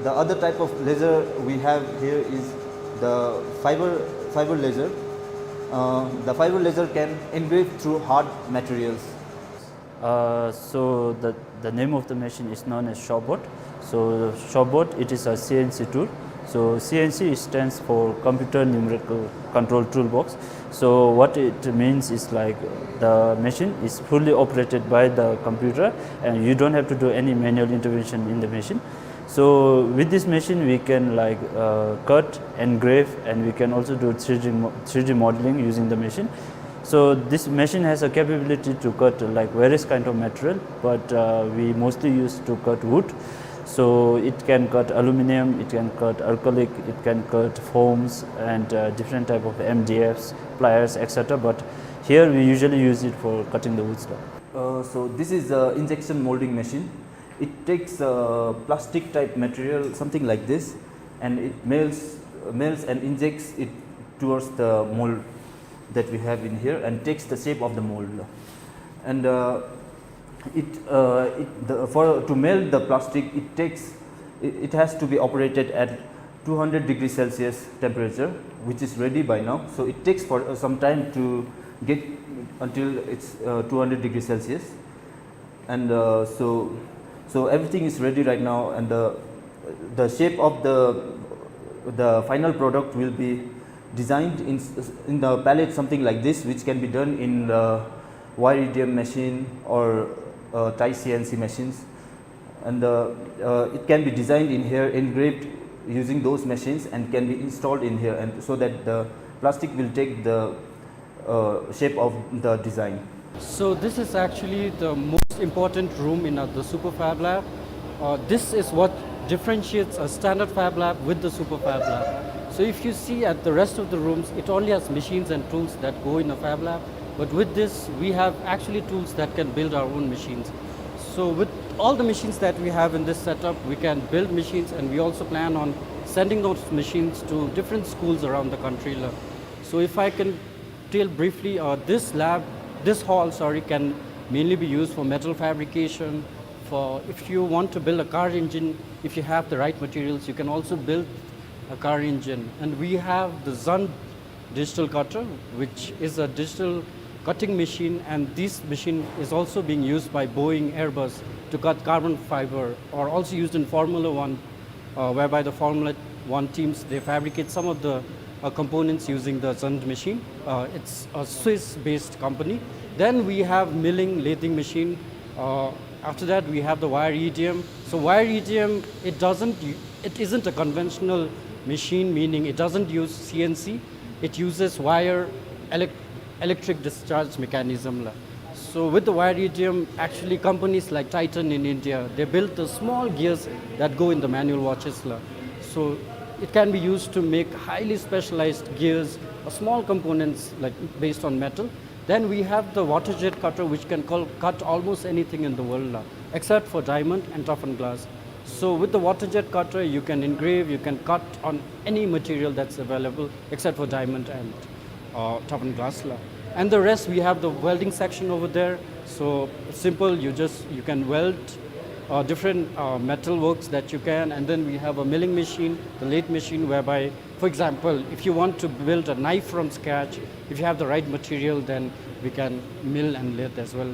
the other type of laser we have here is the fiber fiber laser. Uh, the fiber laser can engrave through hard materials. Uh, so the, the name of the machine is known as Shopbot. So Shopbot, it is a C N C tool. So C N C stands for Computer Numerical Control Toolbox. So what it means is, like, the machine is fully operated by the computer, and you don't have to do any manual intervention in the machine. So with this machine, we can, like, uh, cut, engrave, and we can also do three D mo- three D modeling using the machine. So this machine has a capability to cut, like, various kind of material, but, uh, we mostly use to cut wood. So it can cut aluminum, it can cut acrylic, it can cut foams, and, uh, different type of M D Fs, pliers, et cetera. But here we usually use it for cutting the wood stuff. Uh, so this is the injection molding machine. It takes a plastic type material, something like this, and it melts, melts and injects it towards the mold that we have in here and takes the shape of the mold. And uh, it, uh, it the, for to melt the plastic, it takes it, it has to be operated at two hundred degrees Celsius temperature, which is ready by now. So it takes for uh, some time to get until it's uh, two hundred degrees Celsius. And uh, so so everything is ready right now, and the the shape of the the final product will be designed in in the palette, something like this, which can be done in the wire E D M machine or uh, Tice C N C machines. And uh, uh, it can be designed in here, engraved using those machines, and can be installed in here, and so that the plastic will take the uh, shape of the design. So this is actually the most important room in uh, the Super Fab Lab. Uh, this is what differentiates a standard Fab Lab with the Super Fab Lab. So if you see at the rest of the rooms, it only has machines and tools that go in a Fab Lab. But with this, we have actually tools that can build our own machines. So with all the machines that we have in this setup, we can build machines, and we also plan on sending those machines to different schools around the country. So if I can tell briefly, uh, this lab, this hall, sorry, can mainly be used for metal fabrication. For if you want to build a car engine, if you have the right materials, you can also build a car engine. And we have the Zund digital cutter, which is a digital cutting machine, and this machine is also being used by Boeing, Airbus to cut carbon fiber, or also used in Formula One, uh, whereby the Formula One teams, they fabricate some of the uh, components using the Zund machine. Uh, it's a Swiss-based company. Then we have milling, lathing machine. Uh, after that, we have the wire E D M. So wire E D M, it doesn't, it isn't a conventional machine, meaning it doesn't use C N C. It uses wire elec- electric discharge mechanism la. So with the wire E D M, actually companies like Titan in India, they build the small gears that go in the manual watches la. So it can be used to make highly specialized gears or small components like based on metal. Then we have the water jet cutter, which can col- cut almost anything in the world la, except for diamond and toughened glass. So with the water jet cutter, you can engrave, you can cut on any material that's available except for diamond and uh, toughened glass la. And the rest, we have the welding section over there. So simple, you just you can weld uh, different uh, metal works that you can. And then we have a milling machine, the lathe machine, whereby, for example, if you want to build a knife from scratch, if you have the right material, then we can mill and lathe as well.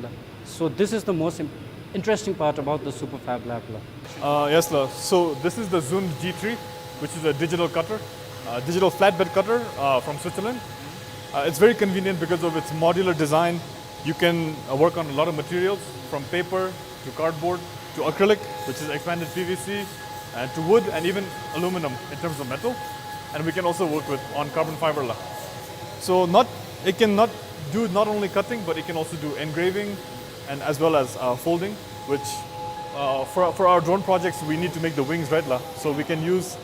So this is the most im- interesting part about the Super Fab Lab la. Uh, yes, sir. So this is the Zund G three, which is a digital cutter, uh, digital flatbed cutter uh, from Switzerland. Uh, it's very convenient because of its modular design. You can uh, work on a lot of materials, from paper to cardboard to acrylic, which is expanded P V C, and to wood and even aluminum in terms of metal. And we can also work with on carbon fiber la. So not it can not do not only cutting, but it can also do engraving and as well as uh, folding, which uh, for, for our drone projects, we need to make the wings, right la. So we can use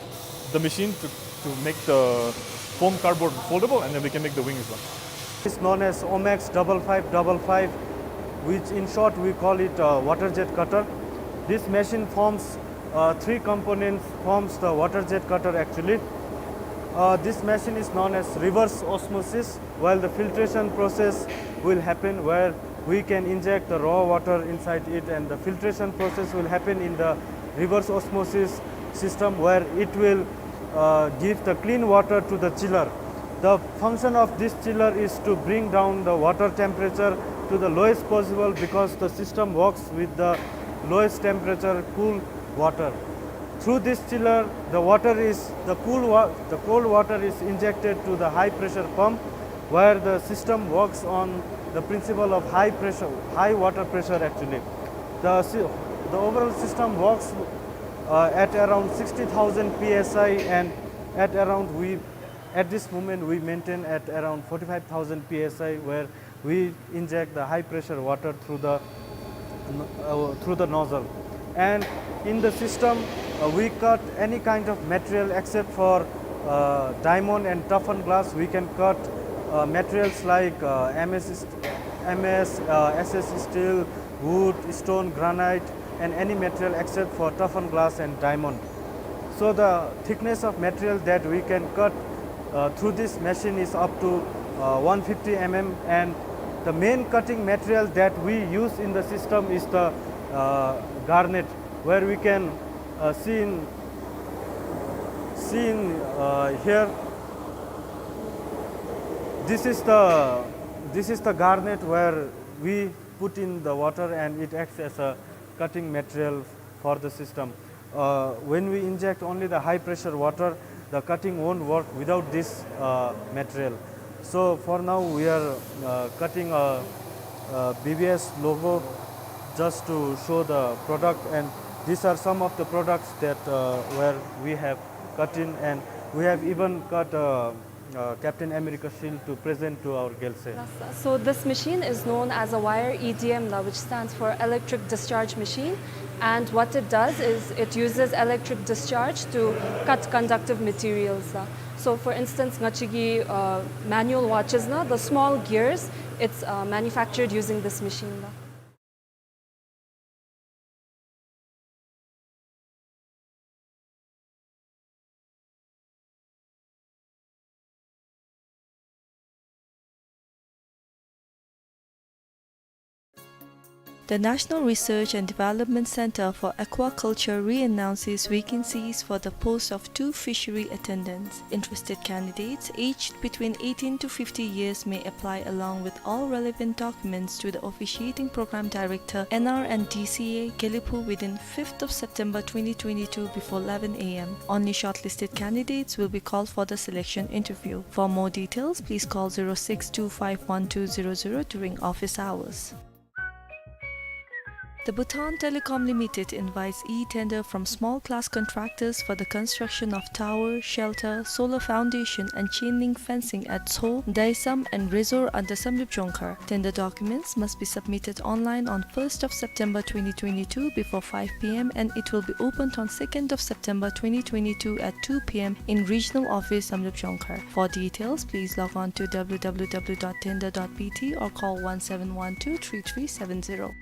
the machine to, to make the foam cardboard foldable, and then we can make the wings la. It's known as Omax double five double five, which in short we call it uh, water jet cutter. This machine forms uh, three components, forms the water jet cutter actually. Uh, this machine is known as reverse osmosis, while the filtration process will happen where we can inject the raw water inside it, and the filtration process will happen in the reverse osmosis system, where it will uh, give the clean water to the chiller. The function of this chiller is to bring down the water temperature to the lowest possible, because the system works with the lowest temperature cool water. Through this chiller, the water is the cool wa- the cold water is injected to the high pressure pump, where the system works on the principle of high pressure, high water pressure actually. The, the overall system works uh, at around sixty thousand P S I, and at around we at this moment we maintain at around forty-five thousand P S I, where we inject the high pressure water through the uh, through the nozzle. And in the system uh, we cut any kind of material except for uh, diamond and toughened glass. We can cut uh, materials like uh, M S, M S, uh, S S steel, wood, stone, granite, and any material except for toughened glass and diamond. So the thickness of material that we can cut, uh, through this machine is up to, uh, one fifty M M, and the main cutting material that we use in the system is the, uh, garnet, where we can, uh, see in, see in, uh, here. This is the, this is the garnet where we put in the water and it acts as a cutting material for the system. Uh, when we inject only the high pressure water, the cutting won't work without this, uh, material. So for now we are, uh, cutting a, a B B S logo just to show the product, and these are some of the products that, uh, where we have cut in, and we have even cut, uh, uh, Captain America shield to present to our gyalse. So this machine is known as a wire E D M la, which stands for electric discharge machine. And what it does is it uses electric discharge to cut conductive materials la. So for instance, nga chi gi, uh, manual watches na, the small gears, it's, uh, manufactured using this machine la. The National Research and Development Center for Aquaculture re-announces vacancies for the post of two fishery attendants. Interested candidates aged between eighteen to fifty years may apply along with all relevant documents to the officiating program director, N R and D C A, Gelephu, within fifth of September twenty twenty-two before eleven A M. Only shortlisted candidates will be called for the selection interview. For more details, please call zero six two five one two zero zero during office hours. The Bhutan Telecom Limited invites e-tender from small class contractors for the construction of tower, shelter, solar foundation and chain link fencing at Tso, Daisam and Resor under Samdrup Jongkhar. Tender documents must be submitted online on first of September twenty twenty-two before five P M and it will be opened on second of September twenty twenty-two at two P M in regional office Samdrup Jongkhar. For details, please log on to W W W dot tender dot B T or call one seven one two three three seven zero.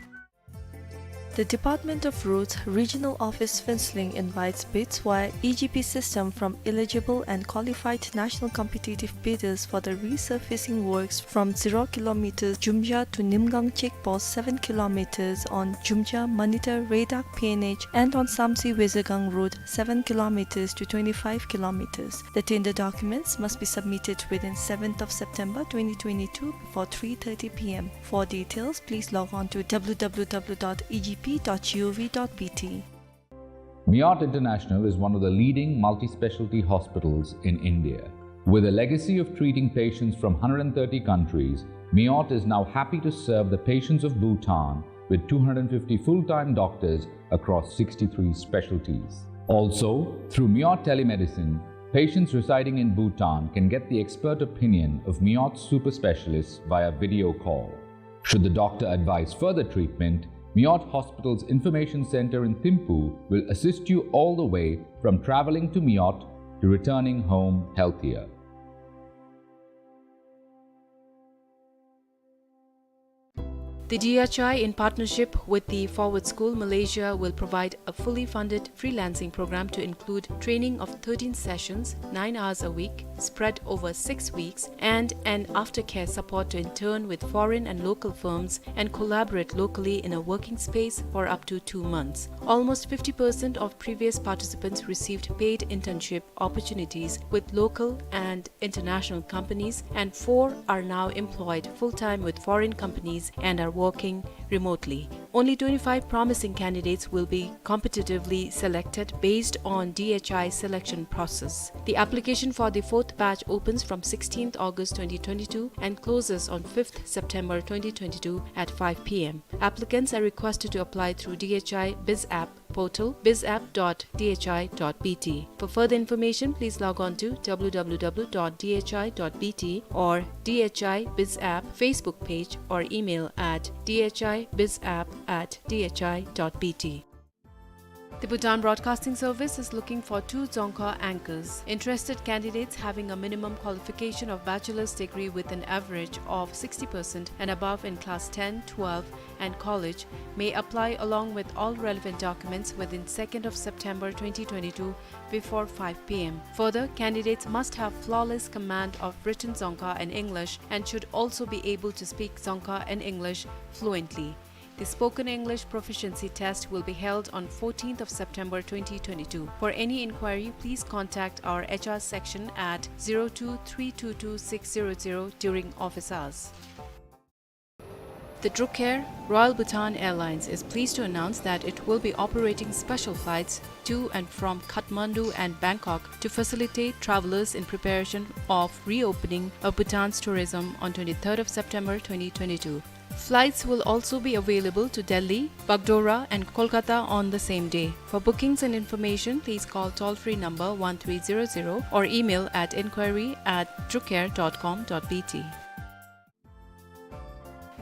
The Department of Roads Regional Office Phuentsholing invites bids via E G P system from eligible and qualified national competitive bidders for the resurfacing works from zero kilometers Jumja to Nimgang check post seven kilometers on Jumja Manitar Redak P N H and on Samtse Wesegang Road seven kilometers to twenty-five kilometers. The tender documents must be submitted within seventh of September twenty twenty-two before three thirty P M. For details, please log on to W W W dot E G P dot G O V dot B T. Miot International is one of the leading multi-specialty hospitals in India. With a legacy of treating patients from hundred and thirty countries, Miot is now happy to serve the patients of Bhutan with two hundred fifty full-time doctors across sixty-three specialties. Also, through Miot Telemedicine, patients residing in Bhutan can get the expert opinion of Miot super specialists via video call. Should the doctor advise further treatment, Miot Hospital's Information Center in Thimphu will assist you all the way from traveling to Miot to returning home healthier. The D H I, in partnership with the Forward School Malaysia, will provide a fully funded freelancing program to include training of thirteen sessions, nine hours a week, spread over six weeks, and an aftercare support to intern with foreign and local firms and collaborate locally in a working space for up to two months. Almost fifty percent of previous participants received paid internship opportunities with local and international companies, and four are now employed full-time with foreign companies and are working remotely. Only twenty-five promising candidates will be competitively selected based on D H I selection process. The application for the fourth batch opens from sixteenth August twenty twenty-two and closes on fifth September twenty twenty-two at five P M. Applicants are requested to apply through D H I Biz App portal, bizapp dot D H I dot B T. For further information, please log on to W W W dot D H I dot B T or D H I Biz App Facebook page or email at D H I bizapp at D H I dot B T. The Bhutan Broadcasting Service is looking for two Dzongkha anchors. Interested candidates having a minimum qualification of bachelor's degree with an average of sixty percent and above in class ten, twelve, and college may apply along with all relevant documents within second of September twenty twenty-two before five p m. Further, candidates must have flawless command of written Dzongkha and English and should also be able to speak Dzongkha and English fluently. The spoken English proficiency test will be held on fourteenth of September twenty twenty-two. For any inquiry, please contact our H R section at zero two three two two six zero zero during office hours. The Druk Air, Royal Bhutan Airlines, is pleased to announce that it will be operating special flights to and from Kathmandu and Bangkok to facilitate travelers in preparation of reopening of Bhutan's tourism on twenty-third of September twenty twenty-two. Flights will also be available to Delhi, Bagdogra and Kolkata on the same day. For bookings and information, please call toll-free number one three zero zero or email at inquiry at drukair dot com dot B T.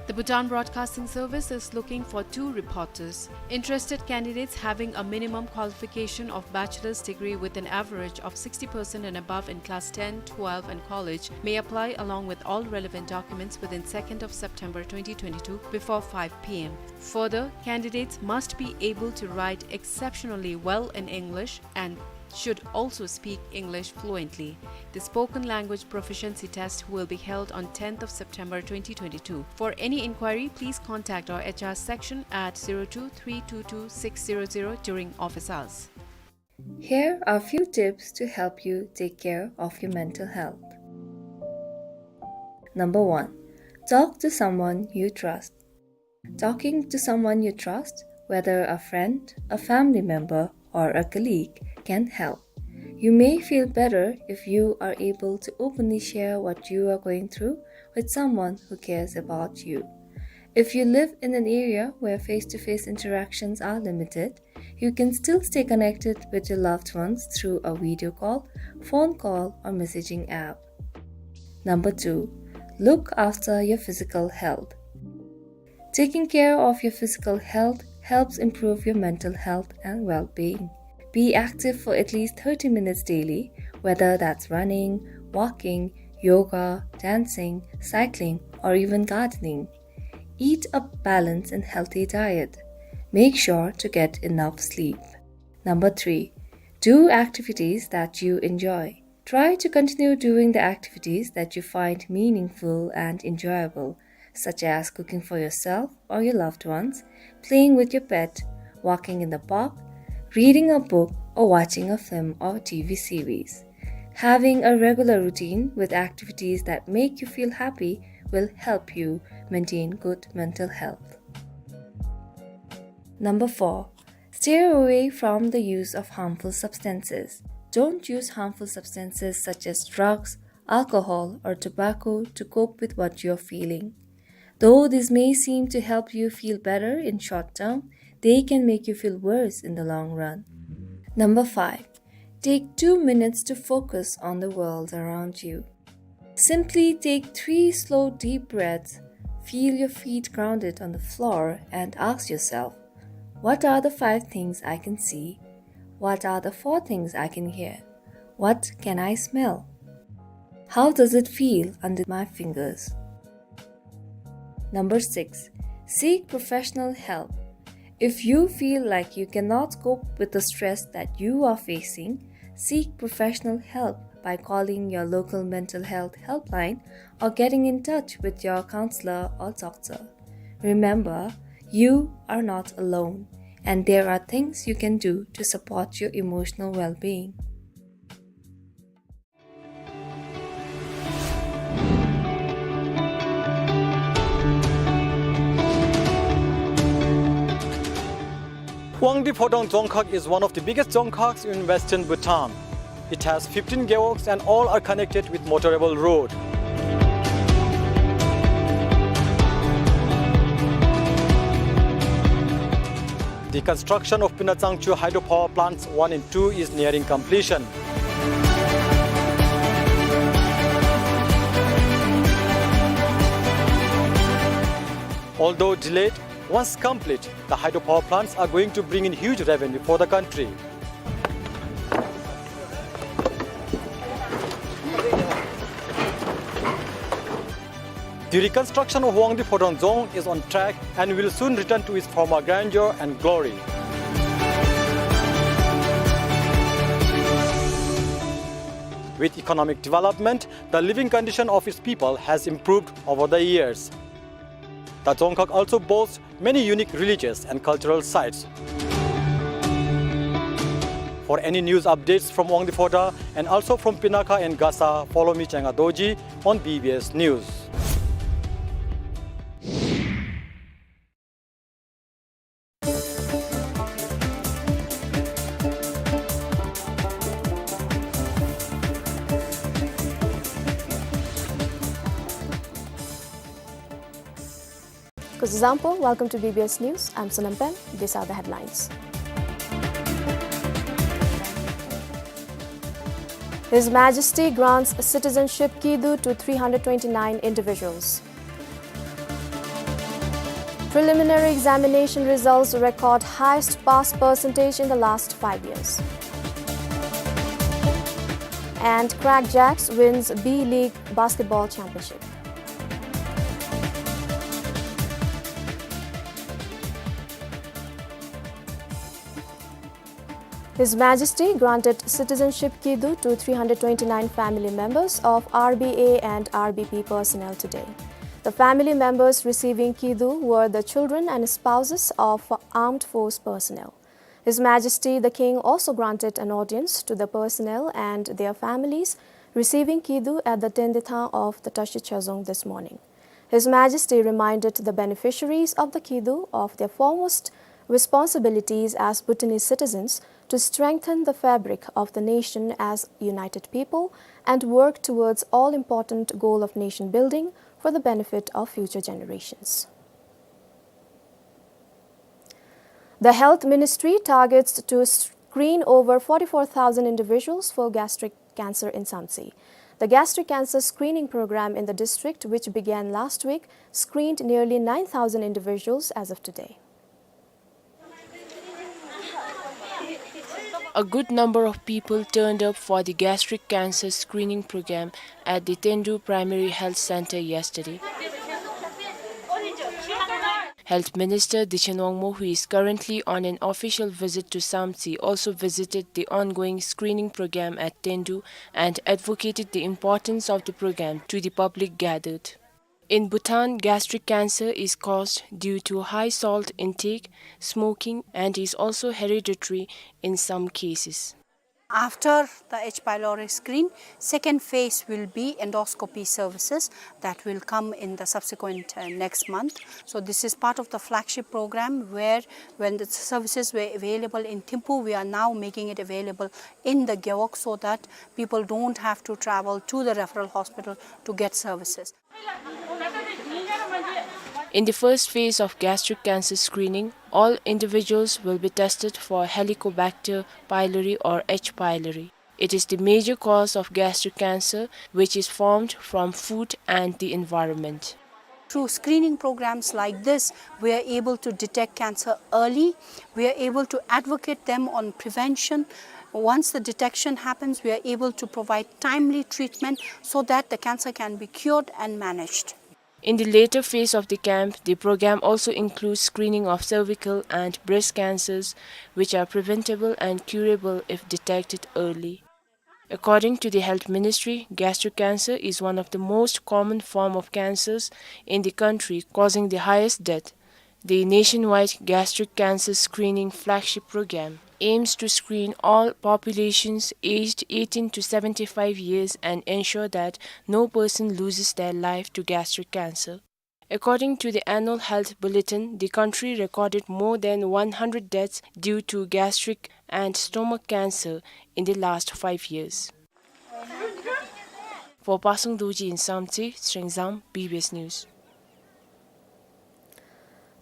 The Bhutan Broadcasting Service is looking for two reporters. Interested candidates having a minimum qualification of bachelor's degree with an average of sixty percent and above in class ten, twelve, and college may apply along with all relevant documents within second of September twenty twenty-two before five p m. Further, candidates must be able to write exceptionally well in English and should also speak English fluently. The spoken language proficiency test will be held on tenth of September twenty twenty-two. For any inquiry, please contact our H R section at zero two three two two six zero zero during office hours. Here are a few tips to help you take care of your mental health. Number one, talk to someone you trust. Talking to someone you trust, whether a friend, a family member, or a colleague, can help. You may feel better if you are able to openly share what you are going through with someone who cares about you. If you live in an area where face-to-face interactions are limited, you can still stay connected with your loved ones through a video call, phone call, or messaging app. Number two, look after your physical health. Taking care of your physical health helps improve your mental health and well-being. Be active for at least thirty minutes daily, whether that's running, walking, yoga, dancing, cycling, or even gardening. Eat a balanced and healthy diet. Make sure to get enough sleep. Number three, do activities that you enjoy. Try to continue doing the activities that you find meaningful and enjoyable, such as cooking for yourself or your loved ones, playing with your pet, walking in the park, reading a book, or watching a film or T V series. Having a regular routine with activities that make you feel happy will help you maintain good mental health. Number four, stay away from the use of harmful substances. Don't use harmful substances such as drugs, alcohol, or tobacco to cope with what you're feeling. Though this may seem to help you feel better in short term, they can make you feel worse in the long run. Number five, take two minutes to focus on the world around you. Simply take three slow, deep breaths, feel your feet grounded on the floor, and ask yourself, "What are the five things I can see? What are the four things I can hear? What can I smell? How does it feel under my fingers?" Number six, seek professional help. If you feel like you cannot cope with the stress that you are facing, seek professional help by calling your local mental health helpline or getting in touch with your counselor or doctor. Remember, you are not alone, and there are things you can do to support your emotional well-being. Wangdue Phodrang Dzongkhag is one of the biggest dzongkhags in western Bhutan. It has fifteen gewogs and all are connected with motorable road. The construction of Puna Tsangchu hydropower plants one and two is nearing completion. Although delayed, Once complete, the hydropower plants are going to bring in huge revenue for the country. The reconstruction of Wangdue Phodrang Dzong is on track and will soon return to its former grandeur and glory. With economic development, the living condition of its people has improved over the years. The Dzongkhag also boasts many unique religious and cultural sites. For any news updates from Wangdue Phodrang and also from Pinakha and Gasa, follow me, Chenga Dorji, on B B S News. Kuzuzangpo, welcome to B B S News. I'm Sonam Pem. These are the headlines. His Majesty grants citizenship kidu to three hundred twenty-nine individuals. Preliminary examination results record highest pass percentage in the last five years. And Crack Jacks wins B League Basketball Championship. His Majesty granted citizenship kidu to three hundred twenty-nine family members of R B A and R B P personnel today. The family members receiving kidu were the children and spouses of armed force personnel. His Majesty the King also granted an audience to the personnel and their families receiving kidu at the Tendethan of the Tashi Chazong this morning. His Majesty reminded the beneficiaries of the kidu of their foremost responsibilities as Bhutanese citizens to strengthen the fabric of the nation as united people and work towards all-important goal of nation building for the benefit of future generations. The Health Ministry targets to screen over forty-four thousand individuals for gastric cancer in Samtse. The gastric cancer screening program in the district, which began last week, screened nearly nine thousand individuals as of today. A good number of people turned up for the gastric cancer screening program at the Tendu Primary Health Center yesterday. Health Minister Dichen Wangmo, who is currently on an official visit to Samtse, also visited the ongoing screening program at Tendu and advocated the importance of the program to the public gathered. In Bhutan, gastric cancer is caused due to high salt intake, smoking, and is also hereditary in some cases. After the H. pylori screen, second phase will be endoscopy services that will come in the subsequent, uh, next month. So this is part of the flagship program where when the services were available in Thimphu, we are now making it available in the Gewog so that people don't have to travel to the referral hospital to get services. In the first phase of gastric cancer screening, all individuals will be tested for Helicobacter pylori or H. pylori. It is the major cause of gastric cancer, which is formed from food and the environment. Through screening programs like this, we are able to detect cancer early. We are able to advocate them on prevention. Once the detection happens, we are able to provide timely treatment so that the cancer can be cured and managed. In the later phase of the camp, the program also includes screening of cervical and breast cancers, which are preventable and curable if detected early. According to the Health Ministry, gastric cancer is one of the most common form of cancers in the country, causing the highest death. The nationwide gastric cancer screening flagship program aims to screen all populations aged eighteen to seventy-five years and ensure that no person loses their life to gastric cancer. According to the annual health bulletin, the country recorded more than one hundred deaths due to gastric and stomach cancer in the last five years. For Pasung Dorji in Samtse, Srengzam, B B S News.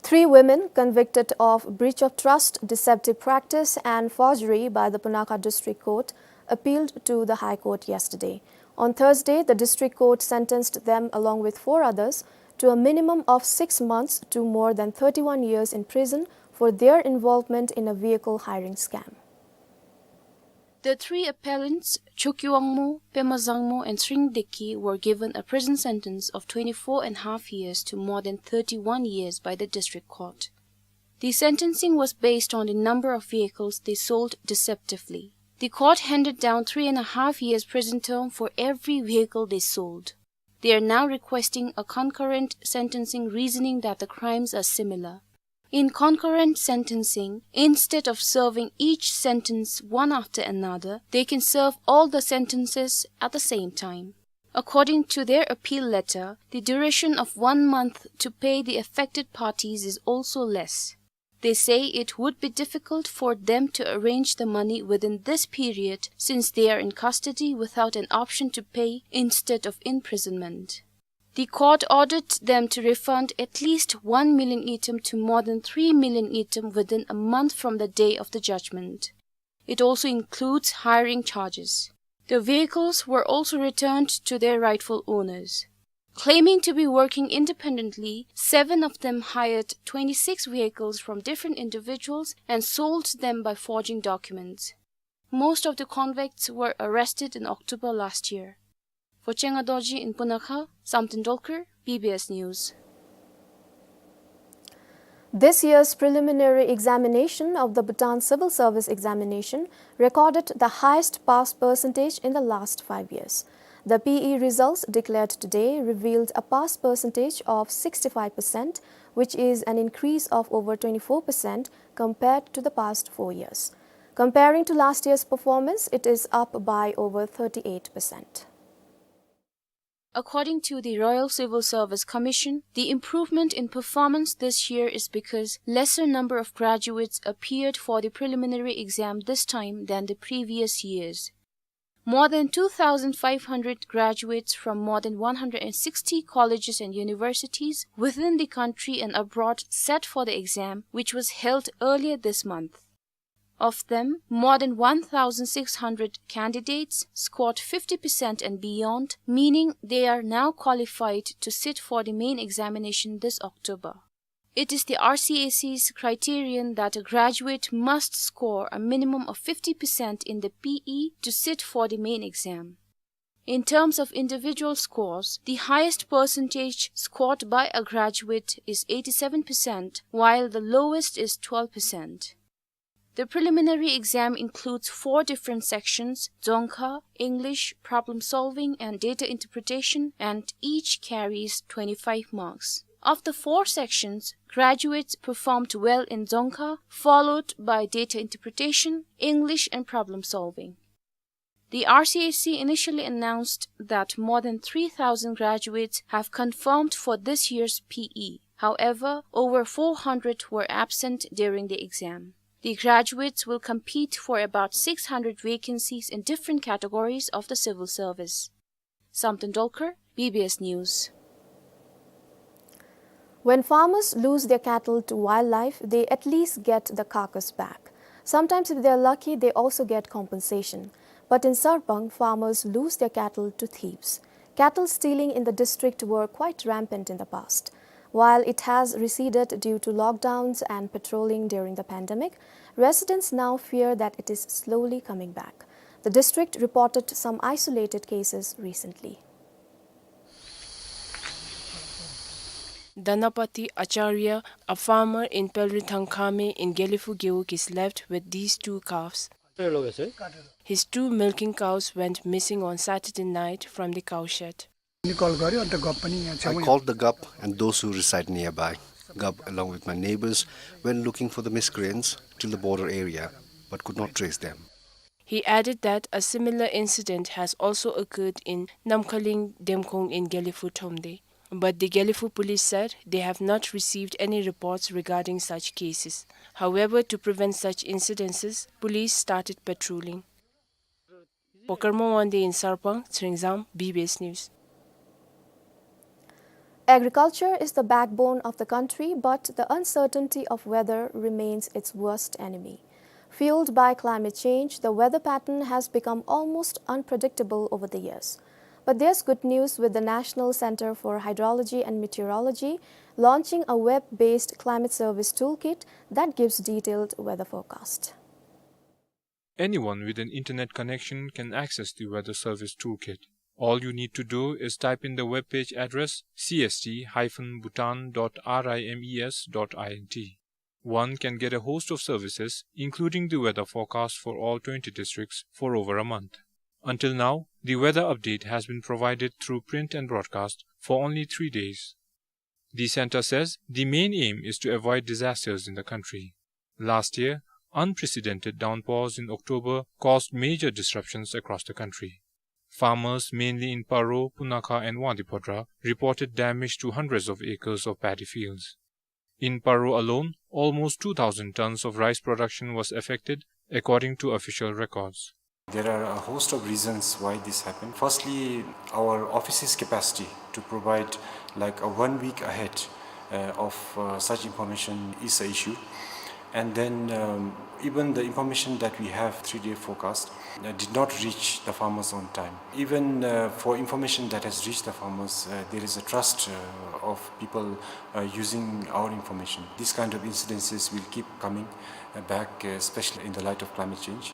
Three women convicted of breach of trust, deceptive practice, and forgery by the Punakha District Court appealed to the High Court yesterday. On Thursday, the District Court sentenced them along with four others to a minimum of six months to more than thirty-one years in prison for their involvement in a vehicle hiring scam. The three appellants, Chokyi Wangmo, Pema Zangmo, and Tshering Deki, were given a prison sentence of twenty-four and a half years to more than thirty-one years by the district court. The sentencing was based on the number of vehicles they sold deceptively. The court handed down three and a half years prison term for every vehicle they sold. They are now requesting a concurrent sentencing, reasoning that the crimes are similar. In concurrent sentencing, instead of serving each sentence one after another, they can serve all the sentences at the same time. According to their appeal letter, the duration of one month to pay the affected parties is also less. They say it would be difficult for them to arrange the money within this period, since they are in custody without an option to pay instead of imprisonment. The court ordered them to refund at least one million ngultrum to more than three million ngultrum within a month from the day of the judgment. It also includes hiring charges. The vehicles were also returned to their rightful owners. Claiming to be working independently, seven of them hired twenty-six vehicles from different individuals and sold them by forging documents. Most of the convicts were arrested in October last year. For Chenga Dorji in Punakha, Samten Dolkar, B B S News. This year's preliminary examination of the Bhutan Civil Service Examination recorded the highest pass percentage in the last five years. The P E results declared today revealed a pass percentage of sixty-five percent, which is an increase of over twenty-four percent compared to the past four years. Comparing to last year's performance, it is up by over thirty-eight percent. According to the Royal Civil Service Commission, the improvement in performance this year is because lesser number of graduates appeared for the preliminary exam this time than the previous years. More than two thousand five hundred graduates from more than one hundred sixty colleges and universities within the country and abroad sat for the exam, which was held earlier this month. Of them, more than one thousand six hundred candidates scored fifty percent and beyond, meaning they are now qualified to sit for the main examination this October. It is the R C A C's criterion that a graduate must score a minimum of fifty percent in the P E to sit for the main exam. In terms of individual scores, the highest percentage scored by a graduate is eighty-seven percent, while the lowest is twelve percent. The preliminary exam includes four different sections: Dzongkha, English, problem solving, and data interpretation, and each carries twenty-five marks. Of the four sections, graduates performed well in Dzongkha, followed by data interpretation, English, and problem solving. The R C A C initially announced that more than three thousand graduates have confirmed for this year's P E. However, over four hundred were absent during the exam. The graduates will compete for about six hundred vacancies in different categories of the civil service. Samten Dolkar, B B S News. When farmers lose their cattle to wildlife, they at least get the carcass back. Sometimes, if they are lucky, they also get compensation. But in Sarpang, farmers lose their cattle to thieves. Cattle stealing in the district were quite rampant in the past. While it has receded due to lockdowns and patrolling during the pandemic, residents now fear that it is slowly coming back. The district reported some isolated cases recently. Dhanapati Acharya, a farmer in Pelri Thangkhame in Gelephu Gewog, is left with these two calves. His two milking cows went missing on Saturday night from the cow shed. I called the gup and those who reside nearby. Gup, along with my neighbors, went looking for the miscreants till the border area, but could not trace them. He added that a similar incident has also occurred in Namkhaling Demkhong in Gelephu Thromde. But the Gelephu police said they have not received any reports regarding such cases. However, to prevent such incidences, police started patrolling. For Karma Wangdi in Sarpang, Tshering Zam, B B S News. Agriculture is the backbone of the country, but the uncertainty of weather remains its worst enemy. Fueled by climate change, the weather pattern has become almost unpredictable over the years. But there's good news with the National Center for Hydrology and Meteorology launching a web-based climate service toolkit that gives detailed weather forecast. Anyone with an internet connection can access the weather service toolkit. All you need to do is type in the web page address C S T hyphen bhutan dot R I M E S dot I N T. One can get a host of services, including the weather forecast for all twenty districts, for over a month. Until now, the weather update has been provided through print and broadcast for only three days. The center says the main aim is to avoid disasters in the country. Last year, unprecedented downpours in October caused major disruptions across the country. Farmers, mainly in Paro, Punakha, and Wangdue Phodrang, reported damage to hundreds of acres of paddy fields. In Paro alone, almost two thousand tons of rice production was affected, according to official records. There are a host of reasons why this happened. Firstly, our office's capacity to provide, like, a one week ahead, uh, of, uh, such information is an issue. And then, um, even the information that we have, three-day forecast, uh, did not reach the farmers on time. Even, uh, for information that has reached the farmers, uh, there is a trust, uh, of people, uh, using our information. These kind of incidences will keep coming, uh, back, uh, especially in the light of climate change.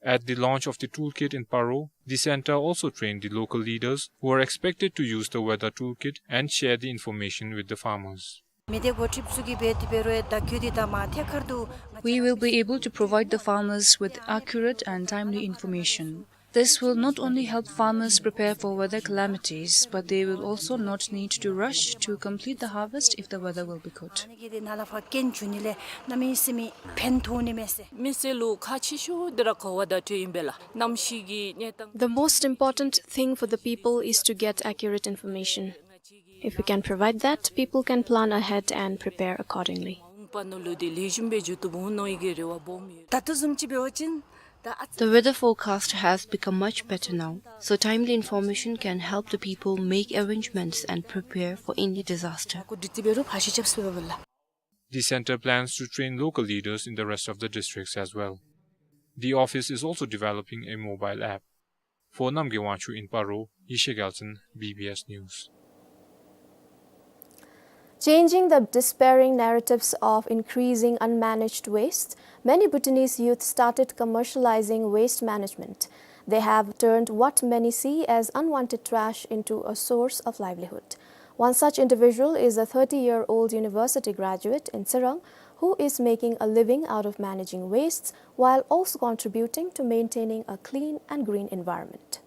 At the launch of the toolkit in Paro, the center also trained the local leaders who are expected to use the weather toolkit and share the information with the farmers. མི་སྡེ་འགོ་ཁྲིདཔ་ཚུ་གིས་འབད་དེ་འབད་རུང་ད་ཁྱོད་འདི་ད་མ་ཐད་ཁར་དུ། We will be able to provide the farmers with accurate and timely information. This will not only help farmers prepare for weather calamities, but they will also not need to rush to complete the harvest if the weather will be good. ཨ་ནི་གི་འདི་ནང་ལས་ཕར་རྐྱེན་བྱུང་ནི་ལས་གནམ་མེད་ས་མེད་ཕན་ཐོགས་ནི་མས་ཟེར། མི་སེར་ལུ་ཁག་ཆེ་ཤོས་འདི་ར་གོ་བ་བརྡ་སྤྲོད་ཨིན་པས་ལགས། གནམ་གཤིས་ཀྱི་གནས་སྟངས། The most important thing for the people is to get accurate information. If we can provide that, people can plan ahead and prepare accordingly. མ་འོངས་པ་ནང་ལུ་འདི་ལེགས་ཤོམ་སྦེ་འགྱོ་བཏུབ་འོང་མནོ་བའི་གི་རེ་བ་སྦོམ་ཡོད། ད་ལྟོ་བཟུམ་ཅིག་འབད་བ་ཅིན་ད་ཨ་ཙི། The weather forecast has become much better now, so timely information can help the people make arrangements and prepare for any disaster. ཁོ་འདི་ཏི་འབད་རུང་ཕར་ཤི་རྐྱབ་སྦེ་འབད་ལགས། The center plans to train local leaders in the rest of the districts as well. The office is also developing a mobile app. For Namgay Wangchuk in Paro, Yeshe Gyaltshen, B B S News. Changing the despairing narratives of increasing unmanaged waste, many Bhutanese youth started commercializing waste management. They have turned what many see as unwanted trash into a source of livelihood. One such individual is a thirty-year-old university graduate in Tsirang who is making a living out of managing wastes while also contributing to maintaining a clean and green environment.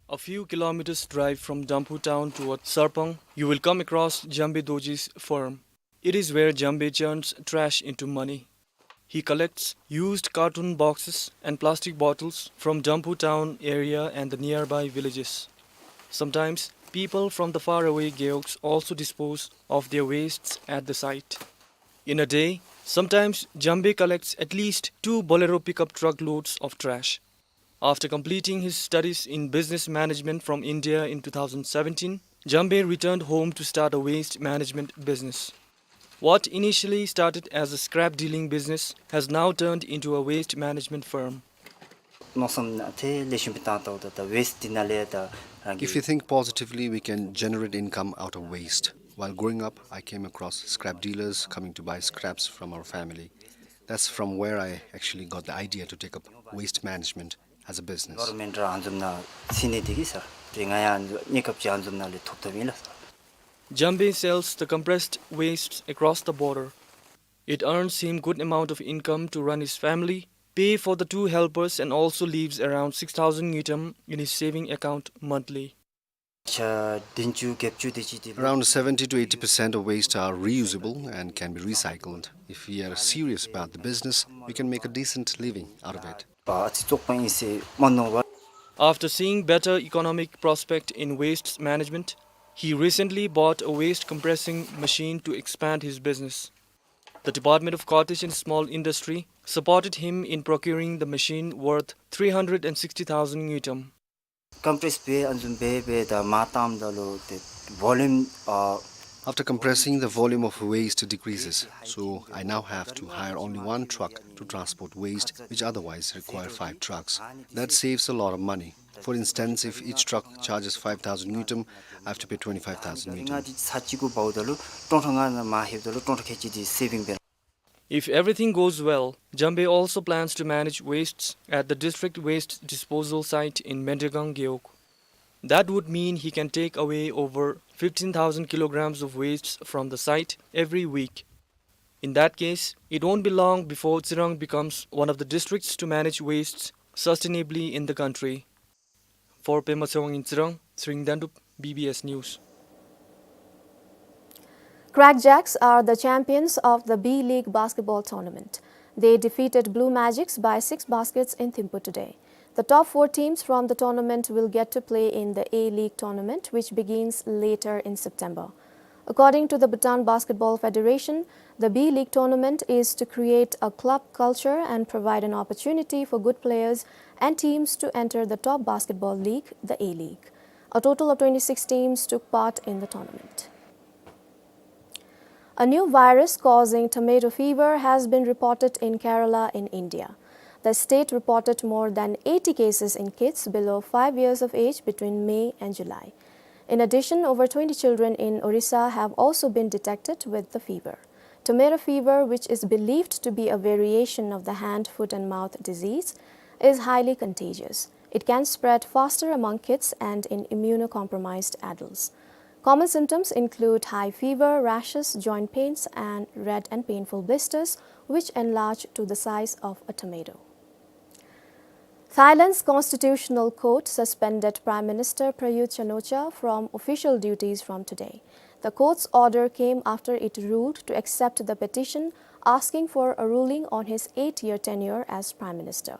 A few kilometers drive from Damphu town towards Sarpang, you will come across Jambe Dorji's farm. It is where Jambe turns trash into money. He collects used carton boxes and plastic bottles from Damphu town area and the nearby villages. Sometimes, people from the faraway Gewogs also dispose of their wastes at the site. In a day, sometimes Jambe collects at least two Bolero pickup truck loads of trash. After completing his studies in business management from India in two thousand seventeen, Jambe returned home to start a waste management business. What initially started as a scrap dealing business has now turned into a waste management firm. མནོ་བསམ་ནང་ཏེ་ལེགས་ཤོམ་སྦེ་བཏང་ད་ད་ད་ཝེསཊ་འདི་ནང་ལས་ད་རང་གི། If you think positively, we can generate income out of waste. While growing up, I came across scrap dealers coming to buy scraps from our family. That's from where I actually got the idea to take up waste management as a business. Government ར་ཨ་ནི་བཟུམ་ནང་ཚུད་ནི་འདི་གིས་ཟེར། ཏེ་ང་ཡང་གནས་སྐབས་ཅིག་ཨ་ནི་བཟུམ་ནང་ལས་ཐོབ་ཐོབ་ཨིན་ལགས་ཟེར། Jambe sells the compressed wastes across the border. It earns him good amount of income to run his family, pay for the two helpers and also leaves around six thousand ngultrum in his saving account monthly. ཆ་བདུན་ཅུ་བརྒྱད་ཅུ་དེ་ཅིག་དེ། Around seventy to eighty percent of waste are reusable and can be recycled. If we are serious about the business, we can make a decent living out of it. པ་ཨ་ཙི་བཙོག་པ་ཨིན་ཟེར་མ་མནོ་བར། After seeing better economic prospect in waste management, he recently bought a waste compressing machine to expand his business. The Department of Cottage and Small Industry supported him in procuring the machine worth three hundred and sixty thousand ngultrum. Compress འབད་ཨ་ནི་བཟུམ་འབད་འབད་ད་མར་བཏངམ་ད་ལུ་ཏེ་volume ཨ། After compressing, the volume of waste decreases, so I now have to hire only one truck to transport waste, which otherwise require five trucks. That saves a lot of money. For instance, if each truck charges five thousand ngultrum, I have to pay twenty-five thousand ngultrum. ང་འདི་ཚར་གཅིག་གུ་འབདཝ་ད་ལུ་ཀྲོང་ཁྲོ་ལྔ་ནང་མར་ལྷོདཔ་ད་ལུ་ཀྲོང་ཁྲོ་ཁལ་གཅིག་འདི་སེ་བིང་འབད། If everything goes well, Jambe also plans to manage wastes at the district waste disposal site in Mendragang Gewog. That would mean he can take away over fifteen thousand kilograms of wastes from the site every week. In that case, it won't be long before Tsirang becomes one of the districts to manage wastes sustainably in the country. For Pema Tshewang in Tsirang, Tshering Dendup, B B S News. Crackjacks are the champions of the B League basketball tournament. They defeated Blue Magics by six baskets in Thimphu today. The top four teams from the tournament will get to play in the A League tournament, which begins later in September. According to the Bhutan Basketball Federation, the B League tournament is to create a club culture and provide an opportunity for good players and teams to enter the top basketball league, the A League. A total of twenty-six teams took part in the tournament. A new virus causing tomato fever has been reported in Kerala in India. The state reported more than eighty cases in kids below five years of age between May and July. In addition, over twenty children in Orissa have also been detected with the fever. Tomato fever, which is believed to be a variation of the hand, foot and mouth disease, is highly contagious. It can spread faster among kids and in immunocompromised adults. Common symptoms include high fever, rashes, joint pains, and red and painful blisters, which enlarge to the size of a tomato. Thailand's Constitutional Court suspended Prime Minister Prayut Chan-o-cha from official duties from today. The court's order came after it ruled to accept the petition asking for a ruling on his eight-year tenure as Prime Minister.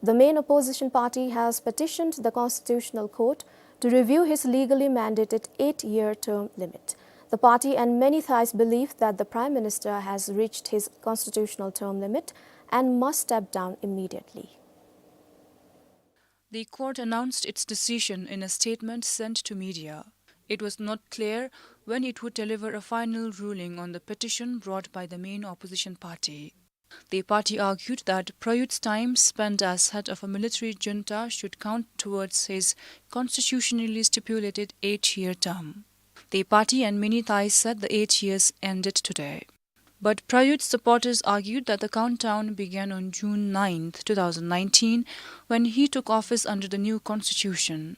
The main opposition party has petitioned the Constitutional Court to review his legally mandated eight-year term limit. The party and many Thais believe that the Prime Minister has reached his constitutional term limit and must step down immediately. The court announced its decision in a statement sent to media. It was not clear when it would deliver a final ruling on the petition brought by the main opposition party. The party argued that Prayut's time spent as head of a military junta should count towards his constitutionally stipulated eight-year term. The party and many Thais said the eight years ended today. But Prayut's supporters argued that the countdown began on June ninth, two thousand nineteen, when he took office under the new constitution.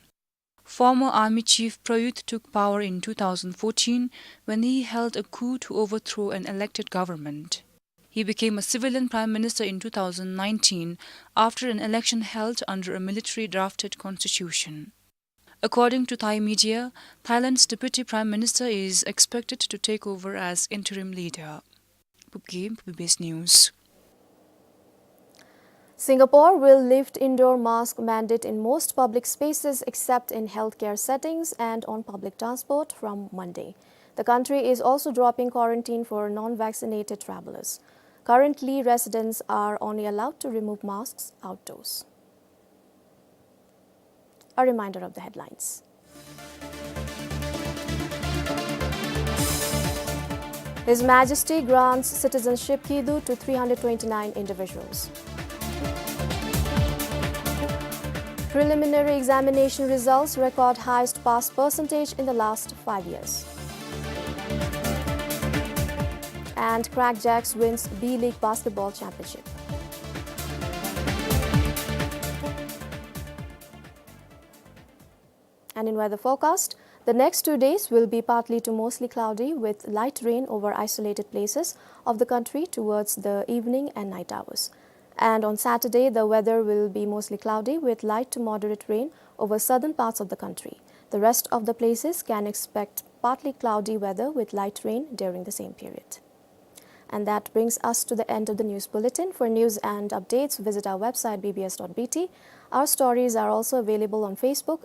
Former army chief Prayut took power in two thousand fourteen when he held a coup to overthrow an elected government. He became a civilian prime minister in two thousand nineteen after an election held under a military drafted constitution. According to Thai media, Thailand's deputy prime minister is expected to take over as interim leader. Pupgim, B B S News. Singapore will lift indoor mask mandate in most public spaces except in healthcare settings and on public transport from Monday. The country is also dropping quarantine for non-vaccinated travelers. Currently, residents are only allowed to remove masks outdoors. A reminder of the headlines. His Majesty grants citizenship kidu to three hundred twenty-nine individuals. Preliminary examination results record highest pass percentage in the last five years. And Crackjacks wins B League Basketball Championship. And in weather forecast, the next two days will be partly to mostly cloudy with light rain over isolated places of the country towards the evening and night hours. And on Saturday, the weather will be mostly cloudy with light to moderate rain over southern parts of the country. The rest of the places can expect partly cloudy weather with light rain during the same period. And that brings us to the end of the news bulletin. For news and updates, visit our website B B S dot B T. Our stories are also available on Facebook,